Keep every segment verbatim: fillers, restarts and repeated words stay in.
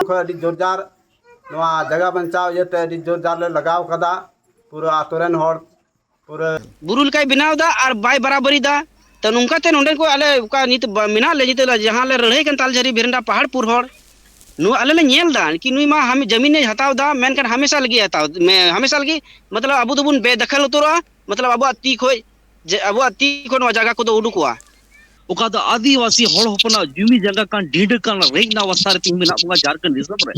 ᱠᱷᱚᱱ ᱟᱹᱰᱤ ᱡᱳᱨᱡᱟᱨ ᱱᱚᱣᱟ ᱡᱟᱭᱜᱟ ᱵᱟᱧᱪᱟᱣ ᱤᱭᱟᱹᱛᱮ ᱟᱹᱰᱤ ᱡᱳᱨᱡᱟᱨ ᱞᱮ ᱞᱟᱜᱟᱣ ᱠᱟᱫᱟ᱾ ᱯᱩᱨᱟᱹ ᱟᱛᱳ ᱨᱮᱱ ᱦᱚᱲ ᱯᱩᱨᱟᱹ ᱵᱩᱨᱩ ᱞᱮᱠᱟᱭ ᱵᱮᱱᱟᱣ ᱮᱫᱟ ᱟᱨ ᱵᱟᱭ ᱵᱟᱨᱟᱵᱟᱨᱤ ᱫᱟ᱾ ᱛᱚ ᱱᱚᱝᱠᱟᱛᱮ ᱱᱚᱰᱮ ᱠᱚ ᱟᱞᱮ ᱚᱠᱟ ᱱᱤᱛ ᱵᱟ- ᱢᱮᱱᱟᱜ ᱞᱮ ᱱᱤᱛᱚᱜ ᱞᱮ ᱡᱟᱦᱟᱸ ᱞᱮ ᱞᱟᱹᱲᱦᱟᱹᱭ ᱠᱟᱱ ᱛᱟᱞᱡᱷᱟᱹᱨᱤ ᱵᱷᱮᱨᱮᱱᱰᱟ ᱯᱟᱦᱟᱲᱯᱩᱨ ᱦᱚᱲ, ᱱᱚᱣᱟ ᱟᱞᱮ ᱞᱮ ᱧᱮᱞ ᱮᱫᱟ ᱠᱤ ᱱᱩᱭ ᱢᱟ ᱦᱟᱢ- ᱡᱟᱢᱤᱱᱮ ᱦᱟᱛᱟᱣ ᱮᱫᱟ, ᱢᱮᱱᱠᱷᱟᱱ ᱦᱟᱢᱮᱥᱟ ᱞᱟᱹᱜᱤᱫ ᱮ ᱦᱟᱛᱟᱣ ᱢᱮ- ᱦᱟᱢᱮᱥᱟ ᱞᱟᱹᱜᱤᱫ, ᱢᱚᱛᱞᱚᱵ ᱟᱵᱚ ᱫᱚᱵᱚᱱ ᱵᱮᱫᱟᱠᱷᱟᱞ ᱩᱛᱟᱹᱨᱚᱜᱼᱟ, ᱢᱚᱛᱞᱚᱵ ᱟᱵᱚᱣᱟᱜ ᱛᱤ ᱠᱷᱚᱡ ᱡᱮ ᱟᱵᱚᱣᱟᱜ ᱛᱤ ᱠᱷᱚᱱ ᱱᱚᱣᱟ ᱡᱟᱭᱜᱟ ᱠᱚᱫᱚ ᱩᱰᱩᱠᱚᱜᱼᱟ᱾ ᱚᱠᱟ ᱫᱚ ᱟᱹᱫᱤᱵᱟᱹᱥᱤ ᱦᱚᱲ ᱦᱚᱯᱚᱱᱟᱜ ᱡᱩᱢᱤ ᱡᱟᱭᱜᱟ ᱠᱟᱱ, ᱰᱤᱸᱰᱟᱹ ᱠᱟᱱ, ᱨᱮᱡ ᱨᱮᱱᱟᱜ ᱚᱵᱚᱥᱛᱷᱟ ᱨᱮ ᱛᱮᱦᱮᱧ ᱢᱮᱱᱟᱜ ᱵᱚᱱᱟ ᱡᱷᱟᱲᱠᱷᱚᱸᱰ ᱫᱤᱥᱚᱢ ᱨᱮ᱾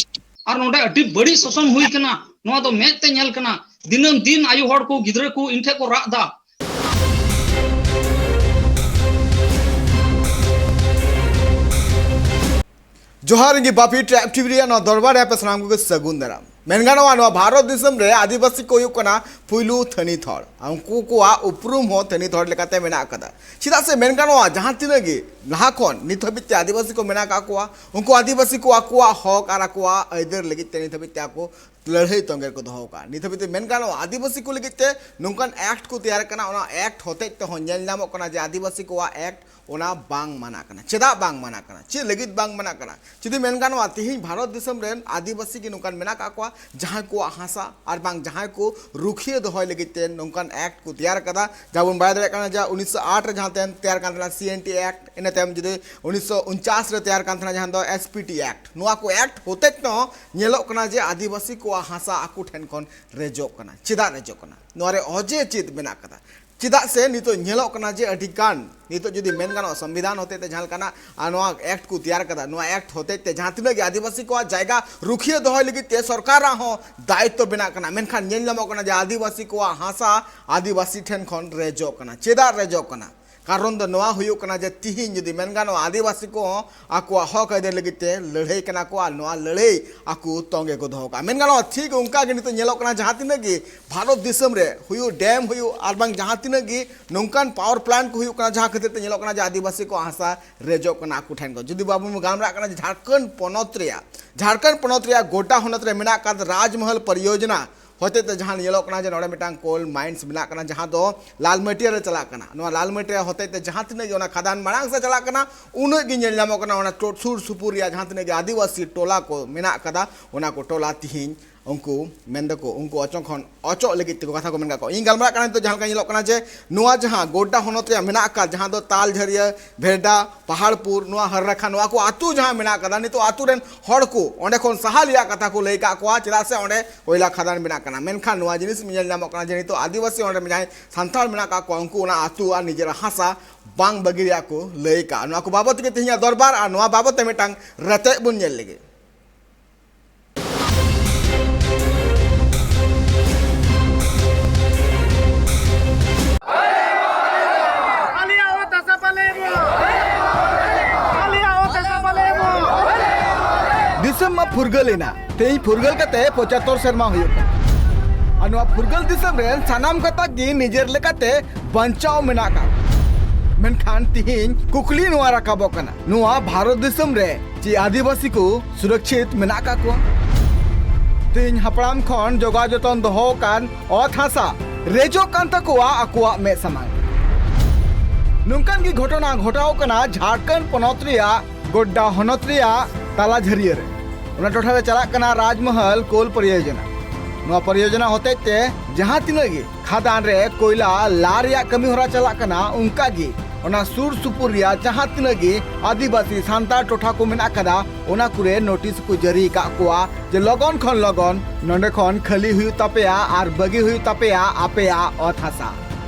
ᱟᱨ ᱱᱚᱰᱮ ᱟᱹᱰᱤ ᱵᱟᱹᱲᱤᱡ ᱥᱟᱥᱚᱱ ᱦᱩᱭ ᱠᱟᱱᱟ, ᱱᱚᱣᱟ ᱫᱚ ᱢᱮᱫ ᱛᱮ ᱧᱮᱞ ᱠᱟᱱᱟ᱾ ᱫᱤᱱᱟᱹᱢ ᱫᱤᱱ ᱟᱭᱳ ᱦᱚᱲ ᱠᱚ ᱜᱤᱫᱽᱨᱟᱹ ᱠᱚ ᱤᱧ ᱴᱷᱮᱱ ᱠᱚ ᱨᱟᱜ ᱮᱫᱟ᱾ ᱡᱚᱦᱟᱨ ᱜᱮ ᱵᱟᱯᱤ ᱴᱨᱟᱭᱤᱵᱽ ᱴᱤᱵᱷᱤ ᱨᱮᱭᱟᱜ ᱱᱚᱣᱟ ᱫᱚᱨᱵᱟᱨ ᱨᱮ ᱟᱯᱮ ᱥᱟᱱᱟᱢ ᱠᱚᱜᱮ ᱥᱟᱹᱜᱩᱱ ᱫᱟᱨᱟᱢ᱾ ᱢᱮᱱ ᱜᱟᱱᱚᱜᱼᱟ, ᱱᱚᱣᱟ ᱵᱷᱟᱨᱚᱛ ᱫᱤᱥᱚᱢ ᱨᱮ ᱟᱹᱫᱤᱵᱟᱹᱥᱤ ᱠᱚ ᱦᱩᱭᱩᱜ ᱠᱟᱱᱟ ᱯᱩᱭᱞᱩ ᱛᱷᱟᱹᱱᱤᱛ ᱦᱚᱲ᱾ ᱟᱨ ᱩᱱᱠᱩ ᱠᱚᱣᱟᱜ ᱩᱯᱨᱩᱢ ᱦᱚᱸ ᱛᱷᱟᱹᱱᱤᱛ ᱦᱚᱲ ᱞᱮᱠᱟᱛᱮ ᱢᱮᱱᱟᱜ ᱟᱠᱟᱫᱟ᱾ ᱪᱮᱫᱟᱜ ᱥᱮ ᱢᱮᱱ ᱜᱟᱱᱚᱜᱼᱟ, ᱡᱟᱦᱟᱸ ᱛᱤᱱᱟᱹᱜ ᱜᱮ ᱞᱟᱦᱟ ᱠᱷᱚᱱ ᱱᱤᱛ ᱦᱟᱹᱵᱤᱡ ᱛᱮ ᱟᱹᱫᱤᱵᱟᱹᱥᱤ ᱠᱚ ᱢᱮᱱᱟᱜ ᱟᱠᱟᱫ ᱠᱚᱣᱟ, ᱩᱱᱠᱩ ᱟᱹᱫᱤᱵᱟᱹᱥᱤ ᱠᱚ ᱟᱠᱚᱣᱟᱜ ᱦᱚᱠ ᱟᱨ ᱟᱠᱚᱣᱟᱜ ᱟᱹᱭᱫᱟᱹᱨ ᱞᱟᱹᱜᱤᱫ ᱛᱮ ᱱᱤᱛ ᱦᱟᱹᱵᱤᱡ ᱛᱮ ᱟᱠᱚ ᱞᱟᱹᱲᱦᱟᱹᱭ ᱛᱚᱸᱜᱮ ᱨᱮᱠᱚ ᱫᱚᱦᱚ ᱟᱠᱟᱫᱼᱟ᱾ ᱱᱤᱛ ᱦᱟᱹᱵᱤᱡ ᱛᱮ ᱢᱮᱱ ᱜᱟᱱᱚᱜᱼᱟ, ᱟᱹᱫᱤᱵᱟᱹᱥᱤ ᱠᱚ ᱞᱟᱹᱜᱤᱫ ᱛᱮ ᱱᱚᱝᱠᱟᱱ ᱮᱠᱴ ᱠᱚ ᱛᱮᱭᱟᱨ ᱠᱟᱱᱟ, ᱚᱱᱟ ᱮᱠᱴ ᱦᱚᱛᱮᱡ ᱛᱮᱦᱚᱸ ᱧᱮᱞ ᱧᱟᱢᱚᱜ ᱠᱟᱱᱟ ᱡᱮ ᱟᱹᱫᱤᱵᱟᱹᱥᱤ ᱠᱚᱣᱟᱜ ᱮᱠᱴ ᱚᱱᱟ ᱵᱟᱝ ᱢᱟᱱᱟ ᱠᱟᱱᱟ᱾ ᱪᱮᱫᱟᱜ ᱵᱟᱝ ᱢᱟᱱᱟ ᱠᱟᱱᱟ? ᱪᱮᱫ ᱞᱟᱹᱜᱤᱫ ᱵᱟᱝ ᱢᱟᱱᱟ ᱠᱟᱱᱟ? ᱡᱩᱫᱤ ᱢᱮᱱ ᱜᱟᱱᱚᱜᱼᱟ, ᱛᱮᱦᱮᱧ ᱵᱷᱟᱨᱚᱛ ᱫᱤᱥᱚᱢ ᱨᱮᱱ ᱟᱹᱫᱤᱵᱟᱹᱥᱤ ᱜᱮ ᱱᱚᱝᱠᱟᱱ ᱢᱮᱱᱟᱜ ᱟᱠᱟᱫ ᱠᱚᱣᱟ, ᱡᱟᱦᱟᱸᱭ ᱠᱚᱣᱟᱜ ᱦᱟᱥᱟ ᱟᱨ ᱵᱟᱝ ᱡᱟᱦᱟᱸᱭ ᱠᱚ ᱨᱩᱠᱷᱤᱭᱟᱹ ᱫᱚᱦᱚᱭ ᱞᱟᱹᱜᱤᱫ ᱛᱮ ᱱᱚᱝᱠᱟᱱ ᱮᱠᱴ ᱠᱚ ᱛᱮᱭᱟᱨ ᱠᱟᱫᱟ᱾ ᱡᱟᱦᱟᱸ ᱵᱚᱱ ᱵᱟᱲᱟᱭ ᱫᱟᱲᱮᱭᱟᱜ ᱠᱟᱱᱟ ᱡᱮ ᱩᱱᱤᱥᱥᱚ ᱟᱴ ᱨᱮ ᱡᱟᱦᱟᱸ ᱛᱟᱭᱚᱢ ᱛᱮᱭᱟᱨ ᱠᱟᱱ ᱛᱟᱦᱮᱱᱟ ᱥᱤ ᱮᱱ ᱴᱤ ᱮᱠᱴ, ᱤᱱᱟᱹ ᱛᱟᱭᱚᱢ ᱡᱩᱫᱤ ᱩᱱᱤᱥᱥᱚ ᱩᱱᱪᱟᱥ ᱨᱮ ᱛᱮᱭᱟᱨ ᱠᱟᱱ ᱛᱟᱦᱮᱱᱟ ᱡᱟᱦᱟᱸ ᱫᱚ ᱮᱥ ᱯᱤ ᱴᱤ ᱮᱠᱴ, ᱱᱚᱣᱟ ᱠᱚ ᱮᱠᱴ ᱦᱚᱛᱮᱡ ᱛᱮᱦᱚᱸ ᱧᱮᱞᱚᱜ ᱠᱟᱱᱟ ᱡᱮ ᱟᱹᱫᱤᱵᱟᱹᱥᱤ ᱠᱚᱣᱟᱜ ᱦᱟᱥᱟ ᱟᱠᱚ ᱴᱷᱮᱱ ᱠᱷᱚᱱ ᱨᱮᱡᱚᱜ ᱠᱟᱱᱟ᱾ ᱪᱮᱫᱟᱜ ᱨᱮᱡᱚᱜ ᱠᱟᱱᱟ? ᱱᱚᱣᱟ ᱨᱮ ᱚᱡᱮ ᱪᱮᱫ ᱢᱮᱱᱟᱜ ᱠᱟᱫᱟ? ᱪᱮᱫᱟᱜ ᱥᱮ ᱱᱤᱛᱚᱜ ᱧᱮᱞᱚᱜ ᱠᱟᱱᱟ ᱡᱮ ᱟᱹᱰᱤ ᱜᱟᱱ, ᱱᱤᱛᱚᱜ ᱡᱩᱫᱤ ᱢᱮᱱ ᱜᱟᱱᱚᱜᱼᱟ, ᱥᱚᱝᱵᱤᱫᱷᱟᱱ ᱦᱚᱛᱮᱡ ᱛᱮ ᱡᱟᱦᱟᱸ ᱞᱮᱠᱟᱱᱟᱜ, ᱟᱨ ᱱᱚᱣᱟ ᱮᱠᱴ ᱠᱚ ᱛᱮᱭᱟᱨ ᱠᱟᱫᱟ, ᱱᱚᱣᱟ ᱮᱠᱴ ᱦᱚᱛᱮᱡ ᱛᱮ ᱡᱟᱦᱟᱸ ᱛᱤᱱᱟᱹᱜ ᱜᱮ ᱟᱹᱫᱤᱵᱟᱹᱥᱤ ᱠᱚᱣᱟᱜ ᱡᱟᱭᱜᱟ ᱨᱩᱠᱷᱤᱭᱟᱹ ᱫᱚᱦᱚᱭ ᱞᱟᱹᱜᱤᱫ ᱛᱮ ᱥᱚᱨᱠᱟᱨᱟᱜ ᱦᱚᱸ ᱫᱟᱭᱤᱛᱛᱚ ᱵᱮᱱᱟᱜ ᱠᱟᱱᱟ, ᱢᱮᱱᱠᱷᱟᱱ ᱧᱮᱞ ᱧᱟᱢᱚᱜ ᱠᱟᱱᱟ ᱡᱮ ᱟᱹᱫᱤᱵᱟᱹᱥᱤ ᱠᱚᱣᱟᱜ ᱦᱟᱥᱟ ᱟᱹᱫᱤᱵᱟᱹᱥᱤ ᱴᱷᱮᱱ ᱠᱷᱚᱱ ᱨᱮᱡᱚᱜ ᱠᱟᱱᱟ᱾ ᱪᱮᱫᱟᱜ ᱨᱮᱡᱚᱜ ᱠᱟᱱᱟ? ᱠᱟᱨᱚᱱ ᱫᱚ ᱱᱚᱣᱟ ᱦᱩᱭᱩᱜ ᱠᱟᱱᱟ ᱡᱮ ᱛᱤᱦᱤᱧ ᱡᱩᱫᱤ ᱢᱮᱱ ᱜᱟᱱᱚᱜᱼᱟ, ᱟᱹᱫᱤᱵᱟᱹᱥᱤ ᱠᱚᱦᱚᱸ ᱟᱠᱚᱣᱟᱜ ᱦᱚᱠ ᱟᱹᱭᱫᱟᱹᱨ ᱞᱟᱹᱜᱤᱫ ᱛᱮ ᱞᱟᱹᱲᱦᱟᱹᱭ ᱠᱟᱱᱟ ᱠᱚ, ᱟᱨ ᱱᱚᱣᱟ ᱞᱟᱹᱲᱦᱟᱹᱭ ᱟᱠᱚ ᱛᱚᱸᱜᱮ ᱠᱚ ᱫᱚᱦᱚ ᱠᱟᱜᱼᱟ᱾ ᱢᱮᱱ ᱜᱟᱱᱚᱜᱼᱟ, ᱴᱷᱤᱠ ᱚᱱᱠᱟ ᱜᱮ ᱱᱤᱛᱚᱜ ᱧᱮᱞᱚᱜ ᱠᱟᱱᱟ, ᱡᱟᱦᱟᱸ ᱛᱤᱱᱟᱹᱜ ᱜᱮ ᱵᱷᱟᱨᱚᱛ ᱫᱤᱥᱚᱢ ᱨᱮ ᱦᱩᱭᱩᱜ ᱰᱮᱢ ᱦᱩᱭᱩᱜ ᱟᱨ ᱵᱟᱝ ᱡᱟᱦᱟᱸ ᱛᱤᱱᱟᱹᱜ ᱜᱮ ᱱᱚᱝᱠᱟᱱ ᱯᱟᱣᱟᱨ ᱯᱞᱟᱱᱴ ᱠᱚ ᱦᱩᱭᱩᱜ ᱠᱟᱱᱟ, ᱡᱟᱦᱟᱸ ᱠᱷᱟᱹᱛᱤᱨ ᱛᱮ ᱧᱮᱞᱚᱜ ᱠᱟᱱᱟ ᱡᱮ ᱟᱹᱫᱤᱵᱟᱹᱥᱤ ᱠᱚ ᱦᱟᱥᱟ ᱨᱮᱡᱚᱜ ᱠᱟᱱᱟ ᱟᱠᱚ ᱴᱷᱮᱱ ᱠᱷᱚᱱ᱾ ᱡᱩᱫᱤ ᱵᱟᱵᱚᱱ ᱜᱟᱞᱢᱟᱨᱟᱜ ᱠᱟᱱᱟ ᱡᱮ ᱡᱷᱟᱲᱠᱷᱚᱸᱰ ᱯᱚᱱᱚᱛ ᱨᱮᱭᱟᱜ, ᱡᱷᱟᱲᱠᱷᱚᱸᱰ ᱯᱚᱱᱚᱛ ᱨᱮᱭᱟᱜ ᱜᱚᱴᱟ ᱦᱚᱱᱚᱛ ᱨᱮ ᱢᱮᱱᱟᱜ ᱟᱠᱟᱫ ᱨᱟᱡᱽᱢᱚᱦᱚᱞ ᱯᱚᱨᱤᱭᱳᱡᱚᱱᱟ, ᱦᱚᱛᱮᱡ ᱛᱮ ᱡᱟᱦᱟᱸ ᱧᱮᱞᱚᱜ ᱠᱟᱱᱟ ᱡᱮ ᱱᱚᱰᱮ ᱢᱤᱫᱴᱟᱝ ᱠᱳᱞ ᱢᱟᱭᱤᱱᱥ ᱢᱮᱱᱟᱜ ᱠᱟᱱᱟ, ᱡᱟᱦᱟᱸ ᱫᱚ ᱞᱟᱞᱢᱟᱹᱴᱤᱭᱟ ᱨᱮ ᱪᱟᱞᱟᱜ ᱠᱟᱱᱟ᱾ ᱱᱚᱣᱟ ᱞᱟᱞᱢᱟᱹᱴᱤᱭᱟ ᱦᱚᱛᱮᱡ ᱛᱮ ᱡᱟᱦᱟᱸ ᱛᱤᱱᱟᱹᱜ ᱜᱮ ᱚᱱᱟ ᱠᱷᱟᱫᱟᱱ ᱢᱟᱲᱟᱝ ᱥᱮᱫ ᱪᱟᱞᱟᱜ ᱠᱟᱱᱟ, ᱩᱱᱟᱹᱜ ᱜᱮ ᱧᱮᱞ ᱧᱟᱢᱚᱜ ᱠᱟᱱᱟ ᱚᱱᱟ ᱴᱚ-, ᱥᱩᱨ ᱥᱩᱯᱩᱨ ᱨᱮᱭᱟᱜ ᱡᱟᱦᱟᱸ ᱛᱤᱱᱟᱹᱜ ᱜᱮ ᱟᱹᱫᱤᱵᱟᱹᱥᱤ ᱴᱚᱞᱟ ᱠᱚ ᱢᱮᱱᱟᱜ ᱠᱟᱫᱟ, ᱚᱱᱟ ᱠᱚ ᱴᱚᱞᱟ ᱛᱤᱦᱤᱧ ᱩᱱᱠᱩ ᱢᱮᱱ ᱫᱟᱠᱚ ᱩᱱᱠᱩ ᱚᱪᱚᱜ ᱠᱷᱚᱱ ᱚᱪᱚᱜ ᱞᱟᱹᱜᱤᱫ ᱛᱮᱠᱚ ᱠᱟᱛᱷᱟ ᱠᱚ ᱢᱮᱱ ᱠᱟᱜ ᱠᱚᱣᱟ᱾ ᱤᱧ ᱜᱟᱞᱢᱟᱨᱟᱜ ᱠᱟᱱᱟ ᱱᱤᱛᱚᱜ ᱡᱟᱦᱟᱸ ᱞᱮᱠᱟ ᱧᱮᱞᱚᱜ ᱠᱟᱱᱟ ᱡᱮ ᱱᱚᱣᱟ ᱡᱟᱦᱟᱸ ᱜᱳᱰᱰᱟ ᱦᱚᱱᱚᱛ ᱨᱮᱭᱟᱜ ᱢᱮᱱᱟᱜ ᱟᱠᱟᱫ, ᱡᱟᱦᱟᱸ ᱫᱚ ᱛᱟᱞᱡᱷᱟᱹᱨᱤᱭᱟᱹ, ᱵᱷᱮᱨᱰᱟ, ᱯᱟᱦᱟᱲᱯᱩᱨ, ᱱᱚᱣᱟ ᱦᱟᱨᱨᱟᱠᱷᱟ, ᱱᱚᱣᱟ ᱠᱚ ᱟᱹᱛᱩ ᱡᱟᱦᱟᱸ ᱢᱮᱱᱟᱜ ᱟᱠᱟᱫᱟ, ᱱᱤᱛᱚᱜ ᱟᱹᱛᱩ ᱨᱮᱱ ᱦᱚᱲ ᱠᱚ ᱚᱸᱰᱮ ᱠᱷᱚᱱ ᱥᱟᱦᱟ ᱨᱮᱭᱟᱜ ᱠᱟᱛᱷᱟ ᱠᱚ ᱞᱟᱹᱭ ᱠᱟᱜ ᱠᱚᱣᱟ, ᱪᱮᱫᱟᱜ ᱥᱮ ᱚᱸᱰᱮ ᱠᱚᱭᱞᱟ ᱠᱷᱟᱫᱟᱱ ᱢᱮᱱᱟᱜ ᱠᱟᱱᱟ᱾ ᱢᱮᱱᱠᱷᱟᱱ ᱱᱚᱣᱟ ᱡᱤᱱᱤᱥ ᱧᱮᱞ ᱧᱟᱢᱚᱜ ᱠᱟᱱᱟ ᱡᱮ ᱱᱤᱛᱚᱜ ᱟᱹᱫᱤᱵᱟᱹᱥᱤ ᱚᱸᱰᱮ ᱡᱟᱦᱟᱸᱭ ᱥᱟᱱᱛᱟᱲ ᱢᱮᱱᱟᱜ ᱠᱟᱜ ᱠᱚᱣᱟ, ᱩᱱᱠᱩ ᱚᱱᱟ ᱟᱹᱛᱩ ᱟᱨ ᱱᱤᱡᱮᱨᱟᱜ ᱦᱟᱥᱟ ᱵᱟᱝ ᱵᱟᱹᱜᱤ ᱨᱮᱭᱟᱜ ᱠᱚ ᱞᱟᱹᱭ ᱠᱟᱜᱼᱟ᱾ ᱱᱚᱣᱟ ᱠᱚ ᱵᱟᱵᱚᱛ ᱛᱮᱜᱮ ᱛᱮᱦᱮᱧᱟᱜ ᱫᱚᱨᱵᱟᱨ ᱟᱨ ᱱᱚᱣᱟ ᱵᱟᱵᱚᱛ ᱛᱮ ᱢᱤᱫᱴᱟᱝ ᱨᱮᱛᱮᱫ ᱵᱚᱱ ᱧᱮᱞ ᱞᱮᱜᱮ᱾ ᱟᱞᱮᱭᱟᱜ ᱚᱛ ᱦᱟᱥᱟ ᱵᱟᱞᱮ ᱮᱢᱚᱜᱼᱟ᱾ ᱟᱞᱮᱭᱟᱜ ᱚᱛ ᱦᱟᱥᱟ ᱵᱟᱞᱮ ᱮᱢᱚᱜᱼᱟ᱾ ᱫᱤᱥᱚᱢ ᱢᱟ ᱯᱷᱩᱨᱜᱟᱹᱞ ᱮᱱᱟ, ᱛᱮᱦᱮᱧ ᱯᱷᱩᱨᱜᱟᱹᱞ ᱠᱟᱛᱮ ᱯᱚᱸᱪᱟᱛᱛᱳᱨ ᱥᱮᱨᱢᱟ ᱦᱩᱭᱩᱜ ᱠᱟᱱᱟ᱾ ᱟᱨ ᱱᱚᱣᱟ ᱯᱷᱩᱨᱜᱟᱹᱞ ᱫᱤᱥᱚᱢ ᱨᱮᱱ ᱥᱟᱱᱟᱢ ᱜᱟᱛᱟᱠ ᱜᱮ ᱱᱤᱡᱮᱨ ᱞᱮᱠᱟᱛᱮ ᱵᱟᱧᱪᱟᱣ ᱢᱮᱱᱟᱜ ᱠᱟᱜ ᱠᱚᱣᱟ᱾ ᱢᱮᱱᱠᱷᱟᱱ ᱛᱤᱦᱤᱧ ᱠᱩᱠᱞᱤ ᱱᱚᱣᱟ ᱨᱟᱠᱟᱵᱚᱜ ᱠᱟᱱᱟ, ᱱᱚᱣᱟ ᱵᱷᱟᱨᱚᱛ ᱫᱤᱥᱚᱢ ᱨᱮ ᱪᱮᱫ ᱟᱹᱫᱤᱵᱟᱹᱥᱤ ᱠᱚ ᱥᱩᱨᱚᱠᱪᱷᱤᱛ ᱢᱮᱱᱟᱜ ᱠᱟᱜ ᱠᱚᱣᱟ? ᱛᱮᱦᱮᱧ ᱦᱟᱯᱲᱟᱢ ᱠᱷᱚᱱ ᱡᱚᱜᱟᱣ ᱡᱚᱛᱚᱱ ᱫᱚᱦᱚ ᱟᱠᱟᱱ ᱚᱛ ᱦᱟᱥᱟ ᱨᱮᱡᱚᱜ ᱠᱟᱱ ᱛᱟᱠᱚᱣᱟ ᱟᱠᱚᱣᱟᱜ ᱢᱮᱫ ᱥᱟᱢᱟᱝ᱾ ᱱᱚᱝᱠᱟᱱ ᱜᱮ ᱜᱷᱚᱴᱚᱱᱟ ᱜᱷᱚᱴᱟᱣ ᱠᱟᱱᱟ ᱡᱷᱟᱲᱠᱷᱚᱸᱰ ᱯᱚᱱᱚᱛ ᱨᱮᱭᱟᱜ ᱜᱳᱰᱰᱟ ᱦᱚᱱᱚᱛ ᱨᱮᱭᱟᱜ ᱛᱟᱞᱟᱡᱷᱟᱹᱨᱤᱭᱟᱹ ᱨᱮ᱾ ᱚᱱᱟ ᱴᱚᱴᱷᱟ ᱨᱮ ᱪᱟᱞᱟᱜ ᱠᱟᱱᱟ ᱨᱟᱡᱽᱢᱚᱦᱚᱞ ᱠᱳᱞ ᱯᱚᱨᱤᱭᱳᱡᱚᱱᱟ᱾ ᱱᱚᱣᱟ ᱯᱚᱨᱤᱭᱳᱡᱚᱱᱟ ᱦᱚᱛᱮᱡ ᱛᱮ ᱡᱟᱦᱟᱸ ᱛᱤᱱᱟᱹᱜ ᱜᱮ ᱠᱷᱟᱫᱟᱱ ᱨᱮ ᱠᱚᱭᱞᱟ ᱞᱟ ᱨᱮᱭᱟᱜ ᱠᱟᱹᱢᱤ ᱦᱚᱨᱟ ᱪᱟᱞᱟᱜ ᱠᱟᱱᱟ, ᱚᱱᱠᱟ ᱜᱮ ᱚᱱᱟ ᱥᱩᱨ ᱥᱩᱯᱩᱨ ᱨᱮᱭᱟᱜ ᱡᱟᱦᱟᱸ ᱛᱤᱱᱟᱹᱜ ᱜᱮ ᱟᱹᱫᱤᱵᱟᱹᱥᱤ ᱥᱟᱱᱛᱟᱲ ᱴᱚᱴᱷᱟ ᱠᱚ ᱢᱮᱱᱟᱜ ᱠᱟᱫᱟ, ᱚᱱᱟ ᱠᱚᱨᱮ ᱱᱳᱴᱤᱥ ᱠᱚ ᱡᱟᱹᱨᱤ ᱟᱠᱟᱫ ᱠᱚᱣᱟ ᱡᱮ ᱞᱚᱜᱚᱱ ᱠᱷᱚᱱ ᱞᱚᱜᱚᱱ ᱱᱚᱸᱰᱮ ᱠᱷᱚᱱ ᱠᱷᱟᱹᱞᱤ ᱦᱩᱭᱩᱜ ᱛᱟᱯᱮᱭᱟ ᱟᱨ ᱵᱟᱹᱜᱤ ᱦᱩᱭᱩᱜ ᱛᱟᱯᱮᱭᱟ ᱟᱯᱮᱭᱟᱜ ᱚᱛ ᱦᱟᱥᱟ᱾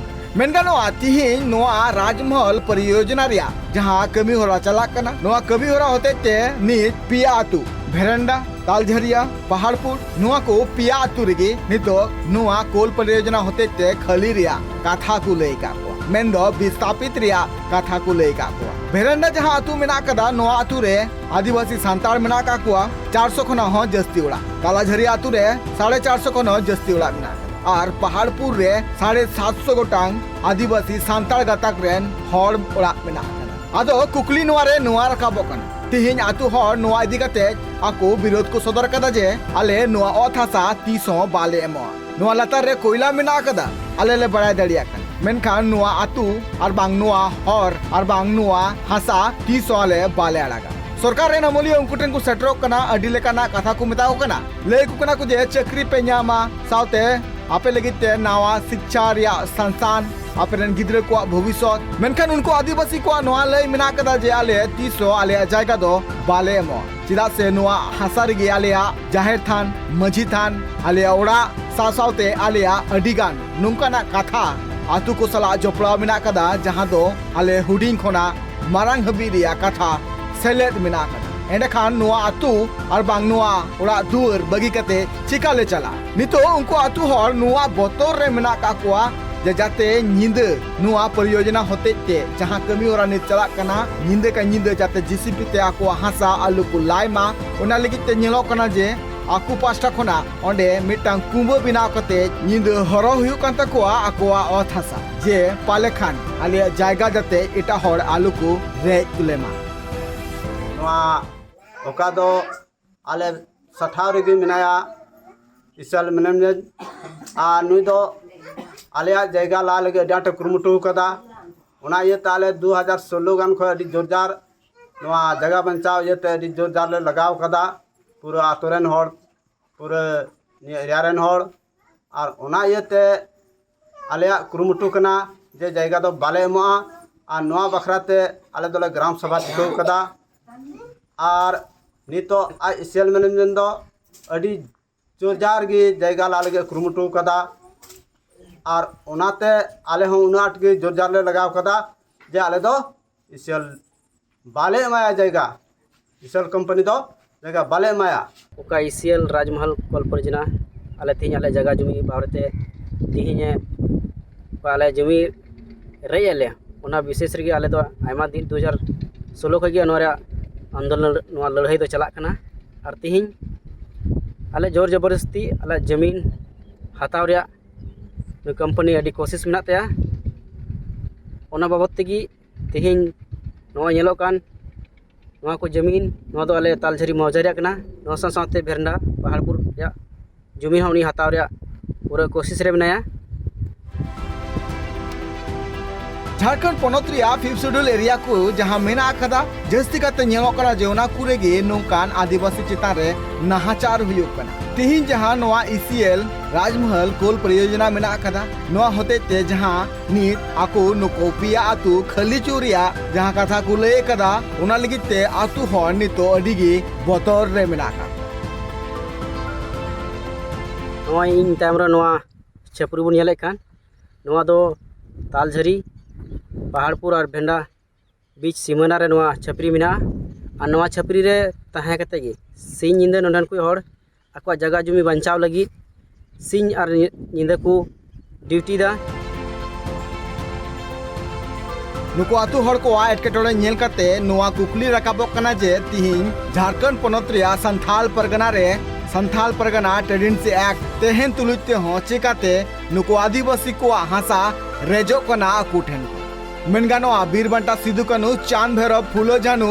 ᱢᱮᱱ ᱜᱟᱱᱚᱜᱼᱟ, ᱛᱤᱦᱤᱧ ᱱᱚᱣᱟ ᱨᱟᱡᱽᱢᱚᱦᱚᱞ ᱯᱚᱨᱤᱭᱳᱡᱚᱱᱟ ᱨᱮᱭᱟᱜ ᱡᱟᱦᱟᱸ ᱠᱟᱹᱢᱤ ᱦᱚᱨᱟ ᱪᱟᱞᱟᱜ ᱠᱟᱱᱟ, ᱱᱚᱣᱟ ᱠᱟᱹᱢᱤ ᱦᱚᱨᱟ ᱦᱚᱛᱮᱡ ᱛᱮ ᱱᱤᱛ ᱯᱮᱭᱟ ᱟᱹᱛᱩ, ᱵᱷᱮᱨᱮᱱᱰᱟ, ᱛᱟᱞᱡᱷᱟᱹᱨᱤᱭᱟ, ᱯᱟᱦᱟᱲᱯᱩᱨ, ᱱᱚᱣᱟ ᱠᱚ ᱯᱮᱭᱟ ᱟᱹᱛᱩ ᱨᱮᱜᱮ ᱱᱤᱛᱚᱜ ᱱᱚᱣᱟ ᱠᱳᱞ ᱯᱚᱨᱤᱭᱳᱡᱚᱱᱟ ᱦᱚᱛᱮᱡ ᱛᱮ ᱠᱷᱟᱹᱞᱤ ᱨᱮᱭᱟᱜ ᱠᱟᱛᱷᱟ ᱠᱚ ᱞᱟᱹᱭ ᱟᱠᱟᱫ ᱠᱚᱣᱟ, ᱢᱮᱱᱫᱚ ᱵᱤᱥᱛᱟᱯᱤᱛ ᱨᱮᱭᱟᱜ ᱠᱟᱛᱷᱟ ᱠᱚ ᱞᱟᱹᱭ ᱟᱠᱟᱫ ᱠᱚᱣᱟ᱾ ᱵᱷᱮᱨᱮᱱᱰᱟ ᱡᱟᱦᱟᱸ ᱟᱹᱛᱩ ᱢᱮᱱᱟᱜ ᱠᱟᱫᱟ, ᱱᱚᱣᱟ ᱟᱹᱛᱩ ᱨᱮ ᱟᱹᱫᱤᱵᱟᱹᱥᱤ ᱥᱟᱱᱛᱟᱲ ᱢᱮᱱᱟᱜ ᱟᱠᱟᱫ ᱠᱚᱣᱟ ᱪᱟᱨᱥᱚ ᱠᱷᱚᱱᱟᱜ ᱦᱚᱸ ᱡᱟᱹᱥᱛᱤ ᱚᱲᱟᱜ᱾ ᱛᱟᱞᱟᱡᱷᱟᱹᱨᱤ ᱟᱹᱛᱩ ᱨᱮ ᱥᱟᱲᱮ ᱪᱟᱨᱥᱚ ᱠᱷᱚᱱ ᱦᱚᱸ ᱡᱟᱹᱥᱛᱤ ᱚᱲᱟᱜ ᱢᱮᱱᱟᱜ ᱟᱠᱟᱫᱟ᱾ ᱟᱨ ᱯᱟᱦᱟᱲᱯᱩᱨ ᱨᱮ ᱥᱟᱲᱮ ᱥᱟᱛᱥᱚ ᱜᱚᱴᱟᱝ ᱟᱹᱫᱤᱵᱟᱹᱥᱤ ᱥᱟᱱᱛᱟᱲ ᱜᱟᱛᱟᱠ ᱨᱮᱱ ᱦᱚᱲ ᱚᱲᱟᱜ ᱢᱮᱱᱟᱜ ᱟᱠᱟᱫᱟ᱾ ᱟᱫᱚ ᱠᱩᱠᱞᱤ ᱱᱚᱣᱟ ᱨᱮ ᱱᱚᱣᱟ ᱨᱟᱠᱟᱵᱚᱜ ᱠᱟᱱᱟ, ᱛᱤᱦᱤᱧ ᱟᱛᱩ ᱦᱚᱲ ᱱᱚᱣᱟ ᱤᱫᱤ ᱠᱟᱛᱮ ᱟᱠᱚ ᱵᱤᱨᱳᱫ ᱠᱚ ᱥᱚᱫᱚᱨ ᱠᱟᱫᱟ ᱡᱮ ᱟᱞᱮ ᱱᱚᱣᱟ ᱚᱛ ᱦᱟᱥᱟ ᱛᱤᱥ ᱦᱚᱸ ᱵᱟᱞᱮ ᱮᱢᱚᱜᱼᱟ᱾ ᱱᱚᱣᱟ ᱞᱟᱛᱟᱨ ᱨᱮ ᱠᱚᱭᱞᱟ ᱢᱮᱱᱟᱜ ᱟᱠᱟᱫᱟ, ᱟᱞᱮ ᱞᱮ ᱵᱟᱲᱟᱭ ᱫᱟᱲᱮᱭᱟᱜ ᱠᱟᱱᱟ, ᱢᱮᱱᱠᱷᱟᱱ ᱱᱚᱣᱟ ᱟᱛᱩ ᱟᱨ ᱵᱟᱝ ᱱᱚᱣᱟ ᱦᱚᱨ ᱟᱨ ᱵᱟᱝ ᱱᱚᱣᱟ ᱦᱟᱥᱟ ᱛᱤᱥ ᱦᱚᱸ ᱟᱞᱮ ᱵᱟᱞᱮ ᱟᱲᱟᱜᱟ᱾ ᱥᱚᱨᱠᱟᱨ ᱨᱮᱱ ᱟᱹᱢᱟᱹᱞᱤᱭᱟᱹ ᱩᱱᱠᱩ ᱴᱷᱮᱱ ᱠᱚ ᱥᱮᱴᱮᱨᱚᱜ ᱠᱟᱱᱟ, ᱟᱹᱰᱤ ᱞᱮᱠᱟᱱᱟᱜ ᱠᱟᱛᱷᱟ ᱠᱚ ᱢᱮᱛᱟ ᱠᱚ ᱠᱟᱱᱟ, ᱞᱟᱹᱭ ᱟᱠᱚ ᱠᱟᱱᱟ ᱠᱚ ᱡᱮ ᱪᱟᱹᱠᱨᱤ ᱯᱮ ᱧᱟᱢᱟ, ᱥᱟᱶᱛᱮ ᱟᱯᱮ ᱞᱟᱹᱜᱤᱫ ᱛᱮ ᱱᱟᱣᱟ ᱥᱤᱠᱪᱷᱟ ᱨᱮᱭᱟᱜ ᱥᱟᱱᱥᱟᱱ, ᱟᱯᱮ ᱨᱮᱱ ᱜᱤᱫᱽᱨᱟᱹ ᱠᱚᱣᱟᱜ ᱵᱷᱚᱵᱤᱥᱥᱚᱛ᱾ ᱢᱮᱱᱠᱷᱟᱱ ᱩᱱᱠᱩ ᱟᱹᱫᱤᱵᱟᱹᱥᱤ ᱠᱚᱣᱟᱜ ᱱᱚᱣᱟ ᱞᱟᱹᱭ ᱢᱮᱱᱟᱜ ᱟᱠᱟᱫᱟ ᱡᱮ ᱟᱞᱮ ᱛᱤᱥ ᱦᱚᱸ ᱟᱞᱮᱭᱟᱜ ᱡᱟᱭᱜᱟ ᱫᱚ ᱵᱟᱞᱮ ᱮᱢᱚᱜᱼᱟ, ᱪᱮᱫᱟᱜ ᱥᱮ ᱱᱚᱣᱟ ᱦᱟᱥᱟ ᱨᱮᱜᱮ ᱟᱞᱮᱭᱟᱜ ᱡᱟᱦᱮᱨ ᱛᱷᱟᱱ, ᱢᱟᱹᱡᱷᱤ ᱛᱷᱟᱱ, ᱟᱞᱮᱭᱟᱜ ᱚᱲᱟᱜ ᱥᱟᱶ ᱥᱟᱶᱛᱮ ᱟᱞᱮᱭᱟᱜ ᱟᱹᱰᱤ ᱜᱟᱱ ᱱᱚᱝᱠᱟᱱᱟᱜ ᱠᱟᱛᱷᱟ ᱟᱛᱩ ᱠᱚ ᱥᱟᱞᱟᱜ ᱡᱚᱯᱲᱟᱣ ᱢᱮᱱᱟᱜ ᱟᱠᱟᱫᱟ, ᱡᱟᱦᱟᱸ ᱫᱚ ᱟᱞᱮ ᱦᱩᱰᱤᱧ ᱠᱷᱚᱱᱟᱜ ᱢᱟᱨᱟᱝ ᱦᱟᱹᱵᱤᱡ ᱨᱮᱭᱟᱜ ᱠᱟᱛᱷᱟ ᱥᱮᱞᱮᱫ ᱢᱮᱱᱟᱜ ᱟᱠᱟᱫᱟ᱾ ᱮᱸᱰᱮᱠᱷᱟᱱ ᱱᱚᱣᱟ ᱟᱛᱩ ᱟᱨ ᱵᱟᱝ ᱱᱚᱣᱟ ᱚᱲᱟᱜ ᱫᱩᱣᱟᱹᱨ ᱵᱟᱹᱜᱤ ᱠᱟᱛᱮ ᱪᱤᱠᱟ ᱞᱮ ᱪᱟᱞᱟᱜᱼᱟ? ᱱᱤᱛᱚᱜ ᱩᱱᱠᱩ ᱟᱛᱩ ᱦᱚᱲ ᱱᱚᱣᱟ ᱵᱚᱛᱚᱨ ᱨᱮ ᱢᱮᱱᱟᱜ ᱟᱠᱟᱫ ᱠᱚᱣᱟ ᱡᱮ ᱡᱟᱛᱮ ᱧᱤᱫᱟᱹ ᱱᱚᱣᱟ ᱯᱚᱨᱤᱭᱳᱡᱚᱱᱟ ᱦᱚᱛᱮᱡ ᱛᱮ ᱡᱟᱦᱟᱸ ᱠᱟᱹᱢᱤ ᱦᱚᱨᱟ ᱱᱤᱛ ᱪᱟᱞᱟᱜ ᱠᱟᱱᱟ, ᱧᱤᱫᱟᱹ ᱠᱟ ᱧᱤᱫᱟᱹ ᱡᱟᱛᱮ ᱡᱤᱥᱤᱯᱤ ᱛᱮ ᱟᱠᱚᱣᱟᱜ ᱦᱟᱥᱟ ᱟᱞᱚ ᱠᱚ ᱞᱟᱭ ᱢᱟ, ᱚᱱᱟ ᱞᱟᱹᱜᱤᱫ ᱛᱮ ᱧᱮᱞᱚᱜ ᱠᱟᱱᱟ ᱡᱮ ᱟᱠᱚ ᱯᱟᱥᱴᱟ ᱠᱷᱚᱱᱟᱜ ᱚᱸᱰᱮ ᱢᱤᱫᱴᱟᱝ ᱠᱩᱸᱵᱟᱹ ᱵᱮᱱᱟᱣ ᱠᱟᱛᱮ ᱧᱤᱫᱟᱹ ᱦᱚᱨᱚ ᱦᱩᱭᱩᱜ ᱠᱟᱱ ᱛᱟᱠᱚᱣᱟ ᱟᱠᱚᱣᱟᱜ ᱚᱛ ᱦᱟᱥᱟ, ᱡᱮ ᱯᱟᱞᱮ ᱠᱷᱟᱱ ᱟᱞᱮᱭᱟᱜ ᱡᱟᱭᱜᱟ ᱡᱟᱛᱮ ᱮᱴᱟᱜ ᱦᱚᱲ ᱟᱞᱚ ᱠᱚ ᱨᱮᱡ ᱠᱩᱞᱮ ᱢᱟ᱾ ᱱᱚᱣᱟ ᱚᱠᱟ ᱫᱚ ᱟᱞᱮ ᱥᱟᱴᱷᱟᱣ ᱨᱮᱜᱮ ᱢᱮᱱᱟᱭᱟ ᱤᱥᱟᱞ ᱢᱮᱱᱮᱡ, ᱟᱨ ᱱᱩᱭ ᱫᱚ ᱟᱞᱮᱭᱟᱜ ᱡᱟᱭᱜᱟ ᱞᱟ ᱞᱟᱹᱜᱤᱫ ᱟᱹᱰᱤ ᱟᱸᱴᱮ ᱠᱩᱨᱩᱢᱩᱴᱩ ᱟᱠᱟᱫᱟ᱾ ᱚᱱᱟ ᱤᱭᱟᱹᱛᱮ ᱟᱞᱮ ᱫᱩ ᱦᱟᱡᱟᱨ ᱥᱳᱞᱞᱳ ᱜᱟᱱ ᱠᱷᱚᱱ ᱟᱹᱰᱤ ᱡᱳᱨᱡᱟᱨ ᱱᱚᱣᱟ ᱡᱟᱭᱜᱟ ᱵᱟᱧᱪᱟᱣ ᱤᱭᱟᱹᱛᱮ ᱟᱹᱰᱤ ᱡᱳᱨᱡᱟᱨ ᱞᱮ ᱞᱟᱜᱟᱣ ᱟᱠᱟᱫᱟ, ᱯᱩᱨᱟᱹ ᱟᱛᱳ ᱨᱮᱱ ᱦᱚᱲ, ᱯᱩᱨᱟᱹ ᱱᱤᱭᱟᱹ ᱮᱨᱤᱭᱟ ᱨᱮᱱ ᱦᱚᱲ᱾ ᱟᱨ ᱚᱱᱟ ᱤᱭᱟᱹᱛᱮ ᱟᱞᱮᱭᱟᱜ ᱠᱩᱨᱩᱢᱩᱴᱩ ᱠᱟᱱᱟ ᱡᱮ ᱡᱟᱭᱜᱟ ᱫᱚ ᱵᱟᱞᱮ ᱮᱢᱚᱜᱼᱟ᱾ ᱟᱨ ᱱᱚᱣᱟ ᱵᱟᱠᱷᱨᱟ ᱛᱮ ᱟᱞᱮ ᱫᱚᱞᱮ ᱜᱨᱟᱢ ᱥᱚᱵᱷᱟ ᱪᱷᱩᱴᱟᱹᱣ ᱠᱟᱫᱟ᱾ ᱟᱨ ᱱᱤᱛᱚᱜ ᱟᱡ ᱤᱥᱤᱭᱟᱞ ᱢᱮᱱᱮᱡᱢᱮᱱᱴ ᱫᱚ ᱟᱹᱰᱤ ᱡᱳᱨᱡᱟᱨ ᱜᱮ ᱡᱟᱭᱜᱟ ᱞᱟ ᱞᱟᱹᱜᱤᱫ ᱠᱩᱨᱩᱢᱩᱴᱩ ᱠᱟᱫᱟ᱾ ᱟᱨ ᱚᱱᱟᱛᱮ ᱟᱞᱮ ᱦᱚᱸ ᱩᱱᱟᱹᱜ ᱟᱸᱴ ᱜᱮ ᱡᱳᱨᱡᱟᱨ ᱞᱮ ᱞᱟᱜᱟᱣ ᱠᱟᱫᱟ ᱡᱮ ᱟᱞᱮ ᱫᱚ ᱤᱥᱤᱭᱟᱞ ᱵᱟᱞᱮ ᱮᱢᱟᱭᱟ ᱡᱟᱭᱜᱟ, ᱤᱥᱤᱭᱟᱞ ᱠᱳᱢᱯᱟᱱᱤ ᱫᱚ ᱡᱟᱭᱜᱟ ᱵᱟᱞᱮ ᱮᱢᱟᱭᱟ᱾ ᱚᱠᱟ ᱤᱥᱤᱭᱟᱞ ᱨᱟᱡᱽᱢᱚᱦᱚᱞ ᱠᱚᱞᱯᱚᱨᱤᱡᱚᱱᱟ ᱟᱞᱮ ᱛᱮᱦᱮᱧ ᱟᱞᱮ ᱡᱟᱭᱜᱟ ᱡᱩᱢᱤ ᱵᱟᱵᱚᱫ ᱛᱮ ᱛᱮᱦᱮᱧ ᱚᱠᱟ ᱟᱞᱮ ᱡᱩᱢᱤ ᱨᱮᱡ ᱮᱫ ᱞᱮᱭᱟ, ᱚᱱᱟ ᱵᱤᱥᱮᱥ ᱨᱮᱜᱮ ᱟᱞᱮ ᱫᱚ ᱟᱭᱢᱟ ᱫᱤᱱ ᱫᱩ ᱦᱟᱡᱟᱨ ᱥᱳᱞᱳ ᱠᱷᱚᱱ ᱜᱮ ᱱᱚᱣᱟ ᱨᱮᱭᱟᱜ ᱟᱱᱫᱳᱞᱚᱱ, ᱱᱚᱣᱟ ᱞᱟᱹᱲᱦᱟᱹᱭ ᱫᱚ ᱪᱟᱞᱟᱜ ᱠᱟᱱᱟ᱾ ᱟᱨ ᱛᱮᱦᱮᱧ ᱟᱞᱮ ᱡᱳᱨ ᱡᱚᱵᱚᱨᱫᱚᱥᱛᱤ ᱟᱞᱮᱭᱟᱜ ᱡᱟᱹᱢᱤᱱ ᱦᱟᱛᱟᱣ ᱨᱮᱭᱟᱜ ᱱᱩᱭ ᱠᱳᱢᱯᱟᱱᱤ ᱟᱹᱰᱤ ᱠᱳᱥᱤᱥ ᱢᱮᱱᱟᱜ ᱛᱟᱭᱟ᱾ ᱚᱱᱟ ᱵᱟᱵᱚᱫ ᱛᱮᱜᱮ ᱛᱮᱦᱮᱧ ᱱᱚᱜᱼᱚᱭ ᱧᱮᱞᱚᱜ ᱠᱟᱱ ᱱᱚᱣᱟ ᱠᱚ ᱡᱚᱢᱤᱱ, ᱱᱚᱣᱟ ᱫᱚ ᱟᱞᱮ ᱛᱟᱞᱡᱷᱟᱹᱨᱤ ᱢᱚᱣᱡᱟ ᱨᱮᱭᱟᱜ ᱠᱟᱱᱟ᱾ ᱱᱚᱣᱟ ᱥᱟᱶ ᱥᱟᱶᱛᱮ ᱵᱷᱮᱨᱱᱰᱟ ᱯᱟᱦᱟᱲᱯᱩᱨ ᱨᱮᱭᱟᱜ ᱡᱚᱢᱤᱱ ᱦᱚᱸ ᱩᱱᱤ ᱦᱟᱛᱟᱣ ᱨᱮᱭᱟᱜ ᱯᱩᱨᱟᱹ ᱠᱳᱥᱤᱥ ᱨᱮ ᱢᱮᱱᱟᱭᱟ᱾ ᱡᱷᱟᱲᱠᱷᱚᱸᱰ ᱯᱚᱱᱚᱛ ᱨᱮᱭᱟᱜ ᱯᱷᱤᱯᱛᱷ ᱥᱤᱰᱩᱞ ᱮᱨᱤᱭᱟ ᱠᱚ ᱡᱟᱦᱟᱸ ᱢᱮᱱᱟᱜ ᱟᱠᱟᱫᱟ, ᱡᱟᱹᱥᱛᱤ ᱠᱟᱛᱮ ᱧᱮᱞᱚᱜ ᱠᱟᱱᱟ ᱡᱮ ᱚᱱᱟ ᱠᱚᱨᱮ ᱜᱮ ᱱᱚᱝᱠᱟᱱ ᱟᱹᱫᱤᱵᱟᱹᱥᱤ ᱪᱮᱛᱟᱱ ᱨᱮ ᱱᱟᱦᱟᱪᱟᱨ ᱦᱩᱭᱩᱜ ᱠᱟᱱᱟ᱾ ᱛᱤᱦᱤᱧ ᱡᱟᱦᱟᱸ ᱱᱚᱣᱟ ᱤ ᱥᱤ ᱮᱞ ᱨᱟᱡᱽᱢᱚᱦᱚᱞ ᱠᱳᱞ ᱯᱚᱨᱤᱭᱳᱡᱚᱱᱟ ᱢᱮᱱᱟᱜ ᱟᱠᱟᱫᱟ, ᱱᱚᱣᱟ ᱦᱚᱛᱮᱡ ᱛᱮ ᱡᱟᱦᱟᱸ ᱱᱤᱛ ᱟᱠᱚ ᱱᱩᱠᱩ ᱯᱮᱭᱟ ᱟᱹᱛᱩ ᱠᱷᱟᱹᱞᱤ ᱦᱚᱪᱚ ᱨᱮᱭᱟᱜ ᱡᱟᱦᱟᱸ ᱠᱟᱛᱷᱟ ᱠᱚ ᱞᱟᱹᱭ ᱟᱠᱟᱫᱟ, ᱚᱱᱟ ᱞᱟᱹᱜᱤᱫ ᱛᱮ ᱟᱹᱛᱩ ᱦᱚᱲ ᱱᱤᱛᱚᱜ ᱟᱹᱰᱤ ᱜᱮ ᱵᱚᱛᱚᱨ ᱨᱮ ᱢᱮᱱᱟᱜ ᱟᱠᱟᱫ ᱠᱚᱣᱟ᱾ ᱱᱚᱜᱼᱚᱭ ᱤᱧ ᱛᱟᱭᱚᱢ ᱨᱮ ᱱᱚᱣᱟ ᱪᱷᱟᱹᱯᱨᱤ ᱵᱚᱱ ᱧᱮᱞᱮᱫ ᱠᱟᱱ, ᱱᱚᱣᱟ ᱫᱚ ᱛᱟᱞᱡᱷᱟᱹᱨᱤ, ᱯᱟᱦᱟᱲᱯᱩᱨ ᱟᱨ ᱵᱷᱮᱱᱰᱟ ᱵᱤᱪ ᱥᱤᱢᱟᱹᱱᱟ ᱨᱮ ᱱᱚᱣᱟ ᱪᱷᱟᱹᱯᱨᱤ ᱢᱮᱱᱟᱜᱼᱟ᱾ ᱟᱨ ᱱᱚᱣᱟ ᱪᱷᱟᱹᱯᱨᱤ ᱨᱮ ᱛᱟᱦᱮᱸ ᱠᱟᱛᱮ ᱜᱮ ᱥᱤᱧ ᱧᱤᱫᱟᱹ ᱱᱚᱸᱰᱮᱱ ᱠᱚ ᱦᱚᱲ ᱟᱠᱚᱣᱟᱜ ᱡᱟᱭᱜᱟ ᱡᱩᱢᱤ ᱵᱟᱧᱪᱟᱣ ᱞᱟᱹᱜᱤᱫ ᱥᱤᱧ ᱟᱨ ᱧᱤ-, ᱧᱤᱫᱟᱹ ᱠᱚ ᱰᱤᱭᱩᱴᱤᱭᱮᱫᱟ᱾ ᱱᱩᱠᱩ ᱟᱹᱛᱩ ᱦᱚᱲ ᱠᱚᱣᱟᱜ ᱮᱴᱠᱮᱴᱚᱬᱮ ᱧᱮᱞ ᱠᱟᱛᱮ ᱱᱚᱣᱟ ᱠᱩᱠᱞᱤ ᱨᱟᱠᱟᱵᱚᱜ ᱠᱟᱱᱟ ᱡᱮ ᱛᱤᱦᱤᱧ ᱡᱷᱟᱲᱠᱷᱚᱸᱰ ᱯᱚᱱᱚᱛ ᱨᱮᱭᱟᱜ ᱥᱟᱱᱛᱷᱟᱞ ᱯᱟᱨᱜᱟᱱᱟ ᱨᱮ ᱥᱟᱱᱛᱷᱟᱞ ᱯᱟᱨᱜᱟᱱᱟ ᱴᱮᱱᱰᱮᱱᱥᱤ ᱮᱠᱴ ᱛᱟᱦᱮᱸᱱ ᱛᱩᱞᱩᱡ ᱛᱮᱦᱚᱸ ᱪᱮᱠᱟᱛᱮ ᱱᱩᱠᱩ ᱟᱹᱫᱤᱵᱟᱹᱥᱤ ᱠᱚᱣᱟᱜ ᱦᱟᱥᱟ ᱨᱮᱡᱚᱜ ᱠᱟᱱᱟ ᱟᱠᱚ ᱴᱷᱮᱱ ᱠᱷᱚᱱ? ᱢᱮᱱ ᱜᱟᱱᱚᱜᱼᱟ, ᱵᱤᱨ ᱵᱟᱱᱴᱟ ᱥᱤᱫᱩ ᱠᱟᱹᱱᱦᱩ, ᱪᱟᱸᱫᱽ ᱵᱷᱟᱭᱨᱚᱵ, ᱯᱷᱩᱞᱳ ᱡᱷᱟᱱᱩ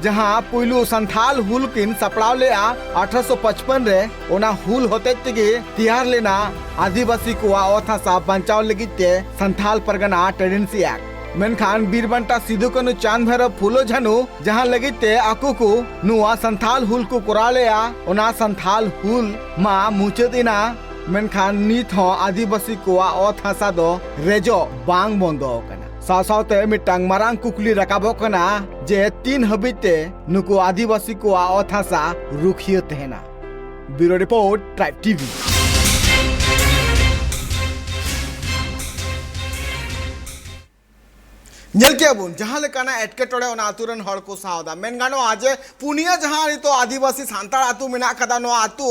ᱡᱟᱦᱟᱸ ᱯᱩᱭᱞᱩ ᱥᱟᱱᱛᱷᱟᱞ ᱦᱩᱞ ᱠᱤᱱ ᱥᱟᱯᱲᱟᱣ ᱞᱮᱫᱼᱟ ᱟᱴᱷᱨᱚᱥᱚ ᱯᱟᱸᱪᱯᱚᱱ ᱨᱮ, ᱚᱱᱟ ᱦᱩᱞ ᱦᱚᱛᱮᱡ ᱛᱮᱜᱮ ᱛᱮᱭᱟᱨ ᱞᱮᱱᱟ ᱟᱹᱫᱤᱵᱟᱹᱥᱤ ᱠᱚᱣᱟᱜ ᱚᱛ ᱦᱟᱥᱟ ᱵᱟᱧᱪᱟᱣ ᱞᱟᱹᱜᱤᱫ ᱛᱮ ᱥᱟᱱᱛᱷᱟᱞ ᱯᱟᱨᱜᱟᱱᱟ ᱴᱮᱱᱰᱮᱱᱥᱤ ᱮᱠᱴ᱾ ᱢᱮᱱᱠᱷᱟᱱ ᱵᱤᱨ ᱵᱟᱱᱴᱟ ᱥᱤᱫᱩ ᱠᱟᱹᱱᱦᱩ, ᱪᱟᱸᱫᱽ ᱵᱷᱟᱭᱨᱚᱵ, ᱯᱷᱩᱞᱳ ᱡᱷᱟᱱᱩ ᱡᱟᱦᱟᱸ ᱞᱟᱹᱜᱤᱫ ᱛᱮ ᱟᱠᱚ ᱠᱚ ᱱᱚᱣᱟ ᱥᱟᱱᱛᱷᱟᱞ ᱦᱩᱞ ᱠᱚ ᱠᱚᱨᱟᱣ ᱞᱮᱫᱼᱟ, ᱚᱱᱟ ᱥᱟᱱᱛᱷᱟᱞ ᱦᱩᱞ ᱢᱟ ᱢᱩᱪᱟᱹᱫ ᱮᱱᱟ, ᱢᱮᱱᱠᱷᱟᱱ ᱱᱤᱛ ᱦᱚᱸ ᱟᱹᱫᱤᱵᱟᱹᱥᱤ ᱠᱚᱣᱟᱜ ᱚᱛ ᱦᱟᱥᱟ ᱫᱚ ᱨᱮᱡᱚᱜ ᱵᱟᱝ ᱵᱚᱱᱫᱚ ᱟᱠᱟᱱᱟ᱾ ᱥᱟᱶ ᱥᱟᱶᱛᱮ ᱢᱤᱫᱴᱟᱝ ᱢᱟᱨᱟᱝ ᱠᱩᱠᱞᱤ ᱨᱟᱠᱟᱵᱚᱜ ᱠᱟᱱᱟ ᱡᱮ ᱛᱤᱱ ᱦᱟᱹᱵᱤᱡ ᱛᱮ ᱱᱩᱠᱩ ᱟᱹᱫᱤᱵᱟᱹᱥᱤ ᱠᱚᱣᱟᱜ ᱚᱛ ᱦᱟᱥᱟ ᱨᱩᱠᱷᱤᱭᱟᱹ ᱛᱟᱦᱮᱱᱟ? ᱵᱤᱭᱩᱨᱳ ᱨᱤᱯᱳᱨᱴ, ᱴᱨᱟᱭᱤᱵᱽ ᱴᱤᱵᱷᱤ᱾ ᱧᱮᱞ ᱠᱮᱜᱼᱟ ᱵᱚᱱ ᱡᱟᱦᱟᱸ ᱞᱮᱠᱟᱱᱟᱜ ᱮᱴᱠᱮᱴᱚᱬᱮ ᱚᱱᱟ ᱟᱹᱛᱩ ᱨᱮᱱ ᱦᱚᱲ ᱠᱚ ᱥᱟᱦᱟᱣ ᱮᱫᱟ᱾ ᱢᱮᱱ ᱜᱟᱱᱚᱜᱼᱟ ᱡᱮ ᱯᱩᱱᱭᱟᱹ ᱡᱟᱦᱟᱸ ᱱᱤᱛᱚᱜ ᱟᱹᱫᱤᱵᱟᱹᱥᱤ ᱥᱟᱱᱛᱟᱲ ᱟᱹᱛᱩ ᱢᱮᱱᱟᱜ ᱟᱠᱟᱫᱟ, ᱱᱚᱣᱟ ᱟᱹᱛᱩ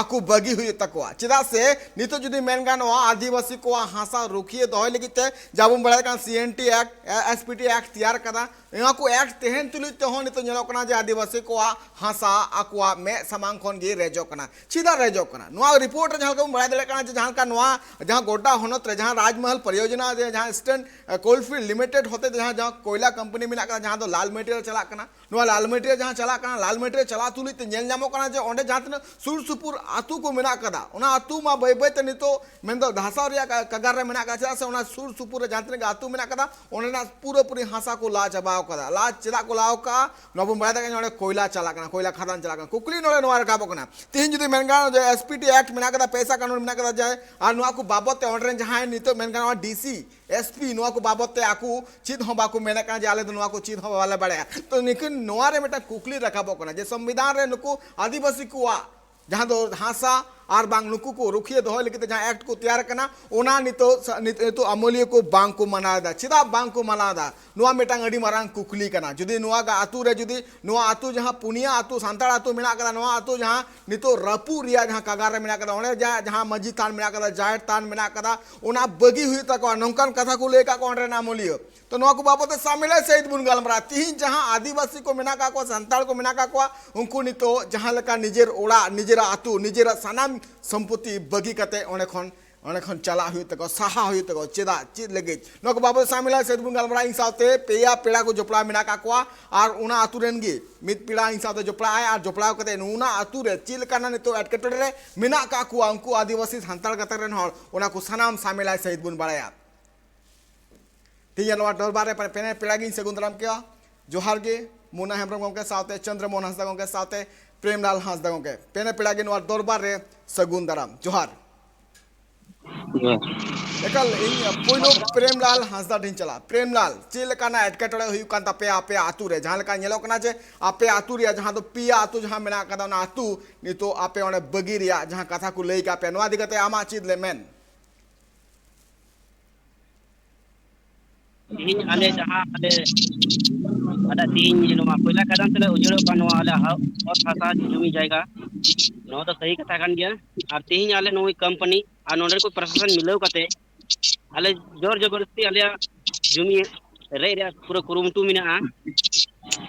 ᱟᱠᱚ ᱵᱟᱹᱜᱤ ᱦᱩᱭᱩᱜ ᱛᱟᱠᱚᱣᱟ᱾ ᱪᱮᱫᱟᱜ ᱥᱮ ᱱᱤᱛᱚᱜ ᱡᱩᱫᱤ ᱢᱮᱱ ᱜᱟᱱᱚᱜᱼᱟ, ᱟᱹᱫᱤᱵᱟᱹᱥᱤ ᱠᱚᱣᱟᱜ ᱦᱟᱥᱟ ᱨᱩᱠᱷᱤᱭᱟᱹ ᱫᱚᱦᱚᱭ ᱞᱟᱹᱜᱤᱫ ᱛᱮ ᱡᱟ ᱵᱚᱱ ᱵᱟᱲᱟᱭ ᱠᱟᱱ C N T act, S P T act ᱛᱮᱭᱟᱨ ᱠᱟᱫᱟ, ᱱᱚᱣᱟ ᱠᱚ ᱮᱠᱴ ᱛᱟᱦᱮᱱ ᱛᱩᱞᱩᱡ ᱛᱮᱦᱚᱸ ᱱᱤᱛᱚᱜ ᱧᱮᱞᱚᱜ ᱠᱟᱱᱟ ᱡᱮ ᱟᱹᱫᱤᱵᱟᱹᱥᱤ ᱠᱚᱣᱟᱜ ᱦᱟᱥᱟ ᱟᱠᱚᱣᱟᱜ ᱢᱮᱫ ᱥᱟᱢᱟᱝ ᱠᱷᱚᱱ ᱜᱮ ᱨᱮᱡᱚᱜ ᱠᱟᱱᱟ᱾ ᱪᱮᱫᱟᱜ ᱨᱮᱡᱚᱜ ᱠᱟᱱᱟ? ᱱᱚᱣᱟ ᱨᱤᱯᱳᱨᱴ ᱨᱮ ᱡᱟᱦᱟᱸ ᱞᱮᱠᱟ ᱵᱚᱱ ᱵᱟᱲᱟᱭ ᱫᱟᱲᱮᱭᱟᱜ ᱠᱟᱱᱟ ᱡᱮ ᱡᱟᱦᱟᱸ ᱞᱮᱠᱟ ᱱᱚᱣᱟ ᱡᱟᱦᱟᱸ ᱜᱚᱰᱰᱟ ᱦᱚᱱᱚᱛ ᱨᱮ ᱡᱟᱦᱟᱸ ᱨᱟᱡᱽᱢᱚᱦᱚᱞ ᱯᱚᱨᱤᱭᱳᱡᱚᱱᱟ ᱨᱮ ᱡᱟᱦᱟᱸ ᱤᱥᱴᱟᱨᱱ ᱠᱳᱞᱰᱯᱷᱤᱞᱰ ᱞᱤᱢᱤᱴᱮᱰ ᱦᱚᱛᱮ ᱛᱮ ᱡᱟᱦᱟᱸ ᱡᱟᱦᱟᱸ ᱠᱚᱭᱞᱟ ᱠᱳᱢᱯᱟᱱᱤ ᱢᱮᱱᱟᱜ ᱠᱟᱫᱟ, ᱡᱟᱦᱟᱸ ᱫᱚ ᱞᱟᱞ ᱢᱟᱹᱴᱤᱭᱟᱹ ᱨᱮ ᱪᱟᱞᱟᱜ ᱠᱟᱱᱟ, ᱱᱚᱣᱟ ᱞᱟᱞ ᱢᱟᱹᱴᱤᱭᱟᱹ ᱨᱮ ᱡᱟᱦᱟᱸ ᱪᱟᱞᱟᱜ ᱠᱟᱱᱟ, ᱞᱟᱞ ᱢᱟᱹᱴᱤᱭᱟᱹ ᱨᱮ ᱪᱟᱞᱟᱜ ᱛᱩᱞᱩᱡ ᱛᱮ ᱧᱮᱞ ᱧᱟᱢᱚᱜ ᱠᱟᱱᱟ ᱡᱮ ᱚᱸᱰᱮ ᱡᱟᱦᱟᱸ ᱛᱤᱱᱟᱹᱜ ᱥᱩᱨ ᱥᱩᱯᱩᱨ ᱟᱹᱛᱩ ᱠᱚ ᱢᱮᱱᱟᱜ ᱠᱟᱫᱟ, ᱚᱱᱟ ᱟᱹᱛᱩ ᱢᱟ ᱵᱟᱹᱭ ᱵᱟᱹᱭ ᱛᱮ ᱱᱤᱛᱚᱜ ᱢᱮᱱᱫᱚ ᱫᱷᱟᱥᱟᱣ ᱨᱮᱭᱟᱜ ᱠᱟ-, ᱠᱟᱜᱟᱨ ᱨᱮ ᱢᱮᱱᱟᱜ ᱠᱟᱫᱟ᱾ ᱪᱮᱫᱟᱜ ᱥᱮ ᱚᱱᱟ ᱥᱩᱨ ᱥᱩᱯᱩᱨ ᱨᱮ ᱡᱟᱦᱟᱸ ᱛᱤᱱᱟᱹᱜ ᱜᱮ ᱟᱹᱛᱩ ᱢᱮᱱᱟᱜ ᱠᱟᱫᱟ, ᱚᱸᱰᱮᱱᱟᱜ ᱯᱩᱨᱟᱹᱯᱩᱨᱤ ᱦᱟᱥᱟ ᱠᱚ ᱞᱟ ᱪᱟᱵᱟᱣ ᱠᱟᱫᱟ᱾ ᱞᱟ ᱪᱮᱫᱟᱜ ᱠᱚ ᱞᱟᱣ ᱠᱟᱜᱼᱟ? ᱱᱚᱣᱟ ᱵᱚᱱ ᱵᱟᱲᱟᱭ ᱫᱟᱲᱮᱭᱟᱜ ᱠᱟᱱᱟ, ᱚᱸᱰᱮ ᱠᱚᱭᱞᱟ ᱪᱟᱞᱟᱜ ᱠᱟᱱᱟ, ᱠᱚᱭᱞᱟ ᱠᱷᱟᱫᱟᱱ ᱪᱟᱞᱟᱜ ᱠᱟᱱᱟ᱾ ᱠᱩᱠᱞᱤ ᱱᱚᱰᱮ ᱱᱚᱣᱟ ᱨᱟᱠᱟᱵᱚᱜ ᱠᱟᱱᱟ, ᱛᱤᱦᱤᱧ ᱡᱩᱫᱤ ᱢᱮᱱ ᱜᱟᱱᱚᱜᱼᱟ ᱡᱮ ᱮᱥ ᱯᱤ ᱴᱤ ᱮᱠᱴ ᱢᱮᱱᱟᱜ ᱠᱟᱫᱟ, ᱯᱮᱭᱥᱟ ᱠᱟᱹᱱᱩᱱ ᱢᱮᱱᱟᱜ ᱠᱟᱫᱟ, ᱡᱮ ᱟᱨ ᱱᱚᱣᱟ ᱠᱚ ᱵᱟᱵᱚᱫ ᱛᱮ ᱚᱸᱰᱮ ᱨᱮᱱ ᱡᱟᱦᱟᱸᱭ ᱱᱤᱛᱚᱜ ᱢᱮᱱ ᱜᱟᱱᱚᱜᱼᱟ ᱰᱤ ᱥᱤ, ᱮᱥ ᱯᱤ ᱱᱚᱣᱟ ᱠᱚ ᱵᱟᱵᱚᱫ ᱛᱮ ᱟᱠᱚ ᱪᱮᱫ ᱦᱚᱸ ᱵᱟᱠᱚ ᱢᱮᱱᱮᱫ ᱠᱟᱱᱟ ᱡᱮ ᱟᱞᱮ ᱫᱚ ᱱᱚᱣᱟ ᱠᱚ ᱪᱮᱫ ᱦᱚᱸ ᱵᱟᱞᱮ ᱵᱟᱲᱟᱭᱟ᱾ ᱛᱚ ᱱᱤᱠᱤᱱ ᱱᱚᱣᱟ ᱨᱮ ᱢᱤᱫᱴᱟᱝ ᱠᱩᱠᱞᱤ ᱨᱟᱠᱟᱵᱚᱜ ᱠᱟᱱᱟ ᱡᱮ ᱥᱚᱝᱵᱤᱫᱷᱟᱱ ᱨᱮ ᱱᱩᱠᱩ ᱟᱹᱫᱤᱵᱟᱹᱥᱤ ᱠᱚᱣᱟᱜ ᱡᱟᱦᱟᱸ ᱫᱚ ᱦᱟᱥᱟ ᱟᱨ ᱵᱟᱝ ᱱᱩᱠᱩ ᱠᱚ ᱨᱩᱠᱷᱤᱭᱟᱹ ᱫᱚᱦᱚᱭ ᱞᱟᱹᱜᱤᱫ ᱛᱮ ᱡᱟᱦᱟᱸ ᱮᱠᱴ ᱠᱚ ᱛᱮᱭᱟᱨ ᱠᱟᱱᱟ, ᱚᱱᱟ ᱱᱤᱛᱚᱜ ᱥᱟ-, ᱱᱤᱛ-, ᱱᱤᱛᱚᱜ ᱟᱹᱢᱟᱹᱞᱤᱭᱟᱹ ᱠᱚ ᱵᱟᱝ ᱠᱚ ᱢᱟᱱᱟᱣ ᱮᱫᱟ᱾ ᱪᱮᱫᱟᱜ ᱵᱟᱝ ᱠᱚ ᱢᱟᱱᱟᱣ ᱮᱫᱟ? ᱱᱚᱣᱟ ᱢᱤᱫᱴᱟᱝ ᱟᱹᱰᱤ ᱢᱟᱨᱟᱝ ᱠᱩᱠᱞᱤ ᱠᱟᱱᱟ᱾ ᱡᱩᱫᱤ ᱱᱚᱣᱟ ᱜᱟ-, ᱟᱹᱛᱩ ᱨᱮ ᱡᱩᱫᱤ ᱱᱚᱣᱟ ᱟᱹᱛᱩ ᱡᱟᱦᱟᱸ ᱯᱩᱱᱭᱟᱹ ᱟᱹᱛᱩ ᱥᱟᱱᱛᱟᱲ ᱟᱹᱛᱩ ᱢᱮᱱᱟᱜ ᱠᱟᱫᱟ, ᱱᱚᱣᱟ ᱟᱹᱛᱩ ᱡᱟᱦᱟᱸ ᱱᱤᱛᱚᱜ ᱨᱟᱹᱯᱩᱫ ᱨᱮᱭᱟᱜ ᱡᱟᱦᱟᱸ ᱠᱟᱜᱟᱨ ᱨᱮ ᱢᱮᱱᱟᱜ ᱠᱟᱫᱟ, ᱚᱸᱰᱮ ᱡᱟ-, ᱡᱟᱦᱟᱸ ᱢᱟᱹᱡᱷᱤ ᱛᱷᱟᱱ ᱢᱮᱱᱟᱜ ᱠᱟᱫᱟ, ᱡᱟᱦᱮᱨ ᱛᱷᱟᱱ ᱢᱮᱱᱟᱜ ᱠᱟᱫᱟ, ᱚᱱᱟ ᱵᱟᱹᱜᱤ ᱦᱩᱭᱩᱜ ᱛᱟᱠᱚᱣᱟ, ᱱᱚᱝᱠᱟᱱ ᱠᱟᱛᱷᱟ ᱠᱚ ᱞᱟᱹᱭ ᱟᱠᱟᱫ ᱠᱚᱣᱟ ᱚᱸᱰᱮ ᱨᱮᱱ ᱟᱹᱢᱟᱹᱞᱤᱭᱟᱹ᱾ ᱛᱚ ᱱᱚᱣᱟ ᱠᱚ ᱵᱟᱵᱚᱛ ᱛᱮ ᱥᱟᱢᱮᱞᱟᱭ ᱥᱟᱹᱦᱤᱛ ᱵᱚᱱ ᱜᱟᱞᱢᱟᱨᱟᱜᱼᱟ᱾ ᱛᱤᱦᱤᱧ ᱡᱟᱦᱟᱸ ᱟᱹᱫᱤᱵᱟᱹᱥᱤ ᱠᱚ ᱢᱮᱱᱟᱜ ᱟᱠᱟᱫ ᱠᱚᱣᱟ, ᱥᱟᱱᱛᱟᱲ ᱠᱚ ᱢᱮᱱᱟᱜ ᱟᱠᱟᱫ ᱠᱚᱣᱟ, ᱩᱱᱠᱩ ᱱᱤᱛᱚᱜ ᱡᱟᱦᱟᱸ ᱞᱮᱠᱟ ᱱᱤᱡᱮᱨ ᱚᱲᱟᱜ, ᱱᱤᱡᱮᱨᱟᱜ ᱟᱹᱛᱩ, ᱱᱤᱡᱮᱨᱟᱜ ᱥᱟᱱᱟᱢ ᱥᱚᱢᱯᱚᱛᱤ ᱵᱟᱹᱜᱤ ᱠᱟᱛᱮ ᱚᱸᱰᱮ ᱠᱷᱚᱱ, ᱚᱸᱰᱮ ᱠᱷᱚᱱ ᱪᱟᱞᱟᱜ ᱦᱩᱭᱩᱜ ᱛᱟᱠᱚᱣᱟ, ᱥᱟᱦᱟ ᱦᱩᱭᱩᱜ ᱛᱟᱠᱚᱣᱟ᱾ ᱪᱮᱫᱟᱜ? ᱪᱮᱫ ᱞᱟᱹᱜᱤᱫ? ᱱᱚᱣᱟ ᱠᱚ ᱵᱟᱵᱚᱛ ᱥᱟᱢᱮᱞᱟᱭ ᱥᱟᱹᱦᱤᱛ ᱵᱚᱱ ᱜᱟᱞᱢᱟᱨᱟᱜᱼᱟ᱾ ᱤᱧ ᱥᱟᱶᱛᱮ ᱯᱮᱭᱟ ᱯᱮᱲᱟ ᱠᱚ ᱡᱚᱯᱲᱟᱣ ᱢᱮᱱᱟᱜ ᱟᱠᱟᱫ ᱠᱚᱣᱟ ᱟᱨ ᱚᱱᱟ ᱟᱹᱛᱩ ᱨᱮᱱ ᱜᱮ ᱢᱤᱫ ᱯᱮᱲᱟ ᱤᱧ ᱥᱟᱶᱛᱮ ᱡᱚᱯᱲᱟᱜ ᱟᱭ ᱟᱨ ᱡᱚᱯᱲᱟᱣ ᱠᱟᱛᱮ ᱚᱱᱟ ᱟᱹᱛᱩ ᱨᱮ ᱪᱮᱫ ᱞᱮᱠᱟᱱᱟᱜ ᱱᱤᱛᱚᱜ ᱮᱴᱠᱮᱴᱚᱬᱮ ᱨᱮ ᱢᱮᱱᱟᱜ ᱟᱠᱟᱫ ᱠᱚᱣᱟ ᱩᱱᱠᱩ ᱟᱹᱫᱤᱵᱟᱹᱥᱤ ᱥᱟᱱᱛᱟᱲ ᱜᱟᱛᱟᱠ ᱨᱮᱱ ᱦᱚᱲ, ᱚᱱᱟ ᱠᱚ ᱥᱟᱱᱟᱢ ᱥᱟᱢᱮᱞᱟᱭ ᱥᱟᱹᱦᱤᱛ ᱵᱚᱱ ᱵᱟᱲᱟᱭᱟ᱾ ᱛᱮᱦᱮᱧ ᱱᱚᱣᱟ ᱫᱚᱨᱵᱟᱨ ᱨᱮ ᱯᱮ-, ᱯᱮᱱᱮ ᱯᱮᱲᱟ ᱜᱤᱧ ᱥᱟᱹᱜᱩᱱ ᱫᱟᱨᱟᱢ ᱠᱮᱭᱟ᱾ ᱡᱚᱦᱟᱨ ᱜᱮ ᱢᱩᱱᱟ ᱦᱮᱢᱵᱨᱚᱢ ᱜᱚᱢᱠᱮ ᱥᱟᱶᱛᱮ ᱪᱚᱱᱫᱨᱚ ᱢᱳᱦᱚᱱ ᱦᱟᱸᱥᱫᱟ ᱜᱚᱢᱠᱮ ᱥᱟᱶᱛᱮ ᱯᱨᱮᱢᱞᱟᱞ ᱦᱟᱸᱥᱫᱟ ᱜᱚᱢᱠᱮ᱾ ᱯᱮᱱᱮ ᱯᱮᱲᱟ ᱜᱮ ᱱᱚᱣᱟ ᱫᱚᱨᱵᱟᱨ ᱨᱮ ᱥᱟᱹᱜᱩᱱ ᱫᱟᱨᱟᱢ᱾ ᱡᱚᱦᱟᱨ᱾ ᱡᱚᱦᱟᱨ᱾ ᱮᱠᱟᱞ, ᱤᱧ ᱯᱳᱭᱞᱳ ᱯᱨᱮᱢᱞᱟᱞ ᱦᱟᱸᱥᱫᱟ ᱴᱷᱮᱱ ᱪᱟᱞᱟᱜᱼᱟ᱾ ᱯᱨᱮᱢᱞᱟᱞ, ᱪᱮᱫ ᱞᱮᱠᱟᱱᱟᱜ ᱮᱴᱠᱮᱴᱚᱬᱮ ᱦᱩᱭᱩᱜ ᱠᱟᱱ ᱛᱟᱯᱮᱭᱟ ᱟᱯᱮᱭᱟᱜ ᱟᱹᱛᱩ ᱨᱮ? ᱡᱟᱦᱟᱸ ᱞᱮᱠᱟ ᱧᱮᱞᱚᱜ ᱠᱟᱱᱟ ᱡᱮ ᱟᱯᱮ ᱟᱹᱛᱩ ᱨᱮᱭᱟᱜ ᱡᱟᱦᱟᱸ ᱫᱚ ᱯᱮᱭᱟ ᱟᱹᱛᱩ ᱡᱟᱦᱟᱸ ᱢᱮᱱᱟᱜ ᱟᱠᱟᱫᱟ, ᱚᱱᱟ ᱟᱹᱛᱩ ᱱᱤᱛᱚᱜ ᱟᱯᱮ ᱚᱸᱰᱮ ᱵᱟᱹᱜᱤ ᱨᱮᱭᱟᱜ ᱡᱟᱦᱟᱸ ᱠᱟᱛᱷᱟ ᱠᱚ ᱞᱟᱹᱭ ᱠᱟᱜ ᱯᱮᱭᱟ, ᱱᱚᱣᱟ ᱤᱫᱤ ᱠᱟᱛᱮ ᱟᱢᱟᱜ ᱪᱮᱫ ᱞᱮ ᱢᱮᱱ? ᱛᱤᱦᱤᱧ ᱟᱞᱮ ᱡᱟᱦᱟᱸ ᱟᱞᱮ, ᱟᱞᱮ ᱛᱤᱦᱤᱧ ᱱᱚᱣᱟ ᱠᱚᱭᱞᱟ ᱠᱷᱟᱫᱟᱱ ᱛᱮᱞᱮ ᱩᱡᱟᱹᱲᱚᱜ ᱠᱟᱱ, ᱱᱚᱣᱟ ᱟᱞᱮ ᱦᱟ-, ᱚᱛ ᱦᱟᱥᱟ ᱡᱩᱢᱤ ᱡᱟᱭᱜᱟ, ᱱᱚᱣᱟ ᱫᱚ ᱥᱟᱹᱦᱤ ᱠᱟᱛᱷᱟ ᱠᱟᱱ ᱜᱮᱭᱟ᱾ ᱟᱨ ᱛᱤᱦᱤᱧ ᱟᱞᱮ ᱱᱩᱭ ᱠᱳᱢᱯᱟᱱᱤ ᱟᱨ ᱱᱚᱰᱮ ᱠᱚ ᱯᱨᱚᱥᱟᱥᱚᱱ ᱢᱤᱞᱟᱹᱣ ᱠᱟᱛᱮ ᱟᱞᱮ ᱡᱳᱨ ᱡᱚᱵᱚᱨᱫᱚᱥᱛᱤ ᱟᱞᱮᱭᱟᱜ ᱡᱩᱢᱤ ᱨᱮᱡ ᱨᱮᱭᱟᱜ ᱯᱩᱨᱟᱹ ᱠᱩᱨᱩᱢᱩᱴᱩ ᱢᱮᱱᱟᱜᱼᱟ᱾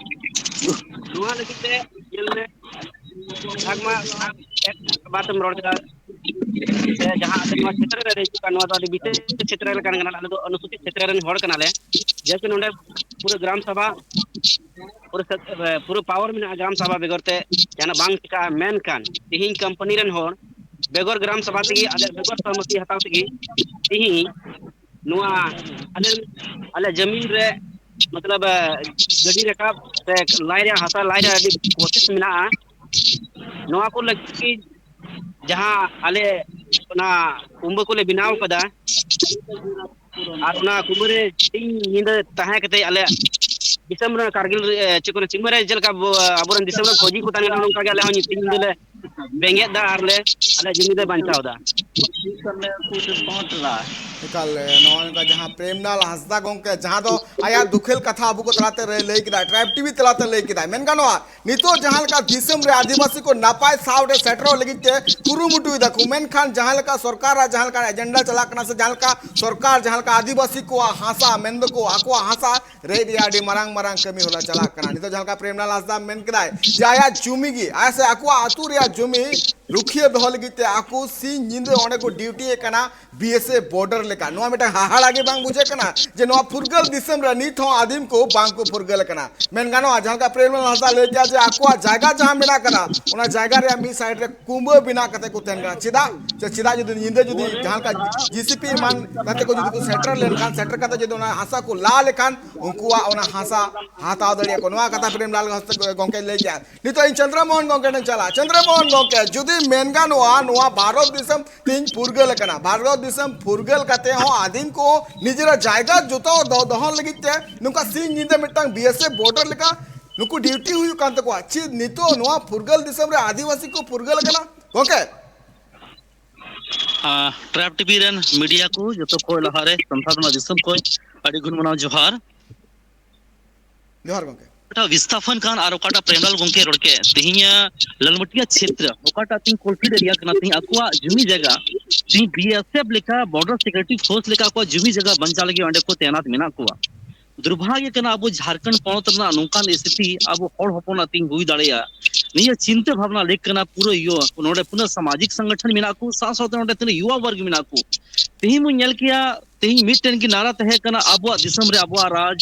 ᱱᱚᱣᱟ ᱞᱟᱹᱜᱤᱫ ᱛᱮ ᱧᱮᱞ ᱢᱮ, ᱡᱟᱦᱟᱸ ᱢᱟ ᱮᱠ ᱵᱟᱨ ᱛᱮᱢ ᱨᱚᱲ ᱠᱮᱫᱟ, ᱥᱮ ᱡᱟᱦᱟᱸ ᱟᱞᱮ ᱱᱚᱣᱟ ᱪᱷᱮᱛᱨᱚ ᱨᱮ ᱨᱮᱡ ᱠᱟᱱᱟ, ᱱᱚᱣᱟ ᱫᱚ ᱟᱹᱰᱤ ᱵᱤᱥᱮᱥ ᱪᱷᱮᱛᱨᱚ ᱞᱮᱠᱟᱱ ᱠᱟᱱᱟ, ᱟᱞᱮ ᱫᱚ ᱚᱱᱩᱥᱩᱪᱤᱛ ᱪᱷᱮᱛᱨᱚ ᱨᱮᱱ ᱦᱚᱲ ᱠᱟᱱᱟᱞᱮ᱾ ᱡᱮᱦᱮᱛᱩ ᱱᱚᱰᱮ ᱯᱩᱨᱟᱹ ᱜᱨᱟᱢ ᱥᱟᱵᱷᱟ ᱯᱩᱨᱟᱹ ᱥᱮ-, ᱯᱩᱨᱟᱹ ᱯᱟᱣᱟᱨ ᱢᱮᱱᱟᱜᱼᱟ ᱜᱨᱟᱢ ᱥᱟᱵᱷᱟ ᱵᱮᱜᱚᱨ ᱛᱮ ᱡᱟᱦᱟᱱᱟᱜ ᱵᱟᱝ ᱪᱤᱠᱟᱹᱜᱼᱟ᱾ ᱢᱮᱱᱠᱷᱟᱱ ᱛᱤᱦᱤᱧ ᱠᱳᱢᱯᱟᱱᱤ ᱨᱮᱱ ᱦᱚᱲ ᱵᱮᱜᱚᱨ ᱜᱨᱟᱢ ᱥᱟᱵᱷᱟ ᱛᱮᱜᱮ, ᱟᱞᱮ ᱵᱮᱜᱚᱨ ᱥᱚᱦᱚᱢᱚᱛᱤ ᱦᱟᱛᱟᱣ ᱛᱮᱜᱮ ᱛᱤᱦᱤᱧ ᱱᱚᱣᱟ ᱟᱞᱮ, ᱟᱞᱮ ᱡᱟᱹᱢᱤᱱ ᱨᱮ ᱢᱚᱛᱞᱚᱵ ᱜᱟᱹᱰᱤ ᱨᱟᱠᱟᱵ ᱥᱮ ᱞᱟᱭ ᱨᱮᱭᱟᱜ, ᱦᱟᱥᱟ ᱞᱟᱭ ᱨᱮᱭᱟᱜ ᱟᱹᱰᱤ ᱠᱳᱥᱤᱥ ᱢᱮᱱᱟᱜᱼᱟ᱾ ᱱᱚᱣᱟ ᱠᱚ ᱞᱟᱹᱜᱤᱫ ᱡᱟᱦᱟᱸ ᱟᱞᱮ ᱚᱱᱟ ᱠᱩᱢᱵᱟᱹ ᱠᱚᱞᱮ ᱵᱮᱱᱟᱣ ᱠᱟᱫᱟ, ᱟᱨ ᱚᱱᱟ ᱠᱩᱢᱵᱟᱹ ᱨᱮ ᱥᱤᱧ ᱧᱤᱫᱟᱹ ᱛᱟᱦᱮᱸ ᱠᱟᱛᱮ ᱟᱞᱮ ᱫᱤᱥᱚᱢ ᱨᱮ ᱠᱟᱨᱜᱤᱞ ᱨᱮ, ᱮ, ᱪᱮᱫ ᱠᱚ ᱢᱮᱱᱟ, ᱥᱤᱢᱟᱹ ᱨᱮ ᱪᱮᱫ ᱞᱮᱠᱟ ᱟᱵᱚ, ᱟᱵᱚᱨᱮᱱ ᱫᱤᱥᱚᱢ ᱨᱮᱱ ᱯᱷᱳᱡᱤ ᱠᱚ ᱛᱟᱦᱮᱸ ᱠᱟᱱᱟ, ᱚᱱᱠᱟ ᱜᱮ ᱟᱞᱮ ᱦᱚᱸ ᱥᱤᱧ ᱧᱤᱫᱟᱹ ᱞᱮ ᱵᱮᱸᱜᱮᱫ ᱫᱟ ᱟᱨ ᱞᱮ ᱟᱞᱮᱭᱟᱜ ᱡᱩᱢᱤ ᱞᱮ ᱵᱟᱧᱪᱟᱣ ᱫᱟ᱾ ᱮᱠᱟᱞ, ᱱᱚᱜᱼᱚᱭ ᱱᱚᱝᱠᱟ ᱡᱟᱦᱟᱸ ᱯᱨᱮᱢᱞᱟᱞ ᱦᱟᱸᱥᱫᱟ ᱜᱚᱢᱠᱮ, ᱡᱟᱦᱟᱸ ᱫᱚ ᱟᱭᱟᱜ ᱫᱩᱠᱷᱮᱞ ᱠᱟᱛᱷᱟ ᱟᱵᱚ ᱠᱚ ᱛᱟᱞᱟᱛᱮ ᱨᱮ ᱞᱟᱹᱭ ᱠᱮᱫᱟ, ᱴᱨᱟᱭᱤᱵᱽ ᱴᱤᱵᱷᱤ ᱛᱟᱞᱟᱛᱮ ᱞᱟᱹᱭ ᱠᱮᱫᱟ, ᱢᱮᱱ ᱜᱟᱱᱚᱜᱼᱟ ᱱᱤᱛᱚᱜ ᱡᱟᱦᱟᱸ ᱞᱮᱠᱟ ᱫᱤᱥᱚᱢ ᱨᱮ ᱟᱹᱫᱤᱵᱟᱹᱥᱤ ᱠᱚ ᱱᱟᱯᱟᱭ ᱥᱟᱶ ᱨᱮ ᱥᱮᱴᱮᱨᱚᱜ ᱞᱟᱹᱜᱤᱫ ᱛᱮ ᱠᱩᱨᱩᱢᱩᱴᱩᱭ ᱫᱟᱠᱚ, ᱢᱮᱱᱠᱷᱟᱱ ᱡᱟᱦᱟᱸ ᱞᱮᱠᱟ ᱥᱚᱨᱠᱟᱨᱟᱜ ᱡᱟᱦᱟᱸ ᱞᱮᱠᱟ ᱮᱡᱮᱱᱰᱟ ᱪᱟᱞᱟᱜ ᱠᱟᱱᱟ, ᱥᱮ ᱡᱟᱦᱟᱸ ᱞᱮᱠᱟ ᱥᱚᱨᱠᱟᱨ ᱡᱟᱦᱟᱸ ᱞᱮᱠᱟ ᱟᱹᱫᱤᱵᱟᱹᱥᱤ ᱠᱚᱣᱟᱜ ᱦᱟᱥᱟ, ᱢᱮᱱ ᱫᱚᱠᱚ ᱟᱠᱚᱣᱟᱜ ᱦᱟᱥᱟ ᱨᱮᱡ ᱨᱮᱭᱟᱜ ᱟᱹᱰᱤ ᱢᱟᱨᱟᱝ ᱢᱟᱨᱟᱝ ᱠᱟᱹᱢᱤ ᱦᱚᱨᱟ ᱪᱟᱞᱟᱜ ᱠᱟᱱᱟ᱾ ᱱᱤᱛᱚᱜ ᱡᱟᱦᱟᱸ ᱞᱮᱠᱟ ᱯᱨᱮᱢᱞᱟᱞ ᱦᱟᱸᱥᱫᱟ ᱢᱮᱱ ᱠᱮᱫᱟᱭ ᱡᱮ ᱟᱭᱟᱜ ᱡᱩᱢᱤ ᱜᱮ, ᱟᱭ ᱥᱮ ᱟᱠᱚᱣᱟᱜ ᱟᱹᱛᱩ ᱨᱮᱭᱟᱜ ᱡᱩᱢᱤ ᱨᱩᱠᱷᱤᱭᱟᱹ ᱫᱚᱦᱚ ᱞᱟᱹᱜᱤᱫ ᱛᱮ ᱟᱠᱚ ᱥᱤᱧ ᱧᱤᱫᱟᱹ ᱚᱸᱰᱮ ᱠᱚ ᱰᱤᱭᱩᱴᱤ ᱭᱮᱫ ᱠᱟᱱᱟ, ᱵᱤ ᱮᱥ ᱮᱯᱷ ᱵᱚᱨᱰᱟᱨ ᱞᱮᱠᱟ᱾ ᱱᱚᱣᱟ ᱢᱤᱫᱴᱟᱝ ᱦᱟᱦᱟᱲᱟ ᱜᱮ ᱵᱟᱝ ᱵᱩᱡᱷᱟᱹᱜ ᱠᱟᱱᱟ ᱡᱮ ᱱᱚᱣᱟ ᱯᱷᱩᱨᱜᱟᱹᱞ ᱫᱤᱥᱚᱢ ᱨᱮ ᱱᱤᱛ ᱦᱚᱸ ᱟᱹᱫᱤᱢ ᱠᱚ ᱵᱟᱝ ᱠᱚ ᱯᱷᱩᱨᱜᱟᱹᱞ ᱠᱟᱱᱟ? ᱢᱮᱱ ᱜᱟᱱᱚᱜᱼᱟ, ᱡᱟᱦᱟᱸ ᱞᱮᱠᱟ ᱯᱨᱮᱢᱞᱟᱞ ᱦᱟᱸᱥᱫᱟ ᱞᱟᱹᱭ ᱠᱮᱜᱼᱟ ᱡᱮ ᱟᱠᱚᱣᱟᱜ ᱡᱟᱭᱜᱟ ᱡᱟᱦᱟᱸ ᱢᱮᱱᱟᱜ ᱠᱟᱫᱟ, ᱚᱱᱟ ᱡᱟᱭᱜᱟ ᱨᱮᱭᱟᱜ ᱢᱤᱫ ᱥᱟᱭᱤᱰ ᱨᱮ ᱠᱩᱢᱵᱟᱹ ᱵᱮᱱᱟᱣ ᱠᱟᱛᱮ ᱠᱚ ᱛᱟᱦᱮᱱ ᱠᱟᱱᱟ᱾ ᱪᱮᱫᱟᱜ? ᱪᱮ-, ᱪᱮᱫᱟᱜ ᱡᱩᱫᱤ ᱧᱤᱫᱟᱹ ᱡᱩᱫᱤ ᱡᱟᱦᱟᱸ ᱞᱮᱠᱟ ᱡᱤ ᱥᱤ ᱯᱤ ᱮᱢᱟᱱ ᱠᱟᱛᱮ ᱠᱚ ᱡᱩᱫᱤ ᱠᱚ ᱥᱮᱴᱮᱨ ᱞᱮᱱᱠᱷᱟᱱ, ᱥᱮᱴᱮᱨ ᱠᱟᱛᱮ ᱡᱩᱫᱤ ᱚᱱᱟ ᱦᱟᱥᱟ ᱠᱚ ᱞᱟ ᱞᱮᱠᱷᱟᱱ, ᱩᱱᱠᱩᱣᱟᱜ ᱚᱱᱟ ᱦᱟᱥᱟ ᱦᱟᱛᱟᱣ ᱫᱟᱲᱮᱭᱟᱜᱼᱟ ᱠᱚ? ᱱᱚᱣᱟ ᱠᱟᱛᱷᱟ ᱯᱨᱮᱢᱞᱟᱞ ᱦᱟᱸᱥᱫᱟ ᱜᱚᱢᱠᱮᱭ ᱞᱟᱹᱭ ᱠᱮᱜᱼᱟ᱾ ᱱᱤᱛᱚᱜ ᱤᱧ ᱪᱚᱱᱫᱨᱚ ᱢᱳᱦᱚᱱ ᱜᱚᱢᱠᱮ ᱴᱷᱮᱱ ᱪᱟᱞᱟᱜᱼᱟ᱾ ᱪᱚᱱᱫᱨᱚ ᱢᱳᱦᱚᱱ ᱜᱚᱢᱠᱮ, ᱡᱩᱫᱤ ᱢᱮᱱ ᱜᱟᱱᱚᱜᱼᱟ, ᱱᱚᱣᱟ ᱵᱷᱟᱨᱚᱛ ᱫᱤᱥᱚᱢ ᱛᱤᱧ ᱯᱷᱩᱨᱜᱟᱹᱞ ᱟᱠᱟᱱᱟ, ᱵᱷᱟᱨᱚᱛ ᱫᱤᱥᱚᱢ ᱯᱷᱩᱨᱜᱟᱹᱞ ᱠᱟᱛᱮ ᱦᱚᱸ ᱟᱹᱫᱤᱢ ᱠᱚ ᱱᱤᱡᱮᱨᱟᱜ ᱡᱟᱭᱜᱟ ᱡᱚᱛᱚ ᱫᱚ-, ᱫᱚᱦᱚ ᱞᱟᱹᱜᱤᱫ ᱛᱮ ᱱᱚᱝᱠᱟ ᱥᱤᱧ ᱧᱤᱫᱟᱹ ᱢᱤᱫᱴᱟᱝ ᱵᱤ ᱮᱥ ᱮᱯᱷ ᱵᱚᱨᱰᱟᱨ ᱞᱮᱠᱟ ᱱᱩᱠᱩ ᱰᱤᱭᱩᱴᱤ ᱦᱩᱭᱩᱜ ᱠᱟᱱ ᱛᱟᱠᱚᱣᱟ᱾ ᱪᱮᱫ ᱱᱤᱛᱚᱜ ᱱᱚᱣᱟ ᱯᱷᱩᱨᱜᱟᱹᱞ ᱫᱤᱥᱚᱢ ᱨᱮ ᱟᱹᱫᱤᱵᱟᱹᱥᱤ ᱠᱚ ᱯᱷᱩᱨᱜᱟᱹᱞ ᱟᱠᱟᱱᱟ ᱜᱚᱢᱠᱮ? ᱴᱨᱟᱭᱤᱵᱽ ᱴᱤᱵᱷᱤ ᱨᱮᱱ ᱢᱤᱰᱤᱭᱟ ᱠᱚ ᱡᱚᱛᱚ ᱠᱷᱚᱱ ᱞᱟᱦᱟᱨᱮ ᱥᱟᱱᱛᱟᱲ ᱱᱚᱣᱟ ᱫᱤᱥᱚᱢ ᱠᱷᱚᱱ ᱟᱹᱰᱤ ᱜᱩᱱ ᱢᱟᱱᱟᱣ ᱡᱚᱦᱟᱨ᱾ ᱡᱚᱦᱟᱨ ᱜᱚᱢᱠᱮ᱾ ᱚᱠᱟᱴᱟᱜ ᱵᱤᱥᱛᱷᱟᱯᱚᱱ ᱠᱟᱱ ᱟᱨ ᱚᱠᱟᱴᱟᱜ ᱯᱨᱮᱢᱞᱟᱞ ᱜᱚᱢᱠᱮ ᱨᱚᱲ ᱠᱮᱫ, ᱛᱮᱦᱮᱧ ᱞᱟᱞᱢᱟᱴᱤᱭᱟ ᱪᱷᱮᱛᱨᱚ ᱚᱠᱟᱴᱟᱜ ᱛᱮᱦᱮᱧ ᱠᱚᱞᱯᱷᱤᱞᱰ ᱮᱨᱤᱭᱟ ᱠᱟᱱᱟ, ᱛᱮᱦᱮᱧ ᱟᱠᱚᱣᱟᱜ ᱡᱩᱢᱤ ᱡᱟᱭᱜᱟ ᱛᱮᱦᱮᱧ ᱵᱤ ᱮᱥ ᱮᱯᱷ ᱞᱮᱠᱟ ᱵᱚᱨᱰᱟᱨ ᱥᱤᱠᱩᱨᱤᱴᱤ ᱯᱷᱳᱨᱥ ᱞᱮᱠᱟ ᱟᱠᱚᱣᱟᱜ ᱡᱩᱢᱤ ᱡᱟᱭᱜᱟ ᱵᱟᱧᱪᱟᱣ ᱞᱟᱹᱜᱤᱫ ᱚᱸᱰᱮ ᱠᱚ ᱛᱮᱱᱟᱛ ᱢᱮᱱᱟᱜ ᱠᱚᱣᱟ᱾ ᱫᱩᱨᱵᱷᱟᱜᱭᱚ ᱠᱟᱱᱟ ᱟᱵᱚ ᱡᱷᱟᱲᱠᱷᱚᱸᱰ ᱯᱚᱱᱚᱛ ᱨᱮᱱᱟᱜ ᱱᱚᱝᱠᱟᱱ ᱥᱛᱷᱤᱛᱤ ᱟᱵᱚ ᱦᱚᱲ ᱦᱚᱯᱚᱱᱟᱜ ᱛᱮᱦᱮᱧ ᱦᱩᱭ ᱫᱟᱲᱮᱭᱟᱜᱼᱟ᱾ ᱱᱤᱭᱟᱹ ᱪᱤᱱᱛᱟᱹ ᱵᱷᱟᱵᱽᱱᱟ ᱞᱮᱠ ᱠᱟᱱᱟ ᱯᱩᱨᱟᱹ ᱭᱩᱣᱟ, ᱱᱚᱰᱮ ᱯᱩᱨᱟᱹ ᱥᱟᱢᱟᱡᱤᱠ ᱥᱚᱝᱜᱚᱴᱷᱚᱱ ᱢᱮᱱᱟᱜ ᱠᱚ, ᱥᱟᱶ ᱥᱟᱶᱛᱮ ᱱᱚᱰᱮ ᱛᱤᱱᱟᱹᱜ ᱭᱩᱣᱟ ᱵᱚᱨᱜᱽ ᱢᱮᱱᱟᱜ ᱠᱚ᱾ ᱛᱮᱦᱮᱧ ᱵᱚᱱ ᱧᱮᱞ ᱠᱮᱭᱟ, ᱛᱮᱦᱮᱧ ᱢᱤᱫᱴᱮᱱ ᱜᱮ ᱱᱟᱨᱟ ᱛᱟᱦᱮᱸ ᱠᱟᱱᱟ ᱟᱵᱚᱣᱟᱜ ᱫᱤᱥᱚᱢ ᱨᱮ ᱟᱵᱚᱣᱟᱜ ᱨᱟᱡᱽ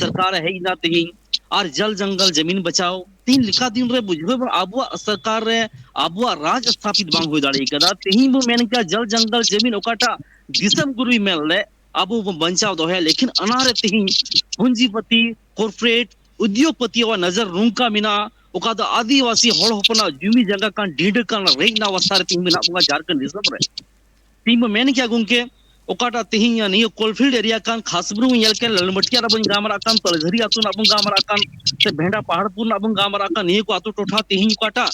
ᱥᱚᱨᱠᱟᱨ ᱮ ᱦᱮᱡ ᱮᱱᱟ ᱛᱮᱦᱮᱧ, ᱟᱨ ᱡᱚᱞ ᱡᱚᱝᱜᱚᱞ ᱡᱟᱢᱤᱱ ᱵᱟᱪᱟᱣ᱾ ᱛᱮᱦᱮᱧ ᱞᱮᱠᱟ ᱫᱤᱱ ᱨᱮ ᱵᱩᱡᱷᱟᱹᱣ ᱵᱚᱱ, ᱟᱵᱚᱣᱟᱜ ᱥᱚᱨᱠᱟᱨ ᱨᱮ ᱟᱵᱚᱣᱟᱜ ᱨᱟᱡᱽ ᱥᱛᱷᱟᱯᱤᱛ ᱵᱟᱝ ᱦᱩᱭ ᱫᱟᱲᱮ ᱠᱟᱫᱟ᱾ ᱛᱮᱦᱮᱧ ᱵᱚᱱ ᱢᱮᱱ ᱠᱮᱭᱟ ᱡᱚᱞ ᱡᱚᱝᱜᱚᱞ ᱡᱟᱢᱤᱱ ᱚᱠᱟᱴᱟᱜ ᱫᱤᱥᱚᱢ ᱜᱩᱨᱩᱭ ᱢᱮᱱ ᱞᱮᱫ ᱟᱵᱚ ᱵᱚᱱ ᱵᱟᱧᱪᱟᱣ ᱫᱚᱦᱚᱭᱟ, ᱞᱮᱠᱤᱱ ᱚᱱᱟᱨᱮ ᱛᱮᱦᱮᱧ ᱯᱩᱸᱡᱤᱯᱚᱛᱤ, ᱠᱚᱨᱯᱳᱨᱮᱴ, ᱩᱫᱭᱳᱜᱽᱯᱚᱛᱤᱭᱟᱜ ᱱᱚᱡᱚᱨ ᱱᱚᱝᱠᱟ ᱢᱮᱱᱟᱜᱼᱟ, ᱚᱠᱟ ᱫᱚ ᱟᱹᱫᱤᱵᱟᱹᱥᱤ ᱦᱚᱲ ᱦᱚᱯᱚᱱᱟᱜ ᱡᱩᱢᱤ ᱡᱟᱭᱜᱟ ᱠᱟᱱ, ᱰᱤᱸᱰᱟᱹ ᱠᱟᱱ, ᱨᱮᱡ ᱨᱮᱱᱟᱜ ᱚᱵᱚᱥᱛᱷᱟ ᱨᱮ ᱛᱮᱦᱮᱧ ᱢᱮᱱᱟᱜ ᱵᱚᱱᱟ ᱡᱷᱟᱲᱠᱷᱚᱸᱰ ᱫᱤᱥᱚᱢ ᱨᱮ᱾ ᱛᱮᱦᱮᱧ ᱵᱚᱱ ᱢᱮᱱ ᱠᱮᱭᱟ ᱜᱚᱝᱠᱮ, ᱚᱠᱟᱴᱟᱜ ᱛᱮᱦᱮᱧ ᱱᱤᱭᱟᱹ ᱠᱳᱞᱯᱷᱤᱞᱰ ᱮᱨᱤᱭᱟ ᱠᱟᱱ, ᱠᱷᱟᱥᱵᱩᱨᱩ ᱵᱚᱱ ᱧᱮᱞ ᱠᱮᱭᱟ, ᱞᱟᱞᱢᱟᱹᱴᱤᱭᱟ ᱨᱮᱵᱚᱱ ᱜᱟᱞᱢᱟᱨᱟᱜ ᱠᱟᱱ, ᱛᱟᱞᱡᱷᱟᱹᱨᱤ ᱟᱹᱛᱩ ᱨᱮᱱᱟᱜ ᱵᱚᱱ ᱜᱟᱞᱢᱟᱨᱟᱜ ᱠᱟᱱ, ᱥᱮ ᱵᱷᱮᱰᱟ ᱯᱟᱦᱟᱲᱯᱩᱨ ᱨᱮᱱᱟᱜ ᱵᱚᱱ ᱜᱟᱞᱢᱟᱨᱟᱜ ᱠᱟᱱ, ᱱᱤᱭᱟᱹ ᱠᱚ ᱟᱹᱛᱩ ᱴᱚᱴᱷᱟ ᱛᱮᱦᱮᱧ ᱚᱠᱟᱴᱟᱜ,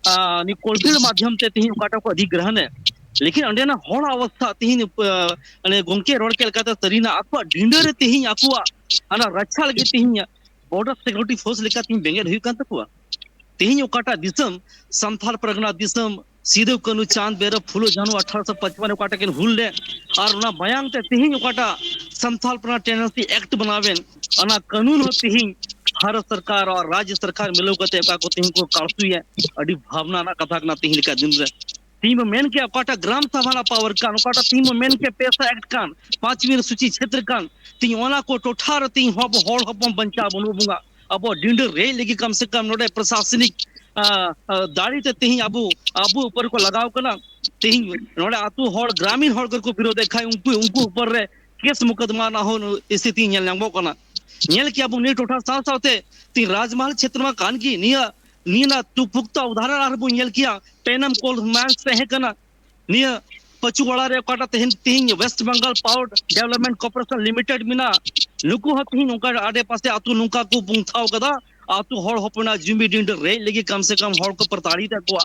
ᱟᱸ, ᱱᱤᱭᱟᱹ ᱠᱳᱞᱯᱷᱤᱞᱰ ᱢᱟᱫᱽᱫᱷᱚᱢ ᱛᱮ ᱛᱮᱦᱮᱧ ᱚᱠᱟᱴᱟᱜ ᱠᱚ ᱚᱫᱷᱤᱜᱨᱚᱦᱚᱱ ᱮ, ᱞᱮᱠᱤᱱ ᱚᱸᱰᱮᱱᱟᱜ ᱦᱚᱲ ᱚᱵᱚᱥᱛᱷᱟ ᱛᱮᱦᱮᱧ, ᱟᱸ, ᱢᱟᱱᱮ ᱜᱚᱝᱠᱮ ᱨᱚᱲ ᱠᱮᱫ ᱞᱮᱠᱟᱛᱮ ᱥᱟᱹᱨᱤᱱᱟᱜ ᱟᱠᱚᱣᱟᱜ ᱰᱤᱸᱰᱟᱹ ᱨᱮ ᱛᱮᱦᱮᱧ ᱟᱠᱚᱣᱟᱜ ᱚᱱᱟ ᱨᱟᱪᱷᱟ ᱞᱟᱹᱜᱤᱫ ᱛᱮᱦᱮᱧ ᱵᱚᱨᱰᱟᱨ ᱥᱤᱠᱩᱨᱤᱴᱤ ᱯᱷᱳᱨᱥ ᱞᱮᱠᱟ ᱛᱮᱦᱮᱧ ᱵᱮᱸᱜᱮᱫ ᱦᱩᱭᱩᱜ ᱠᱟᱱ ᱛᱟᱠᱚᱣᱟ᱾ ᱛᱮᱦᱮᱧ ᱚᱠᱟᱴᱟᱜ ᱫᱤᱥᱚᱢ, ᱥᱟᱱᱛᱟᱲ ᱯᱟᱨᱜᱟᱱᱟ ᱫᱤᱥᱚᱢ, ᱥᱤᱫᱩ ᱠᱟᱹᱱᱦᱩ ᱪᱟᱸᱫᱽ ᱵᱷᱟᱭᱨᱚ ᱯᱷᱩᱞᱳ ᱡᱷᱟᱱᱚ ᱟᱴᱷᱟᱨᱚᱥᱚ ᱯᱟᱸᱪᱯᱟᱱᱱᱚ ᱚᱠᱟᱴᱟᱜ ᱠᱤᱱ ᱦᱩᱞ ᱞᱮᱫ, ᱟᱨ ᱚᱱᱟ ᱢᱟᱭᱟᱝ ᱛᱮ ᱛᱮᱦᱮᱧ ᱚᱠᱟᱴᱟᱜ ᱥᱟᱱᱛᱟᱲ ᱯᱟᱨᱜᱟᱱᱟ ᱴᱮᱱᱰᱮᱱᱥᱤ ᱮᱠᱴ ᱵᱮᱱᱟᱣᱮᱱ, ᱚᱱᱟ ᱠᱟᱹᱱᱩᱱ ᱦᱚᱸ ᱛᱮᱦᱮᱧ ᱵᱷᱟᱨᱚᱛ ᱥᱚᱨᱠᱟᱨ ᱟᱨ ᱨᱟᱡᱽᱡᱚ ᱥᱚᱨᱠᱟᱨ ᱢᱤᱞᱟᱹᱣ ᱠᱟᱛᱮ ᱚᱠᱟ ᱠᱚ ᱛᱮᱦᱮᱧ ᱠᱚ ᱠᱟᱹᱲᱥᱩᱭᱟ, ᱟᱹᱰᱤ ᱵᱷᱟᱵᱽᱱᱟ ᱨᱮᱱᱟᱜ ᱠᱟᱛᱷᱟ ᱠᱟᱱᱟ ᱛᱮᱦᱮᱧ ᱞᱮᱠᱟ ᱫᱤᱱ ᱨᱮ᱾ ᱛᱮᱦᱮᱧ ᱵᱚᱱ ᱢᱮᱱ ᱠᱮᱭᱟ ᱚᱠᱟᱴᱟᱜ ᱜᱨᱟᱢ ᱥᱟᱵᱷᱟ ᱨᱮᱱᱟᱜ ᱯᱟᱣᱟᱨ ᱠᱟᱱ, ᱚᱠᱟᱴᱟᱜ ᱛᱮᱦᱮᱧ ᱵᱚᱱ ᱢᱮᱱ ᱠᱮᱭᱟ ᱯᱮᱥᱟ ᱮᱠᱴ ᱠᱟᱱ, ᱯᱟᱸᱪ ᱢᱤᱱᱤᱴ ᱥᱩᱪᱤ ᱪᱷᱮᱛᱨᱚ ᱠᱟᱱ, ᱛᱮᱦᱮᱧ ᱚᱱᱟ ᱠᱚ ᱴᱚᱴᱷᱟ ᱨᱮ ᱛᱮᱦᱮᱧ ᱦᱚᱸ ᱟᱵᱚ ᱦᱚᱲ ᱦᱚᱯᱚᱱ ᱵᱟᱧᱪᱟᱣ ᱵᱟᱹᱱᱩᱜ ᱵᱚᱱᱟ᱾ ᱟᱵᱚ ᱰᱤᱸᱰᱟᱹ ᱨᱮᱡ ᱞᱟᱹᱜᱤᱫ ᱠᱟᱢ ᱥᱮ ᱠᱟᱢ ᱱᱚᱰᱮ ᱯᱨᱚᱥᱟᱥᱚᱱᱤᱠ, ᱟ, ᱟ, ᱫᱟᱲᱮ ᱛᱮ ᱛᱮᱦᱮᱧ ᱟᱵᱚ, ᱟᱵᱚ ᱩᱯᱚᱨ ᱠᱚ ᱞᱟᱜᱟᱣ ᱠᱟᱱᱟ᱾ ᱛᱮᱦᱮᱧ ᱱᱚᱰᱮ ᱟᱹᱛᱩ ᱦᱚᱲ, ᱜᱨᱟᱢᱤᱱ ᱦᱚᱲ ᱠᱚ ᱵᱤᱨᱳᱫᱮᱫ ᱠᱷᱟᱱ ᱩᱱᱠᱩ, ᱩᱱᱠᱩ ᱩᱯᱚᱨ ᱨᱮ ᱠᱮᱥ ᱢᱩᱠᱚᱫᱢᱟ ᱨᱮᱱᱟᱜ ᱦᱚᱸ ᱥᱛᱷᱤᱛᱤ ᱧᱮᱞ ᱧᱟᱢᱚᱜ ᱠᱟᱱᱟ᱾ ᱧᱮᱞ ᱠᱮᱭᱟ ᱵᱚᱱ ᱱᱤᱭᱟᱹ ᱴᱚᱴᱷᱟ ᱥᱟᱶ ᱥᱟᱶᱛᱮ ᱛᱮᱦᱮᱧ ᱨᱟᱡᱽᱢᱟᱦᱟᱞ ᱪᱷᱮᱛᱨᱚ ᱢᱟ ᱠᱟᱱ ᱜᱮ, ᱱᱤᱭᱟᱹ, ᱱᱤᱭᱟᱹ ᱨᱮᱱᱟᱜ ᱛᱩ-, ᱯᱩᱠᱛᱟ ᱩᱫᱟᱦᱚᱨᱚᱱ ᱟᱨᱦᱚᱸ ᱵᱚᱱ ᱧᱮᱞ ᱠᱮᱭᱟ, ᱯᱮᱱᱟᱢ ᱠᱳᱞ ᱢᱟᱭᱤᱱᱥ ᱛᱟᱦᱮᱸ ᱠᱟᱱᱟ᱾ ᱱᱤᱭᱟᱹ ᱯᱟᱪᱩᱣᱟᱲᱟ ᱨᱮ ᱚᱠᱟᱴᱟᱜ ᱛᱮᱦᱮᱧ, ᱛᱮᱦᱮᱧ West Bengal Power Development Corporation Limited ᱢᱮᱱᱟᱜᱼᱟ, ᱱᱩᱠᱩ ᱦᱚᱸ ᱛᱮᱦᱮᱧ ᱱᱚᱝᱠᱟ ᱟᱰᱮ ᱯᱟᱥᱮ ᱟᱹᱛᱩ ᱱᱚᱝᱠᱟ ᱠᱚ ᱯᱩᱝᱛᱷᱟᱣ ᱠᱟᱫᱟ, ᱟᱹᱛᱩ ᱦᱚᱲ ᱦᱚᱯᱚᱱᱟᱜ ᱡᱩᱢᱤ ᱰᱤᱸᱰᱟᱹ ᱨᱮᱡ ᱞᱟᱹᱜᱤᱫ ᱠᱟᱢ ᱥᱮ ᱠᱟᱢ ᱦᱚᱲ ᱠᱚ ᱯᱨᱚᱛᱟᱲᱤᱛ ᱮᱫ ᱠᱚᱣᱟ᱾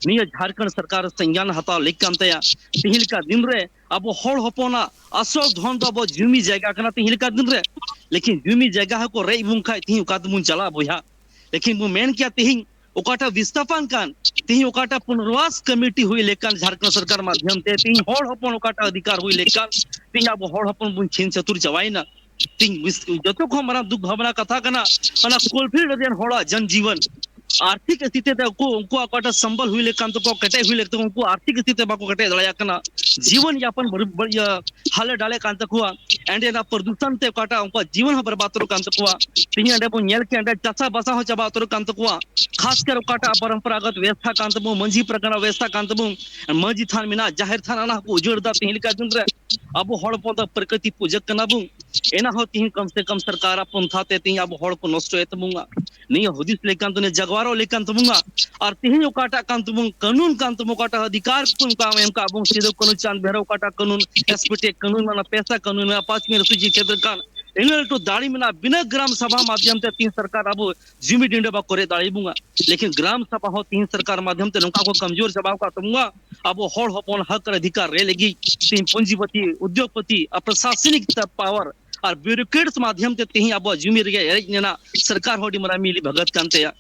ᱱᱤᱭᱟᱹ ᱡᱷᱟᱲᱠᱷᱚᱸᱰ ᱥᱚᱨᱠᱟᱨ ᱥᱚᱝᱡᱟᱱ ᱦᱟᱛᱟᱣ ᱞᱮᱠ ᱠᱟᱱ ᱛᱟᱭᱟ᱾ ᱛᱮᱦᱮᱧ ᱞᱮᱠᱟ ᱫᱤᱱ ᱨᱮ ᱟᱵᱚ ᱦᱚᱲ ᱦᱚᱯᱚᱱᱟᱜ ᱟᱥᱚᱞ ᱫᱷᱚᱱ ᱫᱚ ᱟᱵᱚ ᱡᱩᱢᱤ ᱡᱟᱭᱜᱟ ᱠᱟᱱᱟ᱾ ᱛᱮᱦᱮᱧ ᱞᱮᱠᱟ ᱫᱤᱱ ᱨᱮ ᱞᱮᱠᱤᱱ ᱡᱩᱢᱤ ᱡᱟᱭᱜᱟ ᱦᱚᱸᱠᱚ ᱨᱮᱡ ᱵᱚᱱ ᱠᱷᱟᱡ ᱛᱮᱦᱮᱧ ᱚᱠᱟ ᱛᱮᱵᱚᱱ ᱪᱟᱞᱟᱜᱼᱟ ᱵᱚᱭᱦᱟ? ᱞᱮᱠᱤᱱ ᱵᱚᱱ ᱢᱮᱱ ᱠᱮᱭᱟ ᱛᱮᱦᱮᱧ ᱚᱠᱟᱴᱟᱜ ᱵᱤᱥᱛᱷᱟᱯᱚᱱ ᱠᱟᱱ, ᱛᱮᱦᱮᱧ ᱚᱠᱟᱴᱟᱜ ᱯᱩᱱᱚᱨᱵᱟᱥ ᱠᱚᱢᱤᱴᱤ ᱦᱩᱭ ᱞᱮᱠᱟᱱ ᱡᱷᱟᱲᱠᱷᱚᱸᱰ ᱥᱚᱨᱠᱟᱨ ᱢᱟᱫᱽᱫᱷᱚᱢ ᱛᱮ ᱛᱮᱦᱮᱧ ᱦᱚᱲ ᱦᱚᱯᱚᱱ ᱚᱠᱟᱴᱟᱜ ᱚᱫᱷᱤᱠᱟᱨ ᱦᱩᱭ ᱞᱮᱠᱟᱱ, ᱛᱮᱦᱮᱧ ᱟᱵᱚ ᱦᱚᱲ ᱦᱚᱯᱚᱱ ᱵᱚᱱ ᱪᱷᱤᱝ ᱪᱷᱟᱹᱛᱩᱨ ᱪᱟᱵᱟᱭᱮᱱᱟ᱾ ᱛᱤᱧ ᱢᱤᱥ-, ᱡᱚᱛᱚ ᱠᱷᱚᱱ ᱢᱟᱨᱟᱝ ᱫᱩᱠ ᱵᱷᱟᱵᱽᱱᱟ ᱠᱟᱛᱷᱟ ᱠᱟᱱᱟ, ᱚᱱᱟ ᱠᱳᱞᱯᱷᱤᱞᱰ ᱨᱮᱱ ᱦᱚᱲᱟᱜ ᱡᱚᱱ ᱡᱤᱵᱚᱱ ᱟᱨᱛᱷᱤᱠ ᱥᱛᱷᱤᱛᱤ ᱛᱮ ᱩᱱᱠᱩ, ᱩᱱᱠᱩᱣᱟᱜ ᱚᱠᱟᱴᱟᱜ ᱥᱚᱢᱵᱚᱞ ᱦᱩᱭ ᱞᱮᱠᱟᱱ ᱛᱟᱠᱚ, ᱠᱮᱴᱮᱡ ᱦᱩᱭ ᱞᱮᱠ ᱛᱟᱠᱚ, ᱩᱱᱠᱩ ᱟᱨᱛᱷᱤᱠ ᱥᱛᱷᱤᱛᱤ ᱛᱮ ᱵᱟᱠᱚ ᱠᱮᱴᱮᱡ ᱫᱟᱲᱮᱭᱟᱜ ᱠᱟᱱᱟ, ᱡᱤᱵᱚᱱ ᱭᱟᱯᱚᱱ ᱵᱟᱹᱲᱤ-, ᱵᱟᱹᱲᱤ-, ᱤᱭᱟᱹ, ᱦᱟᱞᱮ ᱰᱟᱞᱮ ᱠᱟᱱ ᱛᱟᱠᱚᱣᱟ᱾ ᱮᱸᱰᱮ ᱚᱱᱟ ᱯᱨᱚᱫᱩᱥᱚᱱ ᱛᱮ ᱚᱠᱟᱴᱟᱜ ᱩᱱᱠᱩᱣᱟᱜ ᱡᱤᱵᱚᱱ ᱦᱚᱸ ᱵᱚᱨᱵᱟᱫ ᱩᱛᱟᱹᱨᱚᱜ ᱠᱟᱱ ᱛᱟᱠᱚᱣᱟ᱾ ᱛᱮᱦᱮᱧ ᱚᱸᱰᱮ ᱵᱚᱱ ᱧᱮᱞ ᱠᱮᱭᱟ, ᱚᱸᱰᱮ ᱪᱟᱥᱟ ᱵᱟᱥᱟ ᱦᱚᱸ ᱪᱟᱵᱟ ᱩᱛᱟᱹᱨᱚᱜ ᱠᱟᱱ ᱛᱟᱠᱚᱣᱟ᱾ ᱠᱷᱟᱥ ᱠᱟᱨ ᱚᱠᱟᱴᱟᱜ ᱯᱚᱨᱚᱢᱯᱚᱨᱟᱜᱚᱛ ᱵᱮᱵᱽᱥᱟ ᱠᱟᱱ ᱛᱟᱵᱚᱱ, ᱢᱟᱹᱡᱷᱤ ᱯᱟᱨᱜᱟᱱᱟ ᱵᱮᱵᱽᱥᱟ ᱠᱟᱱ ᱛᱟᱵᱚᱱ, ᱢᱟᱹᱡᱷᱤ ᱛᱷᱟᱱ ᱢᱮᱱᱟᱜᱼᱟ, ᱡᱟᱦᱮᱨ ᱛᱷᱟᱱ, ᱚᱱᱟ ᱦᱚᱸᱠᱚ ᱩᱡᱟᱹᱲ ᱮᱫᱟ᱾ ᱛᱮᱦᱮᱧ ᱞᱮᱠᱟ ᱫᱤᱱ ᱨᱮ ᱟᱵᱚ ᱦᱚᱲ ᱦᱚᱯᱚᱱ ᱫᱚ ᱯᱨᱚᱠᱨᱤᱛᱤ ᱯᱩᱡᱟᱹ ᱠᱟᱱᱟ ᱵᱚᱱ, ᱮᱱᱟ ᱦᱚᱸ ᱛᱮᱦᱮᱧ ᱠᱚᱢ ᱥᱮ ᱠᱚᱢ ᱥᱚᱨᱠᱟᱨᱟᱜ ᱯᱚᱱᱛᱷᱟ ᱛᱮ ᱛᱮᱦᱮᱧ ᱟᱵᱚ ᱦᱚᱲ ᱠᱚ ᱱᱚᱥᱴᱚᱭᱮᱫ ᱛᱟᱵᱚᱱᱟ᱾ ᱱᱤᱭᱟᱹ ᱦᱩᱫᱤᱥ ᱞᱮᱠᱟᱱ ᱛᱟᱵᱚᱱᱟ, ᱡᱟᱜᱣᱟᱨᱚᱜ ᱞᱮᱠᱟᱱ ᱛᱟᱵᱚᱱᱟ᱾ ᱟᱨ ᱛᱮᱦᱮᱧ ᱚᱠᱟᱴᱟᱜ ᱠᱟᱱ ᱛᱟᱵᱚᱱ ᱠᱟᱹᱱᱩᱱ ᱠᱟᱱ ᱛᱟᱵᱚᱱ, ᱚᱠᱟᱴᱟᱜ ᱚᱫᱷᱤᱠᱟᱨ ᱠᱚ ᱮᱢ ᱠᱟᱜ, ᱮᱢ ᱠᱟᱜ ᱵᱚᱱ ᱥᱤᱫᱩ ᱠᱟᱹᱱᱩ ᱪᱟᱸᱫᱽ ᱵᱷᱟᱭᱨᱚ, ᱚᱠᱟᱴᱟᱜ ᱠᱟᱹᱱᱩᱱ, ᱮᱥᱯᱤᱴᱮ ᱠᱟᱹᱱᱩᱱ, ᱚᱱᱟ ᱯᱮᱥᱟ ᱠᱟᱹᱱᱩᱱ, ᱚᱱᱟ ᱯᱟᱸᱪ ᱢᱤᱱᱤᱴ ᱥᱩᱡᱤ ᱠᱷᱮᱛᱨᱮ ᱠᱟᱱ, ᱤᱱᱟᱹ ᱞᱟᱹᱴᱩ ᱫᱟᱲᱮ ᱢᱮᱱᱟᱜᱼᱟ, ᱵᱤᱱᱟᱹ ᱜᱨᱟᱢ ᱥᱟᱵᱷᱟ ᱢᱟᱫᱽᱫᱷᱚᱢ ᱛᱮ ᱛᱮᱦᱮᱧ ᱥᱚᱨᱠᱟᱨ ᱟᱵᱚ ᱡᱩᱢᱤ ᱰᱤᱸᱰᱟᱹ ᱵᱟᱠᱚ ᱨᱮᱡ ᱫᱟᱲᱮᱭᱟᱵᱚᱱᱟ᱾ ᱞᱮᱠᱤᱱ ᱜᱨᱟᱢ ᱥᱟᱵᱷᱟ ᱦᱚᱸ ᱛᱮᱦᱮᱧ ᱥᱚᱨᱠᱟᱨ ᱢᱟᱫᱽᱫᱷᱚᱢ ᱛᱮ ᱱᱚᱝᱠᱟ ᱠᱚ ᱠᱚᱢᱡᱳᱨ ᱪᱟᱵᱟᱣ ᱟᱠᱟᱫ ᱛᱟᱵᱚᱱᱟ᱾ ᱟᱵᱚ ᱦᱚᱲ ᱦᱚᱯᱚᱱ ᱦᱚᱠ ᱟᱨ ᱚᱫᱷᱤᱠᱟᱨ ᱨᱮ ᱞᱟᱹᱜᱤᱫ ᱛᱮᱦᱮᱧ ᱯᱩᱸᱡᱤᱯᱚᱛᱤ, ᱩᱫᱽᱭᱳᱜᱽᱯᱚᱛᱤ ᱟᱨ ᱯᱨᱚᱥᱟᱥᱚᱱᱤᱠ ᱯᱟᱣᱟᱨ ᱟᱨ ᱵᱤᱭᱩᱨᱳᱠᱨᱮᱴᱥ ᱢᱟᱫᱽᱫᱷᱚᱢ ᱛᱮ ᱛᱮᱦᱮᱧ ᱟᱵᱚᱣᱟᱜ ᱡᱩᱢᱤ ᱨᱮᱜᱮ ᱨᱮᱡ ᱨᱮᱱᱟᱜ ᱥᱚᱨᱠᱟᱨ ᱦᱚᱸ ᱟᱹᱰᱤ ᱢᱟᱨᱟᱝ ᱢᱤᱞᱤ ᱵᱷᱟᱜᱟᱛ ᱠᱟᱱ ᱛᱟᱭᱟ᱾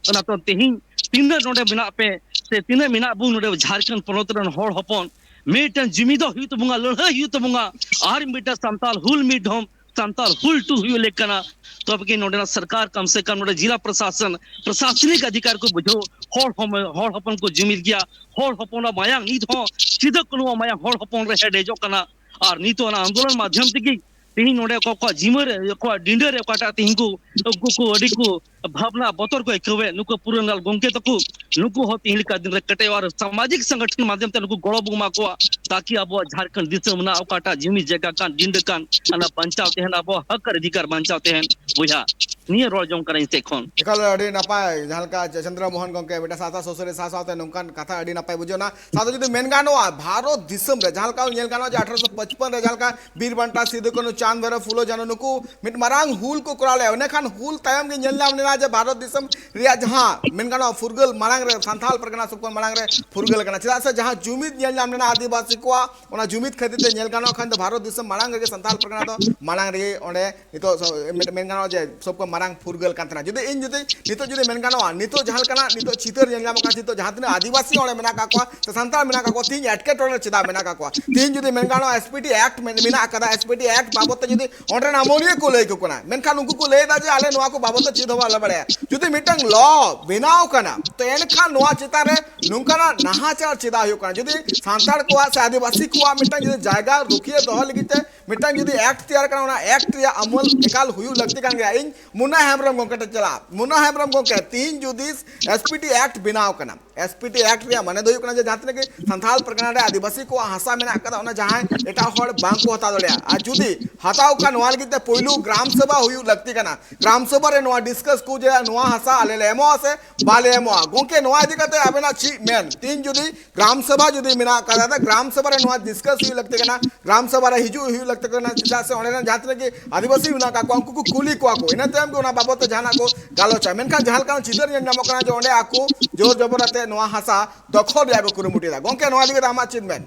ᱚᱱᱟᱛᱮ ᱛᱮᱦᱮᱧ ᱛᱤᱱᱟᱹᱜ ᱱᱚᱰᱮ ᱢᱮᱱᱟᱜ ᱯᱮ ᱥᱮ ᱛᱤᱱᱟᱹᱜ ᱢᱮᱱᱟᱜ ᱵᱚᱱ ᱱᱚᱰᱮ ᱡᱷᱟᱲᱠᱷᱚᱸᱰ ᱯᱚᱱᱚᱛ ᱨᱮᱱ ᱦᱚᱲ ᱦᱚᱯᱚᱱ, ᱢᱤᱫᱴᱟᱝ ᱡᱩᱢᱤᱫᱚᱜ ᱦᱩᱭᱩᱜ ᱛᱟᱵᱚᱱᱟ, ᱞᱟᱹᱲᱦᱟᱹᱭ ᱦᱩᱭᱩᱜ ᱛᱟᱵᱚᱱᱟ, ᱟᱨ ᱢᱤᱫᱴᱟᱝ ᱥᱟᱱᱛᱟᱞ ᱦᱩᱞ ᱢᱤᱫ ᱫᱷᱚᱢ ᱥᱟᱱᱛᱟᱞ ᱦᱩᱞ ᱴᱩ ᱦᱩᱭᱩᱜ ᱞᱮᱠ ᱠᱟᱱᱟ᱾ ᱛᱚᱵᱮ ᱠᱤ ᱱᱚᱰᱮᱱᱟᱜ ᱥᱚᱨᱠᱟᱨ ᱠᱚᱢ ᱥᱮ ᱠᱚᱢ ᱱᱚᱰᱮ ᱡᱤᱞᱟ ᱯᱨᱚᱥᱟᱥᱚᱱ ᱯᱨᱚᱥᱟᱥᱚᱱᱤᱠ ᱚᱫᱷᱤᱠᱟᱨ ᱠᱚ ᱵᱩᱡᱷᱟᱹᱣ, ᱦᱚᱲ ᱦᱚᱢ-, ᱦᱚᱲ ᱦᱚᱯᱚᱱ ᱠᱚ ᱡᱩᱢᱤᱫ ᱜᱮᱭᱟ, ᱦᱚᱲ ᱦᱚᱯᱚᱱᱟᱜ ᱢᱟᱭᱟᱝ ᱱᱤᱛ ᱦᱚᱸ ᱥᱤᱫᱩ ᱠᱟᱹᱱᱩᱣᱟᱜ ᱢᱟᱭᱟᱝ ᱦᱚᱲ ᱦᱚᱯᱚᱱ ᱨᱮ ᱦᱮᱰᱮᱡᱚᱜ ᱠᱟᱱᱟ᱾ ᱟᱨ ᱱᱤᱛᱚᱜ ᱚᱱᱟ ᱟᱱᱫᱳᱞᱚᱱ ᱢᱟᱫᱽᱫᱷᱚᱢ ᱛᱮᱜᱮ ᱛᱮᱦᱮᱧ ᱱᱚᱰᱮ ᱚᱠᱚᱭ ᱠᱚᱣᱟᱜ ᱡᱤᱢᱟᱹ ᱨᱮ, ᱚᱠᱚᱭᱟᱜ ᱰᱤᱸᱰᱟᱹ ᱨᱮ ᱚᱠᱟᱴᱟᱜ ᱛᱮᱦᱮᱧ ᱠᱚ, ᱩᱱᱠᱩ ᱠᱚ ᱟᱹᱰᱤ ᱠᱚ ᱵᱷᱟᱵᱽᱱᱟ ᱵᱚᱛᱚᱨ ᱠᱚ ᱟᱹᱭᱠᱟᱹᱣᱮᱫ, ᱱᱩᱠᱩ ᱯᱩᱨᱟᱱᱞᱟᱞ ᱜᱚᱢᱠᱮ ᱛᱟᱠᱚ, ᱱᱩᱠᱩ ᱦᱚᱸ ᱛᱮᱦᱮᱧ ᱞᱮᱠᱟ ᱫᱤᱱ ᱨᱮ ᱠᱮᱴᱮᱡ ᱟᱨ ᱥᱟᱢᱟᱡᱤᱠ ᱥᱚᱝᱜᱚᱴᱷᱚᱱ ᱢᱟᱫᱽᱫᱷᱚᱢ ᱛᱮ ᱱᱩᱠᱩ ᱜᱚᱲᱚ ᱵᱚᱱ ᱮᱢᱟ ᱠᱚᱣᱟ, ᱛᱟᱠᱤ ᱟᱵᱚᱣᱟᱜ ᱡᱷᱟᱲᱠᱷᱚᱸᱰ ᱫᱤᱥᱚᱢ ᱨᱮᱱᱟᱜ ᱚᱠᱟᱴᱟᱜ ᱡᱩᱢᱤ ᱡᱟᱭᱜᱟ ᱠᱟᱱ, ᱰᱤᱸᱰᱟᱹ ᱠᱟᱱ, ᱚᱱᱟ ᱵᱟᱧᱪᱟᱣ ᱛᱟᱦᱮᱱ, ᱟᱵᱚᱣᱟᱜ ᱦᱚᱠ ᱟᱨ ᱚᱫᱷᱤᱠᱟᱨ ᱵᱟᱧᱪᱟᱣ ᱛᱟᱦᱮᱱ᱾ ᱵᱚᱭᱦᱟ, ᱱᱤᱭᱟᱹ ᱨᱚᱲ ᱡᱚᱝ ᱠᱟᱱᱟ ᱤᱧ ᱥᱮᱫ ᱠᱷᱚᱱ᱾ ᱮᱠᱟᱞ ᱟᱹᱰᱤ ᱱᱟᱯᱟᱭ, ᱡᱟᱦᱟᱸ ᱞᱮᱠᱟ ᱪᱚᱱᱫᱨᱚ ᱢᱳᱦᱚᱱ ᱜᱚᱢᱠᱮ ᱢᱤᱫᱴᱟᱝ ᱥᱟᱶᱛᱟ ᱥᱩᱥᱟᱹᱨᱤᱭᱟᱹ ᱥᱟᱶ ᱥᱟᱶᱛᱮ ᱱᱚᱝᱠᱟᱱ ᱠᱟᱛᱷᱟ ᱟᱹᱰᱤ ᱱᱟᱯᱟᱭ ᱵᱩᱡᱷᱟᱹᱣ ᱮᱱᱟ᱾ ᱥᱟᱶᱛᱮ ᱡᱩᱫᱤ ᱢᱮᱱ ᱜᱟᱱᱚᱜᱼᱟ, ᱵᱷᱟᱨᱚᱛ ᱫᱤᱥᱚᱢ ᱨᱮ ᱡᱟᱦᱟᱸ ᱞᱮᱠᱟ ᱧᱮᱞ ᱜᱟᱱᱚᱜᱼᱟ ᱡᱮ ᱟᱴᱷᱨᱚᱥᱚ ᱯᱟᱸᱪᱯᱚᱱ ᱨᱮ ᱡᱟᱦᱟᱸ ᱞᱮᱠᱟ ᱵᱤᱨ ᱵᱟᱱᱴᱟ ᱥᱤᱫᱩ ᱠᱟᱹᱱᱩ ᱪᱟᱸᱫᱽ ᱵᱷᱟᱭᱨᱚ ᱯᱷᱩᱞᱳ ᱡᱷᱟᱱᱚ ᱱᱩᱠᱩ ᱢᱤᱫ ᱢᱟᱨᱟᱝ ᱦᱩᱞ ᱠᱚ ᱠᱚᱨᱟᱣ ᱞᱮᱫᱼᱟ, ᱚᱱᱮ ᱠᱷᱟᱱ ᱦᱩᱞ ᱛᱟᱭᱚᱢ ᱜᱮ ᱧᱮᱞ ᱧᱟᱢ ᱞᱮᱱᱟ ᱡᱮ ᱵᱷᱟᱨᱚᱛ ᱫᱤᱥᱚᱢ ᱨᱮᱭᱟᱜ ᱡᱟᱦᱟᱸ ᱢᱮᱱ ᱜᱟᱱᱚᱜᱼᱟ ᱯᱷᱩᱨᱜᱟᱹᱞ ᱢᱟᱲᱟᱝ ᱨᱮ ᱥᱟᱱᱛᱟᱲ ᱯᱟᱨᱜᱟᱱᱟ ᱥᱚᱵ ᱠᱷᱚᱱ ᱢᱟᱲᱟᱝ ᱨᱮ ᱯᱷᱩᱨᱜᱟᱹᱞ ᱠᱟᱱᱟ᱾ ᱪᱮᱫᱟᱜ ᱥᱮ ᱡᱟᱦᱟᱸ ᱡᱩᱢᱤᱫ ᱧᱮᱞ ᱧᱟᱢ ᱞᱮᱱᱟ ᱟᱹᱫᱤᱵᱟᱹᱥᱤ ᱠᱚᱣᱟᱜ, ᱚᱱᱟ ᱡᱩᱢᱤᱫ ᱠᱷᱟᱹᱛᱤᱨ ᱛᱮ ᱧᱮᱞ ᱜᱟᱱᱚᱜ ᱠᱷᱟᱱ ᱫᱚ ᱵᱷᱟᱨᱚᱛ ᱫᱤᱥᱚᱢ ᱢᱟᱲᱟᱝ ᱨᱮᱜᱮ ᱥᱟᱱᱛᱟᱲ ᱯᱟᱨᱜᱟᱱᱟ ᱫᱚ ᱢᱟᱲᱟᱝ ᱨᱮᱜᱮ ᱚᱸᱰᱮ ᱱᱤᱛᱚᱜ ᱥᱚ-, ᱢᱮᱱ, ᱢᱮᱱ ᱜᱟᱱᱚᱜᱼᱟ ᱡᱮ ᱥᱚᱵ ᱠᱷᱚᱱ ᱢᱟᱨᱟᱝ ᱯᱷᱩᱨᱜᱟᱹᱞ ᱠᱟᱱ ᱛᱟᱦᱮᱱᱟ᱾ ᱡᱩᱫᱤ ᱤᱧ ᱡᱩᱫᱤ ᱱᱤᱛᱚᱜ ᱡᱩᱫᱤ ᱢᱮᱱ ᱜᱟᱱᱚᱜᱼᱟ, ᱱᱤᱛᱚᱜ ᱡᱟᱦᱟᱸ ᱞᱮᱠᱟᱱᱟᱜ ᱱᱤᱛᱚᱜ ᱪᱤᱛᱟᱹᱨ ᱧᱮᱞ ᱧᱟᱢᱚᱜ ᱠᱟᱱᱟ, ᱱᱤᱛᱚᱜ ᱡᱟᱦᱟᱸ ᱛᱤᱱᱟᱹᱜ ᱟᱹᱫᱤᱵᱟᱹᱥᱤ ᱚᱸᱰᱮ ᱢᱮᱱᱟᱜ ᱠᱟᱜ ᱠᱚᱣᱟ ᱥᱮ ᱥᱟᱱᱛᱟᱲ ᱢᱮᱱᱟᱜ ᱠᱟᱜ ᱠᱚᱣᱟ, ᱛᱤᱦᱤᱧ ᱮᱴᱠᱮᱴᱚᱬᱮ ᱪᱮᱫᱟᱜ ᱢᱮᱱᱟᱜ ᱠᱟᱜ ᱠᱚᱣᱟ? ᱛᱤᱦᱤᱧ ᱡᱩᱫᱤ ᱢᱮᱱ ᱜᱟᱱᱚᱜᱼᱟ, ᱮᱥ ᱯᱤ ᱴᱤ ᱮᱠᱴ ᱢᱮᱱ-, ᱢᱮᱱᱟᱜ ᱟᱠᱟᱫᱟ, ᱮᱥ ᱯᱤ ᱴᱤ ᱮᱠᱴ ᱵᱟᱵᱚᱫ ᱛᱮ ᱡᱩᱫᱤ ᱚᱸᱰᱮ ᱨᱮᱱ ᱟᱹᱢᱟᱹᱞᱤᱭᱟᱹ ᱠᱚ ᱞᱟᱹᱭ ᱟᱠᱚ ᱠᱟᱱᱟ, ᱢᱮᱱᱠᱷᱟᱱ ᱩᱱᱠᱩ ᱠᱚ ᱞᱟᱹᱭ ᱮᱫᱟ ᱡᱮ ᱟᱞᱮ ᱱᱚᱣᱟ ᱠᱚ ᱵᱟᱵᱚᱫ ᱛᱮ ᱪᱮᱫ ᱦᱚᱸ ᱵᱟᱞᱮ ᱵᱟᱲᱟᱭᱟ᱾ ᱡᱩᱫᱤ ᱢᱤᱫᱴᱟᱝ ᱞᱚ ᱵᱮᱱᱟᱣ ᱠᱟᱱᱟ, ᱛᱚ ᱮᱱᱠᱷᱟᱱ ᱱᱚᱣᱟ ᱪᱮᱛᱟᱱ ᱨᱮ ᱱᱚᱝᱠᱟᱱᱟᱜ ᱱᱟᱦᱟᱪᱟᱨ ᱪᱮᱫᱟᱜ ᱦᱩᱭᱩᱜ ᱠᱟᱱᱟ? ᱡᱩᱫᱤ ᱥᱟᱱᱛᱟᱲ ᱠᱚᱣᱟᱜ ᱥᱮ ᱟᱹᱫᱤᱵᱟᱹᱥᱤ ᱠᱚᱣᱟᱜ ᱢᱤᱫᱴᱟᱝ ᱡᱩᱫᱤ ᱡᱟᱭᱜᱟ ᱨᱩᱠᱷᱤᱭᱟᱹ ᱫᱚᱦᱚ ᱞᱟᱹᱜᱤᱫ ᱛᱮ ᱢᱤᱫᱴᱟᱝ ᱡᱩᱫᱤ ᱮᱠᱴ ᱛᱮᱭᱟᱨ ᱠᱟᱱᱟ, ᱚᱱᱟ ᱮᱠᱴ ᱨᱮᱭᱟᱜ ᱟᱢᱚᱞ ᱮᱠᱟᱞ ᱦᱩᱭᱩᱜ ᱞᱟᱹᱠᱛᱤ ᱠᱟᱱ ᱜᱮᱭᱟ᱾ ᱤᱧ ᱢᱩᱱᱟ ᱦᱮᱢᱵᱨᱚᱢ ᱜᱚᱢᱠᱮ ᱴᱷᱮᱱ ᱪᱟᱞᱟᱜᱼᱟ᱾ ᱢᱩᱱᱟ ᱦᱮᱢᱵᱨᱚᱢ ᱜᱚᱢᱠᱮ, ᱛᱤᱦᱤᱧ ᱡᱩᱫᱤ ᱮᱥ ᱯᱤ ᱴᱤ ᱮᱠᱴ ᱵᱮᱱᱟᱣ ᱠᱟᱱᱟ, ᱮᱥ ᱯᱤ ᱴᱤ ᱮᱠᱴ ᱨᱮᱭᱟᱜ ᱢᱟᱱᱮ ᱫᱚ ᱦᱩᱭᱩᱜ ᱠᱟᱱᱟ ᱡᱮ ᱡᱟᱦᱟᱸ ᱛᱤᱱᱟᱹᱜ ᱜᱮ ᱥᱟᱱᱛᱟᱲ ᱯᱟᱨᱜᱟᱱᱟ ᱨᱮ ᱟᱹᱫᱤᱵᱟᱹᱥᱤ ᱠᱚᱣᱟᱜ ᱦᱟᱥᱟ ᱢᱮᱱᱟᱜ ᱟᱠᱟᱫᱟ, ᱚᱱᱟ ᱡᱟᱦᱟᱸᱭ ᱮᱴᱟᱜ ᱦᱚᱲ ᱵᱟᱝ ᱠᱚ ᱦᱟᱛᱟᱣ ᱫᱟᱲᱮᱭᱟᱜᱼᱟ᱾ ᱟᱨ ᱡᱩᱫᱤ ᱦᱟᱛᱟᱣ ᱠᱷᱟᱱ ᱱᱚᱣᱟ ᱞᱟᱹᱜᱤᱫ ᱛᱮ ᱯᱳᱭᱞᱳ ᱜᱨᱟᱢ ᱥᱚᱵᱷᱟ ᱦᱩᱭᱩᱜ ᱞᱟᱹᱠᱛᱤ ᱠᱟᱱᱟ᱾ ᱜᱨᱟᱢ ᱥᱚᱵᱷᱟ ᱨᱮ ᱱᱚᱣᱟ ᱰᱤᱥᱠᱟᱥ ᱠᱚ ᱡᱮ ᱱᱚᱣᱟ ᱦᱟᱥᱟ ᱟᱞᱮ ᱞᱮ ᱮᱢᱚᱜᱼᱟ ᱥᱮ ᱵᱟᱞᱮ ᱮᱢᱚᱜᱼᱟ᱾ ᱜᱚᱢᱠᱮ, ᱱᱚᱣᱟ ᱤᱫᱤ ᱠᱟᱛᱮ ᱟᱵᱮᱱᱟᱜ ᱪᱮᱫ ᱢᱮᱱ? ᱛᱤᱦᱤᱧ ᱡᱩᱫᱤ ᱜᱨᱟᱢ ᱥᱚᱵᱷᱟ ᱡᱩᱫᱤ ᱢᱮᱱᱟᱜ ᱟᱠᱟᱫᱟ, ᱜᱨᱟᱢ ᱥᱚᱵᱷᱟ ᱨᱮ ᱱᱚᱣᱟ ᱰᱤᱥᱠᱟᱥ ᱦᱩᱭᱩᱜ ᱞᱟᱹᱠᱛᱤ ᱠᱟᱱᱟ, ᱜᱨᱟᱢ ᱥᱚᱵᱷᱟ ᱨᱮ ᱦᱤᱡᱩᱜ ᱦᱩᱭᱩᱜ ᱞᱟᱹᱠᱛᱤ ᱠᱟᱱᱟ, ᱪᱮᱫᱟᱜ ᱥᱮ ᱚᱸᱰᱮ ᱨᱮᱱ ᱡᱟᱦᱟᱸ ᱛᱤᱱᱟᱹᱜ ᱜᱮ ᱟᱹᱫᱤᱵᱟᱹᱥᱤ ᱢᱮᱱᱟᱜ ᱟᱠᱟᱫ ᱠᱚᱣᱟ, ᱩᱱᱠᱩ ᱠᱚ ᱠᱩᱞᱤ ᱠᱚᱣᱟ ᱠᱚ, ᱤᱱᱟᱹ ᱛᱟᱭᱚᱢ ᱜᱮ ᱚᱱᱟ ᱵᱟᱵᱚᱫ ᱛᱮ ᱡᱟᱦᱟᱱᱟᱜ ᱠᱚ ᱜᱟᱞᱚᱪᱟ᱾ ᱢᱮᱱᱠᱷᱟᱱ ᱡᱟᱦᱟᱸ ᱞᱮᱠᱟ ᱪᱤᱛᱟᱹᱨ ᱧᱮᱞ ᱧᱟᱢᱚᱜ ᱠᱟᱱᱟ ᱡᱮ ᱚᱸᱰᱮ ᱟᱠᱚ ᱡᱳᱨ ᱡᱚᱵᱚᱨ ᱟᱛᱮ ᱱᱚᱣᱟ ᱦᱟᱥᱟ ᱫᱚᱠᱷᱚᱞ ᱨᱮᱭᱟᱜ ᱠᱚ ᱠᱩᱨᱩᱢᱩᱴᱩᱭᱮᱫᱟ᱾ ᱜᱚᱢᱠᱮ, ᱱᱚᱣᱟ ᱤᱫᱤ ᱠᱟᱛᱮ ᱟᱢᱟᱜ ᱪᱮᱫ ᱢᱮᱱ?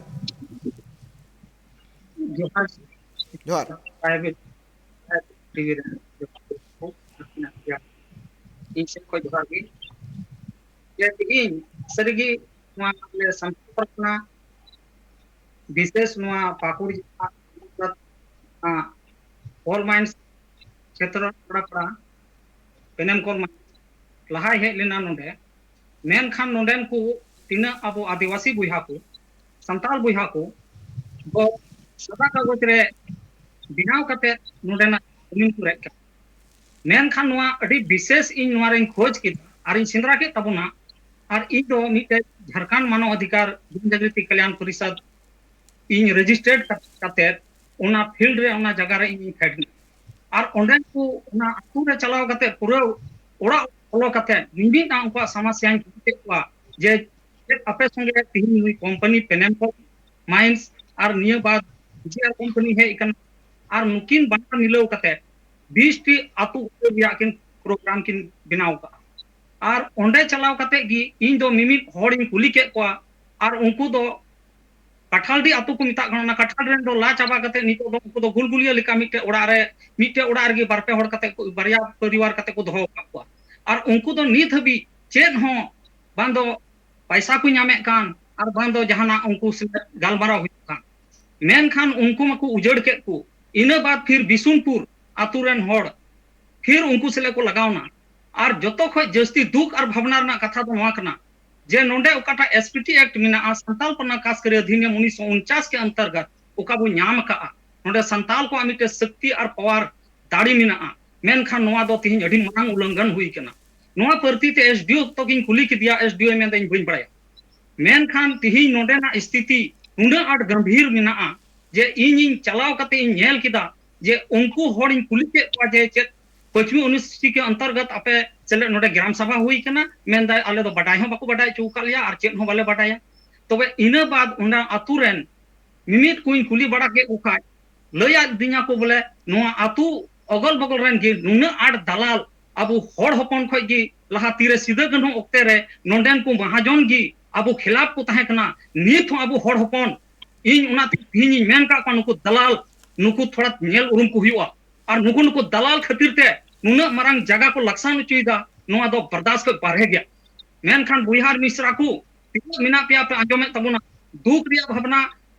ᱡᱚᱦᱟᱨ᱾ ᱡᱚᱦᱟᱨ᱾ ᱯᱨᱟᱭᱵᱷᱮᱴ ᱴᱤᱵᱷᱤ ᱨᱮ ᱡᱚᱦᱟᱨ᱾ ᱤᱧ ᱥᱮᱫ ᱠᱷᱚᱱ ᱡᱚᱦᱟᱨ ᱜᱮ᱾ ᱡᱮ ᱛᱮᱦᱮᱧ ᱥᱟᱹᱨᱤᱜᱮ ᱱᱚᱣᱟ ᱟᱞᱮ ᱥᱟᱱᱛᱟᱲ ᱯᱟᱨᱜᱟᱱᱟ, ᱵᱤᱥᱮᱥ ᱱᱚᱣᱟ ᱯᱟᱹᱠᱩᱲ ᱡᱮᱞᱟ, ᱟᱸ, ᱠᱳᱞ ᱢᱟᱭᱤᱱᱥ ᱠᱷᱮᱛᱨᱚ ᱯᱟᱲᱟ ᱯᱟᱲᱟ ᱯᱮᱱᱮᱢ ᱠᱳᱞ ᱢᱟᱭᱤᱱᱥ ᱞᱟᱦᱟᱭ ᱦᱮᱡ ᱞᱮᱱᱟ ᱱᱚᱰᱮ᱾ ᱢᱮᱱᱠᱷᱟᱱ ᱱᱚᱰᱮᱱ ᱠᱚ ᱛᱤᱱᱟᱹᱜ ᱟᱵᱚ ᱟᱹᱫᱤᱵᱟᱹᱥᱤ ᱵᱚᱭᱦᱟ ᱠᱚ, ᱥᱟᱱᱛᱟᱲ ᱵᱚᱭᱦᱟ ᱠᱚ ᱫᱚ ᱥᱟᱫᱟ ᱠᱟᱜᱚᱡᱽ ᱨᱮ ᱵᱮᱱᱟᱣ ᱠᱟᱛᱮ ᱱᱚᱰᱮᱱᱟᱜ ᱠᱟᱹᱢᱤ ᱠᱚ ᱨᱮᱡ ᱠᱟᱱᱟ᱾ ᱢᱮᱱᱠᱷᱟᱱ ᱱᱚᱣᱟ ᱟᱹᱰᱤ ᱵᱤᱥᱮᱥ ᱤᱧ ᱱᱚᱣᱟ ᱨᱮᱧ ᱠᱷᱚᱡᱽ ᱠᱮᱫᱟ ᱟᱨᱤᱧ ᱥᱮᱸᱫᱽᱨᱟ ᱠᱮᱫ ᱛᱟᱵᱚᱱᱟ᱾ ᱟᱨ ᱤᱧ ᱫᱚ ᱢᱤᱫᱴᱮᱡ ᱡᱷᱟᱲᱠᱷᱚᱸᱰ ᱢᱟᱱᱚ ᱚᱫᱷᱤᱠᱟᱨ ᱡᱚᱱ ᱡᱟᱜᱨᱤᱛᱤ ᱠᱟᱞᱭᱟᱱ ᱯᱚᱨᱤᱥᱚᱫᱽ ᱤᱧ ᱨᱮᱡᱤᱥᱴᱟᱨᱰ ᱠᱟᱛᱮ ᱚᱱᱟ ᱯᱷᱤᱞᱰ ᱨᱮ, ᱚᱱᱟ ᱡᱟᱭᱜᱟ ᱨᱮ ᱤᱧᱤᱧ ᱯᱷᱮᱰ ᱮᱱᱟ᱾ ᱟᱨ ᱚᱸᱰᱮ ᱠᱚ ᱚᱱᱟ ᱟᱹᱛᱩ ᱨᱮ ᱪᱟᱞᱟᱣ ᱠᱟᱛᱮ ᱯᱩᱨᱟᱹ ᱚᱲᱟᱜ ᱵᱚᱞᱚ ᱠᱟᱛᱮ ᱢᱤᱢᱤᱫ ᱩᱱᱠᱩᱣᱟᱜ ᱥᱚᱢᱚᱥᱥᱟᱧ ᱠᱩᱞᱤ ᱠᱮᱫ ᱠᱚᱣᱟ ᱡᱮ ᱪᱮᱫ ᱟᱯᱮ ᱥᱚᱸᱜᱮ ᱛᱮᱦᱮᱧ ᱱᱩᱭ ᱠᱳᱢᱯᱟᱱᱤ ᱯᱮᱱᱮᱢ ᱠᱚ ᱢᱟᱭᱤᱱᱥ ᱟᱨ ᱱᱤᱭᱟᱹ ᱵᱟᱫ ᱡᱤ ᱟᱨ ᱠᱳᱢᱯᱟᱱᱤ ᱦᱮᱡ ᱟᱠᱟᱱᱟ ᱟᱨ ᱱᱩᱠᱤᱱ ᱵᱟᱱᱟᱨ ᱢᱤᱞᱟᱹᱣ ᱠᱟᱛᱮ ᱵᱤᱥ ᱴᱤ ᱟᱹᱛᱩ ᱩᱛᱟᱹᱨ ᱨᱮᱭᱟᱜ ᱠᱤᱱ ᱯᱨᱳᱜᱨᱟᱢ ᱠᱤᱱ ᱵᱮᱱᱟᱣ ᱠᱟᱜᱼᱟ᱾ ᱟᱨ ᱚᱸᱰᱮ ᱪᱟᱞᱟᱣ ᱠᱟᱛᱮ ᱜᱮ ᱤᱧ ᱫᱚ ᱢᱤᱢᱤᱫ ᱦᱚᱲᱤᱧ ᱠᱩᱞᱤ ᱠᱮᱫ ᱠᱚᱣᱟ, ᱟᱨ ᱩᱱᱠᱩ ᱫᱚ ᱠᱟᱴᱷᱟᱞᱰᱤ ᱟᱹᱛᱩ ᱠᱚ ᱢᱮᱛᱟᱜ ᱠᱟᱱᱟ, ᱚᱱᱟ ᱠᱟᱴᱷᱟᱞ ᱨᱮᱱ ᱫᱚ ᱞᱟ ᱪᱟᱵᱟ ᱠᱟᱛᱮ ᱱᱤᱛᱚᱜ ᱫᱚ ᱩᱱᱠᱩ ᱫᱚ ᱜᱩᱞᱜᱩᱞᱤᱭᱟᱹ ᱞᱮᱠᱟ ᱢᱤᱫᱴᱮᱡ ᱚᱲᱟᱜ ᱨᱮ, ᱢᱤᱫᱴᱮᱡ ᱚᱲᱟᱜ ᱨᱮᱜᱮ ᱵᱟᱨ ᱯᱮ ᱦᱚᱲ ᱠᱟᱛᱮ ᱠᱚ, ᱵᱟᱨᱭᱟ ᱯᱚᱨᱤᱵᱟᱨ ᱠᱟᱛᱮ ᱠᱚ ᱫᱚᱦᱚ ᱟᱠᱟᱫ ᱠᱚᱣᱟ᱾ ᱟᱨ ᱩᱱᱠᱩ ᱫᱚ ᱱᱤᱛ ᱦᱟᱹᱵᱤᱡ ᱪᱮᱫ ᱦᱚᱸ ᱵᱟᱝ ᱫᱚ ᱯᱟᱭᱥᱟ ᱠᱚ ᱧᱟᱢᱮᱫ ᱠᱟᱱ, ᱟᱨ ᱵᱟᱝ ᱫᱚ ᱡᱟᱦᱟᱱᱟᱜ ᱩᱱᱠᱩ ᱥᱮᱞᱮᱫ ᱜᱟᱞᱢᱟᱨᱟᱣ ᱦᱩᱭᱩᱜ ᱠᱟᱱ᱾ ᱢᱮᱱᱠᱷᱟᱱ ᱩᱱᱠᱩ ᱢᱟᱠᱚ ᱩᱡᱟᱹᱲ ᱠᱮᱫ ᱠᱚ᱾ ᱤᱱᱟᱹ ᱵᱟᱫ ᱯᱷᱤᱨ ᱵᱤᱥᱩᱱᱯᱩᱨ ᱟᱹᱛᱩ ᱨᱮᱱ ᱦᱚᱲ ᱯᱷᱤᱨ ᱩᱱᱠᱩ ᱥᱮᱞᱮᱫ ᱠᱚ ᱞᱟᱜᱟᱣᱱᱟ᱾ ᱟᱨ ᱡᱚᱛᱚ ᱠᱷᱚᱡ ᱡᱟᱹᱥᱛᱤ ᱫᱩᱠ ᱟᱨ ᱵᱷᱟᱵᱽᱱᱟ ᱨᱮᱱᱟᱜ ᱠᱟᱛᱷᱟ ᱫᱚ ᱱᱚᱣᱟ ᱠᱟᱱᱟ ᱡᱮ ᱱᱚᱰᱮ ᱚᱠᱟᱴᱟᱜ S P T Act ᱢᱮᱱᱟᱜᱼᱟ, ᱥᱟᱱᱛᱟᱞ ᱯᱟᱨᱜᱟᱱᱟ ᱠᱟᱥ ᱠᱟᱹᱨᱤ ᱚᱫᱷᱤᱱᱤᱭᱚᱢ ᱩᱱᱤᱥᱥᱚ ᱩᱱᱪᱟᱥ ᱠᱮ ᱚᱱᱛᱚᱨᱜᱚᱛ ᱚᱠᱟ ᱵᱚ ᱧᱟᱢ ᱟᱠᱟᱫᱼᱟ, ᱱᱚᱰᱮ ᱥᱟᱱᱛᱟᱞ ᱠᱚᱣᱟᱜ ᱢᱤᱫᱴᱮᱱ ᱥᱚᱠᱛᱤ ᱟᱨ ᱯᱟᱣᱟᱨ ᱫᱟᱲᱮ ᱢᱮᱱᱟᱜᱼᱟ᱾ ᱢᱮᱱᱠᱷᱟᱱ ᱱᱚᱣᱟ ᱫᱚ ᱛᱮᱦᱮᱧ ᱟᱹᱰᱤ ᱢᱟᱨᱟᱝ ᱩᱞᱞᱚᱝᱜᱷᱚᱱ ᱦᱩᱭ ᱠᱟᱱᱟ᱾ ᱱᱚᱣᱟ ᱯᱟᱹᱨᱛᱤ ᱛᱮ S D O ᱛᱚᱠᱤᱧ ᱠᱩᱞᱤ ᱠᱮᱫᱮᱭᱟ, S D O ᱢᱮᱱᱫᱟ, "ᱤᱧ ᱵᱟᱹᱧ ᱵᱟᱲᱟᱭᱟ᱾" ᱢᱮᱱᱠᱷᱟᱱ ᱛᱮᱦᱮᱧ ᱱᱚᱰᱮᱱᱟᱜ ᱥᱛᱷᱤᱛᱤ ᱱᱩᱱᱟᱹᱜ ᱟᱸᱴ ᱜᱟᱢᱵᱷᱤᱨ ᱢᱮᱱᱟᱜᱼᱟ ᱡᱮ ᱤᱧᱤᱧ ᱪᱟᱞᱟᱣ ᱠᱟᱛᱮ ᱤᱧ ᱧᱮᱞ ᱠᱮᱫᱟ ᱡᱮ ᱩᱱᱠᱩ ᱦᱚᱲᱤᱧ ᱠᱩᱞᱤ ᱠᱮᱫ ᱠᱚᱣᱟ ᱡᱮ ᱪᱮᱫ ᱯᱚᱪᱷᱢᱤ ᱚᱱᱩᱥᱩᱪᱤ ᱠᱮ ᱚᱱᱛᱚᱨᱜᱚᱛ ᱟᱯᱮ ᱥᱮᱞᱮᱫ ᱱᱚᱰᱮ ᱜᱨᱟᱢ ᱥᱟᱵᱷᱟ ᱦᱩᱭ ᱠᱟᱱᱟ? ᱢᱮᱱᱫᱟᱭ, "ᱟᱞᱮ ᱫᱚ ᱵᱟᱰᱟᱭ ᱦᱚᱸ ᱵᱟᱠᱚ ᱵᱟᱰᱟᱭ ᱦᱚᱪᱚ ᱟᱠᱟᱫ ᱞᱮᱭᱟ ᱟᱨ ᱪᱮᱫ ᱦᱚᱸ ᱵᱟᱞᱮ ᱵᱟᱰᱟᱭᱟ᱾" ᱛᱚᱵᱮ ᱤᱱᱟᱹ ᱵᱟᱫ ᱚᱱᱟ ᱟᱛᱩ ᱨᱮᱱ ᱢᱤᱢᱤᱫ ᱠᱚᱧ ᱠᱩᱞᱤ ᱵᱟᱲᱟ ᱠᱮᱫ ᱠᱚ ᱠᱷᱟᱡ, ᱞᱟᱹᱭ ᱟᱫᱤᱧᱟ ᱠᱚ ᱵᱚᱞᱮ ᱱᱚᱣᱟ ᱟᱛᱩ ᱚᱜᱚᱞ ᱵᱚᱜᱚᱞ ᱨᱮᱱ ᱜᱮ ᱱᱩᱱᱟᱹᱜ ᱟᱸᱴ ᱫᱟᱞᱟᱞ, ᱟᱵᱚ ᱦᱚᱲ ᱦᱚᱯᱚᱱ ᱠᱷᱚᱡ ᱜᱮ ᱞᱟᱦᱟ ᱛᱤᱨᱮ ᱥᱤᱫᱟᱹ ᱠᱟᱹᱱᱦᱩ ᱚᱠᱛᱮ ᱨᱮ ᱱᱚᱰᱮᱱ ᱠᱚ ᱢᱟᱦᱟᱡᱚᱱ ᱜᱮ ᱟᱵᱚ ᱠᱷᱤᱞᱟᱯ ᱠᱚ ᱛᱟᱦᱮᱸ ᱠᱟᱱᱟ᱾ ᱱᱤᱛ ᱦᱚᱸ ᱟᱵᱚ ᱦᱚᱲ ᱦᱚᱯᱚᱱ, ᱤᱧ ᱚᱱᱟᱛᱮ ᱛᱤᱦᱤᱧ ᱤᱧ ᱢᱮᱱ ᱠᱟᱜ ᱠᱚᱣᱟ, ᱱᱩᱠᱩ ᱫᱟᱞᱟᱞ, ᱱᱩᱠᱩ ᱛᱷᱚᱲᱟ ᱧᱮᱞ ᱩᱨᱩᱢ ᱠᱚ ᱦᱩᱭᱩᱜᱼᱟ᱾ ᱟᱨ ᱱᱩᱠᱩ, ᱱᱩᱠᱩ ᱫᱟᱞᱟᱞ ᱠᱷᱟᱹᱛᱤᱨ ᱛᱮ ᱱᱩᱱᱟᱹᱜ ᱢᱟᱨᱟᱝ ᱡᱟᱭᱜᱟ ᱠᱚ ᱞᱟᱠᱥᱟᱱ ᱦᱚᱪᱚᱭᱮᱫᱟ, ᱱᱚᱣᱟ ᱫᱚ ᱵᱟᱨᱫᱟᱥᱛ ᱠᱷᱚᱡ ᱵᱟᱨᱦᱮ ᱜᱮᱭᱟ᱾ ᱢᱮᱱᱠᱷᱟᱱ ᱵᱚᱭᱦᱟ ᱟᱨ ᱢᱤᱥᱨᱟ ᱠᱚ, ᱛᱤᱱᱟᱹᱜ ᱢᱮᱱᱟᱜ ᱯᱮᱭᱟ ᱯᱮ ᱟᱸᱡᱚᱢᱮᱫ ᱛᱟᱵᱚᱱᱟ, ᱫᱩᱠ ᱨᱮᱭᱟᱜ ᱵᱷᱟᱵᱽᱱᱟ,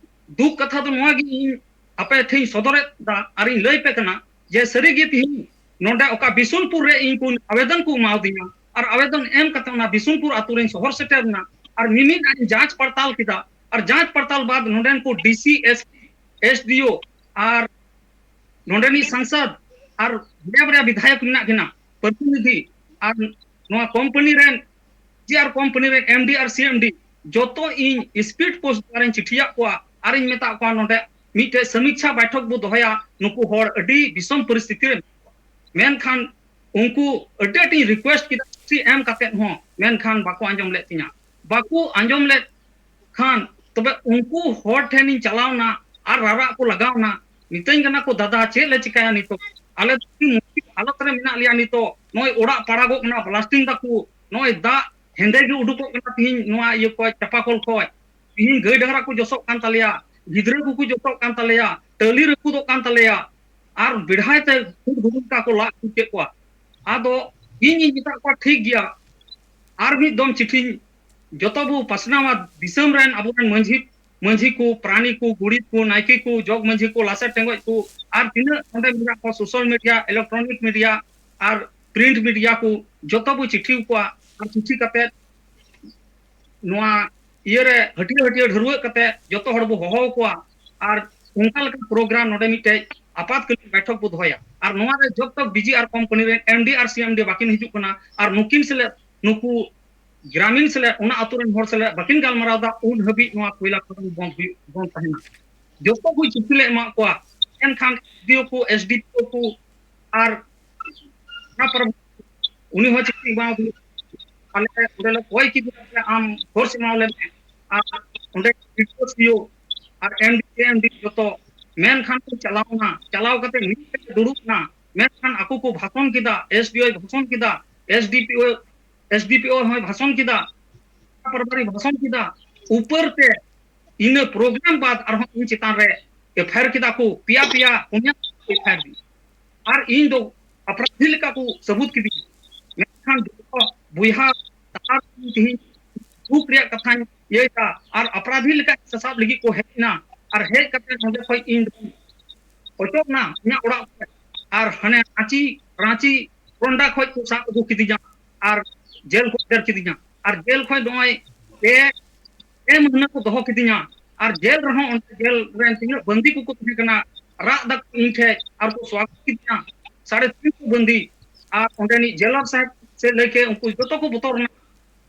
ᱫᱩᱠ ᱠᱟᱛᱷᱟ ᱫᱚ ᱱᱚᱣᱟ ᱜᱮ ᱤᱧ ᱟᱯᱮ ᱴᱷᱮᱱ ᱤᱧ ᱥᱚᱫᱚᱨᱮᱫ ᱫᱟ ᱟᱨ ᱤᱧ ᱞᱟᱹᱭ ᱯᱮ ᱠᱟᱱᱟ ᱡᱮ ᱥᱟᱹᱨᱤ ᱜᱮ ᱛᱤᱦᱤᱧ ᱱᱚᱰᱮ ᱚᱠᱟ ᱵᱤᱥᱩᱱᱯᱩᱨ ᱨᱮ ᱤᱧ ᱠᱚ ᱟᱵᱮᱫᱚᱱ ᱠᱚ ᱮᱢᱟᱣᱫᱤᱧᱟ ᱟᱨ ᱟᱵᱮᱫᱚᱱ ᱮᱢ ᱠᱟᱛᱮ ᱚᱱᱟ ᱵᱤᱥᱩᱱᱯᱩᱨ ᱟᱛᱳ ᱨᱮᱧ ᱥᱚᱦᱚᱨ ᱥᱮᱴᱮᱨ ᱮᱱᱟ ᱟᱨ ᱢᱤᱢᱤᱫ ᱟᱜ ᱤᱧ ᱡᱟᱸᱪ ᱯᱟᱲᱛᱟᱞ ᱠᱮᱫᱟ ᱟᱨ ᱡᱟᱸᱪ ᱯᱟᱲᱛᱟᱞ ᱵᱟᱫ ᱱᱚᱰᱮᱱ ᱠᱚ D C, S P, S D O ᱟᱨ ᱱᱚᱰᱮᱱᱤᱡ ᱥᱟᱝᱥᱚᱫ ᱟᱨ ᱵᱟᱨᱭᱟ ᱵᱟᱨᱭᱟ ᱵᱤᱫᱷᱟᱭᱚᱠ ᱢᱮᱱᱟᱜ ᱠᱤᱱᱟ, ᱯᱨᱚᱛᱤᱱᱤᱫᱷᱤ, ᱟᱨ ᱱᱚᱣᱟ ᱠᱳᱢᱯᱟᱱᱤ ᱨᱮᱱ, G R ᱠᱳᱢᱯᱟᱱᱤ ᱨᱮᱱ M D ᱟᱨ C M D, ᱡᱚᱛᱚ ᱤᱧ speed post ᱫᱟᱨᱟᱧ ᱪᱤᱴᱷᱤᱭᱟᱜ ᱠᱚᱣᱟ ᱟᱨᱤᱧ ᱢᱮᱛᱟᱜ ᱠᱚᱣᱟ ᱱᱚᱰᱮ ᱢᱤᱫᱴᱮᱡ ᱥᱚᱢᱤᱠᱪᱷᱟ ᱵᱟᱭᱴᱷᱚᱠ ᱵᱚ ᱫᱚᱦᱚᱭᱟ, ᱱᱩᱠᱩ ᱦᱚᱲ ᱟᱹᱰᱤ ᱵᱤᱥᱚᱢ ᱯᱚᱨᱤᱥᱛᱷᱤᱛᱤ ᱨᱮ ᱢᱮᱱᱟᱜ ᱠᱚᱣᱟ᱾ ᱢᱮᱱᱠᱷᱟᱱ ᱩᱱᱠᱩ ᱟᱹᱰᱤ ᱟᱸᱴᱤᱧ request ᱠᱮᱫᱟ ᱪᱤᱴᱷᱤ ᱮᱢ ᱠᱟᱛᱮ ᱦᱚᱸ, ᱢᱮᱱᱠᱷᱟᱱ ᱵᱟᱠᱚ ᱟᱸᱡᱚᱢ ᱞᱮᱫ ᱛᱤᱧᱟ᱾ ᱵᱟᱠᱚ ᱟᱸᱡᱚᱢ ᱞᱮᱫ ᱠᱷᱟᱱ ᱛᱚᱵᱮ ᱩᱱᱠᱩ ᱦᱚᱲ ᱴᱷᱮᱱᱤᱧ ᱪᱟᱞᱟᱣᱱᱟ ᱟᱨ ᱨᱟᱨᱟᱜ ᱠᱚ ᱞᱟᱜᱟᱣᱱᱟ, ᱢᱤᱛᱟᱹᱧ ᱠᱟᱱᱟ ᱠᱚ, "ᱫᱟᱫᱟ, ᱪᱮᱫ ᱞᱮ ᱪᱤᱠᱟᱹᱭᱟ ᱱᱤᱛᱚᱜ? ᱟᱞᱮ ᱫᱚ ᱟᱹᱰᱤ ᱢᱩᱥᱠᱤᱞ ᱦᱟᱞᱚᱛ ᱨᱮ ᱢᱮᱱᱟᱜ ᱞᱮᱭᱟ ᱱᱤᱛᱚᱜ᱾ ᱱᱚᱜᱼᱚᱭ ᱚᱲᱟᱜ ᱯᱟᱲᱟᱜᱚᱜ ᱠᱟᱱᱟ, ᱵᱞᱟᱥᱴᱤᱝ ᱫᱟᱠᱚ, ᱱᱚᱜᱼᱚᱭ ᱫᱟᱜ ᱦᱮᱸᱫᱮ ᱜᱮ ᱩᱰᱩᱠᱚᱜ ᱠᱟᱱᱟ ᱛᱤᱦᱤᱧ ᱱᱚᱣᱟ ᱤᱭᱟᱹ ᱠᱷᱚᱡ, ᱪᱟᱯᱟ ᱠᱚᱞ ᱠᱷᱚᱡ᱾ ᱛᱤᱦᱤᱧ ᱜᱟᱹᱭ ᱰᱟᱝᱨᱟ ᱠᱚ ᱡᱚᱥᱚᱜ ᱠᱟᱱ ᱛᱟᱞᱮᱭᱟ, ᱜᱤᱫᱽᱨᱟᱹ ᱠᱚᱠᱚ ᱡᱚᱥᱚᱜ ᱠᱟᱱ ᱛᱟᱞᱮᱭᱟ, ᱴᱟᱹᱞᱤ ᱨᱟᱹᱯᱩᱫᱚᱜ ᱠᱟᱱ ᱛᱟᱞᱮᱭᱟ, ᱟᱨ ᱵᱮᱲᱦᱟᱭ ᱛᱮ ᱠᱷᱩᱸᱴ ᱵᱷᱩᱜᱩᱱ ᱠᱟ ᱠᱚ ᱞᱟᱜ ᱟᱹᱜᱩ ᱠᱮᱫ ᱠᱚᱣᱟ᱾ ᱟᱫᱚ ᱤᱧ ᱤᱧ ᱢᱮᱛᱟᱜ ᱠᱚᱣᱟ, ᱴᱷᱤᱠ ᱜᱮᱭᱟ, ᱟᱨ ᱢᱤᱫ ᱫᱚᱢ ᱪᱤᱴᱷᱤᱧ ᱡᱚᱛᱚ ᱵᱚ ᱯᱟᱥᱱᱟᱣᱟ, ᱫᱤᱥᱚᱢ ᱨᱮᱱ ᱟᱵᱚᱨᱮᱱ ᱢᱟᱹᱡᱷᱤ, ᱢᱟᱹᱡᱷᱤ ᱠᱚ, ᱯᱨᱟᱱᱤ ᱠᱚ, ᱜᱩᱲᱤᱛ ᱠᱚ, ᱱᱟᱭᱠᱮ ᱠᱚ, ᱡᱚᱜᱽ ᱢᱟᱹᱡᱷᱤ ᱠᱚ, ᱞᱟᱥᱮᱨ ᱴᱮᱸᱜᱚᱡ ᱠᱚ, ᱟᱨ ᱛᱤᱱᱟᱹᱜ ᱚᱸᱰᱮ ᱢᱮᱱᱟᱜ ᱠᱚᱣᱟ, social media, electronic media, ᱟᱨ print media ᱠᱚ, ᱡᱚᱛᱚ ᱵᱚ ᱪᱤᱴᱷᱤ ᱟᱠᱚᱣᱟ᱾ ᱟᱨ ᱪᱤᱴᱷᱤ ᱠᱟᱛᱮ ᱱᱚᱣᱟ ᱤᱭᱟᱹ ᱨᱮ ᱦᱟᱹᱴᱭᱟᱹ ᱦᱟᱹᱴᱭᱟᱹ ᱰᱷᱟᱹᱨᱣᱟᱹᱜ ᱠᱟᱛᱮ ᱡᱚᱛᱚ ᱦᱚᱲ ᱵᱚ ᱦᱚᱦᱚ ᱟᱠᱚᱣᱟ᱾ ᱟᱨ ᱚᱱᱠᱟ ᱞᱮᱠᱟ ᱯᱨᱳᱜᱨᱟᱢ ᱱᱚᱰᱮ ᱢᱤᱫᱴᱮᱡ ᱟᱯᱟᱛᱠᱟᱞᱤᱱ ᱵᱟᱭᱴᱷᱚᱠ ᱵᱚ ᱫᱚᱦᱚᱭᱟ᱾ ᱟᱨ ᱱᱚᱣᱟ ᱨᱮ ᱡᱚᱵ ᱛᱚᱠ ᱵᱤᱡᱤ ᱟᱨ ᱠᱳᱢᱯᱟᱱᱤ ᱨᱮᱱ ᱮᱢᱰᱤ ᱟᱨ ᱥᱤᱮᱢᱰᱤ ᱵᱟᱹᱠᱤᱱ ᱦᱤᱡᱩᱜ ᱠᱟᱱᱟ, ᱟᱨ ᱱᱩᱠᱤᱱ ᱥᱮᱞᱮᱫ, ᱱᱩᱠᱩ ᱜᱨᱟᱢᱤᱱ ᱥᱮᱞᱮᱫ, ᱚᱱᱟ ᱟᱛᱳ ᱨᱮᱱ ᱦᱚᱲ ᱥᱮᱞᱮᱫ ᱵᱟᱹᱠᱤᱱ ᱜᱟᱞᱢᱟᱨᱟᱣ ᱮᱫᱟ, ᱩᱱ ᱦᱟᱹᱵᱤᱡ ᱱᱚᱣᱟ ᱠᱚᱭᱞᱟ ᱠᱷᱚᱫᱟᱱ ᱵᱚᱱᱫ ᱦᱩᱭᱩᱜ, ᱵᱚᱱᱫ ᱛᱟᱦᱮᱱᱟ᱾ ᱡᱚᱛᱚ ᱠᱚ ᱪᱤᱴᱷᱤ ᱞᱮ ᱮᱢᱟᱜ ᱠᱚᱣᱟ, ᱮᱱᱠᱷᱟᱱ ᱮᱥᱰᱤᱳ ᱠᱚ, ᱮᱥᱰᱤᱯᱤᱳ ᱠᱚ, ᱟᱨ ᱚᱱᱟ ᱯᱚᱨᱮ ᱩᱱᱤ ᱦᱚᱸ ᱪᱤᱴᱷᱤ ᱮᱢᱟ ᱫᱤᱧᱟ᱾ ᱟᱞᱮ ᱚᱸᱰᱮ ᱞᱮ ᱠᱚᱭ ᱠᱮᱫᱮᱭᱟ ᱡᱮ ᱟᱢ ᱯᱷᱳᱨᱥ ᱮᱢᱟᱣ ᱞᱮ ᱢᱮ, ᱟᱨ ᱚᱸᱰᱮ ᱨᱤᱯᱳᱨᱴ ᱦᱩᱭᱩᱜ, ᱟᱨ ᱮᱢᱰᱤ ᱮᱢᱰᱤ ᱡᱚᱛᱚ᱾ ᱢᱮᱱᱠᱷᱟᱱ ᱠᱚ ᱪᱟᱞᱟᱣ ᱮᱱᱟ, ᱪᱟᱞᱟᱣ ᱠᱟᱛᱮ ᱢᱤᱫ ᱴᱷᱮᱱ ᱠᱚ ᱫᱩᱲᱩᱵ ᱮᱱᱟ᱾ ᱢᱮᱱᱠᱷᱟᱱ ᱟᱠᱚ ᱠᱚ ᱵᱷᱟᱥᱚᱱ ᱠᱮᱫᱟ, ᱮᱥᱰᱤᱳᱭ ᱵᱷᱟᱥᱚᱱ ᱠᱮᱫᱟ, ᱮᱥᱰᱤᱯᱤᱳ, ᱮᱥᱰᱤᱯᱤᱳ ᱦᱚᱸᱭ ᱵᱷᱟᱥᱚᱱ ᱠᱮᱫᱟ, ᱯᱟᱨᱵᱟᱨᱤ ᱵᱷᱟᱥᱚᱱ ᱠᱮᱫᱟ᱾ ᱩᱯᱟᱹᱨ ᱛᱮ ᱤᱱᱟᱹ ᱯᱨᱳᱜᱨᱟᱢ ᱵᱟᱫ ᱟᱨᱦᱚᱸ ᱤᱧ ᱪᱮᱛᱟᱱ ᱨᱮ ᱮᱯᱷᱟᱭᱟᱨ ᱠᱮᱫᱟ ᱠᱚ, ᱯᱮᱭᱟ ᱯᱮᱭᱟ ᱯᱩᱱᱭᱟ ᱮᱯᱷᱟᱭᱟᱨ ᱫᱤᱧ᱾ ᱟᱨ ᱤᱧ ᱫᱚ ᱟᱯᱨᱟᱫᱷᱤ ᱞᱮᱠᱟ ᱠᱚ ᱥᱟᱹᱵᱩᱛ ᱠᱤᱫᱤᱧᱟ᱾ ᱢᱮᱱᱠᱷᱟᱱ ᱡᱚᱛᱚ ᱵᱚᱭᱦᱟ ᱛᱟᱞᱟ ᱨᱮ ᱛᱮᱦᱮᱧ ᱫᱩᱠ ᱨᱮᱭᱟᱜ ᱠᱟᱛᱷᱟᱧ ᱤᱭᱟᱹᱭᱮᱫᱟ, ᱟᱨ ᱟᱯᱨᱟᱫᱷᱤ ᱞᱮᱠᱟ ᱥᱟᱥᱟᱵ ᱞᱟᱹᱜᱤᱫ ᱠᱚ ᱦᱮᱡ ᱮᱱᱟ᱾ ᱟᱨ ᱦᱮᱡ ᱠᱟᱛᱮ ᱱᱚᱰᱮ ᱠᱷᱚᱡ ᱤᱧ ᱫᱚ ᱚᱪᱚᱜ ᱮᱱᱟ ᱤᱧᱟᱹᱜ ᱚᱲᱟᱜ ᱠᱷᱚᱡ᱾ ᱟᱨ ᱦᱟᱱᱮ ᱨᱟᱸᱪᱤ, ᱨᱟᱸᱪᱤ ᱠᱚᱱᱰᱟ ᱠᱷᱚᱡ ᱠᱚ ᱥᱟᱵ ᱟᱹᱜᱩ ᱠᱤᱫᱤᱧᱟ ᱟᱨ ᱡᱮᱞ ᱠᱚ ᱩᱫᱟᱹᱨ ᱠᱤᱫᱤᱧᱟ᱾ ᱟᱨ ᱡᱮᱞ ᱠᱷᱚᱡ ᱱᱚᱜᱼᱚᱭ ᱯᱮ, ᱯᱮ ᱢᱟᱹᱦᱱᱟᱹ ᱠᱚ ᱫᱚᱦᱚ ᱠᱤᱫᱤᱧᱟ᱾ ᱟᱨ ᱡᱮᱞ ᱨᱮᱦᱚᱸ ᱚᱸᱰᱮ ᱡᱮᱞ ᱨᱮᱱ ᱛᱤᱱᱟᱹᱜ ᱵᱟᱹᱱᱫᱤ ᱠᱚᱠᱚ ᱛᱟᱦᱮᱸ ᱠᱟᱱᱟ, ᱨᱟᱜ ᱫᱟᱠᱚ ᱤᱧ ᱴᱷᱮᱡ ᱟᱨ ᱠᱚ ᱥᱣᱟᱜᱚᱛ ᱠᱤᱫᱤᱧᱟ᱾ ᱥᱟᱲᱮ ᱛᱤᱱ ᱥᱚ ᱵᱟᱹᱱᱫᱤ᱾ ᱟᱨ ᱚᱸᱰᱮᱱᱤᱡ ᱡᱮᱞᱟᱨ ᱥᱟᱦᱮᱵ ᱥᱮ ᱞᱟᱹᱭ ᱠᱮᱫ, ᱩᱱᱠᱩ ᱡᱚᱛᱚ ᱠᱚ ᱵᱚᱛᱚᱨ ᱮᱱᱟ᱾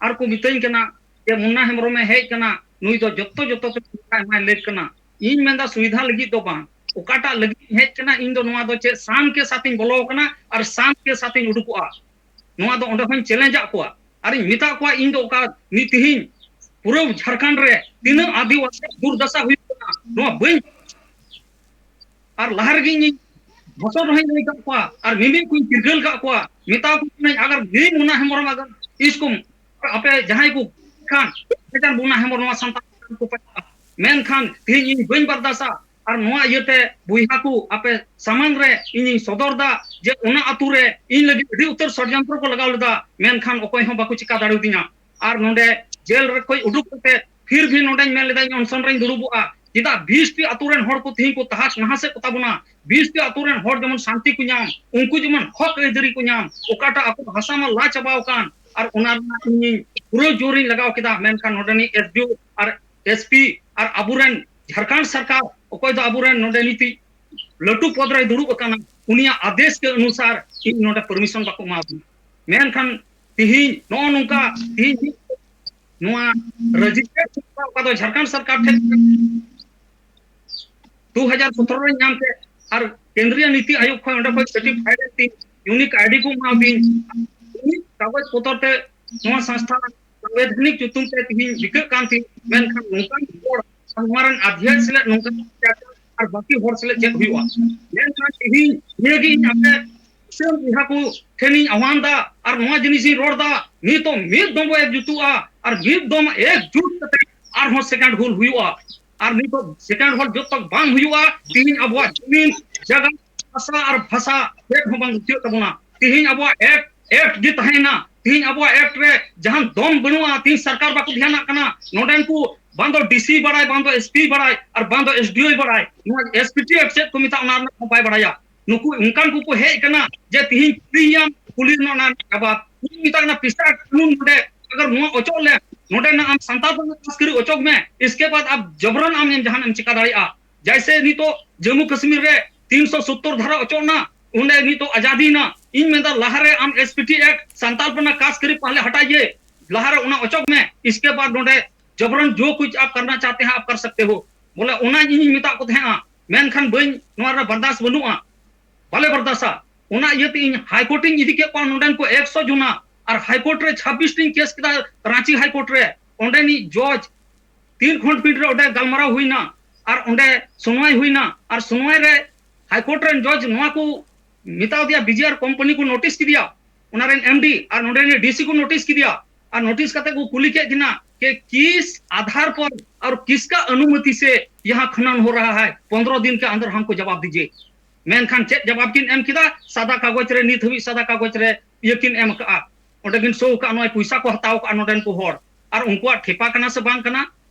ᱟᱨ ᱠᱚ ᱢᱤᱛᱟᱹᱧ ᱠᱟᱱᱟ ᱡᱮ, "ᱢᱩᱱᱱᱟ ᱦᱮᱢᱵᱨᱚᱢᱮ ᱦᱮᱡ ᱠᱟᱱᱟ, ᱱᱩᱭ ᱫᱚ ᱡᱚᱛᱚ, ᱡᱚᱛᱚ ᱛᱮ ᱮᱢᱟᱭ ᱞᱟᱹᱭ ᱠᱟᱱᱟ᱾" ᱤᱧ ᱢᱮᱱᱫᱟ, "ᱥᱩᱵᱤᱫᱷᱟ ᱞᱟᱹᱜᱤᱫ ᱫᱚ ᱵᱟᱝ, ᱚᱠᱟᱴᱟᱜ ᱞᱟᱹᱜᱤᱫ ᱤᱧ ᱦᱮᱡ ᱠᱟᱱᱟ, ᱤᱧ ᱫᱚ ᱱᱚᱣᱟ ᱫᱚ ᱪᱮᱫ ᱥᱟᱱ ᱠᱮ ᱥᱟᱛ ᱤᱧ ᱵᱚᱞᱚ ᱟᱠᱟᱱᱟ ᱟᱨ ᱥᱟᱱ ᱠᱮ ᱥᱟᱛ ᱤᱧ ᱩᱰᱩᱠᱚᱜᱼᱟ?" ᱱᱚᱣᱟ ᱫᱚ ᱚᱸᱰᱮ ᱦᱚᱸᱧ ᱪᱮᱞᱮᱧᱡᱽ ᱟᱫ ᱠᱚᱣᱟ᱾ ᱟᱨᱤᱧ ᱢᱮᱛᱟᱫ ᱠᱚᱣᱟ, ᱤᱧ ᱫᱚ ᱚᱠᱟ ᱱᱤᱛ ᱛᱮᱦᱮᱧ ᱯᱩᱨᱟᱹ ᱡᱷᱟᱲᱠᱷᱚᱸᱰ ᱨᱮ ᱛᱤᱱᱟᱹᱜ ᱟᱹᱫᱤᱵᱟᱹᱥᱤ ᱫᱩᱨᱫᱚᱥᱟ ᱦᱩᱭᱩᱜ ᱠᱟᱱᱟ, ᱱᱚᱣᱟ ᱵᱟᱹᱧ, ᱟᱨ ᱞᱟᱦᱟ ᱨᱮᱜᱮ ᱤᱧ ᱦᱚᱥᱚᱨ ᱨᱮᱦᱚᱸᱧ ᱞᱟᱹᱭ ᱠᱟᱜ ᱠᱚᱣᱟ ᱟᱨ ᱢᱤᱢᱤᱫ ᱠᱚᱧ ᱪᱤᱨᱜᱟᱹᱞ ᱠᱟᱜ ᱠᱚᱣᱟ, ᱢᱮᱛᱟ ᱠᱚ ᱠᱟᱹᱱᱟᱹᱧ, ᱟᱜᱟᱨ ᱱᱤ ᱢᱩᱱᱟ ᱦᱮᱢᱵᱨᱚᱢ ᱟᱜᱟᱨ ᱤᱥᱠᱩᱢ ᱟᱯᱮ ᱡᱟᱦᱟᱸᱭ ᱠᱚ ᱠᱷᱟᱱ ᱵᱷᱮᱡᱟᱱ ᱢᱩᱱᱟ ᱦᱮᱢᱵᱨᱚᱢ ᱱᱚᱣᱟ ᱥᱟᱱᱛᱟᱲ ᱠᱚ ᱯᱟᱭᱟ, ᱢᱮᱱᱠᱷᱟᱱ ᱛᱮᱦᱮᱧ ᱤᱧ ᱵᱟᱹᱧ ᱵᱟᱨᱫᱟᱥᱟ᱾ ᱟᱨ ᱱᱚᱣᱟ ᱤᱭᱟᱹᱛᱮ ᱵᱚᱭᱦᱟ ᱠᱚ ᱟᱯᱮ ᱥᱟᱢᱟᱝ ᱨᱮ ᱤᱧᱤᱧ ᱥᱚᱫᱚᱨ ᱫᱟ ᱡᱮ ᱚᱱᱟ ᱟᱹᱛᱩ ᱨᱮ ᱤᱧ ᱞᱟᱹᱜᱤᱫ ᱟᱹᱰᱤ ᱩᱛᱟᱹᱨ ᱥᱚᱲᱡᱚᱱᱛᱨᱚ ᱠᱚ ᱞᱟᱜᱟᱣ ᱞᱮᱫᱟ, ᱢᱮᱱᱠᱷᱟᱱ ᱚᱠᱚᱭ ᱦᱚᱸ ᱵᱟᱠᱚ ᱪᱤᱠᱟ ᱫᱟᱲᱮᱭᱟᱫᱤᱧᱟ᱾ ᱟᱨ ᱱᱚᱰᱮ ᱡᱮᱞ ᱨᱮ ᱠᱷᱚᱡ ᱩᱰᱩᱠ ᱠᱟᱛᱮ ᱯᱷᱤᱨ ᱵᱷᱤ ᱱᱚᱰᱮᱧ ᱢᱮᱱ ᱞᱮᱫᱟ ᱤᱧ ᱚᱱᱥᱚᱱ ᱨᱮᱧ ᱫᱩᱲᱩᱵᱚᱜᱼᱟ᱾ ᱪᱮᱫᱟᱜ ᱵᱤᱥ ᱴᱤ ᱟᱹᱛᱩ ᱨᱮᱱ ᱦᱚᱲ ᱠᱚ ᱛᱤᱦᱤᱧ ᱠᱚ ᱛᱟᱦᱟᱥ ᱱᱟᱦᱟᱥᱮᱫ ᱠᱚ ᱛᱟᱵᱚᱱᱟ? ᱵᱤᱥ ᱴᱤ ᱟᱹᱛᱩ ᱨᱮᱱ ᱦᱚᱲ ᱡᱮᱢᱚᱱ ᱥᱟᱱᱛᱤ ᱠᱚ ᱧᱟᱢ, ᱩᱱᱠᱩ ᱡᱮᱢᱚᱱ ᱦᱚᱠ ᱟᱹᱭᱫᱟᱹᱨᱤ ᱠᱚ ᱧᱟᱢ, ᱚᱠᱟᱴᱟᱜ ᱟᱠᱚ ᱦᱟᱥᱟ ᱢᱟ ᱞᱟ ᱪᱟᱵᱟᱣ ᱟᱠᱟᱱ, ᱟᱨ ᱚᱱᱟ ᱨᱮᱱᱟᱜ ᱤᱧ ᱯᱩᱨᱟᱹ ᱡᱳᱨᱤᱧ ᱞᱟᱜᱟᱣ ᱠᱮᱫᱟ᱾ ᱢᱮᱱᱠᱷᱟᱱ ᱱᱚᱰᱮᱱᱤᱡ ᱮᱥ ᱰᱤ ᱳ ᱟᱨ ᱮᱥ ᱯᱤ ᱟᱨ ᱟᱵᱚᱨᱮᱱ ᱡᱷᱟᱲᱠᱷᱚᱸᱰ ᱥᱚᱨᱠᱟᱨ, ᱚᱠᱚᱭ ᱫᱚ ᱟᱵᱚᱨᱮᱱ ᱱᱚᱰᱮ ᱱᱤᱛᱤᱡ ᱞᱟᱹᱴᱩ ᱯᱚᱫ ᱨᱮᱭ ᱫᱩᱲᱩᱵ ᱟᱠᱟᱱᱟ, ᱩᱱᱤᱭᱟᱜ ᱟᱫᱮᱥ ᱠᱮ ᱚᱱᱩᱥᱟᱨ ᱤᱧ ᱱᱚᱰᱮ ᱯᱟᱨᱢᱤᱥᱚᱱ ᱵᱟᱠᱚ ᱮᱢᱟᱣᱫᱤᱧᱟ᱾ ᱢᱮᱱᱠᱷᱟᱱ ᱛᱤᱦᱤᱧ ᱱᱚᱜᱼᱚ ᱱᱚᱝᱠᱟ ᱛᱤᱦᱤᱧ ᱱᱚᱣᱟ ᱨᱮᱡᱤᱥᱴᱟᱨ ᱚᱠᱟ ᱫᱚ ᱡᱷᱟᱲᱠᱷᱚᱸᱰ ᱥᱚᱨᱠᱟᱨ ᱴᱷᱮᱱ ᱫᱩ ᱦᱟᱡᱟᱨ ᱥᱚᱛᱨᱚ ᱨᱮᱧ ᱧᱟᱢ ᱠᱮᱫ, ᱟᱨ ᱠᱮᱱᱫᱨᱤᱭᱚ ᱱᱤᱛᱤ ᱟᱭᱳᱜᱽ ᱠᱷᱚᱱ ᱚᱸᱰᱮ ᱠᱷᱚᱱ ᱥᱟᱨᱴᱤᱯᱷᱟᱭᱮᱰ ᱮᱱ ᱛᱤᱧ, ᱤᱭᱩᱱᱤᱠ ᱟᱭᱰᱤ ᱠᱚ ᱮᱢᱟᱣᱫᱤᱧ, ᱤᱭᱩᱱᱤᱠ ᱠᱟᱜᱚᱡᱽ ᱯᱚᱛᱚᱨ ᱛᱮ ᱱᱚᱣᱟ ᱥᱚᱝᱥᱛᱷᱟ ᱥᱟᱝᱵᱤᱫᱷᱟᱱᱤᱠ ᱧᱩᱛᱩᱢ ᱛᱮ ᱛᱤᱦᱤᱧ ᱵᱤᱠᱟᱹᱜ ᱠᱟᱱ ᱛᱤᱧ, ᱢᱮᱱᱠᱷᱟᱱ ᱱᱚᱝᱠᱟᱱ ᱦᱚᱲ ᱟᱨ ᱱᱚᱣᱟ ᱨᱮᱱ ᱟᱫᱷᱭᱟᱭ ᱥᱮᱞᱮᱫ ᱱᱚᱝᱠᱟᱱ ᱟᱨ ᱵᱟᱹᱠᱤ ᱦᱚᱲ ᱥᱮᱞᱮᱫ ᱪᱮᱫ ᱦᱩᱭᱩᱜᱼᱟ? ᱢᱮᱱᱠᱷᱟᱱ ᱛᱤᱦᱤᱧ ᱱᱤᱭᱟᱹᱜᱮ ᱤᱧ ᱟᱯᱮ ᱫᱤᱥᱚᱢ ᱵᱚᱭᱦᱟ ᱠᱚ ᱴᱷᱮᱱᱤᱧ ᱟᱦᱣᱟᱱ ᱫᱟ, ᱟᱨ ᱱᱚᱣᱟ ᱡᱤᱱᱤᱥ ᱤᱧ ᱨᱚᱲ ᱫᱟ, ᱱᱤᱛᱚᱜ ᱢᱤᱫ ᱫᱚᱢ ᱵᱚ ᱮᱠ ᱡᱩᱛᱩᱜᱼᱟ, ᱟᱨ ᱢᱤᱫ ᱫᱚᱢ ᱮᱠ ᱡᱩᱴ ᱠᱟᱛᱮ ᱟᱨᱦᱚᱸ ᱥᱮᱠᱮᱱᱰ ᱦᱩᱞ ᱦᱩᱭᱩᱜᱼᱟ᱾ ᱟᱨ ᱱᱤᱛᱚᱜ ᱥᱮᱠᱮᱱᱰ ᱦᱩᱞ ᱡᱚᱛᱚ ᱵᱟᱝ ᱦᱩᱭᱩᱜᱼᱟ, ᱛᱤᱦᱤᱧ ᱟᱵᱚᱣᱟᱜ ᱡᱩᱢᱤᱱ ᱡᱟᱭᱜᱟ ᱦᱟᱥᱟ ᱟᱨ ᱵᱷᱟᱥᱟ ᱪᱮᱫ ᱦᱚᱸ ᱵᱟᱝ ᱨᱩᱠᱷᱤᱭᱟᱹᱜ ᱛᱟᱵᱚᱱᱟ᱾ ᱛᱤᱦᱤᱧ ᱟᱵᱚᱣᱟᱜ ᱮᱠᱴ, ᱮᱠᱴ ᱜᱮ ᱛᱟᱦᱮᱸᱭᱮᱱᱟ᱾ ᱛᱤᱦᱤᱧ ᱟᱵᱚᱣᱟᱜ ᱮᱠᱴ ᱨᱮ ᱡᱟᱦᱟᱸ ᱫᱚᱢ ᱵᱟᱹᱱᱩᱜᱼᱟ, ᱛᱤᱦᱤᱧ ᱥᱚᱨᱠᱟᱨ ᱵᱟᱠᱚ ᱫᱷᱮᱭᱟᱱᱟᱜ ᱠᱟᱱᱟ᱾ ᱱᱚᱰᱮᱱ ᱠᱚ ᱵᱟᱝ ᱫᱚ ᱰᱤ ᱥᱤ ᱵᱟᱲᱟᱭ, ᱵᱟᱝ ᱫᱚ ᱮᱥ ᱯᱤ ᱵᱟᱲᱟᱭ, ᱟᱨ ᱵᱟᱝ ᱫᱚ ᱮᱥ ᱰᱤ ᱳ ᱵᱟᱲᱟᱭ᱾ ᱱᱚᱣᱟ ᱮᱥ ᱯᱤ ᱴᱤ ᱮᱠᱴ ᱪᱮᱫ ᱠᱚ ᱢᱮᱛᱟᱜᱼᱟ, ᱚᱱᱟ ᱨᱮᱱᱟᱜ ᱦᱚᱸ ᱵᱟᱭ ᱵᱟᱲᱟᱭᱟ᱾ ᱱᱩᱠᱩ ᱚᱱᱠᱟᱱ ᱠᱚᱠᱚ ᱦᱮᱡ ᱠᱟᱱᱟ ᱡᱮ ᱛᱤᱦᱤᱧ ᱠᱩᱞᱤᱭᱮᱭᱟᱢ, ᱠᱩᱞᱤ ᱨᱮᱱᱟᱜ ᱚᱱᱟ ᱨᱮᱱᱟᱜ ᱡᱟᱵᱟᱵ᱾ ᱩᱱᱤ ᱢᱮᱛᱟᱜ ᱠᱟᱱᱟ, ᱯᱤᱥᱟ ᱠᱟᱹᱱᱩᱱ ᱱᱚᱰᱮ, ᱟᱜᱟᱨ ᱱᱚᱣᱟ ᱚᱪᱚᱜ ᱞᱮ, ᱱᱚᱰᱮ ᱱᱟᱜ ᱟᱢ ᱥᱟᱱᱛᱟᱲ ᱯᱟᱨᱜᱟᱱᱟ ᱠᱷᱟᱥ ᱠᱟᱹᱨᱤ ᱚᱪᱚᱜ ᱢᱮ, ᱤᱥᱠᱮ ᱵᱟᱫ ᱟᱯ ᱡᱚᱵᱨᱟᱱ ᱟᱢ ᱡᱟᱦᱟᱱᱟᱜ ᱮᱢ ᱪᱤᱠᱟ ᱫᱟᱲᱮᱭᱟᱜᱼᱟ᱾ ᱡᱟᱭᱥᱮ ᱱᱤᱛᱚᱜ ᱡᱚᱢᱢᱩ ᱠᱟᱥᱢᱤᱨ ᱨᱮ ᱛᱤᱱᱥᱚ ᱥᱚᱛᱛᱚᱨ ᱫᱷᱟᱨᱟ ᱚᱪᱚᱜ ᱱᱟ, ᱚᱸᱰᱮ ᱱᱤᱛᱚᱜ ᱟᱡᱟᱫᱤ ᱱᱟ᱾ ᱤᱧ ᱢᱮᱱᱫᱟ ᱞᱟᱦᱟᱨᱮ ᱟᱢ S P T act Santal Pargana ᱠᱷᱟᱥ ᱠᱟᱹᱨᱤ ᱯᱟᱦᱞᱮ ᱦᱟᱴᱟᱭᱮ, ᱞᱟᱦᱟᱨᱮ ᱚᱱᱟ ᱚᱪᱚᱜ ᱢᱮ, ᱤᱥᱠᱮ ᱵᱟᱫ ᱱᱚᱰᱮ ᱡᱚᱵᱨᱟᱱ ᱡᱳ ᱠᱩᱪ ᱟᱯ ᱠᱟᱨᱱᱟ ᱪᱟᱦᱛᱮ ᱦᱮᱸ ᱟᱯ ᱠᱟᱨ ᱥᱟᱠᱛᱮ ᱦᱳ᱾ ᱵᱚᱞᱮ ᱚᱱᱟ ᱤᱧᱤᱧ ᱢᱮᱛᱟᱜ ᱠᱚ ᱛᱟᱦᱮᱸᱜᱼᱟ, ᱢᱮᱱᱠᱷᱟᱱ ᱵᱟᱹᱧ, ᱱᱚᱣᱟ ᱨᱮ ᱵᱟᱨᱫᱟᱥ ᱵᱟᱹᱱᱩᱜᱼᱟ, ᱵᱟᱞᱮ ᱵᱟᱨᱫᱟᱥᱟ᱾ ᱚᱱᱟ ᱤᱭᱟᱹᱛᱮ ᱤᱧ ᱦᱟᱭ ᱠᱳᱨᱴ ᱤᱧ ᱤᱫᱤ ᱠᱮᱫ ᱠᱚᱣᱟ ᱱᱚᱰᱮᱱ ᱠᱚ ᱮᱠᱥᱚ ᱡᱚᱱᱟ, ᱟᱨ ᱦᱟᱭ ᱠᱳᱨᱴ ᱨᱮ ᱪᱷᱟᱵᱵᱤᱥ ᱴᱤᱧ ᱠᱮᱥ ᱠᱮᱫᱟ ᱨᱟᱸᱪᱤ ᱦᱟᱭ ᱠᱳᱨᱴ ᱨᱮ᱾ ᱚᱸᱰᱮᱱᱤᱡ ᱡᱚᱡᱽ ᱛᱤᱱ ᱠᱷᱚᱸᱰ ᱯᱤᱴ ᱨᱮ ᱚᱸᱰᱮ ᱜᱟᱞᱢᱟᱨᱟᱣ ᱦᱩᱭᱱᱟ ᱟᱨ ᱚᱸᱰᱮ ᱥᱩᱱᱣᱟᱭ ᱦᱩᱭᱱᱟ, ᱟᱨ ᱥᱩᱱᱣᱟᱭ ᱨᱮ ᱦᱟᱭ ᱠᱳᱨᱴ ᱨᱮᱱ ᱡᱚᱡᱽ ᱱᱚᱣᱟ ᱠᱚ ᱢᱮᱛᱟᱣ ᱫᱮᱭᱟ, ᱵᱤᱡᱤᱟᱨ ᱠᱳᱢᱯᱟᱱᱤ ᱠᱚ ᱱᱳᱴᱤᱥ ᱠᱮᱫᱮᱭᱟ, ᱚᱱᱟ ᱨᱮᱱ ᱮᱢᱰᱤ ᱟᱨ ᱱᱚᱰᱮ ᱨᱮᱱ ᱰᱤᱥᱤ ᱠᱚ ᱱᱳᱴᱤᱥ ᱠᱮᱫᱮᱭᱟ᱾ ᱟᱨ ᱱᱳᱴᱤᱥ ᱠᱟᱛᱮ ᱠᱚ ᱠᱩᱞᱤ ᱠᱮᱫ ᱠᱤᱱᱟ ᱠᱤ ᱠᱤᱥ ᱟᱫᱷᱟᱨ ᱯᱚᱨ ᱟᱨ ᱠᱤᱥᱠᱟ ᱚᱱᱩᱢᱚᱛᱤ ᱥᱮ ᱭᱟᱦᱟᱸ ᱠᱷᱱᱚᱱ ᱦᱳ ᱨᱟᱦᱟ ᱦᱟᱭ, ᱯᱚᱱᱫᱽᱨᱚ ᱫᱤᱱ ᱠᱮ ᱟᱱᱫᱟᱨ ᱦᱟᱢᱠᱳ ᱡᱟᱵᱟᱵ ᱫᱤᱡᱤᱭᱮ᱾ ᱢᱮᱱᱠᱷᱟᱱ ᱪᱮᱫ ᱡᱟᱵᱟᱵ ᱠᱤᱱ ᱮᱢ ᱠᱮᱫᱟ? ᱥᱟᱫᱟ ᱠᱟᱜᱚᱡᱽ ᱨᱮ, ᱱᱤᱛ ᱦᱟᱹᱵᱤᱡ ᱥᱟᱫᱟ ᱠᱟᱜᱚᱡᱽ ᱨᱮ ᱤᱭᱟᱹ ᱠᱤᱱ ᱮᱢ ᱠᱟᱜᱼᱟ, ᱚᱸᱰᱮ ᱠᱤᱱ ᱥᱳ ᱠᱟᱜᱼᱟ, ᱱᱚᱜᱼᱚᱭ ᱯᱚᱭᱥᱟ ᱠᱚ ᱦᱟᱛᱟᱣ ᱠᱟᱜᱼᱟ ᱱᱚᱰᱮᱱ ᱠᱚ ᱦᱚᱲ᱾ ᱟᱨ ᱩᱱᱠᱩᱣᱟᱜ ᱴᱷᱮᱯᱟ ᱠᱟᱱᱟ ᱥᱮ ᱵᱟᱝ ᱠᱟᱱᱟ,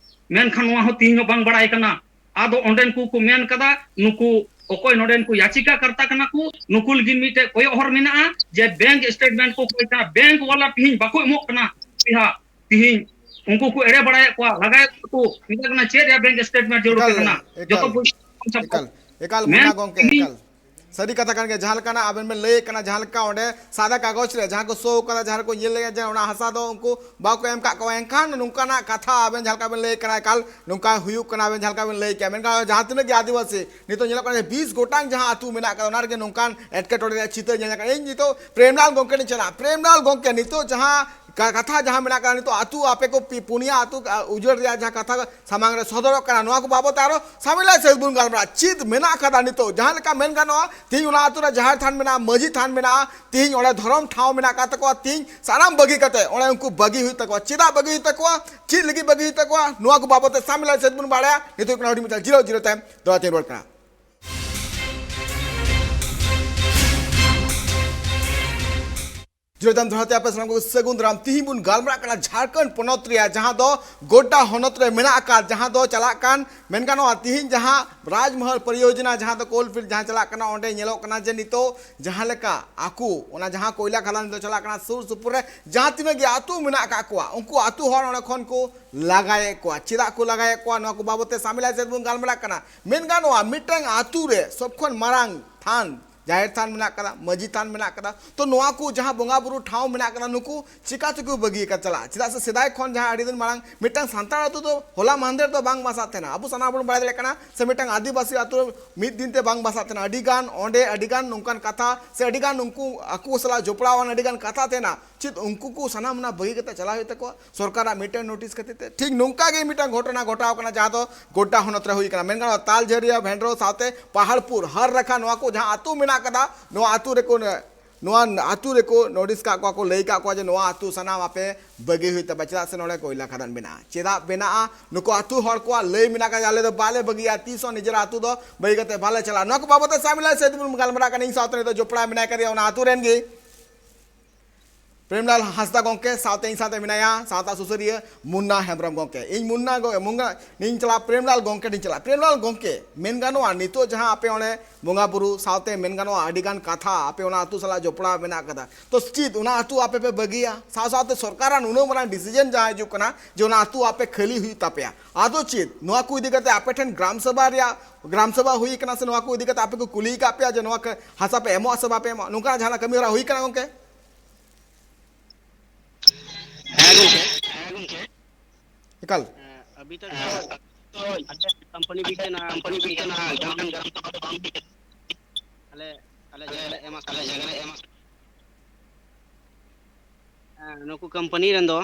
ᱢᱮᱱᱠᱷᱟᱱ ᱱᱚᱣᱟ ᱦᱚᱸ ᱛᱤᱦᱤᱧ ᱦᱚᱸ ᱵᱟᱝ ᱵᱟᱲᱟᱭ ᱠᱟᱱᱟ᱾ ᱟᱫᱚ ᱚᱸᱰᱮᱱ ᱠᱚ ᱠᱚ ᱢᱮᱱ ᱠᱟᱫᱟ, ᱱᱩᱠᱩ ᱚᱠᱚᱭ ᱱᱚᱰᱮᱱ ᱠᱚ ᱭᱟᱪᱤᱠᱟ ᱠᱟᱨᱛᱟ ᱠᱟᱱᱟ ᱠᱚ, ᱱᱩᱠᱩ ᱞᱟᱹᱜᱤᱫ ᱢᱤᱫᱴᱮᱡ ᱠᱚᱭᱚᱜ ᱦᱚᱨ ᱢᱮᱱᱟᱜᱼᱟ ᱡᱮ ᱵᱮᱝᱠ ᱥᱴᱮᱴᱢᱮᱱᱴ ᱠᱚ ᱠᱚᱭ ᱠᱟᱱᱟ, ᱵᱮᱝᱠ ᱣᱟᱞᱟ ᱛᱤᱦᱤᱧ ᱵᱟᱠᱚ ᱮᱢᱚᱜ ᱠᱟᱱᱟ᱾ ᱯᱚᱭᱥᱟ ᱛᱤᱦᱤᱧ ᱩᱱᱠᱩ ᱠᱚ ᱮᱲᱮ ᱵᱟᱲᱟᱭᱮᱫ ᱠᱚᱣᱟ, ᱞᱟᱜᱟᱭᱮᱫ ᱠᱚᱣᱟ ᱠᱚ, ᱢᱮᱛᱟᱜ ᱠᱟᱱᱟ ᱪᱮᱫ ᱨᱮᱭᱟᱜ ᱵᱮᱝᱠ ᱥᱴᱮᱴᱢᱮᱱᱴ ᱡᱟᱹᱨᱩᱲ ᱟᱯᱮ ᱮᱠᱟᱞ, ᱠᱟᱱᱟ? ᱮᱠᱟᱞ, ᱡᱚᱛᱚ ᱯᱚᱭᱥᱟ ᱮᱠᱟᱞ, ᱮᱠᱟᱞ, ᱢᱮᱱ ᱢᱩᱱᱟ ᱜᱚᱝᱠᱮ, ᱛᱤᱦᱤᱧ ᱮᱠᱟᱞ᱾ ᱥᱟᱹᱨᱤ ᱠᱟᱛᱷᱟ ᱠᱟᱱ ᱜᱮᱭᱟ, ᱡᱟᱦᱟᱸ ᱞᱮᱠᱟᱱᱟᱜ ᱟᱵᱮᱱ ᱵᱮᱱ ᱞᱟᱹᱭᱮᱫ ᱠᱟᱱᱟ, ᱡᱟᱦᱟᱸ ᱞᱮᱠᱟ ᱚᱸᱰᱮ ᱥᱟᱫᱟ ᱠᱟᱜᱚᱡᱽ ᱨᱮ ᱡᱟᱦᱟᱸ ᱠᱚ ᱥᱳ ᱠᱟᱫᱟ, ᱡᱟᱦᱟᱸ ᱨᱮᱠᱚ ᱧᱮᱞ ᱞᱮᱜᱼᱟ ᱡᱮ ᱚᱱᱟ ᱦᱟᱥᱟ ᱫᱚ ᱩᱱᱠᱩ ᱵᱟᱠᱚ ᱮᱢ ᱠᱟᱜ ᱠᱚᱣᱟ, ᱮᱱᱠᱷᱟᱱ ᱱᱚᱝᱠᱟᱱᱟᱜ ᱠᱟᱛᱷᱟ ᱟᱵᱮᱱ ᱡᱟᱦᱟᱸ ᱞᱮᱠᱟ ᱵᱮᱱ ᱞᱟᱹᱭᱮᱫ ᱠᱟᱱᱟ, ᱮᱠᱟᱞ ᱱᱚᱝᱠᱟ ᱦᱩᱭᱩᱜ ᱠᱟᱱᱟ, ᱟᱵᱮᱱ ᱡᱟᱦᱟᱸ ᱞᱮᱠᱟ ᱵᱮᱱ ᱞᱟᱹᱭ ᱠᱮᱜᱼᱟ᱾ ᱢᱮᱱᱠᱷᱟᱱ ᱡᱟᱦᱟᱸ ᱛᱤᱱᱟᱹᱜ ᱜᱮ ᱟᱹᱫᱤᱵᱟᱹᱥᱤ ᱱᱤᱛᱚᱜ ᱧᱮᱞᱚᱜ ᱠᱟᱱᱟ ᱡᱮ ᱵᱤᱥ ᱜᱚᱴᱟᱝ ᱡᱟᱦᱟᱸ ᱟᱹᱛᱩ ᱢᱮᱱᱟᱜ ᱠᱟᱫᱟ, ᱚᱱᱟ ᱨᱮᱜᱮ ᱱᱚᱝᱠᱟᱱ ᱮᱴᱠᱮᱴᱚᱬᱮ ᱨᱮᱭᱟᱜ ᱪᱤᱛᱟᱹᱨ ᱧᱮᱞ ᱧᱟᱢᱚᱜ ᱠᱟᱱᱟ᱾ ᱤᱧ ᱱᱤᱛᱚᱜ ᱯᱨᱮᱢᱞᱟᱞ ᱜᱚᱝᱠᱮ ᱴᱷᱮᱱ ᱪᱟᱞᱟᱜᱼᱟ᱾ ᱯᱨᱮᱢᱞᱟᱞ ᱜᱚᱝᱠᱮ, ᱱᱤᱛᱚᱜ ᱡᱟᱦᱟᱸ ᱠᱟ-, ᱠᱟᱛᱷᱟ ᱡᱟᱦᱟᱸ ᱢᱮᱱᱟᱜ ᱠᱟᱫᱟ, ᱱᱤᱛᱚᱜ ᱟᱹᱛᱩ ᱟᱯᱮ ᱠᱚ ᱯᱤ-, ᱯᱩᱱᱭᱟ ᱟᱹᱛᱩ, ᱟ, ᱩᱡᱟᱹᱲ ᱨᱮᱭᱟᱜ ᱡᱟᱦᱟᱸ ᱠᱟᱛᱷᱟ ᱥᱟᱢᱟᱝ ᱨᱮ ᱥᱚᱫᱚᱨᱚᱜ ᱠᱟᱱᱟ, ᱱᱚᱣᱟ ᱠᱚ ᱵᱟᱵᱚᱛ ᱛᱮ ᱟᱨᱚ ᱥᱟᱢᱤᱞᱟᱭ ᱥᱟᱹᱦᱤᱡ ᱵᱚᱱ ᱜᱟᱞᱢᱟᱨᱟᱜᱼᱟ᱾ ᱪᱮᱫ ᱢᱮᱱᱟᱜ ᱠᱟᱫᱟ ᱱᱤᱛᱚᱜ? ᱡᱟᱦᱟᱸ ᱞᱮᱠᱟ ᱢᱮᱱ ᱜᱟᱱᱚᱜᱼᱟ, ᱛᱤᱦᱤᱧ ᱚᱱᱟ ᱟᱹᱛᱩ ᱨᱮ ᱡᱟᱦᱮᱨ ᱛᱷᱟᱱ ᱢᱮᱱᱟᱜᱼᱟ, ᱢᱟᱹᱡᱷᱤ ᱛᱷᱟᱱ ᱢᱮᱱᱟᱜᱼᱟ, ᱛᱤᱦᱤᱧ ᱚᱸᱰᱮ ᱫᱷᱚᱨᱚᱢ ᱴᱷᱟᱶ ᱢᱮᱱᱟᱜ ᱟᱠᱟᱫ ᱛᱟᱠᱚᱣᱟ, ᱛᱤᱦᱤᱧ ᱥᱟᱱᱟᱢ ᱵᱟᱹᱜᱤ ᱠᱟᱛᱮ ᱚᱸᱰᱮ ᱩᱱᱠᱩ ᱵᱟᱹᱜᱤ ᱦᱩᱭᱩᱜ ᱛᱟᱠᱚᱣᱟ᱾ ᱪᱮᱫᱟᱜ ᱵᱟᱹᱜᱤ ᱦᱩᱭᱩᱜ ᱛᱟᱠᱚᱣᱟ? ᱪᱮᱫ ᱞᱟᱹᱜᱤᱫ ᱵᱟᱹᱜᱤ ᱦᱩᱭᱩᱜ ᱛᱟᱠᱚᱣᱟ? ᱱᱚᱣᱟ ᱠᱚ ᱵᱟᱵᱚᱛ ᱛᱮ ᱥᱟᱢᱤᱞᱟᱭ ᱥᱟᱹᱦᱤᱡ ᱵᱚᱱ ᱵᱟᱲᱟᱭᱟ᱾ ᱱᱤᱛᱚᱜ ᱠᱟᱱᱟ ᱦᱩᱰᱤᱧ ᱢᱟᱪᱷᱟ ᱡᱤᱨᱟᱹᱣ, ᱡᱤᱨᱟᱹᱣ ᱛᱟᱭᱚᱢ ᱫᱚᱦᱲᱟ ᱛᱮᱧ ᱨᱩᱣᱟᱹᱲ ᱠᱟᱱᱟ᱾ ᱡᱤᱨᱟᱹᱣ ᱛᱟᱭᱚᱢ ᱫᱚᱦᱲᱟ ᱛᱮ ᱟᱯᱮ ᱥᱟᱱᱟᱢ ᱠᱚ ᱥᱟᱹᱜᱩᱱ ᱫᱟᱨᱟᱢ᱾ ᱛᱤᱦᱤᱧ ᱵᱚᱱ ᱜᱟᱞᱢᱟᱨᱟᱜ ᱠᱟᱱᱟ ᱡᱷᱟᱲᱠᱷᱚᱸᱰ ᱯᱚᱱᱚᱛ ᱨᱮᱭᱟᱜ, ᱡᱟᱦᱟᱸ ᱫᱚ ᱜᱳᱰᱰᱟ ᱦᱚᱱᱚᱛ ᱨᱮ ᱢᱮᱱᱟᱜ ᱟᱠᱟᱫ, ᱡᱟᱦᱟᱸ ᱫᱚ ᱪᱟᱞᱟᱜ ᱠᱟᱱ, ᱢᱮᱱ ᱜᱟᱱᱚᱜᱼᱟ, ᱛᱤᱦᱤᱧ ᱡᱟᱦᱟᱸ ᱨᱟᱡᱽᱢᱚᱦᱚᱞ ᱯᱚᱨᱤᱭᱳᱡᱚᱱᱟ, ᱡᱟᱦᱟᱸ ᱫᱚ coal field ᱡᱟᱦᱟᱸ ᱪᱟᱞᱟᱜ ᱠᱟᱱᱟ, ᱚᱸᱰᱮ ᱧᱮᱞᱚᱜ ᱠᱟᱱᱟ ᱡᱮ ᱱᱤᱛᱚᱜ ᱡᱟᱦᱟᱸ ᱞᱮᱠᱟ ᱟᱠᱚ ᱚᱱᱟ ᱡᱟᱦᱟᱸ ᱠᱚᱭᱞᱟ ᱠᱷᱟᱫᱟᱱ ᱫᱚ ᱪᱟᱞᱟᱜ ᱠᱟᱱᱟ, ᱥᱩᱨ ᱥᱩᱯᱩᱨ ᱨᱮ ᱡᱟᱦᱟᱸ ᱛᱤᱱᱟᱹᱜ ᱜᱮ ᱟᱹᱛᱩ ᱢᱮᱱᱟᱜ ᱟᱠᱟᱫ ᱠᱚᱣᱟ, ᱩᱱᱠᱩ ᱟᱹᱛᱩ ᱦᱚᱲ ᱚᱸᱰᱮ ᱠᱷᱚᱱ ᱠᱚ ᱞᱟᱜᱟᱭᱮᱫ ᱠᱚᱣᱟ᱾ ᱪᱮᱫᱟᱜ ᱠᱚ ᱞᱟᱜᱟᱭᱮᱫ ᱠᱚᱣᱟ, ᱱᱚᱣᱟ ᱠᱚ ᱵᱟᱵᱚᱛ ᱛᱮ ᱥᱟᱢᱤᱞᱟᱭ ᱥᱮᱫ ᱵᱚᱱ ᱜᱟᱞᱢᱟᱨᱟᱜ ᱠᱟᱱᱟ᱾ ᱢᱮᱱ ᱜᱟᱱᱚᱜᱼᱟ, ᱢᱤᱫᱴᱟᱝ ᱟᱹᱛᱩ ᱨᱮ ᱥᱚᱵ ᱠᱷᱚᱱ ᱢᱟᱨᱟᱝ ᱛᱷᱟᱱ, ᱡᱟᱦᱮᱨ ᱛᱷᱟᱱ ᱢᱮᱱᱟᱜ ᱠᱟᱫᱟ, ᱢᱟᱹᱡᱷᱤ ᱛᱷᱟᱱ ᱢᱮᱱᱟᱜ ᱠᱟᱫᱟ᱾ ᱛᱚ, ᱱᱚᱣᱟ ᱠᱚ ᱡᱟᱦᱟᱸ ᱵᱚᱸᱜᱟ ᱵᱩᱨᱩ ᱴᱷᱟᱶ ᱢᱮᱱᱟᱜ ᱠᱟᱫᱟ, ᱱᱩᱠᱩ ᱪᱤᱠᱟ ᱛᱮᱠᱚ ᱵᱟᱹᱜᱤ ᱟᱠᱟᱫ ᱪᱟᱞᱟᱜᱼᱟ? ᱪᱮᱫᱟᱜ ᱥᱮ ᱥᱮᱫᱟᱭ ᱠᱷᱚᱱ ᱡᱟᱦᱟᱸ ᱟᱹᱰᱤ ᱫᱤᱱ ᱢᱟᱲᱟᱝ ᱢᱤᱫᱴᱟᱝ ᱥᱟᱱᱛᱟᱲ ᱟᱹᱛᱩ ᱫᱚ ᱦᱚᱞᱟ ᱢᱟᱦᱫᱮᱨ ᱫᱚ ᱵᱟᱝ ᱵᱟᱥᱟᱜ ᱛᱟᱦᱮᱱᱟ᱾ ᱟᱵᱚ ᱥᱟᱱᱟᱢ ᱵᱚᱱ ᱵᱟᱲᱟᱭ ᱫᱟᱲᱮᱭᱟᱜ ᱠᱟᱱᱟ, ᱥᱮ ᱢᱤᱫᱴᱟᱝ ᱟᱹᱫᱤᱵᱟᱹᱥᱤ ᱟᱹᱛᱩ ᱨᱮ ᱢᱤᱫ ᱫᱤᱱ ᱛᱮ ᱵᱟᱝ ᱵᱟᱥᱟᱜ ᱛᱟᱦᱮᱱᱟ᱾ ᱟᱹᱰᱤ ᱜᱟᱱ ᱚᱸᱰᱮ, ᱟᱹᱰᱤ ᱜᱟᱱ ᱱᱚᱝᱠᱟᱱ ᱠᱟᱛᱷᱟ ᱥᱮ ᱟᱹᱰᱤ ᱜᱟᱱ ᱩᱱᱠᱩ ᱟᱠᱚ ᱥᱟᱞᱟᱜ ᱡᱚᱯᱲᱟᱣ ᱟᱱ ᱟᱹᱰᱤ ᱜᱟᱱ ᱠᱟᱛᱷᱟ ᱛᱟᱦᱮᱱᱟ᱾ ᱪᱮᱫ ᱩᱱᱠᱩ ᱠᱚ ᱥᱟᱱᱟᱢ ᱚᱱᱟ ᱵᱟᱹᱜᱤ ᱠᱟᱛᱮ ᱪᱟᱞᱟᱣ ᱦᱩᱭᱩᱜ ᱛᱟᱠᱚᱣᱟ ᱥᱚᱨᱠᱟᱨᱟᱜ ᱢᱤᱫᱴᱮᱱ ᱱᱳᱴᱤᱥ ᱠᱷᱟᱹᱛᱤᱨ ᱛᱮ? ᱴᱷᱤᱠ ᱱᱚᱝᱠᱟ ᱜᱮ ᱢᱤᱫᱴᱟᱝ ᱜᱷᱚᱴᱚᱱᱟ ᱜᱷᱚᱴᱟᱣ ᱠᱟᱱᱟ, ᱡᱟᱦᱟᱸ ᱫᱚ ᱜᱳᱰᱰᱟ ᱦᱚᱱᱚᱛ ᱨᱮ ᱦᱩᱭ ᱠᱟᱱᱟ᱾ ᱢᱮᱱ ᱜᱟᱱᱚᱜᱼᱟ, ᱛᱟᱞᱡᱷᱟᱹᱨᱤᱭᱟᱹ, ᱵᱷᱮᱱᱰᱨᱳ ᱥᱟᱶᱛᱮ ᱯᱟᱦᱟᱲᱯᱩᱨ ᱦᱟᱨ ᱨᱟᱠᱷᱟ, ᱱᱚᱣᱟ ᱠᱚ ᱡᱟᱦᱟᱸ ᱟᱹᱛᱩ ᱢᱮᱱᱟᱜ ᱠᱟᱫᱟ, ᱱᱚᱣᱟ ᱟᱹᱛᱩ ᱨᱮᱠᱚ, ᱱᱚᱣᱟ ᱟᱹᱛᱩ ᱨᱮᱠᱚ ᱱᱳᱴᱤᱥ ᱠᱟᱜ ᱠᱚᱣᱟ ᱠᱚ, ᱞᱟᱹᱭ ᱠᱟᱜ ᱠᱚᱣᱟ ᱡᱮ ᱱᱚᱣᱟ ᱟᱹᱛᱩ ᱥᱟᱱᱟᱢ ᱟᱯᱮ ᱵᱟᱹᱜᱤ ᱦᱩᱭᱩᱜ ᱛᱟᱯᱮᱭᱟ, ᱪᱮᱫᱟᱜ ᱥᱮ ᱱᱚᱰᱮ ᱠᱚᱭᱞᱟ ᱠᱷᱟᱫᱟᱱ ᱢᱮᱱᱟᱜᱼᱟ᱾ ᱪᱮᱫᱟᱜ ᱵᱮᱱᱟᱜᱼᱟ? ᱱᱩᱠᱩ ᱟᱹᱛᱩ ᱦᱚᱲ ᱠᱚᱣᱟᱜ ᱞᱟᱹᱭ ᱢᱮᱱᱟᱜ ᱠᱟᱫᱟ, ᱟᱞᱮ ᱫᱚ ᱵᱟᱞᱮ ᱵᱟᱹᱜᱤᱭᱟ, ᱛᱤᱥ ᱦᱚᱸ ᱱᱤᱡᱮᱨᱟᱜ ᱟᱹᱛᱩ ᱫᱚ ᱵᱟᱹᱜᱤ ᱠᱟᱛᱮ ᱵᱟᱞᱮ ᱪᱟᱞᱟᱜᱼᱟ᱾ ᱱᱚᱣᱟ ᱠᱚ ᱵᱟᱵᱚᱛ ᱛᱮ ᱥᱟᱢᱤᱞᱟ ᱥᱮ ᱛᱮᱵᱚᱱ ᱜᱟᱞᱢᱟᱨᱟᱜ ᱠᱟᱱᱟ᱾ ᱤᱧ ᱥᱟᱶᱛᱮ ᱱᱤᱛᱚᱜ ᱡᱚᱯᱲᱟᱣ ᱢᱮᱱᱟᱭ ᱠᱟᱫᱮᱭᱟ ᱚᱱᱟ ᱟᱹᱛᱩ ᱨᱮᱱ ᱜᱮ ᱯᱨᱮᱢᱞᱟᱞ ᱦᱟᱸᱥᱫᱟ ᱜᱚᱢᱠᱮ, ᱥᱟᱶᱛᱮ ᱤᱧ ᱥᱟᱶᱛᱮ ᱢᱮᱱᱟᱭᱟ ᱥᱟᱶᱛᱟ ᱥᱩᱥᱟᱹᱨᱤᱭᱟᱹ ᱢᱩᱱᱱᱟ ᱦᱮᱢᱵᱨᱚᱢ ᱜᱚᱢᱠᱮ᱾ ᱤᱧ ᱢᱩᱱᱱᱟ ᱜᱚ-, ᱢᱩᱱᱱᱟ, ᱤᱧ ᱪᱟᱞᱟᱜ ᱯᱨᱮᱢᱞᱟᱞ ᱜᱚᱢᱠᱮ ᱴᱷᱮᱱ ᱪᱟᱞᱟᱜ᱾ ᱯᱨᱮᱢᱞᱟᱞ ᱜᱚᱢᱠᱮ, ᱢᱮᱱ ᱜᱟᱱᱚᱜᱼᱟ, ᱱᱤᱛᱚᱜ ᱡᱟᱦᱟᱸ ᱟᱯᱮ ᱚᱸᱰᱮ ᱵᱚᱸᱜᱟ ᱵᱩᱨᱩ ᱥᱟᱶᱛᱮ, ᱢᱮᱱ ᱜᱟᱱᱚᱜᱼᱟ, ᱟᱹᱰᱤ ᱜᱟᱱ ᱠᱟᱛᱷᱟ ᱟᱯᱮ ᱚᱱᱟ ᱟᱹᱛᱩ ᱥᱟᱞᱟᱜ ᱡᱚᱯᱲᱟᱣ ᱢᱮᱱᱟᱜ ᱠᱟᱫᱟ, ᱛᱚ ᱪᱮᱫ ᱚᱱᱟ ᱟᱹᱛᱩ ᱟᱯᱮ ᱯᱮ ᱵᱟᱹᱜᱤᱭᱟ? ᱥᱟᱶ ᱥᱟᱶᱛᱮ ᱥᱚᱨᱠᱟᱨᱟᱜ ᱱᱩᱱᱟᱹᱜ ᱢᱟᱨᱟᱝ ᱰᱤᱥᱤᱡᱚᱱ ᱡᱟᱦᱟᱸ ᱦᱤᱡᱩᱜ ᱠᱟᱱᱟ ᱡᱮ ᱚᱱᱟ ᱟᱹᱛᱩ ᱟᱯᱮ ᱠᱷᱟᱹᱞᱤ ᱦᱩᱭᱩᱜ ᱛᱟᱯᱮᱭᱟ, ᱟᱫᱚ ᱪᱮᱫ ᱱᱚᱣᱟ ᱠᱚ ᱤᱫᱤ ᱠᱟᱛᱮ ᱟᱯᱮ ᱴᱷᱮᱱ ᱜᱨᱟᱢ ᱥᱚᱵᱷᱟ ᱨᱮᱭᱟᱜ, ᱜᱨᱟᱢ ᱥᱚᱵᱷᱟ ᱦᱩᱭ ᱠᱟᱱᱟ ᱥᱮ ᱱᱚᱣᱟ ᱠᱚ ᱤᱫᱤ ᱠᱟᱛᱮ ᱟᱯᱮ ᱠᱚ ᱠᱩᱞᱤ ᱟᱠᱟᱫ ᱯᱮᱭᱟ ᱡᱮ ᱱᱚᱣᱟ ᱠᱚ ᱦᱟᱥᱟ ᱯᱮ ᱮᱢᱚᱜᱼᱟ ᱥᱮ ᱵᱟᱯᱮ ᱮᱢᱚᱜᱼᱟ? ᱱᱚᱝᱠᱟᱱᱟᱜ ᱡᱟᱦᱟᱱᱟᱜ ᱠᱟᱹᱢᱤ ᱦᱚᱨᱟ ᱦᱩᱭ ᱠᱟᱱᱟ ᱜᱚᱢᱠᱮ? ᱦᱮᱸ ᱜᱚᱢᱠᱮ, ᱦᱮᱸ ᱜᱚᱢᱠᱮ᱾ ᱮᱠᱟᱞ᱾ ᱦᱮᱸ, ᱟᱵᱷᱤ ᱛᱚᱠ ᱫᱚ ᱟᱞᱮ ᱠᱳᱢᱯᱟᱱᱤ ᱵᱤᱪ ᱨᱮᱱᱟᱜ ᱜᱨᱟᱢ ᱥᱚᱵᱷᱟ ᱫᱚ ᱵᱟᱝ ᱦᱩᱭ ᱠᱟᱱᱟ᱾ ᱟᱞᱮ, ᱟᱞᱮ ᱡᱟᱭᱜᱟ ᱞᱮ ᱮᱢᱟ᱾ ᱦᱮᱸ, ᱱᱩᱠᱩ ᱠᱳᱢᱯᱟᱱᱤ ᱨᱮᱱ ᱫᱚ,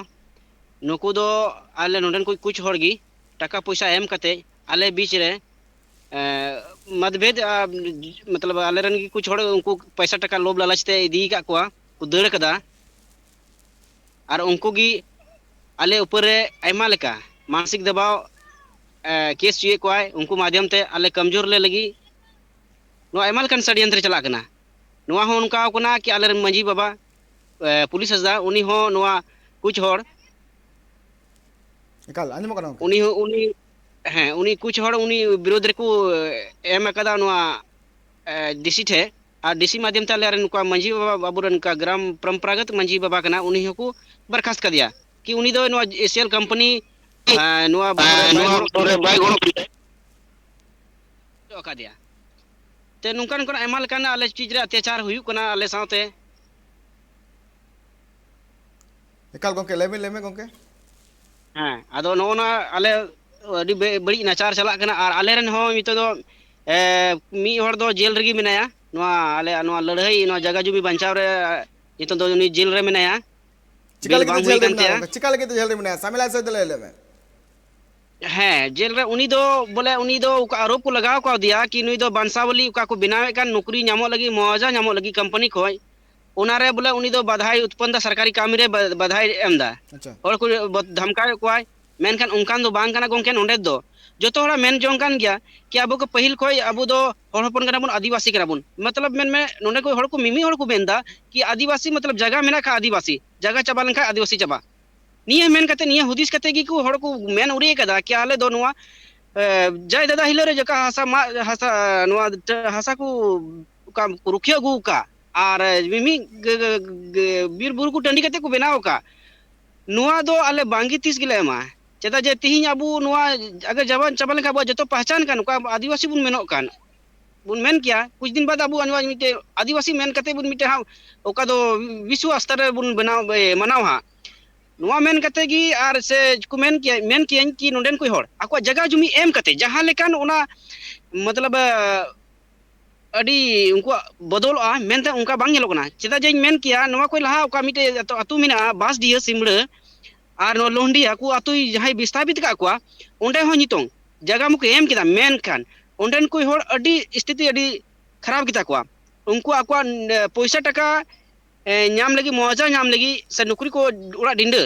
ᱱᱩᱠᱩ ᱫᱚ ᱟᱞᱮ ᱱᱚᱰᱮᱱ ᱠᱚ ᱠᱩᱪ ᱦᱚᱲ ᱜᱮ ᱴᱟᱠᱟ ᱯᱚᱭᱥᱟ ᱮᱢ ᱠᱟᱛᱮ ᱟᱞᱮ ᱵᱤᱪ ᱨᱮ, ᱮᱸ, ᱢᱚᱛᱵᱷᱮᱫ, ᱟ, ᱢᱚᱛᱞᱚᱵ ᱟᱞᱮ ᱨᱮᱱ ᱜᱮ ᱠᱩᱪ ᱦᱚᱲ ᱩᱱᱠᱩ ᱯᱚᱭᱥᱟ ᱴᱟᱠᱟ ᱞᱳᱵᱷ ᱞᱟᱞᱚᱪ ᱛᱮ ᱤᱫᱤ ᱟᱠᱟᱫ ᱠᱚᱣᱟ, ᱠᱚ ᱫᱟᱹᱲ ᱠᱟᱫᱟ᱾ ᱟᱨ ᱩᱱᱠᱩ ᱜᱮ ᱟᱞᱮ ᱩᱯᱚᱨ ᱨᱮ ᱟᱭᱢᱟ ᱞᱮᱠᱟ ᱢᱟᱱᱥᱤᱠ ᱫᱟᱵᱟᱣ, ᱮ, ᱠᱮᱥ ᱦᱚᱪᱚᱭᱮᱫ ᱠᱚᱣᱟᱭ᱾ ᱩᱱᱠᱩ ᱢᱟᱫᱷᱭᱚᱢ ᱛᱮ ᱟᱞᱮ ᱠᱚᱢᱡᱳᱨ ᱞᱮ ᱞᱟᱹᱜᱤᱫ ᱱᱚᱣᱟ ᱟᱭᱢᱟ ᱞᱮᱠᱟᱱ ᱥᱟᱰᱭᱚᱱᱛᱨᱚ ᱪᱟᱞᱟᱜ ᱠᱟᱱᱟ᱾ ᱱᱚᱣᱟ ᱦᱚᱸ ᱚᱱᱠᱟ ᱠᱟᱱᱟ ᱠᱤ ᱟᱞᱮᱨᱮᱱ ᱢᱟᱹᱡᱷᱤ ᱵᱟᱵᱟ, ᱮ, ᱯᱩᱞᱤᱥ ᱦᱟᱸᱥᱫᱟ, ᱩᱱᱤ ᱦᱚᱸ ᱱᱚᱣᱟ ᱠᱩᱪ ᱦᱚᱲ, ᱮᱠᱟᱞ, ᱟᱸᱡᱚᱢᱚᱜ ᱠᱟᱱᱟ ᱜᱚᱢᱠᱮ᱾ ᱩᱱᱤ ᱦᱚᱸ, ᱩᱱᱤ, ᱦᱮᱸ, ᱩᱱᱤ ᱠᱩᱪ ᱦᱚᱲ ᱩᱱᱤ ᱵᱤᱨᱳᱫᱷ ᱨᱮᱠᱚ ᱮᱢ ᱟᱠᱟᱫᱟ ᱱᱚᱣᱟ, ᱮ, ᱰᱤᱥᱤ ᱴᱷᱮᱱ᱾ ᱟᱨ ᱰᱤᱥᱤ ᱢᱟᱫᱷᱭᱚᱢ ᱛᱮ ᱟᱞᱮ ᱨᱮᱱ ᱱᱩᱠᱩ ᱢᱟᱹᱡᱷᱤ ᱵᱟᱵᱟ, ᱟᱵᱚᱨᱮᱱ ᱱᱚᱝᱠᱟ ᱜᱨᱟᱢ ᱯᱚᱨᱚᱢᱯᱚᱨᱟᱜᱚᱛ ᱢᱟᱹᱡᱷᱤ ᱵᱟᱵᱟ ᱠᱟᱱᱟ, ᱩᱱᱤ ᱦᱚᱸᱠᱚ ᱵᱚᱨᱠᱷᱟᱥᱛ ᱠᱟᱫᱮᱭᱟ ᱠᱤ ᱩᱱᱤ ᱫᱚ ᱱᱚᱣᱟ ᱮᱥᱤᱭᱟᱞ ᱠᱳᱢᱯᱟᱱᱤ, ᱮ, ᱱᱚᱣᱟ ᱵᱟᱵᱚᱫ ᱨᱮ ᱵᱟᱭ ᱜᱚᱲᱚ ᱟᱠᱟᱫᱮᱭᱟ᱾ ᱛᱮ ᱱᱚᱝᱠᱟ ᱱᱚᱝᱠᱟᱱ ᱟᱭᱢᱟ ᱞᱮᱠᱟᱱ ᱟᱞᱮ ᱪᱮᱛᱟᱱ ᱨᱮ ᱚᱛᱛᱟᱪᱟᱨ ᱦᱩᱭᱩᱜ ᱠᱟᱱᱟ ᱟᱞᱮ ᱥᱟᱶᱛᱮ᱾ ᱮᱠᱟᱞ ᱜᱚᱢᱠᱮ, ᱞᱟᱹᱭ ᱢᱮ, ᱞᱟᱹᱭ ᱢᱮ ᱜᱚᱢᱠᱮ᱾ ᱦᱮᱸ, ᱟᱫᱚ ᱱᱚᱜᱼᱚ ᱱᱚᱣᱟ ᱟᱞᱮ ᱟᱹᱰᱤ ᱵᱮ-, ᱵᱟᱹᱲᱤᱡ ᱱᱟᱪᱟᱨ ᱪᱟᱞᱟᱜ ᱠᱟᱱᱟ, ᱟᱨ ᱟᱞᱮ ᱨᱮᱱ ᱦᱚᱸ ᱱᱤᱛᱚᱜ ᱫᱚ, ᱮ, ᱢᱤᱫ ᱦᱚᱲ ᱫᱚ ᱡᱮᱞ ᱨᱮᱜᱮ ᱢᱮᱱᱟᱭᱟ᱾ ᱱᱚᱣᱟ ᱟᱞᱮᱭᱟᱜ ᱱᱚᱣᱟ ᱞᱟᱹᱲᱦᱟᱹᱭ, ᱱᱚᱣᱟ ᱡᱟᱭᱜᱟ ᱡᱩᱢᱤ ᱵᱟᱧᱪᱟᱣ ᱨᱮ ᱱᱤᱛᱚᱜ ᱫᱚ ᱩᱱᱤ ᱡᱮᱞ ᱨᱮ ᱢᱮᱱᱟᱭᱟ᱾ ᱪᱤᱠᱟ ᱵᱮᱞ ᱞᱟᱹᱜᱤᱫ ᱵᱟᱝ ᱛᱮ ᱦᱩᱭ ᱡᱮᱞ ᱨᱮ ᱠᱟᱱ ᱢᱮᱱᱟᱭᱟ ᱛᱟᱭᱟ᱾ ᱜᱚᱝᱠᱮ? ᱪᱤᱠᱟ ᱞᱟᱹᱜᱤᱫ ᱛᱮ ᱡᱮᱞ ᱨᱮ ᱢᱮᱱᱟᱭᱟ? ᱥᱟᱢᱮᱞᱟᱭ ᱥᱮ ᱞᱟᱹᱭ ᱞᱮ ᱢᱮ᱾ ᱦᱮᱸ, ᱡᱮᱞ ᱨᱮ ᱩᱱᱤ ᱫᱚ ᱵᱚᱞᱮ, ᱩᱱᱤ ᱫᱚ ᱚᱠᱟ ᱟᱨᱳᱯ ᱠᱚ ᱞᱟᱜᱟᱣ ᱠᱟᱣᱫᱮᱭᱟ ᱠᱤ ᱱᱩᱭ ᱫᱚ ᱵᱟᱱᱥᱟᱣᱟᱞᱤ ᱚᱠᱟ ᱠᱚ ᱵᱮᱱᱟᱣᱮᱫ ᱠᱟᱱ, ᱱᱚᱠᱨᱤ ᱧᱟᱢᱚᱜ ᱞᱟᱹᱜᱤᱫ, ᱢᱚᱣᱟᱡᱟ ᱧᱟᱢᱚᱜ ᱞᱟᱹᱜᱤᱫ ᱠᱳᱢᱯᱟᱱᱤ ᱠᱷᱚᱡ, ᱚᱱᱟ ᱨᱮ ᱵᱚᱞᱮ ᱩᱱᱤ ᱫᱚ ᱵᱟᱫᱷᱟᱭ ᱩᱛᱯᱚᱱ ᱫᱟ, ᱥᱚᱨᱠᱟᱨᱤ ᱠᱟᱹᱢᱤ ᱨᱮ ᱵᱟ-, ᱵᱟᱫᱷᱟᱭ ᱮᱢ ᱫᱟ᱾ ᱟᱪᱪᱷᱟ᱾ ᱦᱚᱲ ᱠᱚ ᱵᱚ-, ᱫᱷᱟᱢᱠᱟᱣᱮᱫ ᱠᱚᱣᱟᱭ, ᱢᱮᱱᱠᱷᱟᱱ ᱚᱱᱠᱟᱱ ᱫᱚ ᱵᱟᱝ ᱠᱟᱱᱟ ᱜᱚᱝᱠᱮ᱾ ᱱᱚᱰᱮ ᱫᱚ ᱡᱚᱛᱚ ᱦᱚᱲᱟᱜ ᱢᱮᱱ ᱡᱚᱝ ᱠᱟᱱ ᱜᱮᱭᱟ ᱠᱤ ᱟᱵᱚ ᱠᱚ ᱯᱟᱹᱦᱤᱞ ᱠᱷᱚᱡ ᱟᱵᱚ ᱫᱚ ᱦᱚᱲ ᱦᱚᱯᱚᱱ ᱠᱟᱱᱟ ᱵᱚᱱ, ᱟᱹᱫᱤᱵᱟᱹᱥᱤ ᱠᱟᱱᱟ ᱵᱚᱱ, ᱢᱚᱛᱞᱚᱵ ᱢᱮᱱ ᱢᱮ ᱱᱚᱰᱮ ᱠᱚ ᱦᱚᱲ ᱠᱚ, ᱢᱤᱢᱤᱫ ᱦᱚᱲ ᱠᱚ ᱢᱮᱱ ᱫᱟ ᱠᱤ ᱟᱹᱫᱤᱵᱟᱹᱥᱤ ᱢᱚᱛᱞᱚᱵ ᱡᱟᱭᱜᱟ ᱢᱮᱱᱟᱜ ᱠᱷᱟᱱ ᱟᱹᱫᱤᱵᱟᱹᱥᱤ, ᱡᱟᱭᱜᱟ ᱪᱟᱵᱟ ᱞᱮᱱᱠᱷᱟᱱ ᱟᱹᱫᱤᱵᱟᱹᱥᱤ ᱪᱟᱵᱟ᱾ ᱱᱤᱭᱟᱹ ᱢᱮᱱ ᱠᱟᱛᱮ, ᱱᱤᱭᱟᱹ ᱦᱩᱫᱤᱥ ᱠᱟᱛᱮ ᱜᱮᱠᱚ ᱦᱚᱲ ᱠᱚ ᱢᱮᱱ ᱩᱨᱤ ᱠᱟᱫᱟ ᱠᱤ ᱟᱞᱮ ᱫᱚ ᱱᱚᱣᱟ, ᱮ, ᱡᱟᱭ ᱫᱟᱫᱟ ᱦᱤᱞᱳ ᱨᱮ ᱡᱚᱠᱟ ᱦᱟᱥᱟ ᱢᱟᱜ, ᱦᱟᱥᱟ, ᱱᱚᱣᱟ ᱦᱟᱥᱟ ᱠᱚ ᱚᱠᱟ ᱠᱚ ᱨᱩᱠᱷᱤᱭᱟᱹ ᱟᱹᱜᱩ ᱟᱠᱟᱫ ᱟᱨ ᱢᱤᱢᱤᱫ ᱜ-, ᱜ-, ᱜ-, ᱵᱤᱨ ᱵᱩᱨᱩ ᱠᱚ ᱴᱟᱺᱰᱤ ᱠᱟᱛᱮ ᱠᱚ ᱵᱮᱱᱟᱣ ᱟᱠᱟᱫ, ᱱᱚᱣᱟ ᱫᱚ ᱟᱞᱮ ᱵᱟᱝᱜᱮ ᱛᱤᱥ ᱜᱮᱞᱮ ᱮᱢᱟ᱾ ᱪᱮᱫᱟᱜ ᱡᱮ ᱛᱤᱦᱤᱧ ᱟᱵᱚ ᱱᱚᱣᱟ ᱟᱜᱟᱨ ᱪᱟᱵᱟ, ᱪᱟᱵᱟ ᱞᱮᱱᱠᱷᱟᱱ ᱟᱵᱚᱣᱟᱜ ᱡᱚᱛᱚ ᱯᱟᱦᱪᱟᱱ ᱠᱟᱱ, ᱚᱠᱟ ᱟᱹᱫᱤᱵᱟᱹᱥᱤ ᱵᱚᱱ ᱢᱮᱱᱚᱜ ᱠᱟᱱ, ᱵᱚᱱ ᱢᱮᱱ ᱠᱮᱭᱟ, ᱠᱩᱪ ᱫᱤᱱ ᱵᱟᱫ ᱟᱵᱚ ᱱᱚᱣᱟ ᱢᱤᱫᱴᱮᱡ ᱟᱹᱫᱤᱵᱟᱹᱥᱤ ᱢᱮᱱ ᱠᱟᱛᱮ ᱵᱚᱱ ᱢᱤᱫᱴᱮᱡ ᱦᱟᱸᱜ ᱚᱠᱟ ᱫᱚ ᱵᱤᱥᱣᱚ ᱥᱛᱚᱨ ᱨᱮᱵᱚᱱ ᱵᱮᱱᱟᱣ, ᱮ, ᱢᱟᱱᱟᱣ ᱦᱟᱸᱜ᱾ ᱱᱚᱣᱟ ᱢᱮᱱ ᱠᱟᱛᱮ ᱜᱮ ᱟᱨ ᱥᱮ ᱠᱚ ᱢᱮᱱ ᱠᱮᱭᱟ, ᱢᱮᱱ ᱠᱮᱭᱟᱹᱧ ᱠᱤ ᱱᱚᱰᱮᱱ ᱠᱚ ᱦᱚᱲ ᱟᱠᱚᱣᱟᱜ ᱡᱟᱭᱜᱟ ᱡᱩᱢᱤ ᱮᱢ ᱠᱟᱛᱮ ᱡᱟᱦᱟᱸ ᱞᱮᱠᱟᱱ ᱚᱱᱟ ᱢᱚᱛᱞᱚᱵ, ᱮ, ᱟᱹᱰᱤ ᱩᱱᱠᱩᱣᱟᱜ ᱵᱚᱫᱚᱞᱚᱜᱼᱟ ᱢᱮᱱᱛᱮ ᱚᱱᱠᱟ ᱵᱟᱝ ᱧᱮᱞᱚᱜ ᱠᱟᱱᱟ᱾ ᱪᱮᱫᱟᱜ ᱡᱮᱧ ᱢᱮᱱ ᱠᱮᱭᱟ, ᱱᱚᱣᱟ ᱠᱷᱚᱱ ᱞᱟᱦᱟ ᱚᱠᱟ ᱢᱤᱫᱴᱮᱡ ᱟᱹᱛᱩ, ᱟᱹᱛᱩ ᱢᱮᱱᱟᱜᱼᱟ ᱵᱟᱸᱥᱰᱤᱦᱟᱹ, ᱥᱤᱢᱲᱟᱹ ᱟᱨ ᱱᱚᱣᱟ ᱞᱳᱦᱱᱰᱤᱭᱟ ᱠᱚ ᱟᱹᱛᱩ ᱡᱟᱦᱟᱸᱭ ᱵᱤᱥᱛᱷᱟᱯᱤᱛ ᱟᱠᱟᱫ ᱠᱚᱣᱟ, ᱚᱸᱰᱮ ᱦᱚᱸ ᱱᱤᱛᱚᱝ ᱡᱟᱭᱜᱟ ᱢᱟᱠᱚ ᱮᱢ ᱠᱮᱫᱟ, ᱢᱮᱱᱠᱷᱟᱱ ᱚᱸᱰᱮᱱ ᱠᱚ ᱦᱚᱲ ᱟᱹᱰᱤ ᱥᱛᱷᱤᱛᱤ ᱟᱹᱰᱤ ᱠᱷᱟᱨᱟᱯ ᱜᱮᱛᱟ ᱠᱚᱣᱟ᱾ ᱩᱱᱠᱩ ᱟᱠᱚᱣᱟᱜ, ᱮ, ᱯᱚᱭᱥᱟ ᱴᱟᱠᱟ, ᱮ, ᱧᱟᱢ ᱞᱟᱹᱜᱤᱫ, ᱢᱚᱣᱟᱡᱟ ᱧᱟᱢ ᱞᱟᱹᱜᱤᱫ ᱥᱮ ᱱᱚᱠᱨᱤ ᱠᱚ ᱚᱲᱟᱜ ᱰᱤᱸᱰᱟᱹ,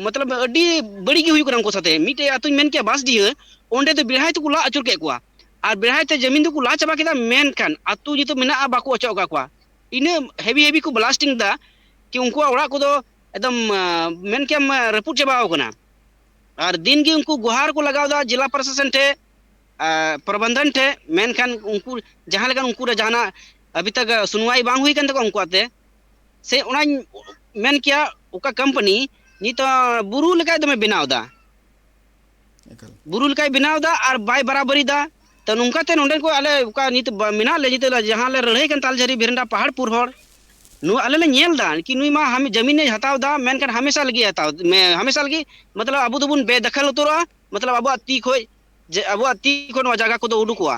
ᱢᱚᱛᱞᱚᱵ ᱟᱹᱰᱤ ᱵᱟᱹᱲᱤᱡ ᱜᱮ ᱦᱩᱭᱩᱜ ᱠᱟᱱᱟ ᱩᱱᱠᱩ ᱥᱟᱛᱮ᱾ ᱢᱤᱫᱴᱮᱡ ᱟᱹᱛᱩᱧ ᱢᱮᱱ ᱠᱮᱭᱟ ᱵᱟᱸᱥᱰᱤᱦᱟᱹ, ᱚᱸᱰᱮ ᱫᱚ ᱵᱮᱲᱦᱟᱭ ᱛᱮᱠᱚ ᱞᱟ ᱟᱹᱪᱩᱨ ᱠᱮᱫ ᱠᱚᱣᱟ᱾ ᱟᱨ ᱵᱮᱲᱦᱟᱭ ᱛᱮ ᱡᱟᱹᱢᱤᱱ ᱫᱚᱠᱚ ᱞᱟ ᱪᱟᱵᱟ ᱠᱮᱫᱟ, ᱢᱮᱱᱠᱷᱟᱱ ᱟᱹᱛᱩ ᱱᱤᱛᱚᱜ ᱢᱮᱱᱟᱜᱼᱟ, ᱵᱟᱠᱚ ᱚᱪᱚᱜ ᱟᱠᱟᱫ ᱠᱚᱣᱟ᱾ ᱤᱱᱟᱹ ᱦᱮᱵᱤ ᱦᱮᱵᱤ ᱠᱚ ᱵᱞᱟᱥᱴᱤᱝ ᱫᱟ ᱠᱤ ᱩᱱᱠᱩᱣᱟᱜ ᱚᱲᱟᱜ ᱠᱚᱫᱚ ᱮᱠᱫᱚᱢ, ᱟ, ᱢᱮᱱ ᱠᱮᱭᱟᱢ, ᱟ, ᱨᱟᱹᱯᱩᱫ ᱪᱟᱵᱟᱣ ᱠᱟᱱᱟ᱾ ᱟᱨ ᱫᱤᱱ ᱜᱮ ᱩᱱᱠᱩ ᱜᱩᱦᱟᱨ ᱠᱚ ᱞᱟᱜᱟᱣ ᱮᱫᱟ ᱡᱮᱞᱟ ᱯᱨᱚᱥᱟᱥᱚᱱ ᱴᱷᱮᱡ, ᱟ, ᱯᱨᱚᱵᱚᱱᱫᱷᱚᱱ ᱴᱷᱮᱡ, ᱢᱮᱱᱠᱷᱟᱱ ᱩᱱᱠᱩ ᱡᱟᱦᱟᱸ ᱞᱮᱠᱟᱱ ᱩᱱᱠᱩ ᱨᱮ ᱡᱟᱦᱟᱱᱟᱜ ᱟᱹᱵᱤ ᱛᱟᱠ ᱥᱩᱱᱣᱟᱭ ᱵᱟᱝ ᱦᱩᱭ ᱠᱟᱱ ᱛᱟᱠᱚᱣᱟ ᱩᱱᱠᱩᱣᱟᱜ ᱛᱮ᱾ ᱥᱮ ᱚᱱᱟᱧ ᱢᱮᱱ ᱠᱮᱭᱟ, ᱚᱠᱟ ᱠᱳᱢᱯᱟᱱᱤ ᱱᱤᱛᱚᱜ ᱵᱩᱨᱩ ᱞᱮᱠᱟ ᱮᱠᱫᱚᱢᱮ ᱵᱮᱱᱟᱣ ᱮᱫᱟ, ᱮᱠᱟᱞ᱾ ᱵᱩᱨᱩ ᱞᱮᱠᱟᱭ ᱵᱮᱱᱟᱣ ᱮᱫᱟ ᱟᱨ ᱵᱟᱭ ᱵᱟᱨᱟᱵᱟᱨᱤ ᱮᱫᱟ᱾ ᱛᱚ ᱱᱚᱝᱠᱟ ᱛᱮ ᱱᱚᱰᱮ ᱠᱚ ᱟᱞᱮ ᱚᱠᱟ ᱱᱤᱛ ᱵᱟ-, ᱢᱮᱱᱟᱜ ᱞᱮ, ᱱᱤᱛᱚᱜ ᱞᱮ ᱡᱟᱦᱟᱸ ᱞᱮ ᱞᱟᱹᱲᱦᱟᱹᱭ ᱠᱟᱱ ᱛᱟᱞᱡᱷᱟᱹᱨᱤ ᱵᱷᱮᱨᱮᱱᱰᱟ ᱯᱟᱦᱟᱲᱯᱩᱨ ᱦᱚᱲ, ᱱᱚᱣᱟ ᱟᱞᱮ ᱞᱮ ᱧᱮᱞ ᱮᱫᱟ ᱠᱤ ᱱᱩᱭ ᱢᱟ ᱦᱟᱢ-, ᱡᱟᱹᱢᱤᱱᱮ ᱦᱟᱛᱟᱣ ᱮᱫᱟ, ᱢᱮᱱᱠᱷᱟᱱ ᱦᱟᱢᱮᱥᱟ ᱞᱟᱹᱜᱤᱫ ᱮ ᱦᱟᱛᱟᱣ, ᱢᱮ-, ᱦᱟᱢᱮᱥᱟ ᱞᱟᱹᱜᱤᱫ, ᱢᱚᱛᱞᱚᱵ ᱟᱵᱚ ᱫᱚᱵᱚᱱ ᱵᱮᱫᱟᱠᱷᱟᱞ ᱩᱛᱟᱹᱨᱚᱜᱼᱟ, ᱢᱚᱛᱞᱚᱵ ᱟᱵᱚᱣᱟᱜ ᱛᱤ ᱠᱷᱚᱡ, ᱡᱮ ᱟᱵᱚᱣᱟᱜ ᱛᱤ ᱠᱷᱚᱱ ᱱᱚᱣᱟ ᱡᱟᱭᱜᱟ ᱠᱚᱫᱚ ᱩᱰᱩᱠᱚᱜᱼᱟ᱾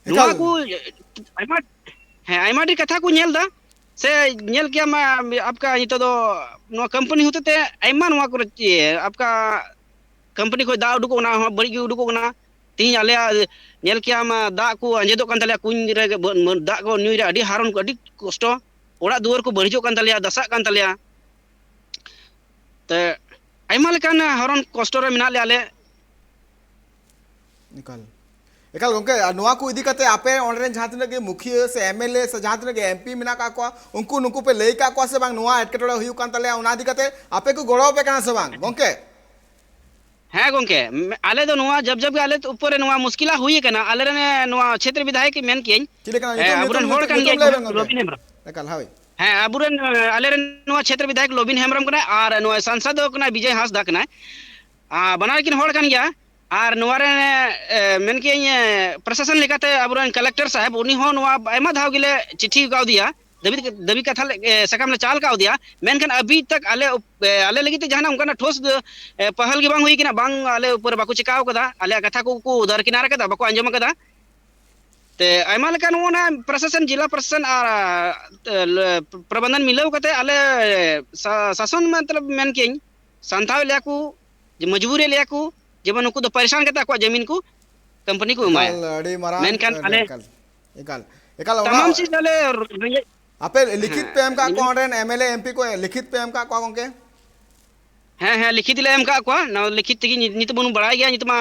ᱱᱚᱣᱟ ᱮᱠᱟᱞ᱾ ᱠᱚ ᱟᱭᱢᱟ, ᱦᱮᱸ, ᱟᱭᱢᱟ ᱰᱷᱮᱨ ᱠᱟᱛᱷᱟ ᱠᱚ ᱧᱮᱞ ᱮᱫᱟ᱾ ᱥᱮ ᱧᱮᱞ ᱠᱮᱭᱟᱢ, ᱟᱯᱠᱟ ᱱᱤᱛᱚᱜ ᱫᱚ ᱱᱚᱣᱟ ᱠᱳᱢᱯᱟᱱᱤ ᱦᱚᱛᱮ ᱛᱮ ᱟᱭᱢᱟ ᱱᱚᱣᱟ ᱠᱚᱨᱮ ᱪᱮ-, ᱟᱯᱠᱟ ᱠᱳᱢᱯᱟᱱᱤ ᱠᱷᱚᱱ ᱫᱟᱜ ᱩᱰᱩᱠᱚᱜ ᱠᱟᱱᱟ, ᱦᱚᱸ ᱵᱟᱹᱲᱤᱡ ᱜᱮ ᱩᱰᱩᱠᱚᱜ ᱠᱟᱱᱟ᱾ ᱛᱤᱦᱤᱧ ᱟᱞᱮᱭᱟᱜ ᱧᱮᱞ ᱠᱮᱭᱟᱢ, ᱫᱟᱜ ᱠᱚ ᱟᱸᱡᱮᱫᱚᱜ ᱠᱟᱱ ᱛᱟᱞᱮᱭᱟ, ᱠᱩᱧ ᱨᱮ ᱵᱟᱹ-, ᱢᱟᱹ-, ᱫᱟᱜ ᱠᱚ ᱧᱩᱭ ᱨᱮ ᱟᱹᱰᱤ ᱦᱟᱨᱚᱱ, ᱟᱹᱰᱤ ᱠᱚᱥᱴᱚ᱾ ᱚᱲᱟᱜ ᱫᱩᱣᱟᱹᱨ ᱠᱚ ᱵᱟᱹᱲᱤᱡᱚᱜ ᱠᱟᱱ ᱛᱟᱞᱮᱭᱟ, ᱫᱟᱥᱟᱜ ᱠᱟᱱ ᱛᱟᱞᱮᱭᱟ᱾ ᱛᱮ ᱟᱭᱢᱟ ᱞᱮᱠᱟᱱ ᱦᱟᱨᱚᱱ ᱠᱚᱥᱴᱚ ᱨᱮ ᱢᱮᱱᱟᱜ ᱞᱮᱭᱟ ᱟᱞᱮ᱾ ᱮᱠᱟᱞ᱾ ᱮᱠᱟᱞ ᱜᱚᱝᱠᱮ, ᱟᱨ ᱱᱚᱣᱟ ᱠᱚ ᱤᱫᱤ ᱠᱟᱛᱮ ᱟᱯᱮ ᱚᱸᱰᱮ ᱨᱮᱱ ᱡᱟᱦᱟᱸ ᱛᱤᱱᱟᱹᱜ ᱜᱮ ᱢᱩᱠᱷᱤᱭᱟᱹ ᱥᱮ ᱡᱟᱦᱟᱸ ᱛᱤᱱᱟᱹᱜ ᱜᱮ M P ᱢᱮᱱᱟᱜ ᱠᱟᱜ ᱠᱚᱣᱟ, ᱩᱱᱠᱩ ᱱᱩᱠᱩ ᱯᱮ ᱞᱟᱹᱭ ᱠᱟᱜ ᱠᱚᱣᱟ ᱥᱮ ᱵᱟᱝ, ᱱᱚᱣᱟ ᱮᱴᱠᱮᱴᱚᱬᱮ ᱦᱩᱭᱩᱜ ᱠᱟᱱ ᱛᱟᱞᱮᱭᱟ, ᱚᱱᱟ ᱤᱫᱤ ᱠᱟᱛᱮ ᱟᱯᱮ ᱠᱚ ᱜᱚᱲᱚ ᱟᱯᱮ ᱠᱟᱱᱟ ᱥᱮ ᱵᱟᱝ ᱜᱚᱝᱠᱮ? ᱦᱮᱸ ᱜᱚᱝᱠᱮ, ᱢᱮ-, ᱟᱞᱮ ᱫᱚ ᱱᱚᱣᱟ ᱡᱟᱵ ᱡᱟᱵ ᱜᱮ ᱟᱞᱮ ᱩᱯᱚᱨ ᱨᱮ ᱱᱚᱣᱟ ᱢᱩᱥᱠᱤᱞᱟ ᱦᱩᱭ ᱟᱠᱟᱱᱟ᱾ ᱟᱞᱮ ᱨᱮᱱ, ᱮ, ᱱᱚᱣᱟ ᱪᱷᱮᱛᱨᱚ ᱵᱤᱫᱷᱟᱭᱚᱠ ᱢᱮᱱ ᱠᱮᱭᱟᱹᱧ, ᱮ, ᱟᱵᱚ ᱨᱮᱱ ᱦᱚᱲ ᱠᱟᱱ ᱜᱮᱭᱟᱭ ᱠᱚ, ᱞᱚᱵᱤᱱ ᱦᱮᱢᱵᱨᱚᱢ᱾ ᱦᱮᱸ, ᱟᱵᱚ ᱨᱮᱱ, ᱮ, ᱟᱞᱮ ᱨᱮᱱ ᱱᱚᱣᱟ ᱪᱷᱮᱛᱨᱚ ᱵᱤᱫᱷᱟᱭᱚᱠ ᱞᱚᱵᱤᱱ ᱦᱮᱢᱵᱨᱚᱢ ᱠᱟᱱᱟᱭ ᱟᱨ ᱱᱚᱣᱟ ᱥᱟᱝᱥᱚᱫ ᱫᱚ ᱠᱟᱱᱟᱭ ᱵᱤᱡᱚᱭ ᱦᱟᱸᱥᱫᱟ ᱠᱟᱱᱟᱭ᱾ ᱟᱨ ᱵᱟᱱᱟᱨ ᱠᱤᱱ ᱦᱚᱲ ᱠᱟᱱ ᱜᱮᱭᱟ᱾ ᱟᱨ ᱱᱚᱣᱟ ᱨᱮ, ᱮ, ᱢᱮᱱ ᱠᱮᱭᱟᱹᱧ, ᱮ, ᱯᱨᱚᱥᱟᱥᱚᱱ ᱞᱮᱠᱟᱛᱮ ᱟᱵᱚ ᱨᱮᱱ ᱠᱟᱞᱮᱠᱴᱚᱨ ᱥᱟᱦᱮᱵᱽ, ᱩᱱᱤ ᱦᱚᱸ ᱱᱚᱣᱟ ᱟᱭᱢᱟ ᱫᱷᱟᱣ ᱜᱮᱞᱮ ᱪᱤᱴᱷᱤ ᱠᱟᱣᱫᱮᱭᱟ, ᱫᱟᱹᱵᱤ, ᱫᱟᱹᱵᱤ ᱠᱟᱛᱷᱟ ᱞᱮ, ᱮ, ᱥᱟᱠᱟᱢ ᱞᱮ ᱪᱟᱞ ᱠᱟᱣᱫᱮᱭᱟ, ᱢᱮᱱᱠᱷᱟᱱ ᱟᱹᱵᱤᱡ ᱛᱟᱠ ᱟᱞᱮ ᱩᱯ-, ᱮ, ᱟᱞᱮ ᱞᱟᱹᱜᱤᱫ ᱛᱮ ᱡᱟᱦᱟᱱᱟᱜ ᱚᱱᱠᱟᱱᱟᱜ ᱴᱷᱳᱥ ᱫᱚ, ᱮ, ᱯᱟᱦᱟᱞ ᱜᱮ ᱵᱟᱝ ᱦᱩᱭ ᱠᱟᱱᱟ, ᱵᱟᱝ ᱟᱞᱮ ᱩᱯᱚᱨ ᱵᱟᱠᱚ ᱪᱤᱠᱟᱣ ᱠᱟᱫᱟ, ᱟᱞᱮᱭᱟᱜ ᱠᱟᱛᱷᱟ ᱠᱚ ᱠᱚ ᱫᱟᱨᱠᱤᱱᱟᱨ ᱠᱟᱫᱟ, ᱵᱟᱠᱚ ᱟᱸᱡᱚᱢ ᱠᱟᱫᱟ᱾ ᱛᱮ ᱟᱭᱢᱟ ᱞᱮᱠᱟ ᱱᱚᱜᱼᱚ ᱱᱟ ᱯᱨᱚᱥᱟᱥᱚᱱ, ᱡᱮᱞᱟ ᱯᱨᱚᱥᱟᱥᱚᱱ ᱟᱨ, ᱮ, ᱞᱮ, ᱯᱨᱚᱵᱚᱱᱫᱷᱚᱱ ᱢᱤᱞᱟᱹᱣ ᱠᱟᱛᱮ ᱟᱞᱮ ᱥᱟ-, ᱥᱟᱥᱚᱱ ᱢᱚᱛᱞᱚᱵ ᱢᱮᱱ ᱠᱮᱭᱟᱹᱧ, ᱥᱟᱱᱛᱟᱣᱮᱫ ᱞᱮᱭᱟ ᱠᱚ, ᱡᱮ ᱢᱚᱡᱽᱵᱩᱨᱮᱫ ᱞᱮᱭᱟ ᱠᱚ, ᱡᱮᱢᱚᱱ ᱱᱩᱠᱩ ᱫᱚ ᱯᱟᱨᱤᱥᱟᱱ ᱠᱟᱛᱮ ᱟᱠᱚᱣᱟᱜ ᱡᱟᱹᱢᱤᱱ ᱠᱚ ᱠᱳᱢᱯᱟᱱᱤ ᱠᱚ ᱮᱢᱟᱭᱟ᱾ ᱮᱠᱟᱞ, ᱟᱹᱰᱤ ᱢᱟᱨᱟᱝ, ᱢᱮᱱᱠᱷᱟᱱ ᱟᱞᱮ ᱮᱠᱟᱞ, ᱮᱠᱟᱞ, ᱮᱠᱟᱞ, ᱚᱱᱟ ᱛᱟᱢᱟᱢ ᱪᱤᱡᱽ ᱟᱞᱮ ᱨᱮᱸᱜᱮᱡ ᱟᱯᱮ ᱞᱤᱠᱷᱤᱛ ᱦᱮᱸ, ᱯᱮ ᱮᱢ ᱠᱟᱜ ᱞᱟᱹᱭ ᱢᱮ᱾ ᱠᱚᱣᱟ ᱚᱸᱰᱮᱱ M L A, M P ᱠᱚ ᱞᱤᱠᱷᱤᱛ ᱯᱮ ᱮᱢ ᱠᱟᱜ ᱠᱚᱣᱟ ᱜᱚᱝᱠᱮ? ᱦᱮᱸ, ᱦᱮᱸ, ᱞᱤᱠᱷᱤᱛ ᱞᱮ ᱮᱢ ᱠᱟᱜ ᱠᱚᱣᱟ᱾ ᱱᱚᱣᱟ ᱞᱤᱠᱷᱤᱛ ᱛᱮᱜᱮ ᱱᱤᱛ, ᱱᱤᱛ ᱵᱚᱱ ᱵᱟᱲᱟᱭ ᱜᱮᱭᱟ, ᱱᱤᱛ ᱢᱟ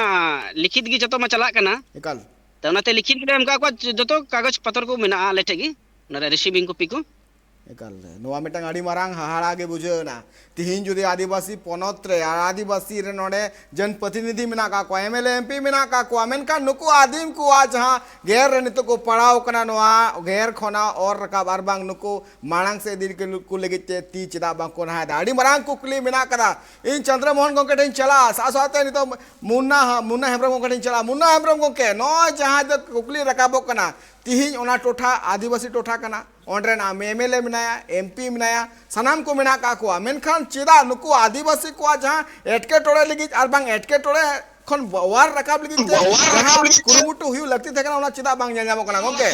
ᱞᱤᱠᱷᱤᱛ ᱜᱮ ᱡᱚᱛᱚ ᱢᱟ ᱪᱟᱞᱟᱜ ᱠᱟᱱᱟ᱾ ᱮᱠᱟᱞ᱾ ᱛᱚ, ᱚᱱᱟᱛᱮ ᱞᱤᱠᱷᱤᱛ ᱜᱮᱞᱮ ᱮᱢ ᱠᱟᱜ ᱠᱚᱣᱟ, ᱡᱚᱛᱚ ᱠᱟᱜᱚᱡᱽ ᱯᱚᱛᱨᱚ ᱠᱚ ᱢᱮᱱᱟᱜᱼᱟ ᱟᱞᱮ ᱴᱷᱮᱡ ᱜᱮ, ᱚᱱᱟ ᱨᱮ receiving copy ᱠᱚ᱾ ᱮᱠᱟᱞ, ᱱᱚᱣᱟ ᱢᱤᱫᱴᱟᱝ ᱟᱹᱰᱤ ᱢᱟᱨᱟᱝ ᱦᱟᱦᱟᱲᱟ ᱜᱮ ᱵᱩᱡᱷᱟᱹᱣ ᱮᱱᱟ᱾ ᱛᱤᱦᱤᱧ ᱡᱩᱫᱤ ᱟᱹᱫᱤᱵᱟᱹᱥᱤ ᱯᱚᱱᱚᱛ ᱨᱮ ᱟᱨ ᱟᱹᱫᱤᱵᱟᱹᱥᱤ ᱨᱮ ᱱᱚᱰᱮ ᱡᱚᱱᱯᱨᱚᱛᱤᱱᱤᱫᱷᱤ ᱢᱮᱱᱟᱜ ᱠᱟᱜ ᱠᱚᱣᱟ, M L A, M P ᱢᱮᱱᱟᱜ ᱠᱟᱜ ᱠᱚᱣᱟ, ᱢᱮᱱᱠᱷᱟᱱ ᱱᱩᱠᱩ ᱟᱹᱫᱤᱢ ᱠᱚᱣᱟᱜ ᱡᱟᱦᱟᱸ ᱜᱮᱨ ᱨᱮ ᱱᱤᱛᱚᱜ ᱠᱚ ᱯᱟᱲᱟᱣ ᱠᱟᱱᱟ, ᱱᱚᱣᱟ ᱜᱮᱨ ᱠᱷᱚᱱᱟᱜ ᱚᱨ ᱨᱟᱠᱟᱵ ᱟᱨ ᱵᱟᱝ ᱱᱩᱠᱩ ᱢᱟᱲᱟᱝ ᱥᱮᱫ ᱤᱫᱤ ᱠᱚ ᱞᱟᱹᱜᱤᱫ ᱛᱮ ᱛᱤ ᱪᱮᱫᱟᱜ ᱵᱟᱝ ᱠᱚ ᱞᱟᱦᱟᱭᱮᱫᱟ? ᱟᱹᱰᱤ ᱢᱟᱨᱟᱝ ᱠᱩᱠᱞᱤ ᱢᱮᱱᱟᱜ ᱠᱟᱫᱟ᱾ ᱤᱧ ᱪᱚᱱᱫᱨᱚ ᱢᱳᱦᱚᱱ ᱜᱚᱢᱠᱮ ᱴᱷᱮᱱ ᱤᱧ ᱪᱟᱞᱟᱜᱼᱟ, ᱥᱟᱶ ᱥᱟᱶᱛᱮ ᱱᱤᱛᱚᱜ ᱢᱩᱱᱱᱟ, ᱢᱩᱱᱱᱟ ᱦᱮᱢᱵᱨᱚᱢ ᱜᱚᱢᱠᱮ ᱴᱷᱮᱱ ᱤᱧ ᱪᱟᱞᱟᱜᱼᱟ᱾ ᱢᱩᱱᱱᱟ ᱦᱮᱢᱵᱨᱚᱢ ᱜᱚᱢᱠᱮ, ᱱᱚᱜᱼᱚᱭ ᱡᱟᱦᱟᱸ ᱫᱚ ᱠᱩᱠᱞᱤ ᱨᱟᱠᱟᱵᱚᱜ ᱠᱟᱱᱟ, ᱛᱤᱦᱤᱧ ᱚᱱᱟ ᱴᱚᱴᱷᱟ ᱟᱹᱫᱤᱵᱟᱹᱥᱤ ᱴᱚᱴᱷᱟ ᱠᱟᱱᱟ, ᱚᱸᱰᱮᱱᱟᱜ M L A ᱢᱮᱱᱟᱭᱟ, M P ᱢᱮᱱᱟᱭᱟ, ᱥᱟᱱᱟᱢ ᱠᱚ ᱢᱮᱱᱟᱜ ᱠᱟᱜ ᱠᱚᱣᱟ, ᱢᱮᱱᱠᱷᱟᱱ ᱪᱮᱫᱟᱜ ᱱᱩᱠᱩ ᱟᱹᱫᱤᱵᱟᱹᱥᱤ ᱠᱚᱣᱟᱜ ᱡᱟᱦᱟᱸ ᱮᱴᱠᱮᱴᱚᱬᱮ ᱞᱟᱹᱜᱤᱫ ᱟᱨ ᱵᱟᱝ ᱮᱴᱠᱮᱴᱚᱬᱮ ᱠᱷᱚᱱ ᱚᱣᱟᱨ ᱨᱟᱠᱟᱵ ᱞᱟᱹᱜᱤᱫ ᱛᱮ ᱡᱟᱦᱟᱸ ᱠᱩᱨᱩᱢᱩᱴᱩ ᱦᱩᱭᱩᱜ ᱞᱟᱹᱠᱛᱤ ᱛᱟᱦᱮᱸ ᱠᱟᱱᱟ, ᱚᱱᱟ ᱪᱮᱫᱟᱜ ᱵᱟᱝ ᱧᱮᱞ ᱧᱟᱢᱚᱜ ᱠᱟᱱᱟ ᱜᱚᱢᱠᱮ?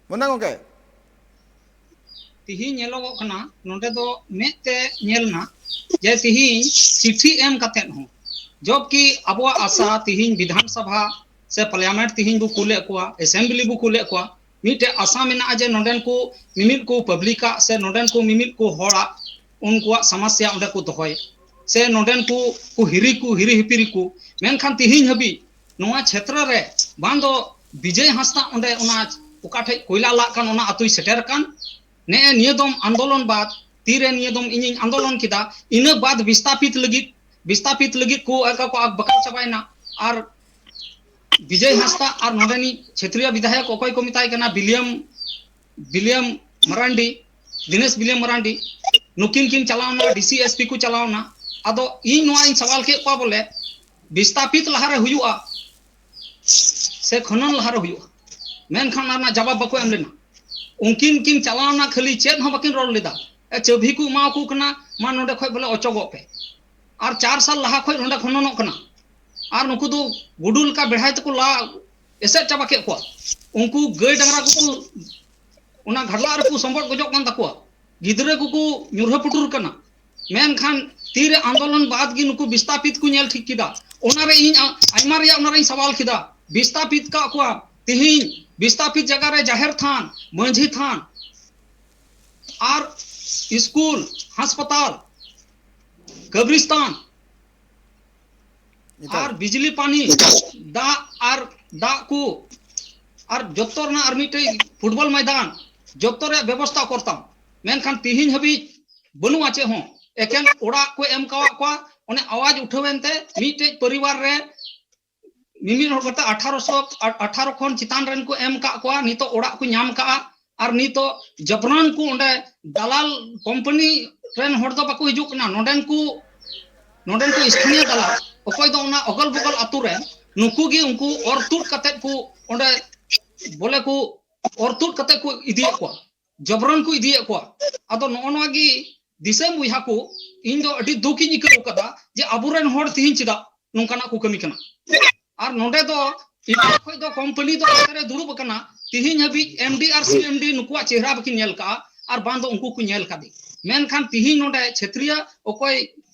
ᱢᱩᱱᱱᱟ ᱜᱚᱢᱠᱮ᱾ ᱛᱤᱦᱤᱧ ᱧᱮᱞᱚᱜᱚᱜ ᱠᱟᱱᱟ, ᱱᱚᱰᱮ ᱫᱚ ᱢᱮᱫ ᱛᱮ ᱧᱮᱞ ᱮᱱᱟ ᱡᱮ ᱛᱤᱦᱤᱧ ᱪᱤᱴᱷᱤ ᱮᱢ ᱠᱟᱛᱮᱫ ᱦᱚᱸ, ᱡᱚᱵᱠᱤ ᱟᱵᱚᱣᱟᱜ ᱟᱥᱟ ᱛᱤᱦᱤᱧ ᱵᱤᱫᱷᱟᱱ ᱥᱚᱵᱷᱟ ᱥᱮ ᱯᱟᱨᱞᱤᱭᱟᱢᱮᱱᱴ ᱛᱤᱦᱤᱧ ᱵᱚ ᱠᱩᱞᱮᱫ ᱠᱚᱣᱟ, ᱮᱥᱮᱢᱵᱞᱤ ᱵᱚ ᱠᱩᱞᱮᱫ ᱠᱚᱣᱟ, ᱢᱤᱫᱴᱮᱡ ᱟᱥᱟ ᱢᱮᱱᱟᱜᱼᱟ ᱡᱮ ᱱᱚᱰᱮᱱ ᱠᱚ ᱢᱤᱢᱤᱫ ᱠᱚ ᱯᱟᱵᱽᱞᱤᱠᱟᱜ ᱥᱮ ᱱᱚᱰᱮᱱ ᱠᱚ ᱢᱤᱢᱤᱫ ᱠᱚ ᱦᱚᱲᱟᱜ ᱩᱱᱠᱩᱣᱟᱜ ᱥᱚᱢᱚᱥᱥᱟ ᱚᱸᱰᱮ ᱠᱚ ᱫᱚᱦᱚᱭᱟ, ᱥᱮ ᱱᱚᱰᱮᱱ ᱠᱚ ᱠᱚ ᱦᱤᱨᱤ ᱠᱚ, ᱦᱤᱨᱤ ᱦᱤᱯᱤᱨᱤ ᱠᱚ᱾ ᱢᱮᱱᱠᱷᱟᱱ ᱛᱤᱦᱤᱧ ᱦᱟᱹᱵᱤᱡ ᱱᱚᱣᱟ ᱪᱷᱮᱛᱨᱚ ᱨᱮ ᱵᱟᱝ ᱫᱚ ᱵᱤᱡᱚᱭ ᱦᱟᱸᱥᱫᱟ ᱚᱸᱰᱮ ᱚᱱᱟ ᱚᱠᱟ ᱴᱷᱮᱡ ᱠᱚᱭᱞᱟ ᱞᱟᱜ ᱠᱟᱱ ᱚᱱᱟ ᱟᱹᱛᱩᱭ ᱥᱮᱴᱮᱨ ᱟᱠᱟᱱ, ᱱᱮᱜᱼᱮ ᱱᱤᱭᱟᱹ ᱫᱚᱢ ᱟᱱᱫᱳᱞᱚᱱ ᱵᱟᱫ, ᱛᱤᱨᱮ ᱱᱤᱭᱟᱹ ᱫᱚᱢ ᱤᱧᱤᱧ ᱟᱱᱫᱳᱞᱚᱱ ᱠᱮᱫᱟ, ᱤᱱᱟᱹ ᱵᱟᱫ ᱵᱤᱥᱛᱟᱯᱤᱛ ᱞᱟᱹᱜᱤᱫ, ᱵᱤᱥᱛᱟᱯᱤᱛ ᱞᱟᱹᱜᱤᱫ ᱠᱚ ᱮᱠᱟ ᱠᱚ ᱟᱠ ᱵᱟᱠᱟᱣ ᱪᱟᱵᱟᱭᱮᱱᱟ᱾ ᱟᱨ ᱵᱤᱡᱚᱭ ᱦᱟᱸᱥᱫᱟ ᱟᱨ ᱱᱚᱰᱮᱱᱤᱡ ᱪᱷᱮᱛᱨᱤᱭᱟ ᱵᱤᱫᱷᱟᱭᱚᱠ ᱚᱠᱚᱭ ᱠᱚ ᱢᱮᱛᱟᱭ ᱠᱟᱱᱟ, ᱵᱤᱞᱤᱭᱟᱢ, ᱵᱤᱞᱤᱭᱟᱢ ᱢᱟᱨᱟᱱᱰᱤ, ᱫᱤᱱᱮᱥ ᱵᱤᱞᱤᱭᱟᱢ ᱢᱟᱨᱟᱱᱰᱤ, ᱱᱩᱠᱤᱱ ᱠᱤᱱ ᱪᱟᱞᱟᱣᱱᱟ, ᱰᱤᱥᱤ ᱮᱥᱯᱤ ᱠᱚ ᱪᱟᱞᱟᱣᱱᱟ᱾ ᱟᱫᱚ ᱤᱧ ᱱᱚᱣᱟᱧ ᱥᱟᱣᱟᱞ ᱠᱮᱫ ᱠᱚᱣᱟ ᱵᱚᱞᱮ, ᱵᱤᱥᱛᱟᱯᱤᱛ ᱞᱟᱦᱟᱨᱮ ᱦᱩᱭᱩᱜᱼᱟ ᱥᱮ ᱠᱷᱚᱱᱚᱱ ᱞᱟᱦᱟᱨᱮ ᱦᱩᱭᱩᱜᱼᱟ? ᱢᱮᱱᱠᱷᱟᱱ ᱚᱱᱟ ᱨᱮᱱᱟᱜ ᱡᱟᱵᱟᱵ ᱵᱟᱠᱚ ᱮᱢ ᱞᱮᱱᱟ᱾ ᱩᱱᱠᱤᱱ ᱠᱤᱱ ᱪᱟᱞᱟᱣᱱᱟ, ᱠᱷᱟᱹᱞᱤ ᱪᱮᱫ ᱦᱚᱸ ᱵᱟᱹᱠᱤᱱ ᱨᱚᱲ ᱞᱮᱫᱟ᱾ ᱮ, ᱪᱟᱹᱵᱷᱤ ᱠᱚ ᱮᱢᱟᱣᱟᱠᱚ ᱠᱟᱱᱟ, ᱢᱟ ᱱᱚᱰᱮ ᱠᱷᱚᱡ ᱵᱚᱞᱮ ᱚᱪᱚᱜᱚᱜ ᱯᱮ᱾ ᱟᱨ ᱪᱟᱨ ᱥᱟᱞ ᱞᱟᱦᱟ ᱠᱷᱚᱡ ᱱᱚᱰᱮ ᱠᱷᱚᱱᱚᱱᱚᱜ ᱠᱟᱱᱟ᱾ ᱟᱨ ᱱᱩᱠᱩ ᱫᱚ ᱜᱩᱰᱩ ᱞᱮᱠᱟ ᱵᱮᱲᱦᱟᱭ ᱛᱮᱠᱚ ᱞᱟ ᱮᱥᱮᱫ ᱪᱟᱵᱟ ᱠᱮᱫ ᱠᱚᱣᱟ᱾ ᱩᱱᱠᱩ ᱜᱟᱹᱭ ᱰᱟᱝᱨᱟ ᱠᱚᱠᱚ ᱚᱱᱟ ᱜᱷᱟᱰᱞᱟᱜ ᱨᱮᱠᱚ ᱥᱚᱢᱵᱚᱫ ᱜᱚᱡᱚᱜ ᱠᱟᱱ ᱛᱟᱠᱚᱣᱟ, ᱜᱤᱫᱽᱨᱟᱹ ᱠᱚᱠᱚ ᱧᱩᱨᱦᱟᱹ ᱯᱩᱴᱩᱨ ᱠᱟᱱᱟ᱾ ᱢᱮᱱᱠᱷᱟᱱ ᱛᱤᱨᱮ ᱟᱱᱫᱳᱞᱚᱱ ᱵᱟᱫ ᱜᱮ ᱱᱩᱠᱩ ᱵᱤᱥᱛᱟᱯᱤᱛ ᱠᱚ ᱧᱮᱞ ᱴᱷᱤᱠ ᱠᱮᱫᱟ? ᱚᱱᱟᱨᱮ ᱤᱧ ᱟ-, ᱟᱭᱢᱟ ᱨᱮᱭᱟᱜ ᱚᱱᱟᱨᱮᱧ ᱥᱟᱣᱟᱞ ᱠᱮᱫᱟ᱾ ᱵᱤᱥᱛᱟᱯᱤᱛ ᱠᱟᱜ ᱠᱚᱣᱟ, ᱛᱤᱦᱤᱧ ᱵᱤᱥᱛᱟᱯᱤᱛ ᱡᱟᱭᱜᱟ ᱨᱮ ᱡᱟᱦᱮᱨ ᱛᱷᱟᱱ, ᱢᱟᱹᱡᱷᱤ ᱛᱷᱟᱱ ᱟᱨ ᱥᱠᱩᱞ, ᱦᱟᱥᱯᱟᱛᱟᱞ, ᱠᱟᱵᱨᱤᱥᱛᱟᱱ, ᱮᱴᱟᱜ ᱟᱨ ᱵᱤᱡᱽᱞᱤ ᱯᱟᱱᱤ, ᱫᱟᱜ ᱟᱨ ᱫᱟᱜ ᱠᱚ, ᱟᱨ ᱡᱚᱛᱚ ᱨᱮᱱᱟᱜ ᱟᱨ ᱢᱤᱫᱴᱮᱡ ᱯᱷᱩᱴᱵᱚᱞ ᱢᱚᱭᱫᱟᱱ, ᱡᱚᱛᱚ ᱨᱮᱭᱟᱜ ᱵᱮᱵᱚᱥᱛᱷᱟ ᱠᱚᱨᱛᱟᱢ᱾ ᱢᱮᱱᱠᱷᱟᱱ ᱛᱤᱦᱤᱧ ᱦᱟᱹᱵᱤᱡ ᱵᱟᱹᱱᱩᱜᱼᱟ ᱪᱮᱫ ᱦᱚᱸ, ᱮᱠᱮᱱ ᱚᱲᱟᱜ ᱠᱚ ᱮᱢ ᱠᱟᱣᱟᱫ ᱠᱚᱣᱟ᱾ ᱚᱱᱮ ᱟᱣᱟᱡ ᱩᱴᱷᱟᱹᱣ ᱮᱱᱛᱮ ᱢᱤᱫᱴᱮᱡ ᱯᱚᱨᱤᱵᱟᱨ ᱨᱮ ᱢᱤᱢᱤᱫ ᱦᱚᱲ ᱠᱟᱛᱮ ᱟᱴᱷᱟᱨᱚᱥᱚ, ᱟ-, ᱟᱴᱷᱟᱨᱚ ᱠᱷᱚᱱ ᱪᱮᱛᱟᱱ ᱨᱮᱱ ᱠᱚ ᱮᱢ ᱠᱟᱜ ᱠᱚᱣᱟ, ᱱᱤᱛᱚᱜ ᱚᱲᱟᱜ ᱠᱚ ᱧᱟᱢ ᱠᱟᱜᱼᱟ᱾ ᱟᱨ ᱱᱤᱛᱚᱜ ᱡᱚᱵᱨᱟᱱ ᱠᱚ ᱚᱸᱰᱮ ᱫᱟᱞᱟᱞ ᱠᱳᱢᱯᱟᱱᱤ ᱨᱮᱱ ᱦᱚᱲ ᱫᱚ ᱵᱟᱠᱚ ᱦᱤᱡᱩᱜ ᱠᱟᱱᱟ, ᱱᱚᱰᱮᱱ ᱠᱚ, ᱱᱚᱰᱮᱱ ᱠᱚ ᱥᱛᱷᱟᱱᱤᱭᱚ ᱫᱟᱞᱟᱞ, ᱚᱠᱚᱭ ᱫᱚ ᱚᱱᱟ ᱚᱜᱚᱞ ᱵᱚᱜᱚᱞ ᱟᱛᱳ ᱨᱮ, ᱱᱩᱠᱩ ᱜᱮ ᱩᱱᱠᱩ ᱚᱨ ᱛᱩᱫ ᱠᱟᱛᱮᱫ ᱠᱚ ᱚᱸᱰᱮ ᱵᱚᱞᱮ ᱠᱚ ᱚᱨ ᱛᱩᱫ ᱠᱟᱛᱮᱫ ᱠᱚ ᱤᱫᱤᱭᱮᱫ ᱠᱚᱣᱟ, ᱡᱚᱵᱨᱟᱱ ᱠᱚ ᱤᱫᱤᱭᱮᱫ ᱠᱚᱣᱟ᱾ ᱟᱫᱚ ᱱᱚᱜᱼᱚ ᱱᱚᱣᱟ ᱜᱮ ᱫᱤᱥᱚᱢ ᱵᱚᱭᱦᱟ ᱠᱚ, ᱤᱧ ᱫᱚ ᱟᱹᱰᱤ ᱫᱩᱠ ᱤᱧ ᱟᱹᱭᱠᱟᱹᱣ ᱠᱟᱫᱟ ᱡᱮ ᱟᱵᱚᱨᱮᱱ ᱦᱚᱲ ᱛᱤᱦᱤᱧ ᱪᱮᱫᱟᱜ ᱱᱚᱝᱠᱟᱱᱟᱜ ᱠᱚ ᱠᱟᱹᱢᱤ ᱠᱟᱱᱟ᱾ ᱟᱨ ᱱᱚᱰᱮ ᱫᱚ ᱮᱴᱟᱜ ᱠᱷᱚᱡ ᱫᱚ ᱠᱳᱢᱯᱟᱱᱤ ᱫᱚ ᱚᱱᱛᱮ ᱨᱮ ᱫᱩᱲᱩᱵ ᱟᱠᱟᱱᱟ, ᱛᱤᱦᱤᱧ ᱦᱟᱹᱵᱤᱡ ᱮᱢ ᱰᱤ ᱟᱨ ᱥᱤ ᱮᱢ ᱰᱤ ᱱᱩᱠᱩᱣᱟᱜ ᱪᱮᱦᱨᱟ ᱵᱟᱹᱠᱤᱱ ᱧᱮᱞ ᱠᱟᱜᱼᱟ᱾ ᱟᱨ ᱵᱟᱝ ᱫᱚ ᱩᱱᱠᱩ ᱠᱚ ᱧᱮᱞ ᱠᱟᱫᱮ᱾ ᱢᱮᱱᱠᱷᱟᱱ ᱛᱤᱦᱤᱧ ᱱᱚᱰᱮ ᱪᱷᱮᱛᱨᱤᱭᱟ ᱚᱠᱚᱭ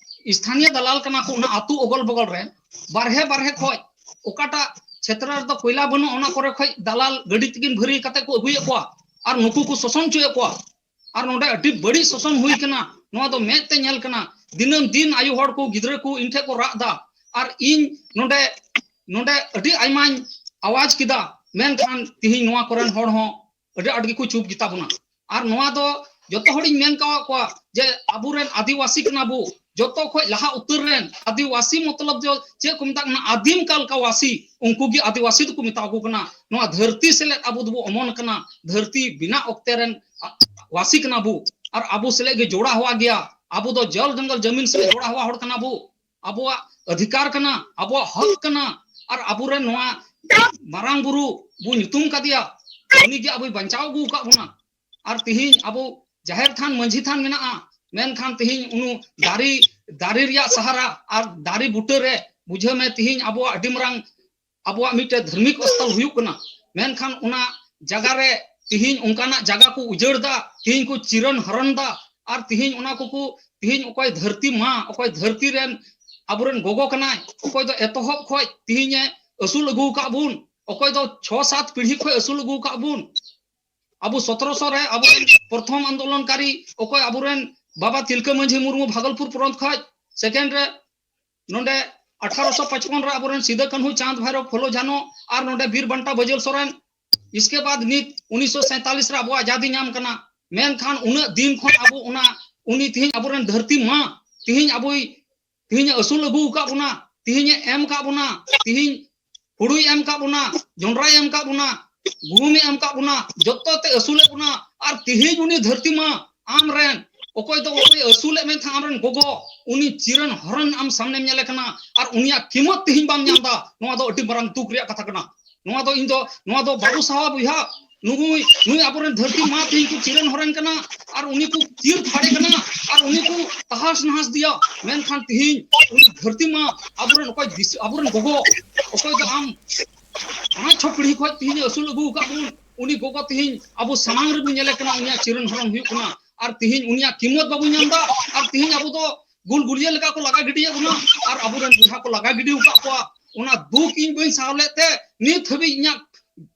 ᱥᱛᱷᱟᱱᱤᱭᱚ ᱫᱟᱞᱟᱞ ᱠᱟᱱᱟ ᱠᱚ, ᱚᱱᱟ ᱟᱹᱛᱩ ᱚᱜᱚᱞ ᱵᱚᱜᱚᱞ ᱨᱮ ᱵᱟᱨᱦᱮ ᱵᱟᱨᱦᱮ ᱠᱷᱚᱡ ᱚᱠᱟᱴᱟᱜ ᱪᱷᱮᱛᱨᱚ ᱨᱮᱫᱚ ᱠᱚᱭᱞᱟ ᱵᱟᱹᱱᱩᱜᱼᱟ, ᱚᱱᱟ ᱠᱚᱨᱮ ᱠᱷᱚᱡ ᱫᱟᱞᱟᱞ ᱜᱟᱹᱰᱤ ᱛᱮᱠᱤᱱ ᱵᱷᱟᱹᱨᱤ ᱠᱟᱛᱮ ᱠᱚ ᱟᱹᱜᱩᱭᱮᱫ ᱠᱚᱣᱟ ᱟᱨ ᱱᱩᱠᱩ ᱠᱚ ᱥᱳᱥᱚᱱ ᱦᱚᱪᱚᱭᱮᱫ ᱠᱚᱣᱟ᱾ ᱟᱨ ᱱᱚᱰᱮ ᱟᱹᱰᱤ ᱵᱟᱹᱲᱤᱡ ᱥᱳᱥᱚᱱ ᱦᱩᱭ ᱠᱟᱱᱟ, ᱱᱚᱣᱟ ᱫᱚ ᱢᱮᱫ ᱛᱮ ᱧᱮᱞ ᱠᱟᱱᱟ᱾ ᱫᱤᱱᱟᱹᱢ ᱫᱤᱱ ᱟᱭᱳ ᱦᱚᱲ ᱠᱚ, ᱜᱤᱫᱽᱨᱟᱹ ᱠᱚ ᱤᱧ ᱴᱷᱮᱱ ᱠᱚ ᱨᱟᱜ ᱮᱫᱟ᱾ ᱟᱨ ᱤᱧ ᱱᱚᱰᱮ, ᱱᱚᱰᱮ ᱟᱹᱰᱤ ᱟᱭᱢᱟᱧ ᱟᱣᱟᱡ ᱠᱮᱫᱟ, ᱢᱮᱱᱠᱷᱟᱱ ᱛᱤᱦᱤᱧ ᱱᱚᱣᱟ ᱠᱚᱨᱮᱱ ᱦᱚᱲ ᱦᱚᱸ ᱟᱹᱰᱤ ᱟᱸᱴ ᱜᱮᱠᱚ ᱪᱩᱯ ᱜᱮᱛᱟ ᱵᱚᱱᱟ᱾ ᱟᱨ ᱱᱚᱣᱟ ᱫᱚ ᱡᱚᱛᱚ ᱦᱚᱲᱤᱧ ᱢᱮᱱ ᱠᱟᱣᱟᱫ ᱠᱚᱣᱟ ᱡᱮ ᱟᱵᱚᱨᱮᱱ ᱟᱹᱫᱤᱵᱟᱹᱥᱤ ᱠᱟᱱᱟ ᱵᱚ, ᱡᱚᱛᱚ ᱠᱷᱚᱡ ᱞᱟᱦᱟ ᱩᱛᱟᱹᱨ ᱨᱮᱱ ᱟᱹᱫᱤᱵᱟᱹᱥᱤ ᱢᱚᱛᱞᱚᱵ ᱫᱚ ᱪᱮᱫ ᱠᱚ ᱢᱮᱛᱟᱜ ᱠᱟᱱᱟ, ᱟᱹᱫᱤᱢ ᱠᱟᱞ ᱠᱟ ᱣᱟᱥᱤ, ᱩᱱᱠᱩ ᱜᱮ ᱟᱹᱫᱤᱵᱟᱹᱥᱤ ᱫᱚᱠᱚ ᱢᱮᱛᱟ ᱠᱚ ᱠᱟᱱᱟ᱾ ᱱᱚᱣᱟ ᱫᱷᱟᱹᱨᱛᱤ ᱥᱮᱞᱮᱫ ᱟᱵᱚ ᱫᱚᱵᱚ ᱚᱢᱚᱱ ᱠᱟᱱᱟ, ᱫᱷᱟᱹᱨᱛᱤ ᱵᱮᱱᱟᱣ ᱚᱠᱛᱮ ᱨᱮᱱ ᱣᱟᱥᱤ ᱠᱟᱱᱟ ᱵᱚ, ᱟᱨ ᱟᱵᱚ ᱥᱮᱞᱮᱫ ᱜᱮ ᱡᱚᱲᱟ ᱦᱚᱣᱟ ᱜᱮᱭᱟ᱾ ᱟᱵᱚ ᱫᱚ ᱡᱚᱞ ᱡᱚᱝᱜᱚᱞ ᱡᱟᱢᱤᱱ ᱥᱮᱞᱮᱫ ᱡᱚᱲᱟ ᱦᱚᱣᱟ ᱦᱚᱲ ᱠᱟᱱᱟ ᱵᱚ᱾ ᱟᱵᱚᱣᱟᱜ ᱚᱫᱷᱤᱠᱟᱨ ᱠᱟᱱᱟ, ᱟᱵᱚᱣᱟᱜ ᱦᱚᱠ ᱠᱟᱱᱟ, ᱟᱨ ᱟᱵᱚᱨᱮᱱ ᱱᱚᱣᱟ ᱢᱟᱨᱟᱝ ᱵᱩᱨᱩ ᱵᱚ ᱧᱩᱛᱩᱢ ᱠᱟᱫᱮᱭᱟ, ᱩᱱᱤ ᱜᱮ ᱟᱵᱚᱭ ᱵᱟᱧᱪᱟᱣ ᱟᱹᱜᱩ ᱟᱠᱟᱫ ᱵᱚᱱᱟ᱾ ᱟᱨ ᱛᱤᱦᱤᱧ ᱟᱵᱚ ᱡᱟᱦᱮᱨ ᱛᱷᱟᱱ, ᱢᱟᱹᱡᱷᱤ ᱛᱷᱟᱱ ᱢᱮᱱᱟᱜᱼᱟ, ᱢᱮᱱᱠᱷᱟᱱ ᱛᱤᱦᱤᱧ ᱩᱱᱩ ᱫᱟᱨᱮ, ᱫᱟᱨᱮ ᱨᱮᱭᱟᱜ ᱥᱟᱦᱟᱨᱟ ᱟᱨ ᱫᱟᱨᱮ ᱵᱩᱴᱟᱹ ᱨᱮ, ᱵᱩᱡᱷᱟᱹᱣ ᱢᱮ, ᱛᱤᱦᱤᱧ ᱟᱵᱚᱣᱟᱜ ᱟᱹᱰᱤ ᱢᱟᱨᱟᱝ ᱟᱵᱚᱣᱟᱜ ᱢᱤᱫᱴᱮᱡ ᱫᱷᱟᱨᱢᱤᱠ ᱥᱛᱷᱚᱞ ᱦᱩᱭᱩᱜ ᱠᱟᱱᱟ, ᱢᱮᱱᱠᱷᱟᱱ ᱚᱱᱟ ᱡᱟᱭᱜᱟ ᱨᱮ ᱛᱤᱦᱤᱧ ᱚᱱᱠᱟᱱᱟᱜ ᱡᱟᱭᱜᱟ ᱠᱚ ᱩᱡᱟᱹᱲ ᱫᱟ, ᱛᱤᱦᱤᱧ ᱠᱚ ᱪᱤᱨᱟᱹᱱ ᱦᱚᱨᱚᱱ ᱫᱟ, ᱟᱨ ᱛᱤᱦᱤᱧ ᱚᱱᱟ ᱠᱚᱠᱚ, ᱛᱤᱦᱤᱧ ᱚᱠᱚᱭ ᱫᱷᱟᱹᱨᱛᱤ ᱢᱟ, ᱚᱠᱚᱭ ᱫᱷᱟᱹᱨᱛᱤ ᱨᱮᱱ ᱟᱵᱚᱨᱮᱱ ᱜᱚᱜᱚ ᱠᱟᱱᱟᱭ, ᱚᱠᱚᱭ ᱫᱚ ᱮᱛᱚᱦᱚᱵ ᱠᱷᱚᱡ ᱛᱤᱦᱤᱧ ᱮ ᱟᱹᱥᱩᱞ ᱟᱹᱜᱩ ᱟᱠᱟᱫ ᱵᱚᱱ, ᱚᱠᱚᱭ ᱫᱚ ᱪᱷᱚ ᱥᱟᱛ ᱯᱤᱲᱦᱤ ᱠᱷᱚᱡ ᱟᱹᱥᱩᱞ ᱟᱹᱜᱩ ᱟᱠᱟᱫ ᱵᱚᱱ, ᱟᱵᱚ ᱥᱚᱛᱨᱚᱥᱚ ᱨᱮ ᱟᱵᱚᱨᱮᱱ ᱯᱨᱚᱛᱷᱚᱢ ᱟᱱᱫᱳᱞᱚᱱᱠᱟᱨᱤ ᱚᱠᱚᱭ ᱟᱵᱚᱨᱮᱱ ᱵᱟᱵᱟ ᱛᱤᱞᱠᱟᱹ ᱢᱟᱹᱡᱷᱤ ᱢᱩᱨᱢᱩ ᱵᱷᱟᱜᱚᱞᱯᱩᱨ ᱯᱚᱱᱚᱛ ᱠᱷᱚᱡ, ᱥᱮᱠᱮᱱᱰ ᱨᱮ ᱱᱚᱰᱮ ᱟᱴᱷᱟᱨᱚᱥᱚ ᱯᱟᱸᱪᱯᱚᱱ ᱨᱮ ᱟᱵᱚᱨᱮᱱ ᱥᱤᱫᱟᱹ ᱠᱟᱹᱱᱦᱩ ᱪᱟᱸᱫᱽ ᱵᱷᱟᱭᱨᱚ ᱯᱷᱩᱞᱳ ᱡᱷᱟᱱᱚ ᱟᱨ ᱱᱚᱰᱮ ᱵᱤᱨ ᱵᱟᱱᱴᱟ ᱵᱟᱹᱡᱟᱹᱞ ᱥᱚᱨᱮᱱ, ᱤᱥᱠᱮ ᱵᱟᱫ ᱱᱤᱛ ᱩᱱᱤᱥᱥᱚ ᱥᱟᱭᱛᱟᱞᱤᱥ ᱨᱮ ᱟᱵᱚᱣᱟᱜ ᱟᱡᱟᱫᱤ ᱧᱟᱢ ᱠᱟᱱᱟ᱾ ᱢᱮᱱᱠᱷᱟᱱ ᱩᱱᱟᱹᱜ ᱫᱤᱱ ᱠᱷᱚᱱ ᱟᱵᱚ ᱚᱱᱟ, ᱩᱱᱤ ᱛᱤᱦᱤᱧ ᱟᱵᱚᱨᱮᱱ ᱫᱷᱟᱹᱨᱛᱤ ᱢᱟ ᱛᱤᱦᱤᱧ ᱟᱵᱚᱭ, ᱛᱤᱦᱤᱧ ᱮ ᱟᱹᱥᱩᱞ ᱟᱹᱜᱩ ᱟᱠᱟᱫ ᱵᱚᱱᱟ, ᱛᱤᱦᱤᱧ ᱮ ᱮᱢ ᱟᱠᱟᱫ ᱵᱚᱱᱟ, ᱛᱤᱦᱤᱧ ᱦᱩᱲᱩᱭ ᱮᱢ ᱟᱠᱟᱫ ᱵᱚᱱᱟ, ᱡᱚᱱᱰᱨᱟᱭ ᱮᱢ ᱟᱠᱟᱫ ᱵᱚᱱᱟ, ᱜᱩᱦᱩᱢᱮ ᱮᱢ ᱟᱠᱟᱫ ᱵᱚᱱᱟ, ᱡᱚᱛᱚ ᱛᱮ ᱟᱹᱥᱩᱞᱮᱫ ᱵᱚᱱᱟ᱾ ᱟᱨ ᱛᱤᱦᱤᱧ ᱩᱱᱤ ᱫᱷᱟᱹᱨᱛᱤ ᱢᱟ ᱟᱢ ᱨᱮᱱ ᱚᱠᱚᱭ ᱫᱚ ᱚᱠᱚᱭ ᱟᱹᱥᱩᱞᱮᱫ ᱢᱮᱱ ᱠᱷᱟᱱ ᱟᱢ ᱨᱮᱱ ᱜᱚᱜᱚ, ᱩᱱᱤ ᱪᱤᱨᱟᱹᱱ ᱦᱚᱨᱚᱱ ᱟᱢ ᱥᱟᱢᱱᱮᱢ ᱧᱮᱞᱮ ᱠᱟᱱᱟ ᱟᱨ ᱩᱱᱤᱭᱟᱜ ᱠᱤᱢᱚᱛ ᱛᱤᱦᱤᱧ ᱵᱟᱢ ᱧᱟᱢ ᱮᱫᱟ᱾ ᱱᱚᱣᱟ ᱫᱚ ᱟᱹᱰᱤ ᱢᱟᱨᱟᱝ ᱫᱩᱠ ᱨᱮᱭᱟᱜ ᱠᱟᱛᱷᱟ ᱠᱟᱱᱟ᱾ ᱱᱚᱣᱟ ᱫᱚ ᱤᱧ ᱫᱚ, ᱱᱚᱣᱟ ᱫᱚ ᱵᱟᱹᱵᱩ ᱥᱟᱦᱟ ᱵᱚᱭᱦᱟ, ᱱᱩᱭ, ᱱᱩᱭ ᱟᱵᱚᱨᱮᱱ ᱫᱷᱟᱹᱨᱛᱤ ᱢᱟ ᱛᱤᱦᱤᱧ ᱠᱚ ᱪᱤᱨᱟᱹᱱ ᱦᱚᱨᱚᱱ ᱠᱟᱱᱟ ᱟᱨ ᱩᱱᱤ ᱠᱚ ᱪᱤᱨ ᱯᱷᱟᱲᱮ ᱠᱟᱱᱟ ᱟᱨ ᱩᱱᱤ ᱠᱚ ᱛᱟᱦᱟᱥ ᱱᱟᱦᱟᱥ ᱫᱤᱭᱟ᱾ ᱢᱮᱱᱠᱷᱟᱱ ᱛᱤᱦᱤᱧ ᱩᱱᱤ ᱫᱷᱟᱹᱨᱛᱤ ᱢᱟ ᱟᱵᱚᱨᱮᱱ ᱚᱠᱚᱭ ᱫᱤᱥ-, ᱟᱵᱚᱨᱮᱱ ᱜᱚᱜᱚ, ᱚᱠᱚᱭ ᱫᱚ ᱟᱢ ᱯᱟᱸᱪ ᱪᱷᱚ ᱯᱤᱲᱦᱤ ᱠᱷᱚᱡ ᱛᱤᱦᱤᱧ ᱟᱹᱥᱩᱞ ᱟᱹᱜᱩ ᱟᱠᱟᱫ ᱵᱚᱱ, ᱩᱱᱤ ᱜᱚᱜᱚ ᱛᱤᱦᱤᱧ ᱟᱵᱚ ᱥᱟᱢᱟᱝ ᱨᱮᱵᱚᱱ ᱧᱮᱞᱮ ᱠᱟᱱᱟ, ᱩᱱᱤᱭᱟᱜ ᱪᱤᱨᱚᱱ ᱦᱚᱨᱚᱱ ᱦᱩᱭᱩᱜ ᱠᱟᱱᱟ, ᱟᱨ ᱛᱤᱦᱤᱧ ᱩᱱᱤᱭᱟᱜ ᱠᱤᱢᱚᱛ ᱵᱟᱵᱚᱱ ᱧᱟᱢ ᱮᱫᱟ, ᱟᱨ ᱛᱤᱦᱤᱧ ᱟᱵᱚ ᱫᱚ ᱜᱩᱞᱜᱩᱞᱤᱭᱟᱹ ᱞᱮᱠᱟ ᱠᱚ ᱞᱟᱜᱟ ᱜᱤᱰᱤᱭᱮᱫ ᱵᱚᱱᱟ, ᱟᱨ ᱟᱵᱚᱨᱮᱱ ᱵᱚᱭᱦᱟ ᱠᱚ ᱞᱟᱜᱟ ᱜᱤᱰᱤ ᱟᱠᱟᱫ ᱠᱚᱣᱟ᱾ ᱚᱱᱟ ᱫᱩᱠ ᱤᱧ ᱵᱟᱹᱧ ᱥᱟᱦᱟᱣ ᱞᱮᱫ ᱛᱮ ᱱᱤᱛ ᱦᱟᱹᱵᱤᱡ ᱤᱧᱟᱹᱜ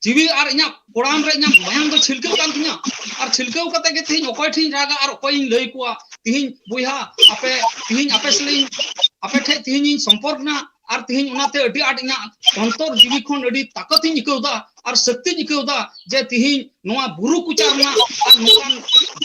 ᱡᱤᱣᱤ ᱟᱨ ᱤᱧᱟᱹᱜ ᱠᱚᱲᱟᱢ ᱨᱮ ᱤᱧᱟᱹᱜ ᱢᱟᱭᱟᱢ ᱫᱚ ᱪᱷᱤᱞᱠᱟᱹᱜ ᱠᱟᱱ ᱛᱤᱧᱟ᱾ ᱟᱨ ᱪᱷᱤᱞᱠᱟᱹᱣ ᱠᱟᱛᱮ ᱜᱮ ᱛᱮᱦᱮᱧ ᱚᱠᱚᱭ ᱴᱷᱮᱱ ᱤᱧ ᱨᱟᱜᱟ ᱟᱨ ᱚᱠᱚᱭ ᱤᱧ ᱞᱟᱹᱭ ᱟᱠᱚᱣᱟ? ᱛᱮᱦᱮᱧ ᱵᱚᱭᱦᱟ, ᱟᱯᱮ, ᱛᱮᱦᱮᱧ ᱟᱯᱮ ᱥᱟᱞᱟᱜ ᱤᱧ, ᱟᱯᱮ ᱴᱷᱮᱱ ᱛᱮᱦᱮᱧ ᱤᱧ ᱥᱚᱢᱯᱚᱨᱠ ᱮᱱᱟ, ᱟᱨ ᱛᱮᱦᱮᱧ ᱚᱱᱟᱛᱮ ᱟᱹᱰᱤ ᱟᱸᱴ ᱤᱧᱟᱹᱜ ᱚᱱᱛᱚᱨ ᱡᱤᱣᱤ ᱠᱷᱚᱱ ᱟᱹᱰᱤ ᱛᱟᱠᱚᱛ ᱤᱧ ᱟᱹᱭᱠᱟᱹᱣ ᱮᱫᱟ ᱟᱨ ᱥᱚᱠᱛᱤᱧ ᱟᱹᱭᱠᱟᱹᱣ ᱮᱫᱟ ᱡᱮ ᱛᱮᱦᱮᱧ ᱱᱚᱣᱟ ᱵᱩᱨᱩ ᱠᱚᱪᱟ ᱨᱮᱱᱟᱜ ᱟᱨ ᱱᱚᱝᱠᱟᱱ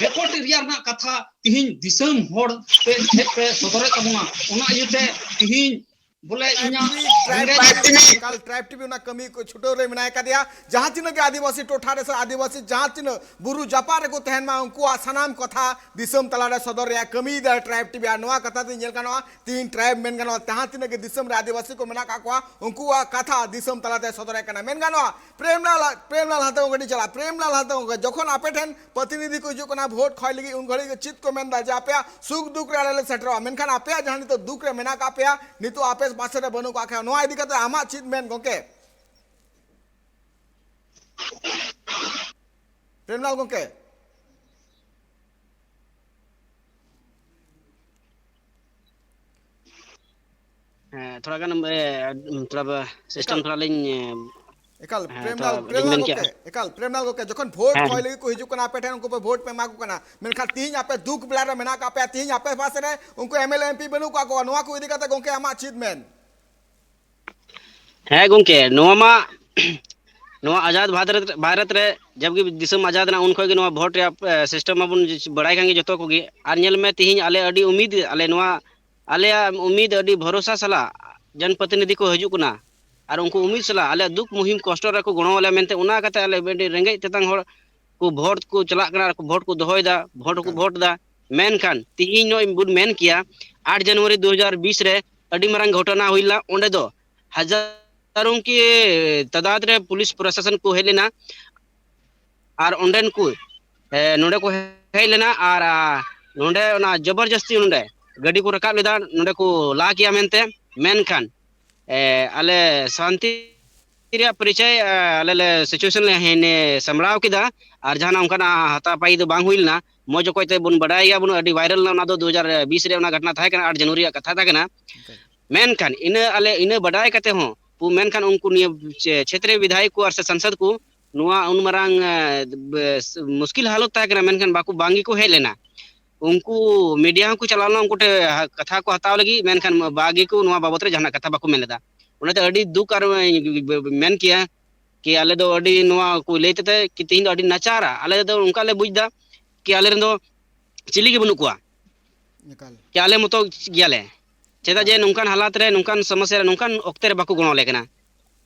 backward area ᱨᱮᱱᱟᱜ ᱠᱟᱛᱷᱟ ᱛᱮᱦᱮᱧ ᱫᱤᱥᱚᱢ ᱦᱚᱲ ᱯᱮ ᱴᱷᱮᱱ ᱯᱮ ᱥᱚᱫᱚᱨᱮᱫ ᱛᱟᱵᱚᱱᱟ᱾ ᱚᱱᱟ ᱤᱭᱟᱹᱛᱮ ᱛᱮᱦᱮᱧ ᱵᱚᱞᱮ ᱤᱧᱟᱹᱜ ᱴᱨᱟᱭᱤᱵᱽ ᱨᱮᱸᱜᱮᱡ ᱴᱤᱵᱷᱤ, ᱮᱠᱟᱞ ᱴᱨᱟᱭᱤᱵᱽ ᱴᱤᱵᱷᱤ ᱚᱱᱟ ᱠᱟᱹᱢᱤ ᱠᱚ ᱪᱷᱩᱴᱟᱹᱣ ᱨᱮ ᱢᱮᱱᱟᱭ ᱠᱟᱫᱮᱭᱟ᱾ ᱡᱟᱦᱟᱸ ᱛᱤᱱᱟᱹᱜ ᱜᱮ ᱟᱹᱫᱤᱵᱟᱹᱥᱤ ᱴᱚᱴᱷᱟ ᱨᱮ ᱥᱮ ᱟᱹᱫᱤᱵᱟᱹᱥᱤ ᱡᱟᱦᱟᱸ ᱛᱤᱱᱟᱹᱜ ᱵᱩᱨᱩ ᱡᱟᱯᱟᱜ ᱨᱮᱠᱚ ᱛᱟᱦᱮᱱ ᱢᱟ, ᱩᱱᱠᱩᱣᱟᱜ ᱥᱟᱱᱟᱢ ᱠᱟᱛᱷᱟ ᱫᱤᱥᱚᱢ ᱛᱟᱞᱟᱨᱮ ᱥᱚᱫᱚᱨ ᱨᱮᱭᱟᱜ ᱠᱟᱹᱢᱤᱭᱮᱫᱟᱭ ᱴᱨᱟᱭᱤᱵᱽ ᱴᱤᱵᱷᱤ᱾ ᱟᱨ ᱱᱚᱣᱟ ᱠᱟᱛᱷᱟ ᱛᱮ ᱧᱮᱞ ᱜᱟᱱᱚᱜᱼᱟ, ᱛᱮᱦᱮᱧ ᱴᱨᱟᱭᱤᱵᱽ ᱢᱮᱱ ᱜᱟᱱᱚᱜᱼᱟ, ᱡᱟᱦᱟᱸ ᱛᱤᱱᱟᱹᱜ ᱜᱮ ᱫᱤᱥᱚᱢ ᱨᱮ ᱟᱹᱫᱤᱵᱟᱹᱥᱤ ᱠᱚ ᱢᱮᱱᱟᱜ ᱟᱠᱟᱫ ᱠᱚᱣᱟ, ᱩᱱᱠᱩᱣᱟᱜ ᱠᱟᱛᱷᱟ ᱫᱤᱥᱚᱢ ᱛᱟᱞᱟᱛᱮ ᱥᱚᱫᱚᱨᱮᱫ ᱠᱟᱱᱟ᱾ ᱢᱮᱱ ᱜᱟᱱᱚᱜᱼᱟ, ᱯᱨᱮᱢᱞᱟᱞ, ᱯᱨᱮᱢᱞᱟᱞ ᱦᱟᱸᱥᱫᱟ ᱜᱚᱝᱠᱮ ᱴᱷᱮᱱ ᱪᱟᱞᱟᱜ, ᱯᱨᱮᱢᱞᱟᱞ ᱦᱟᱸᱥᱫᱟ ᱜᱚᱝᱠᱮ, ᱡᱚᱠᱷᱚᱱ ᱟᱯᱮ ᱴᱷᱮᱱ ᱯᱨᱚᱛᱤᱱᱤᱫᱷᱤ ᱠᱚ ᱦᱤᱡᱩᱜ ᱠᱟᱱᱟ ᱵᱷᱳᱴ ᱠᱷᱚᱭ ᱞᱟᱹᱜᱤᱫ, ᱩᱱ ᱜᱷᱟᱹᱲᱤᱡ ᱜᱮ ᱪᱮᱫ ᱠᱚ ᱢᱮᱱᱫᱟ ᱡᱮ ᱟᱯᱮᱭᱟᱜ ᱥᱩᱠ ᱫᱩᱠ ᱨᱮ ᱟᱞᱮ ᱞᱮ ᱥᱮᱴᱮᱨᱚᱜᱼᱟ, ᱢᱮᱱᱠᱷᱟᱱ ᱟᱯᱮᱭᱟᱜ ᱡᱟᱦᱟᱸ ᱱᱤᱛᱚᱜ ᱫᱩᱠ ᱨᱮ ᱢᱮᱱᱟᱜ ᱟᱠᱟᱫ ᱯᱮᱭᱟ, ᱱᱤᱛᱚᱜ ᱟᱯᱮ ᱯᱟᱥᱮ ᱨᱮ ᱵᱟᱹᱱᱩᱜ ᱠᱟᱜ ᱠᱷᱟᱱ, ᱱᱚᱣᱟ ᱤᱫᱤ ᱠᱟᱛᱮ ᱟᱢᱟᱜ ᱪᱮᱫ ᱢᱮᱱ ᱜᱚᱝᱠᱮ? ᱯᱨᱮᱢᱞᱟᱞ ᱜᱚᱝᱠᱮ᱾ ᱦᱮᱸ, ᱛᱷᱚᱲᱟ ᱜᱟᱱ, ᱮ, ᱛᱷᱚᱲᱟ ᱵᱟ-, system ᱮᱠᱟᱞ᱾ ᱛᱷᱚᱲᱟ ᱞᱤᱧ, ᱮ, ᱮᱠᱟᱞ, ᱦᱮᱸ, ᱯᱨᱮᱢᱞᱟᱞ, ᱛᱷᱚᱲᱟ ᱞᱤᱧ ᱯᱨᱮᱢᱞᱟᱞ ᱢᱮᱱ ᱠᱮᱜᱼᱟ᱾ ᱜᱚᱝᱠᱮ, ᱮᱠᱟᱞ, ᱯᱨᱮᱢᱞᱟᱞ ᱜᱚᱝᱠᱮ, ᱡᱚᱠᱷᱚᱱ ᱵᱷᱳᱴ ᱦᱮᱸ᱾ ᱠᱷᱚᱭ ᱞᱟᱹᱜᱤᱫ ᱠᱚ ᱦᱤᱡᱩᱜ ᱠᱟᱱᱟ, ᱟᱯᱮ ᱴᱷᱮᱱ ᱩᱱᱠᱩ ᱯᱮ ᱵᱷᱳᱴ ᱯᱮ ᱮᱢᱟ ᱠᱚ ᱠᱟᱱᱟ, ᱢᱮᱱᱠᱷᱟᱱ ᱛᱤᱦᱤᱧ ᱟᱯᱮ ᱫᱩᱠ ᱵᱮᱲᱟ ᱨᱮ ᱢᱮᱱᱟᱜ ᱠᱟᱜ ᱯᱮᱭᱟ, ᱛᱤᱦᱤᱧ ᱟᱯᱮ ᱯᱟᱥᱮ ᱨᱮ ᱩᱱᱠᱩ MLA MP ᱵᱟᱹᱱᱩᱜ ᱠᱟᱜ ᱠᱚᱣᱟ, ᱱᱚᱣᱟ ᱠᱚ ᱤᱫᱤ ᱠᱟᱛᱮ ᱜᱚᱝᱠᱮ ᱟᱢᱟᱜ ᱪᱮᱫ ᱢᱮᱱ? ᱦᱮᱸ ᱜᱚᱝᱠᱮ, ᱱᱚᱣᱟ ᱢᱟ, ᱱᱚᱣᱟ ᱟᱡᱟᱫ ᱵᱷᱟᱨᱚᱛ, ᱵᱷᱟᱨᱚᱛ ᱨᱮ ᱡᱟᱵᱜᱮ ᱫᱤᱥᱚᱢ ᱟᱡᱟᱫ ᱮᱱᱟ, ᱩᱱ ᱠᱷᱚᱱ ᱜᱮ ᱱᱚᱣᱟ ᱵᱷᱳᱴ ᱨᱮᱭᱟᱜ, ᱮ, system ᱢᱟᱵᱚᱱ ᱵᱟᱲᱟᱭ ᱠᱟᱱ ᱜᱮ ᱡᱚᱛᱚ ᱠᱚᱜᱮ᱾ ᱟᱨ ᱧᱮᱞ ᱢᱮ, ᱛᱮᱦᱮᱧ ᱟᱞᱮ ᱟᱹᱰᱤ ᱩᱢᱤᱫ, ᱟᱞᱮ ᱱᱚᱣᱟ, ᱟᱞᱮᱭᱟᱜ ᱩᱢᱤᱫ ᱟᱹᱰᱤ ᱵᱷᱚᱨᱚᱥᱟ ᱥᱟᱞᱟᱜ ᱡᱚᱱᱯᱨᱚᱛᱤᱱᱤᱫᱷᱤ ᱠᱚ ᱦᱤᱡᱩᱜ ᱠᱟᱱᱟ᱾ ᱟᱨ ᱩᱱᱠᱩ ᱩᱢᱤᱫ ᱥᱟᱞᱟᱜ ᱟᱞᱮᱭᱟᱜ ᱫᱩᱠ ᱢᱩᱦᱤᱢ ᱠᱚᱥᱴᱚ ᱨᱮᱠᱚ ᱜᱚᱲᱚ ᱟᱞᱮᱭᱟ ᱢᱮᱱᱛᱮ, ᱚᱱᱟ ᱠᱟᱛᱮ ᱟᱞᱮ ᱟᱹᱰᱤ ᱨᱮᱸᱜᱮᱡ ᱛᱮᱛᱟᱝ ᱦᱚᱲ ᱠᱚ ᱵᱷᱳᱴ ᱠᱚ ᱪᱟᱞᱟᱜ ᱠᱟᱱᱟ, ᱟᱨ ᱠᱚ ᱵᱷᱳᱴ ᱠᱚ ᱫᱚᱦᱚᱭᱮᱫᱟ, ᱵᱷᱳᱴ ᱦᱚᱸᱠᱚ ᱮᱠᱟᱞ᱾ ᱵᱷᱳᱴ ᱮᱫᱟ᱾ ᱢᱮᱱᱠᱷᱟᱱ ᱛᱮᱦᱮᱧ ᱱᱚᱜᱼᱚᱭ ᱵᱚᱱ ᱢᱮᱱ ᱠᱮᱭᱟ, ᱟᱴ ᱡᱟᱱᱩᱣᱟᱨᱤ ᱫᱩ ᱦᱟᱡᱟᱨ ᱵᱤᱥ ᱨᱮ ᱟᱹᱰᱤ ᱢᱟᱨᱟᱝ ᱜᱷᱚᱴᱚᱱᱟ ᱦᱩᱭ ᱞᱮᱱᱟ᱾ ᱚᱸᱰᱮ ᱫᱚ ᱦᱟᱡᱟᱨᱚᱝ ᱠᱤ ᱛᱟᱫᱟᱫ ᱨᱮ ᱯᱩᱞᱤᱥ ᱯᱨᱚᱥᱟᱥᱚᱱ ᱠᱚ ᱦᱮᱡ ᱞᱮᱱᱟ, ᱟᱨ ᱚᱸᱰᱮᱱ ᱠᱚ, ᱮ, ᱱᱚᱰᱮ ᱠᱚ ᱦᱮᱡ ᱞᱮᱱᱟ, ᱟᱨ, ᱟ, ᱱᱚᱰᱮ ᱚᱱᱟ ᱡᱚᱵᱚᱨᱡᱚᱥᱛᱤ ᱱᱚᱰᱮ ᱜᱟᱹᱰᱤ ᱠᱚ ᱨᱟᱠᱟᱵ ᱞᱮᱫᱟ, ᱱᱚᱰᱮ ᱠᱚ ᱞᱟ ᱠᱮᱭᱟ ᱢᱮᱱᱛᱮ᱾ ᱢᱮᱱᱠᱷᱟᱱ, ᱮ, ᱟᱞᱮ ᱥᱟᱱᱛᱤ ᱨᱮᱭᱟᱜ ᱯᱚᱨᱤᱪᱚᱭ ᱟᱞᱮ ᱞᱮ ᱥᱤᱪᱩᱭᱮᱥᱚᱱ ᱞᱮ ᱦᱮᱸ ᱥᱟᱢᱵᱲᱟᱣ ᱠᱮᱫᱟ᱾ ᱟᱨ ᱡᱟᱦᱟᱱᱟᱜ ᱚᱱᱠᱟᱱᱟᱜ ᱦᱟᱛᱟᱯᱟᱭᱤ ᱫᱚ ᱵᱟᱝ ᱦᱩᱭ ᱞᱮᱱᱟ᱾ ᱢᱚᱡᱽ ᱚᱠᱚᱡ ᱛᱮ ᱵᱚᱱ ᱵᱟᱰᱟᱭ ᱜᱮᱭᱟ ᱵᱚᱱ, ᱟᱹᱰᱤ ᱵᱷᱟᱭᱨᱟᱞ ᱞᱮᱱᱟ ᱚᱱᱟ ᱫᱚ ᱫᱩ ᱦᱟᱡᱟᱨ ᱵᱤᱥ ᱨᱮ ᱚᱱᱟ ᱜᱷᱚᱴᱱᱟ ᱛᱟᱦᱮᱸ ᱠᱟᱱᱟ, ᱟᱴ ᱡᱟᱱᱩᱣᱟᱨᱤ ᱨᱮᱭᱟᱜ ᱠᱟᱛᱷᱟ ᱛᱟᱦᱮᱸ ᱠᱟᱱᱟ᱾ ᱢᱮᱱᱠᱷᱟᱱ ᱤᱱᱟᱹ ᱟᱞᱮ ᱤᱱᱟᱹ ᱵᱟᱰᱟᱭ ᱠᱟᱛᱮ ᱦᱚᱸ ᱢᱮᱱᱠᱷᱟᱱ ᱩᱱᱠᱩ ᱱᱤᱭᱟᱹ ᱪᱷᱮᱛᱨᱤᱭᱚ ᱵᱤᱫᱷᱟᱭᱚᱠ ᱠᱚ ᱟᱨ ᱥᱮ ᱥᱟᱝᱥᱚᱫ ᱠᱚ ᱱᱚᱣᱟ ᱩᱱ ᱢᱟᱨᱟᱝ ᱢᱩᱥᱠᱤᱞ ᱦᱟᱞᱚᱛ ᱛᱟᱦᱮᱸ ᱠᱟᱱᱟ, ᱢᱮᱱᱠᱷᱟᱱ ᱵᱟᱠᱚ ᱵᱟᱝ ᱜᱮᱠᱚ ᱦᱮᱡ ᱞᱮᱱᱟ᱾ ᱩᱱᱠᱩ ᱢᱤᱰᱤᱭᱟ ᱦᱚᱸᱠᱚ ᱪᱟᱞᱟᱣ ᱞᱮᱱᱟ ᱩᱱᱠᱩ ᱴᱷᱮᱱ ᱠᱟᱛᱷᱟ ᱠᱚ ᱦᱟᱛᱟᱣ ᱞᱟᱹᱜᱤᱫ, ᱢᱮᱱᱠᱷᱟᱱ ᱵᱟᱝ ᱜᱮᱠᱚ ᱱᱚᱣᱟ ᱵᱟᱵᱚᱛ ᱨᱮ ᱡᱟᱦᱟᱱᱟᱜ ᱠᱟᱛᱷᱟ ᱵᱟᱠᱚ ᱢᱮᱱ ᱞᱮᱫᱟ᱾ ᱚᱱᱟᱛᱮ ᱟᱹᱰᱤ ᱫᱩᱠ ᱟᱨ ᱢᱮᱱ ᱠᱮᱭᱟ ᱠᱤ ᱟᱞᱮ ᱫᱚ ᱟᱹᱰᱤ ᱱᱚᱣᱟ ᱠᱚ ᱞᱟᱹᱭ ᱛᱮ ᱠᱤ ᱛᱮᱦᱮᱧ ᱫᱚ ᱟᱹᱰᱤ ᱱᱟᱪᱟᱨᱟ᱾ ᱟᱞᱮ ᱫᱚ ᱚᱱᱠᱟ ᱞᱮ ᱵᱩᱡᱽ ᱮᱫᱟ ᱠᱤ ᱟᱞᱮ ᱨᱮᱱ ᱫᱚ ᱪᱤᱞᱤ ᱜᱮ ᱵᱟᱹᱱᱩᱜ ᱠᱚᱣᱟ, ᱮᱠᱟᱞ᱾ ᱠᱤ ᱟᱞᱮ ᱢᱚᱛᱚ ᱜᱮᱭᱟᱞᱮ᱾ ᱪᱮᱫᱟᱜ ᱡᱮ ᱮᱠᱟᱞ᱾ ᱱᱚᱝᱠᱟᱱ ᱦᱟᱞᱟᱛ ᱨᱮ, ᱱᱚᱝᱠᱟᱱ ᱥᱚᱢᱚᱥᱥᱟ ᱨᱮ, ᱱᱚᱝᱠᱟᱱ ᱚᱠᱛᱮ ᱨᱮ ᱵᱟᱠᱚ ᱜᱚᱲᱚ ᱟᱞᱮ ᱠᱟᱱᱟ᱾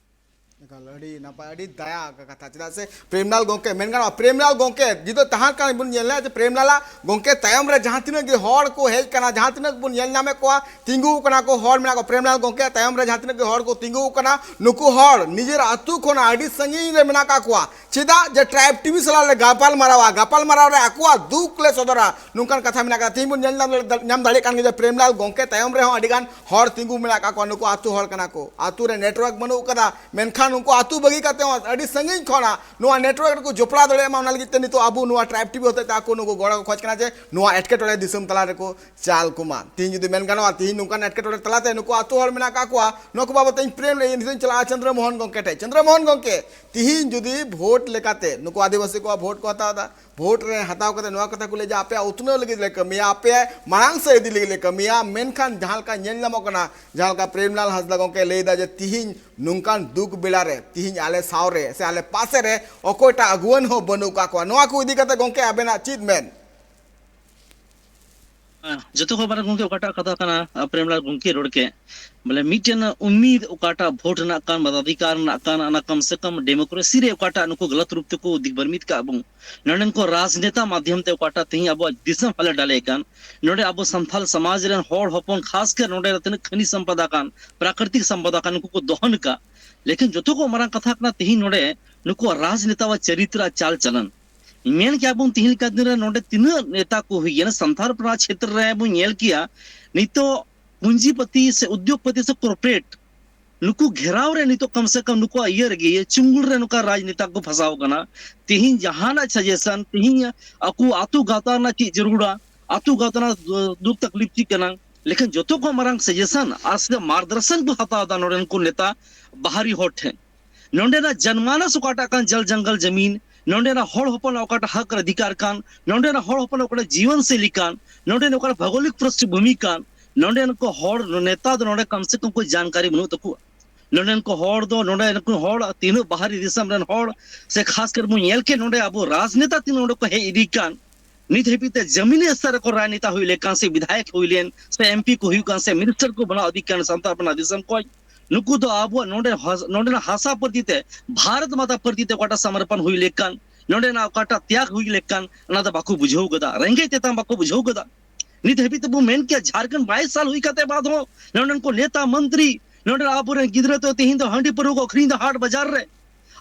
ᱮᱠᱟᱞ, ᱟᱹᱰᱤ ᱱᱟᱯᱟᱭ, ᱟᱹᱰᱤ ᱫᱟᱭᱟ ᱠᱟᱛᱷᱟ᱾ ᱪᱮᱫᱟᱜ ᱥᱮ ᱯᱨᱮᱢᱞᱟᱞ ᱜᱚᱢᱠᱮ, ᱢᱮᱱ ᱜᱟᱱᱚᱜᱼᱟ, ᱯᱨᱮᱢᱞᱟᱞ ᱜᱚᱢᱠᱮ ᱡᱩᱫᱤ ᱛᱟᱦᱮᱸ ᱠᱟᱱ ᱵᱚᱱ ᱧᱮᱞᱟ ᱡᱮ ᱯᱨᱮᱢᱞᱟᱞᱟᱜ ᱜᱚᱢᱠᱮ ᱛᱟᱭᱚᱢ ᱨᱮ ᱡᱟᱦᱟᱸ ᱛᱤᱱᱟᱹᱜ ᱜᱮ ᱦᱚᱲ ᱠᱚ ᱦᱮᱡ ᱠᱟᱱᱟ, ᱡᱟᱦᱟᱸ ᱛᱤᱱᱟᱹᱜ ᱵᱚᱱ ᱧᱮᱞ ᱧᱟᱢᱮᱫ ᱠᱚᱣᱟ, ᱛᱤᱸᱜᱩ ᱠᱟᱱᱟ ᱠᱚ, ᱦᱚᱲ ᱢᱮᱱᱟᱜ ᱠᱚᱣᱟ, ᱯᱨᱮᱢᱞᱟᱞ ᱜᱚᱢᱠᱮ ᱛᱟᱭᱚᱢ ᱨᱮ ᱡᱟᱦᱟᱸ ᱛᱤᱱᱟᱹᱜ ᱜᱮ ᱦᱚᱲ ᱠᱚ ᱛᱤᱸᱜᱩ ᱠᱟᱱᱟ, ᱱᱩᱠᱩ ᱦᱚᱲ ᱱᱤᱡᱮᱨ ᱟᱹᱛᱩ ᱠᱷᱚᱱᱟᱜ ᱟᱹᱰᱤ ᱥᱟᱺᱜᱤᱧ ᱨᱮ ᱢᱮᱱᱟᱜ ᱠᱟᱜ ᱠᱚᱣᱟ᱾ ᱪᱮᱫᱟᱜ ᱡᱮ ᱴᱨᱟᱭᱤᱵᱽ ᱴᱤᱵᱷᱤ ᱥᱟᱞᱟᱜ ᱞᱮ ᱜᱟᱯᱟᱞ ᱢᱟᱨᱟᱣᱟ, ᱜᱟᱯᱟᱞ ᱢᱟᱨᱟᱣ ᱨᱮ ᱟᱠᱚᱣᱟᱜ ᱫᱩᱠ ᱞᱮ ᱥᱚᱫᱚᱨᱟ, ᱱᱚᱝᱠᱟᱱ ᱠᱟᱛᱷᱟ ᱢᱮᱱᱟᱜ ᱠᱟᱫᱟ᱾ ᱛᱮᱦᱮᱧ ᱵᱚᱱ ᱧᱮᱞ ᱧᱟᱢ ᱫᱟᱲᱮ-, ᱧᱟᱢ ᱫᱟᱲᱮᱭᱟᱜ ᱠᱟᱱ ᱜᱮᱭᱟ ᱡᱮ ᱯᱨᱮᱢᱞᱟᱞ ᱜᱚᱢᱠᱮ ᱛᱟᱭᱚᱢ ᱨᱮᱦᱚᱸ ᱟᱹᱰᱤ ᱜᱟᱱ ᱦᱚᱲ ᱛᱤᱸᱜᱩ ᱢᱮᱱᱟᱜ ᱠᱟᱜ ᱠᱚᱣᱟ᱾ ᱱᱩᱠᱩ ᱟᱹᱛᱩ ᱦᱚᱲ ᱠᱟᱱᱟ ᱠᱚ, ᱟᱹᱛᱩ ᱨᱮ ᱱᱮᱴᱣᱟᱨᱠ ᱵᱟᱹᱱᱩᱜ ᱠᱟᱫᱟ, ᱢᱮᱱᱠᱷᱟᱱ ᱩᱱᱠᱩ ᱟᱹᱛᱩ ᱵᱟᱹᱜᱤ ᱠᱟᱛᱮ ᱦᱚᱸ ᱟᱹᱰᱤ ᱥᱟᱺᱜᱤᱧ ᱠᱷᱚᱱᱟᱜ ᱱᱚᱣᱟ ᱱᱮᱴᱣᱟᱨᱠ ᱨᱮᱠᱚ ᱡᱚᱯᱲᱟᱣ ᱫᱟᱲᱮᱭᱟᱜ ᱢᱟ, ᱚᱱᱟ ᱞᱟᱹᱜᱤᱫ ᱛᱮ ᱱᱤᱛᱚᱜ ᱟᱵᱚ ᱱᱚᱣᱟ ᱴᱨᱟᱭᱤᱵᱽ ᱴᱤᱵᱷᱤ ᱦᱚᱛᱮᱡ ᱛᱮ ᱟᱠᱚ ᱱᱩᱠᱩ ᱜᱚᱲᱚ ᱠᱚ ᱠᱷᱚᱡᱽ ᱠᱟᱱᱟ ᱡᱮ ᱱᱚᱣᱟ ᱮᱴᱠᱮᱴᱚᱬᱮ ᱫᱤᱥᱚᱢ ᱛᱟᱞᱟ ᱨᱮᱠᱚ ᱪᱟᱞ ᱠᱚᱢᱟ᱾ ᱛᱤᱦᱤᱧ ᱡᱩᱫᱤ ᱢᱮᱱ ᱜᱟᱱᱚᱜᱼᱟ, ᱛᱤᱦᱤᱧ ᱱᱚᱝᱠᱟᱱ ᱮᱴᱠᱮᱴᱚᱬᱮ ᱛᱟᱞᱟᱛᱮ ᱱᱩᱠᱩ ᱟᱹᱛᱩ ᱦᱚᱲ ᱢᱮᱱᱟᱜ ᱠᱟᱜ ᱠᱚᱣᱟ, ᱱᱚᱣᱟ ᱠᱚ ᱵᱟᱵᱚᱛ ᱤᱧ ᱯᱨᱮᱢ ᱤᱧ ᱱᱤᱛᱚᱜ ᱤᱧ ᱪᱟᱞᱟᱜᱼᱟ ᱪᱚᱱᱫᱨᱚ ᱢᱳᱦᱚᱱ ᱜᱚᱢᱠᱮ ᱴᱷᱮᱱ᱾ ᱪᱚᱱᱫᱨᱚ ᱢᱳᱦᱚᱱ ᱜᱚᱢᱠᱮ, ᱛᱤᱦᱤᱧ ᱡᱩᱫᱤ ᱵᱷᱳᱴ ᱞᱮᱠᱟᱛᱮ ᱱᱩᱠᱩ ᱟᱹᱫᱤᱵᱟᱹᱥᱤ ᱠᱚᱣᱟᱜ ᱵᱷᱳᱴ ᱠᱚ ᱦᱟᱛᱟᱣ ᱮᱫᱟ, ᱵᱷᱳᱴ ᱨᱮ ᱦᱟᱛᱟᱣ ᱠᱟᱛᱮ ᱱᱚᱣᱟ ᱠᱟᱛᱷᱟ ᱠᱚ ᱞᱟᱹᱭᱟ ᱡᱮ ᱟᱯᱮᱭᱟᱜ ᱩᱛᱱᱟᱹᱣ ᱞᱟᱹᱜᱤᱫ ᱞᱮ ᱠᱟᱹᱢᱤᱭᱟ, ᱟᱯᱮ ᱢᱟᱲᱟᱝ ᱥᱮᱫ ᱤᱫᱤ ᱞᱟᱹᱜᱤᱫ ᱞᱮ ᱠᱟᱹᱢᱤᱭᱟ, ᱢᱮᱱᱠᱷᱟᱱ ᱡᱟᱦᱟᱸ ᱞᱮᱠᱟ ᱧᱮᱞ ᱧᱟᱢᱚᱜ ᱠᱟᱱᱟ, ᱡᱟᱦᱟᱸ ᱞᱮᱠᱟ ᱯᱨᱮᱢᱞᱟᱞ ᱦᱟᱸᱥᱫᱟ ᱜᱚᱢᱠᱮ ᱞᱟᱹᱭ ᱮᱫᱟ ᱡᱮ ᱛᱤᱦᱤᱧ ᱱᱚᱝᱠᱟᱱ ᱫᱩᱠ ᱵᱮᱲᱟ ᱨᱮ ᱛᱤᱦᱤᱧ ᱟᱞᱮ ᱥᱟᱶ ᱨᱮ ᱥᱮ ᱟᱞᱮ ᱯᱟᱥᱮ ᱨᱮ ᱚᱠᱚᱭᱴᱟᱜ ᱟᱹᱜᱩᱣᱟᱹᱱ ᱦᱚᱸ ᱵᱟᱹᱱᱩᱜ ᱠᱟᱜ ᱠᱚᱣᱟ, ᱱᱚᱣᱟ ᱠᱚ ᱤᱫᱤ ᱠᱟᱛᱮ ᱜᱚᱢᱠᱮ ᱟᱵᱮᱱᱟᱜ ᱪᱮᱫ ᱢᱮᱱ? ᱦᱮᱸ, ᱡᱚᱛᱚ ᱠᱷᱚᱱ ᱢᱟᱨᱟᱝ ᱜᱚᱢᱠᱮ ᱚᱠᱟᱴᱟᱜ ᱠᱟᱛᱷᱟ ᱠᱟᱱᱟ, ᱟᱨ ᱯᱨᱮᱢᱞᱟᱞ ᱜᱚᱢᱠᱮ ᱨᱚᱲ ᱠᱮᱫ, ᱵᱚᱞᱮ ᱢᱤᱫᱴᱮᱱ ᱩᱢᱤᱫ ᱚᱠᱟᱴᱟᱜ ᱵᱷᱳᱴ ᱨᱮᱱᱟᱜ ᱠᱟᱱ, ᱢᱟᱱᱟᱫᱷᱤᱠᱟᱨ ᱨᱮᱱᱟᱜ ᱠᱟᱱ, ᱚᱱᱟ ᱠᱚᱢ ᱥᱮ ᱠᱚᱢ ᱰᱮᱢᱳᱠᱨᱮᱥᱤ ᱨᱮ ᱚᱠᱟᱴᱟᱜ ᱱᱩᱠᱩ ᱜᱟᱞᱟᱛ ᱨᱩᱯ ᱛᱮᱠᱚ ᱫᱤᱜᱽᱵᱷᱨᱢᱤᱛ ᱠᱟᱜ ᱵᱚᱱ, ᱱᱚᱰᱮᱱ ᱠᱚ ᱨᱟᱡᱽᱱᱮᱛᱟ ᱢᱟᱫᱽᱫᱷᱚᱢ ᱛᱮ ᱚᱠᱟᱴᱟᱜ ᱛᱮᱦᱮᱧ ᱟᱵᱚᱣᱟᱜ ᱫᱤᱥᱚᱢ ᱦᱟᱞᱮ ᱰᱟᱞᱮ ᱠᱟᱱ, ᱱᱚᱰᱮ ᱟᱵᱚ ᱥᱟᱱᱛᱟᱞ ᱥᱚᱢᱟᱡᱽ ᱨᱮᱱ ᱦᱚᱲ ᱦᱚᱯᱚᱱ, ᱠᱷᱟᱥ ᱠᱟᱨ ᱱᱚᱰᱮ ᱛᱤᱱᱟᱹᱜ ᱠᱷᱟᱹᱱᱤ ᱥᱚᱢᱯᱚᱫᱟ ᱠᱟᱱ, ᱯᱨᱟᱠᱨᱤᱛᱤᱠ ᱥᱚᱢᱯᱚᱫᱟ ᱠᱟᱱ, ᱱᱩᱠᱩ ᱠᱚ ᱫᱚᱦᱚᱱ ᱠᱟᱜ᱾ ᱞᱮᱠᱤᱱ ᱡᱚᱛᱚ ᱠᱷᱚᱱ ᱢᱟᱨᱟᱝ ᱠᱟᱛᱷᱟ ᱠᱟᱱᱟ ᱛᱮᱦᱮᱧ ᱱᱚᱰᱮ ᱱᱩᱠᱩᱣᱟᱜ ᱨᱟᱡᱽᱱᱮᱛᱟᱣᱟᱜ ᱪᱟᱨᱤᱛᱨᱚ ᱟᱨ ᱪᱟᱞ ᱪᱟᱞᱚᱱ᱾ ᱢᱮᱱ ᱠᱮᱭᱟ ᱵᱚᱱ ᱛᱤᱦᱤᱧ ᱞᱮᱠᱟ ᱫᱤᱱ ᱨᱮ ᱱᱚᱰᱮ ᱛᱤᱱᱟᱹᱜ ᱱᱮᱛᱟ ᱠᱚ ᱦᱩᱭ ᱮᱱᱟ, ᱥᱟᱱᱛᱟᱲ ᱯᱟᱲᱟ ᱪᱷᱮᱛᱨᱚ ᱨᱮ ᱵᱚᱱ ᱧᱮᱞ ᱠᱮᱭᱟ, ᱱᱤᱛᱚᱜ ᱯᱩᱸᱡᱤᱯᱚᱛᱤ ᱥᱮ ᱩᱫᱽᱭᱳᱜᱽᱯᱚᱛᱤ ᱥᱮ ᱠᱚᱨᱯᱳᱨᱮᱴ ᱱᱩᱠᱩ ᱜᱷᱮᱨᱟᱣ ᱨᱮ ᱱᱤᱛᱚᱜ ᱠᱚᱢ ᱥᱮ ᱠᱚᱢ ᱱᱩᱠᱩᱣᱟᱜ ᱤᱭᱟᱹ ᱨᱮᱜᱮ, ᱤᱭᱟᱹ ᱪᱩᱝᱜᱩᱞ ᱨᱮ ᱱᱚᱝᱠᱟ ᱨᱟᱡᱽᱱᱮᱛᱟ ᱠᱚ ᱯᱷᱟᱸᱥᱟᱣ ᱠᱟᱱᱟ᱾ ᱛᱤᱦᱤᱧ ᱡᱟᱦᱟᱱᱟᱜ ᱥᱟᱡᱮᱥᱚᱱ, ᱛᱤᱦᱤᱧ ᱟᱠᱚ ᱟᱹᱛᱩ ᱜᱟᱶᱛᱟ ᱨᱮᱱᱟᱜ ᱪᱮᱫ ᱡᱟᱹᱨᱩᱲᱟ, ᱟᱹᱛᱩ ᱜᱟᱶᱛᱟ ᱨᱮᱱᱟᱜ ᱫᱩᱠ ᱛᱟᱠᱞᱤᱯ ᱪᱮᱫ ᱠᱟᱱᱟ, ᱞᱮᱠᱤᱱ ᱡᱚᱛᱚ ᱠᱷᱚᱱ ᱢᱟᱨᱟᱝ ᱥᱟᱡᱮᱥᱚᱱ ᱟᱨ ᱥᱮ ᱢᱟᱨᱜᱚᱫᱚᱨᱥᱚᱱ ᱠᱚ ᱦᱟᱛᱟᱣ ᱮᱫᱟ ᱱᱚᱰᱮᱱ ᱠᱚ ᱱᱮᱛᱟ ᱵᱟᱦᱟᱨᱤ ᱦᱚᱲ ᱴᱷᱮᱱ᱾ ᱱᱚᱰᱮᱱᱟᱜ ᱡᱟᱱᱢᱟᱱᱟᱥ ᱚᱠᱟᱴᱟᱜ ᱠᱟᱱ ᱡᱚᱞ ᱡᱚᱝᱜᱚᱞ ᱡᱟᱢᱤᱱ, ᱱᱚᱰᱮᱱᱟᱜ ᱦᱚᱲ ᱦᱚᱯᱚᱱᱟᱜ ᱚᱠᱟᱴᱟᱜ ᱦᱚᱠ ᱚᱫᱷᱤᱠᱟᱨ ᱠᱟᱱ, ᱱᱚᱰᱮᱱᱟᱜ ᱦᱚᱲ ᱦᱚᱯᱚᱱᱟᱜ ᱚᱠᱟᱴᱟᱜ ᱡᱤᱭᱚᱱ ᱥᱮ ᱞᱮᱠᱟᱱ, ᱱᱚᱰᱮᱱᱟᱜ ᱚᱠᱟᱴᱟᱜ ᱵᱷᱳᱜᱳᱞᱤᱠ ᱯᱨᱤᱥᱴᱷᱵᱷᱩᱢᱤ ᱠᱟᱱ, ᱱᱚᱰᱮᱱ ᱠᱚ ᱦᱚᱲ ᱱᱮᱛᱟ ᱫᱚ ᱱᱚᱰᱮ ᱠᱚᱢ ᱥᱮ ᱠᱚᱢ ᱠᱚ ᱡᱟᱱᱠᱟᱨᱤ ᱵᱟᱹᱱᱩᱜ ᱛᱟᱠᱚᱣᱟ᱾ ᱱᱚᱰᱮᱱ ᱠᱚ ᱦᱚᱲ ᱫᱚ, ᱱᱚᱰᱮᱱ ᱠᱚ ᱦᱚᱲ ᱛᱤᱱᱟᱹᱜ ᱵᱟᱦᱨᱮ ᱫᱤᱥᱚᱢ ᱨᱮᱱ ᱦᱚᱲ ᱥᱮ ᱠᱷᱟᱥ ᱠᱟᱨ ᱵᱚᱱ ᱧᱮᱞ ᱠᱮᱫ ᱱᱚᱰᱮ ᱟᱵᱚ ᱨᱟᱡᱽᱱᱮᱛᱟ ᱛᱤᱱᱟᱹᱜ ᱱᱚᱰᱮ ᱠᱚ ᱦᱮᱡ ᱤᱫᱤ ᱠᱟᱱ, ᱱᱤᱛ ᱦᱟᱹᱵᱤᱡ ᱛᱮ ᱡᱟᱢᱤᱱᱤ ᱥᱛᱚᱨ ᱨᱮᱠᱚ ᱨᱟᱡᱽᱱᱮᱛᱟ ᱦᱩᱭ ᱞᱮᱱ ᱠᱟᱱ ᱥᱮ ᱵᱤᱫᱷᱟᱭᱚᱠ ᱦᱩᱭ ᱞᱮᱱ ᱥᱮ ᱮᱢᱯᱤ ᱠᱚ ᱦᱩᱭᱩᱜ ᱠᱟᱱ ᱥᱮ ᱢᱤᱱᱤᱥᱴᱟᱨ ᱠᱚ ᱵᱮᱱᱟᱣ ᱤᱫᱤ ᱠᱟᱱ ᱥᱟᱱᱛᱟᱲ ᱟᱯᱱᱟᱨ ᱫᱤᱥᱚᱢ ᱠᱷᱚᱱ, ᱱᱩᱠᱩ ᱫᱚ ᱟᱵᱚᱣᱟᱜ ᱱᱚᱰᱮ ᱦᱟᱥ-, ᱱᱚᱰᱮᱱᱟᱜ ᱦᱟᱥᱟ ᱯᱨᱚᱛᱤ ᱛᱮ, ᱵᱷᱟᱨᱚᱛ ᱢᱟᱛᱟ ᱯᱨᱚᱛᱤ ᱛᱮ ᱚᱠᱟᱴᱟᱜ ᱥᱚᱢᱚᱨᱯᱚᱱ ᱦᱩᱭ ᱞᱮᱱ ᱠᱟᱱ, ᱱᱚᱰᱮᱱᱟᱜ ᱚᱠᱟᱴᱟᱜ ᱛᱮᱭᱟᱜ ᱦᱩᱭ ᱞᱮᱱ ᱠᱟᱱ, ᱚᱱᱟ ᱫᱚ ᱵᱟᱠᱚ ᱵᱩᱡᱷᱟᱹᱣ ᱠᱟᱫᱟ, ᱨᱮᱸᱜᱮᱡ ᱛᱮᱛᱟᱝ ᱵᱟᱠᱚ ᱵᱩᱡᱷᱟᱹᱣ ᱠᱟᱫᱟ᱾ ᱱᱤᱛ ᱦᱟᱹᱵᱤᱡ ᱛᱮᱵᱚ ᱢᱮᱱ ᱠᱮᱭᱟ ᱡᱷᱟᱲᱠᱷᱚᱸᱰ ᱵᱟᱭᱤᱥ ᱥᱟᱞ ᱦᱩᱭ ᱠᱟᱛᱮ ᱵᱟᱫ ᱦᱚᱸ ᱱᱚᱰᱮᱱ ᱠᱚ ᱱᱮᱛᱟ ᱢᱚᱱᱛᱨᱤ, ᱱᱚᱰᱮ ᱟᱵᱚᱨᱮᱱ ᱜᱤᱫᱽᱨᱟᱹ ᱫᱚ ᱛᱮᱦᱮᱧ ᱫᱚ ᱦᱟᱺᱰᱤ ᱯᱟᱹᱨᱣᱟᱹ ᱠᱚ ᱟᱹᱠᱷᱨᱤᱧ ᱫᱟ ᱦᱟᱴ ᱵᱟᱡᱟᱨ ᱨᱮ᱾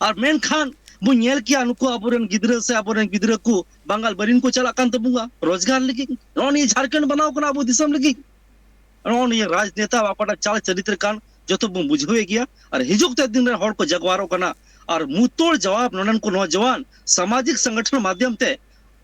ᱟᱨ ᱢᱮᱱᱠᱷᱟᱱ ᱵᱚᱱ ᱧᱮᱞ ᱠᱮᱭᱟ ᱱᱩᱠᱩ ᱟᱵᱚᱨᱮᱱ ᱜᱤᱫᱽᱨᱟᱹ ᱥᱮ ᱟᱵᱚᱨᱮᱱ ᱜᱤᱫᱽᱨᱟᱹ ᱠᱚ ᱵᱟᱝᱜᱟᱞ ᱵᱟᱹᱨᱤᱱ ᱠᱚ ᱪᱟᱞᱟᱜ ᱠᱟᱱ ᱛᱟᱵᱚᱱᱟ ᱨᱳᱡᱽᱜᱟᱨ ᱞᱟᱹᱜᱤᱫ᱾ ᱱᱚᱜᱼᱚ ᱱᱤᱭᱟᱹ ᱡᱷᱟᱲᱠᱷᱚᱸᱰ ᱵᱮᱱᱟᱣ ᱠᱟᱱᱟ ᱟᱵᱚ ᱫᱤᱥᱚᱢ ᱞᱟᱹᱜᱤᱫ᱾ ᱱᱚᱜᱼᱚ ᱱᱤᱭᱟᱹ ᱨᱟᱡᱽᱱᱮᱛᱟ ᱚᱠᱟᱴᱟᱜ ᱪᱟᱞ ᱪᱟᱨᱤᱛᱨᱚ ᱠᱟᱱ ᱡᱚᱛᱚ ᱵᱚᱱ ᱵᱩᱡᱷᱟᱹᱣᱮᱫ ᱜᱮᱭᱟ᱾ ᱟᱨ ᱦᱤᱡᱩᱜ ᱛᱮ ᱫᱤᱱ ᱨᱮ ᱦᱚᱲ ᱠᱚ ᱡᱟᱜᱣᱟᱨᱚᱜ ᱠᱟᱱᱟ᱾ ᱟᱨ ᱢᱩᱛᱚᱲ ᱡᱟᱣᱟᱵ ᱱᱚᱰᱮᱱ ᱠᱚ ᱱᱚᱣᱡᱟᱣᱟᱱ ᱥᱟᱢᱟᱡᱤᱠ ᱥᱚᱝᱜᱚᱴᱷᱚᱱ ᱢᱟᱫᱷᱭᱚᱢ ᱛᱮ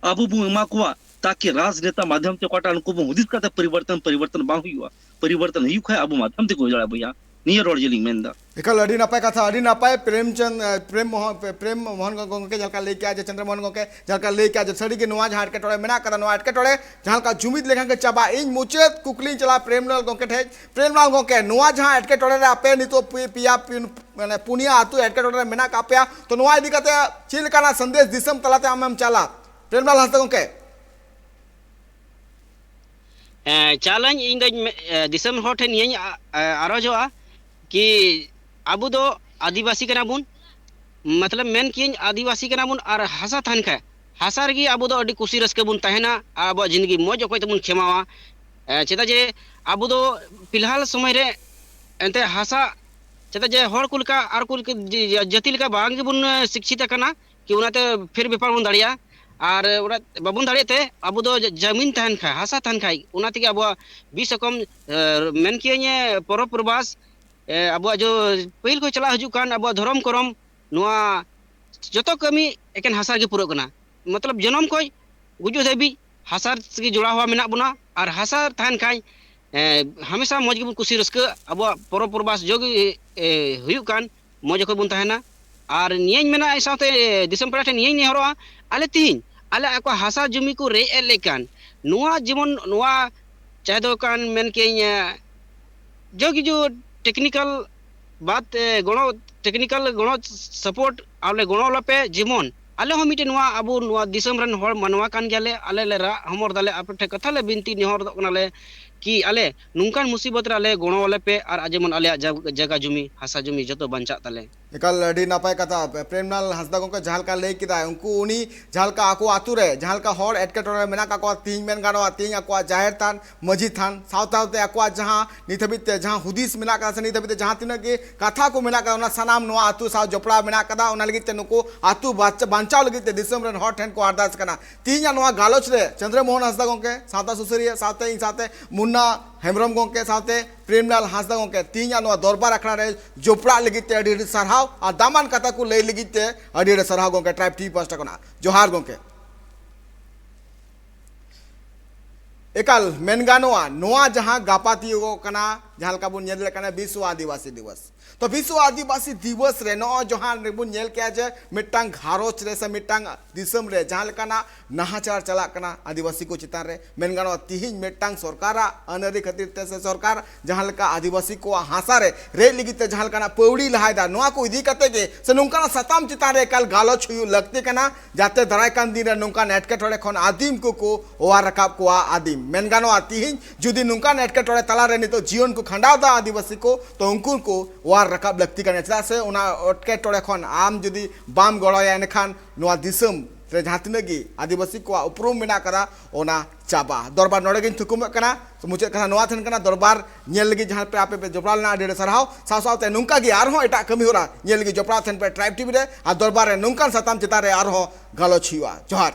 ᱟᱵᱚ ᱵᱚᱱ ᱮᱢᱟ ᱠᱚᱣᱟ, ᱛᱟᱠᱤ ᱨᱟᱡᱽᱱᱮᱛᱟ ᱢᱟᱫᱷᱭᱚᱢ ᱛᱮ ᱚᱠᱟᱴᱟᱜ ᱱᱩᱠᱩ ᱵᱚᱱ ᱦᱩᱫᱤᱥ ᱠᱟᱛᱮ ᱯᱚᱨᱤᱵᱚᱨᱛᱚᱱ, ᱯᱚᱨᱤᱵᱚᱨᱛᱚᱱ ᱵᱟᱝ ᱦᱩᱭᱩᱜᱼᱟ᱾ ᱯᱚᱨᱤᱵᱚᱨᱛᱚᱱ ᱦᱩᱭᱩᱜ ᱠᱷᱟᱡ ᱟᱵᱚ ᱢᱟᱫᱷᱭᱚᱢ ᱛᱮᱜᱮ ᱦᱩᱭ ᱫᱟᱲᱮᱭᱟᱜᱼᱟ ᱵᱚᱭᱦᱟ᱾ ᱱᱤᱭᱟᱹ ᱨᱚᱲ ᱡᱮᱞᱤᱧ ᱢᱮᱱᱫᱟ᱾ ᱮᱠᱟᱞ ᱟᱹᱰᱤ ᱱᱟᱯᱟᱭ ᱠᱟᱛᱷᱟ, ᱟᱹᱰᱤ ᱱᱟᱯᱟᱭ ᱯᱨᱮᱢᱪᱚᱸᱫᱽ, ᱮ, ᱯᱨᱮᱢ ᱢᱳᱦᱚᱱ, ᱯᱨᱮᱢ ᱢᱳᱦᱚᱱ ᱜᱚᱝᱠᱮ ᱡᱟᱦᱟᱸ ᱞᱮᱠᱟ ᱞᱟᱹᱭ ᱠᱮᱜᱼᱟ ᱡᱮ ᱪᱚᱸᱫᱽᱨᱚ ᱢᱳᱦᱚᱱ ᱜᱚᱝᱠᱮ ᱡᱟᱦᱟᱸ ᱞᱮᱠᱟ ᱞᱟᱹᱭ ᱠᱮᱜᱼᱟ ᱡᱮ ᱥᱟᱹᱨᱤᱜᱮ ᱱᱚᱣᱟ ᱡᱟᱦᱟᱸ ᱮᱴᱠᱮᱴᱚᱬᱮ ᱢᱮᱱᱟᱜ ᱠᱟᱫᱟ, ᱱᱚᱣᱟ ᱮᱴᱠᱮᱴᱚᱬᱮ ᱡᱟᱦᱟᱸ ᱞᱮᱠᱟ ᱡᱩᱢᱤᱫ ᱞᱮᱠᱷᱟᱱ ᱜᱮ ᱪᱟᱵᱟᱜᱼᱟ᱾ ᱤᱧ ᱢᱩᱪᱟᱹᱫ ᱠᱩᱠᱞᱤᱧ ᱪᱟᱞᱟᱜᱼᱟ ᱯᱨᱮᱢᱞᱟᱞ ᱜᱚᱝᱠᱮ ᱴᱷᱮᱡ᱾ ᱯᱨᱮᱢᱞᱟᱞ ᱜᱚᱝᱠᱮ, ᱱᱚᱣᱟ ᱡᱟᱦᱟᱸ ᱮᱴᱠᱮᱴᱚᱬᱮ ᱨᱮ ᱟᱯᱮ ᱱᱤᱛᱚᱜ ᱯᱮ-, ᱯᱮᱭᱟ ᱯᱩᱱ-, ᱢᱟᱱᱮ ᱯᱩᱱᱭᱟ ᱟᱹᱛᱩ ᱮᱴᱠᱮᱴᱚᱬᱮ ᱨᱮ ᱢᱮᱱᱟᱜ ᱠᱟᱜ ᱯᱮᱭᱟ, ᱛᱚ ᱱᱚᱣᱟ ᱤᱫᱤ ᱠᱟᱛᱮ ᱪᱮᱫ ᱞᱮᱠᱟᱱᱟᱜ ᱥᱟᱸᱫᱮᱥ ᱫᱤᱥᱚᱢ ᱛᱟᱞᱟᱛᱮ ᱟᱢᱮᱢ ᱪᱟᱞᱟ? ᱯᱨᱮᱢᱞᱟᱞ ᱦᱟᱸᱥᱫᱟ ᱜᱚᱝᱠᱮ᱾ ᱮᱸ, ᱪᱟᱞᱟᱧ, ᱤᱧ ᱫᱚᱧ ᱢᱮ-, ᱮ, ᱫᱤᱥᱚᱢ ᱦᱚᱲ ᱴᱷᱮᱱ ᱱᱤᱭᱟᱹᱧ ᱟ-, ᱮ, ᱟᱨᱚᱡᱚᱜᱼᱟ ᱠᱤ ᱟᱵᱚ ᱫᱚ ᱟᱹᱫᱤᱵᱟᱹᱥᱤ ᱠᱟᱱᱟ ᱵᱚᱱ, ᱢᱚᱛᱞᱚᱵ ᱢᱮᱱ ᱠᱤᱭᱟᱹᱧ ᱟᱹᱫᱤᱵᱟᱹᱥᱤ ᱠᱟᱱᱟ ᱵᱚᱱ ᱟᱨ ᱦᱟᱥᱟ ᱛᱟᱦᱮᱱ ᱠᱷᱟᱡ ᱦᱟᱥᱟ ᱨᱮᱜᱮ ᱟᱵᱚ ᱫᱚ ᱟᱹᱰᱤ ᱠᱩᱥᱤ ᱨᱟᱹᱥᱠᱟᱹ ᱵᱚᱱ ᱛᱟᱦᱮᱱᱟ ᱟᱨ ᱟᱵᱚᱣᱟᱜ ᱡᱤᱱᱫᱮᱜᱤ ᱢᱚᱡᱽ ᱚᱠᱚᱡ ᱛᱮᱵᱚᱱ ᱠᱷᱮᱢᱟᱣᱟ᱾ ᱮ, ᱪᱮᱫᱟᱜ ᱡᱮ ᱟᱵᱚ ᱫᱚ ᱯᱷᱤᱞᱦᱟᱞ ᱥᱚᱢᱚᱭ ᱨᱮ ᱮᱱᱛᱮ ᱦᱟᱥᱟ, ᱪᱮᱫᱟᱜ ᱡᱮ ᱦᱚᱲ ᱠᱚ ᱞᱮᱠᱟ ᱟᱨ ᱠᱚ ᱞᱮᱠᱟ ᱡᱟᱹ-, ᱡᱟᱹ-, ᱡᱟᱹᱛᱤ ᱞᱮᱠᱟ ᱵᱟᱝ ᱜᱮᱵᱚᱱ, ᱮ, ᱥᱤᱠᱪᱷᱤᱛ ᱟᱠᱟᱱᱟ ᱠᱤ ᱚᱱᱟᱛᱮ ᱯᱷᱮᱨ ᱵᱮᱯᱟᱨ ᱵᱚᱱ ᱫᱟᱲᱮᱭᱟᱜᱼᱟ᱾ ᱟᱨ ᱚᱱᱟ ᱵᱟᱵᱚᱱ ᱫᱟᱲᱮᱭᱟᱜ ᱛᱮ ᱟᱵᱚ ᱫᱚ ᱡᱟ-, ᱡᱟᱢᱤᱱ ᱛᱟᱦᱮᱱ ᱠᱷᱟᱡ, ᱦᱟᱥᱟ ᱛᱟᱦᱮᱱ ᱠᱷᱟᱡ, ᱚᱱᱟ ᱛᱮᱜᱮ ᱟᱵᱚᱣᱟᱜ ᱵᱤᱥ ᱨᱚᱠᱚᱢ, ᱮ, ᱢᱮᱱ ᱠᱤᱭᱟᱹᱧ, ᱮ, ᱯᱚᱨᱚᱵᱽ ᱯᱚᱨᱵᱟᱥ, ᱮ, ᱟᱵᱚᱣᱟᱜ ᱡᱚ ᱯᱟᱹᱦᱤᱞ ᱠᱷᱚᱱ ᱪᱟᱞᱟᱜ ᱦᱤᱡᱩᱜ ᱠᱟᱱ ᱟᱵᱚᱣᱟᱜ ᱫᱷᱚᱨᱚᱢ ᱠᱚᱨᱚᱢ, ᱱᱚᱣᱟ ᱡᱚᱛᱚ ᱠᱟᱹᱢᱤ ᱮᱠᱮᱱ ᱦᱟᱥᱟ ᱨᱮᱜᱮ ᱯᱩᱨᱟᱹᱜ ᱠᱟᱱᱟ᱾ ᱢᱚᱛᱞᱚᱵ ᱡᱚᱱᱚᱢ ᱠᱷᱚᱱ ᱜᱩᱡᱩᱜ ᱫᱷᱟᱹᱵᱤᱡ ᱦᱟᱥᱟ ᱨᱮᱜᱮ ᱡᱚᱲᱟᱣ ᱢᱮᱱᱟᱜ ᱵᱚᱱᱟ᱾ ᱟᱨ ᱦᱟᱥᱟ ᱛᱟᱦᱮᱱ ᱠᱷᱟᱱ, ᱮ, ᱦᱟᱢᱮᱥᱟ ᱢᱚᱡᱽ ᱜᱮᱵᱚᱱ ᱠᱩᱥᱤ ᱨᱟᱹᱥᱠᱟᱹ, ᱟᱵᱚᱣᱟᱜ ᱯᱚᱨᱚᱵᱽ ᱯᱚᱨᱵᱟᱥ ᱡᱚᱜᱮ, ᱮ, ᱦᱩᱭᱩᱜ ᱠᱟᱱ, ᱢᱚᱡᱽ ᱚᱠᱚᱡ ᱵᱚᱱ ᱛᱟᱦᱮᱱᱟ᱾ ᱟᱨ ᱱᱤᱭᱟᱹᱧ ᱢᱮᱱᱟ, ᱥᱟᱶᱛᱮ ᱫᱤᱥᱚᱢ ᱯᱮᱲᱟ ᱴᱷᱮᱱ ᱱᱤᱭᱟᱹᱧ ᱱᱮᱦᱚᱨᱚᱜᱼᱟ, ᱟᱞᱮ ᱛᱤᱦᱤᱧ ᱟᱞᱮ ᱟᱠᱚᱣᱟᱜ ᱦᱟᱥᱟ ᱡᱩᱢᱤ ᱠᱚ ᱨᱮᱡ ᱮᱫ ᱞᱮ ᱠᱟᱱ, ᱱᱚᱣᱟ ᱡᱮᱢᱚᱱ ᱱᱚᱣᱟ ᱪᱟᱦᱮ ᱫᱚ ᱠᱟᱱ ᱢᱮᱱ ᱠᱮᱭᱟᱹᱧ, ᱮ, ᱡᱚ ᱠᱤᱪᱷᱩ technical ᱵᱟᱫ, ᱮ, ᱜᱚᱲᱚ, technical ᱜᱚᱲᱚ support ᱟᱞᱮ ᱜᱚᱲᱚ ᱟᱞᱮᱯᱮ, ᱡᱮᱢᱚᱱ ᱟᱞᱮ ᱦᱚᱸ ᱢᱤᱫᱴᱮᱱ ᱱᱚᱣᱟ ᱟᱵᱚ ᱱᱚᱣᱟ ᱫᱤᱥᱚᱢ ᱨᱮᱱ ᱦᱚᱲ ᱢᱟᱱᱣᱟ ᱠᱟᱱ ᱜᱮᱭᱟᱞᱮ, ᱟᱞᱮ ᱞᱮ ᱨᱟᱜ ᱦᱚᱢᱚᱨ ᱫᱟᱞᱮ, ᱟᱯᱮ ᱴᱷᱮᱱ ᱠᱟᱛᱷᱟ ᱞᱮ ᱵᱤᱱᱛᱤ ᱱᱮᱦᱚᱨᱚᱜ ᱠᱟᱱᱟᱞᱮ ᱠᱤ ᱟᱞᱮ ᱱᱚᱝᱠᱟᱱ ᱢᱩᱥᱤᱵᱚᱛ ᱨᱮ ᱟᱞᱮ ᱜᱚᱲᱚ ᱟᱞᱮ ᱯᱮ ᱟᱨ ᱡᱮᱢᱚᱱ ᱟᱞᱮᱭᱟᱜ ᱡᱟᱜ-, ᱡᱟᱭᱜᱟ ᱡᱩᱢᱤ, ᱦᱟᱥᱟ ᱡᱩᱢᱤ ᱡᱚᱛᱚ ᱵᱟᱧᱪᱟᱜ ᱛᱟᱞᱮ᱾ ᱮᱠᱟᱞ ᱟᱹᱰᱤ ᱱᱟᱯᱟᱭ ᱠᱟᱛᱷᱟ᱾ ᱯᱨᱮᱢᱞᱟᱞ ᱦᱟᱸᱥᱫᱟ ᱜᱚᱢᱠᱮ ᱡᱟᱦᱟᱸ ᱞᱮᱠᱟ ᱞᱟᱹᱭ ᱠᱮᱫᱟᱭ, ᱩᱱᱠᱩ ᱩᱱᱤ ᱡᱟᱦᱟᱸ ᱞᱮᱠᱟ ᱟᱠᱚ ᱟᱛᱳ ᱨᱮ ᱡᱟᱦᱟᱸ ᱞᱮᱠᱟ ᱦᱚᱲ ᱮᱴᱠᱮᱴᱚᱬᱮ ᱨᱮ ᱢᱮᱱᱟᱜ ᱠᱟᱜ ᱠᱚᱣᱟ, ᱛᱤᱦᱤᱧ ᱢᱮᱱ ᱜᱟᱱᱚᱜᱼᱟ, ᱛᱤᱦᱤᱧ ᱟᱠᱚᱣᱟᱜ ᱡᱟᱦᱮᱨ ᱛᱷᱟᱱ, ᱢᱟᱹᱡᱷᱤ ᱛᱷᱟᱱ, ᱥᱟᱶ ᱥᱟᱶᱛᱮ ᱟᱠᱚᱣᱟᱜ ᱡᱟᱦᱟᱸ ᱱᱤᱛ ᱦᱟᱹᱵᱤᱡ ᱛᱮ ᱡᱟᱦᱟᱸ ᱦᱩᱫᱤᱥ ᱢᱮᱱᱟᱜ ᱠᱟᱫᱟ ᱥᱮ ᱱᱤᱛ ᱦᱟᱹᱵᱤᱡ ᱛᱮ ᱡᱟᱦᱟᱸ ᱛᱤᱱᱟᱹᱜ ᱜᱮ ᱠᱟᱛᱷᱟ ᱠᱚ ᱢᱮᱱᱟᱜ ᱠᱟᱫᱟ, ᱚᱱᱟ ᱥᱟᱱᱟᱢ ᱱᱚᱣᱟ ᱟᱛᱳ ᱥᱟᱶ ᱡᱚᱯᱲᱟᱣ ᱢᱮᱱᱟᱜ ᱠᱟᱫᱟ᱾ ᱚᱱᱟ ᱞᱟᱹᱜᱤᱫ ᱛᱮ ᱱᱩᱠᱩ ᱟᱛᱳ ᱵᱟᱧᱪ-, ᱵᱟᱧᱪᱟᱣ ᱞᱟᱹᱜᱤᱫ ᱛᱮ ᱫᱤᱥᱚᱢ ᱨᱮᱱ ᱦᱚᱲ ᱴᱷᱮᱱ ᱠᱚ ᱟᱨᱫᱟᱥ ᱠᱟᱱᱟ᱾ ᱛᱤᱦᱤᱧᱟᱜ ᱱᱚᱣᱟ ᱜᱟᱞᱚᱪ ᱨᱮ ᱪᱚᱱᱫᱨᱚ ᱢᱳᱦᱚᱱ ᱦᱟᱸᱥᱫᱟ ᱜᱚᱢᱠᱮ, ᱥᱟᱶᱛᱟ ᱥᱩᱥᱟᱹᱨᱤᱭᱟᱹ, ᱥᱟᱶᱛᱮ ᱤᱧ ᱥᱟᱶᱛᱮ ᱢᱩᱱᱱᱟ ᱦᱮᱢᱵᱨᱚᱢ ᱜᱚᱢᱠᱮ, ᱥᱟᱶᱛᱮ ᱯᱨᱮᱢᱞᱟᱞ ᱦᱟᱸᱥᱫᱟ ᱜᱚᱢᱠᱮ, ᱛᱤᱦᱤᱧᱟᱜ ᱱᱚᱣᱟ ᱫᱚᱨᱵᱟᱨ ᱟᱠᱷᱲᱟ ᱨᱮ ᱡᱚᱯᱲᱟᱜ ᱞᱟᱹᱜᱤᱫ ᱛᱮ ᱟᱹᱰᱤ ᱟᱹᱰᱤ ᱥᱟᱨᱦᱟᱣ ᱟᱨ ᱫᱟᱢᱟᱱ ᱠᱟᱛᱷᱟ ᱠᱚ ᱞᱟᱹᱭ ᱞᱟᱹᱜᱤᱫ ᱛᱮ ᱟᱹᱰᱤ ᱟᱹᱰᱤ ᱥᱟᱨᱦᱟᱣ ᱜᱚᱢᱠᱮ, ᱴᱨᱟᱭᱤᱵᱽ ᱴᱤᱵᱷᱤ ᱯᱟᱦᱴᱟ ᱠᱷᱚᱱᱟᱜ ᱡᱚᱦᱟᱨ ᱜᱚᱢᱠᱮ᱾ ᱮᱠᱟᱞ ᱢᱮᱱ ᱜᱟᱱᱚᱜᱼᱟ, ᱱᱚᱣᱟ ᱡᱟᱦᱟᱸ ᱜᱟᱯᱟ ᱛᱤᱭᱳᱜᱚᱜ ᱠᱟᱱᱟ, ᱡᱟᱦᱟᱸ ᱞᱮᱠᱟ ᱵᱚᱱ ᱧᱮᱞ ᱫᱟᱲᱮᱭᱟᱜ ᱠᱟᱱᱟ ᱵᱤᱥᱣᱚ ᱟᱹᱫᱤᱵᱟᱹᱥᱤ ᱫᱤᱵᱚᱥ, ᱛᱚ ᱵᱤᱥᱣᱚ ᱟᱹᱫᱤᱵᱟᱹᱥᱤ ᱫᱤᱵᱚᱥ ᱨᱮ ᱱᱚᱜᱼᱚᱭ ᱡᱟᱦᱟᱸ ᱨᱮᱵᱚᱱ ᱧᱮᱞ ᱠᱮᱜᱼᱟ ᱡᱮ ᱢᱤᱫᱴᱟᱝ ᱜᱷᱟᱨᱚᱸᱡᱽ ᱨᱮ ᱥᱮ ᱢᱤᱫᱴᱟᱝ ᱫᱤᱥᱚᱢ ᱨᱮ ᱡᱟᱦᱟᱸ ᱞᱮᱠᱟᱱᱟᱜ ᱱᱟᱦᱟᱪᱟᱨ ᱪᱟᱞᱟᱜ ᱠᱟᱱᱟ ᱟᱹᱫᱤᱵᱟᱹᱥᱤ ᱠᱚ ᱪᱮᱛᱟᱱ ᱨᱮ, ᱢᱮᱱ ᱜᱟᱱᱚᱜᱼᱟ ᱛᱤᱦᱤᱧ ᱢᱤᱫᱴᱟᱝ ᱥᱚᱨᱠᱟᱨᱟᱜ ᱟᱹᱱ ᱟᱹᱨᱤ ᱠᱷᱟᱹᱛᱤᱨ ᱛᱮ ᱥᱮ ᱥᱚᱨᱠᱟᱨ ᱡᱟᱦᱟᱸ ᱞᱮᱠᱟ ᱟᱹᱫᱤᱵᱟᱹᱥᱤ ᱠᱚᱣᱟᱜ ᱦᱟᱥᱟ ᱨᱮ ᱨᱮᱡ ᱞᱟᱹᱜᱤᱫ ᱛᱮ ᱡᱟᱦᱟᱸ ᱞᱮᱠᱟᱱᱟᱜ ᱯᱟᱹᱣᱲᱤ ᱞᱟᱦᱟᱭᱮᱫᱟ, ᱱᱚᱣᱟ ᱠᱚ ᱤᱫᱤ ᱠᱟᱛᱮ ᱜᱮ ᱥᱮ ᱱᱚᱝᱠᱟᱱᱟᱜ ᱥᱟᱛᱟᱢ ᱪᱮᱛᱟᱱ ᱨᱮ ᱮᱠᱟᱞ ᱜᱟᱞᱚᱪ ᱦᱩᱭᱩᱜ ᱞᱟᱹᱠᱛᱤ ᱠᱟᱱᱟ, ᱡᱟᱛᱮ ᱫᱟᱨᱟᱭ ᱠᱟᱱ ᱫᱤᱱ ᱨᱮ ᱱᱚᱝᱠᱟᱱ ᱮᱴᱠᱮᱴᱚᱬᱮ ᱠᱷᱚᱱ ᱟᱹᱫᱤᱢ ᱠᱚᱠᱚ ᱚᱣᱟᱨ ᱨᱟᱠᱟᱵ ᱠᱚᱣᱟ᱾ ᱟᱹᱫᱤᱢ ᱢᱮᱱ ᱜᱟᱱᱚᱜᱼᱟ, ᱛᱤᱦᱤᱧ ᱡᱩᱫᱤ ᱱᱚᱝᱠᱟᱱ ᱮᱴᱠᱮᱴᱚᱬᱮ ᱛᱟᱞᱟᱨᱮ ᱱᱤᱛᱚᱜ ᱡᱤᱭᱚᱱ ᱠᱚ ᱠᱷᱟᱸᱰᱟᱣ ᱮᱫᱟ ᱟᱹᱫᱤᱵᱟᱹᱥᱤ ᱠᱚ, ᱛᱚ ᱩᱱᱠᱩ ᱠᱚ ᱚᱣᱟᱨ ᱨᱟᱠᱟᱵ ᱞᱟᱹᱠᱛᱤ ᱠᱟᱱᱟ᱾ ᱪᱮᱫᱟᱜ ᱥᱮ ᱚᱱᱟ ᱮᱴᱠᱮᱴᱚᱬᱮ ᱠᱷᱚᱱ ᱟᱢ ᱡᱩᱫᱤ ᱵᱟᱢ ᱜᱚᱲᱚᱭᱟ, ᱮᱱᱠᱷᱟᱱ ᱱᱚᱣᱟ ᱫᱤᱥᱚᱢ ᱨᱮ ᱡᱟᱦᱟᱸ ᱛᱤᱱᱟᱹᱜ ᱜᱮ ᱟᱹᱫᱤᱵᱟᱹᱥᱤ ᱠᱚᱣᱟᱜ ᱩᱯᱨᱩᱢ ᱢᱮᱱᱟᱜ ᱟᱠᱟᱫᱟ, ᱚᱱᱟ ᱪᱟᱵᱟᱜᱼᱟ᱾ ᱫᱚᱨᱵᱟᱨ ᱱᱚᱰᱮ ᱜᱤᱧ ᱛᱷᱩᱠᱩᱢᱚᱜ ᱠᱟᱱᱟ᱾ ᱢᱩᱪᱟᱹᱫ ᱠᱟᱛᱷᱟ ᱱᱚᱣᱟ ᱛᱟᱦᱮᱱ ᱠᱟᱱᱟ, ᱫᱚᱨᱵᱟᱨ ᱧᱮᱞ ᱞᱟᱹᱜᱤᱫ ᱡᱟᱦᱟᱸ ᱯᱮ ᱟᱯᱮ ᱯᱮ ᱡᱚᱯᱲᱟᱣ ᱞᱮᱱᱟ, ᱟᱹᱰᱤ ᱟᱹᱰᱤ ᱥᱟᱨᱦᱟᱣ᱾ ᱥᱟᱶ ᱥᱟᱶᱛᱮ ᱱᱚᱝᱠᱟ ᱜᱮ ᱟᱨᱦᱚᱸ ᱮᱴᱟᱜ ᱠᱟᱹᱢᱤ ᱦᱚᱨᱟ ᱧᱮᱞ ᱞᱟᱹᱜᱤᱫ ᱡᱚᱯᱲᱟᱣ ᱛᱟᱦᱮᱱ ᱯᱮ ᱴᱨᱟᱭᱤᱵᱽ ᱴᱤᱵᱷᱤ ᱨᱮ᱾ ᱟᱨ ᱫᱚᱨᱵᱟᱨ ᱨᱮ ᱱᱚᱝᱠᱟᱱ ᱥᱟᱛᱟᱢ ᱪᱮᱛᱟᱱ ᱨᱮ ᱟᱨᱦᱚᱸ ᱜᱟᱞᱚᱪ ᱦᱩᱭᱩᱜᱼᱟ᱾ ᱡᱚᱦᱟᱨ᱾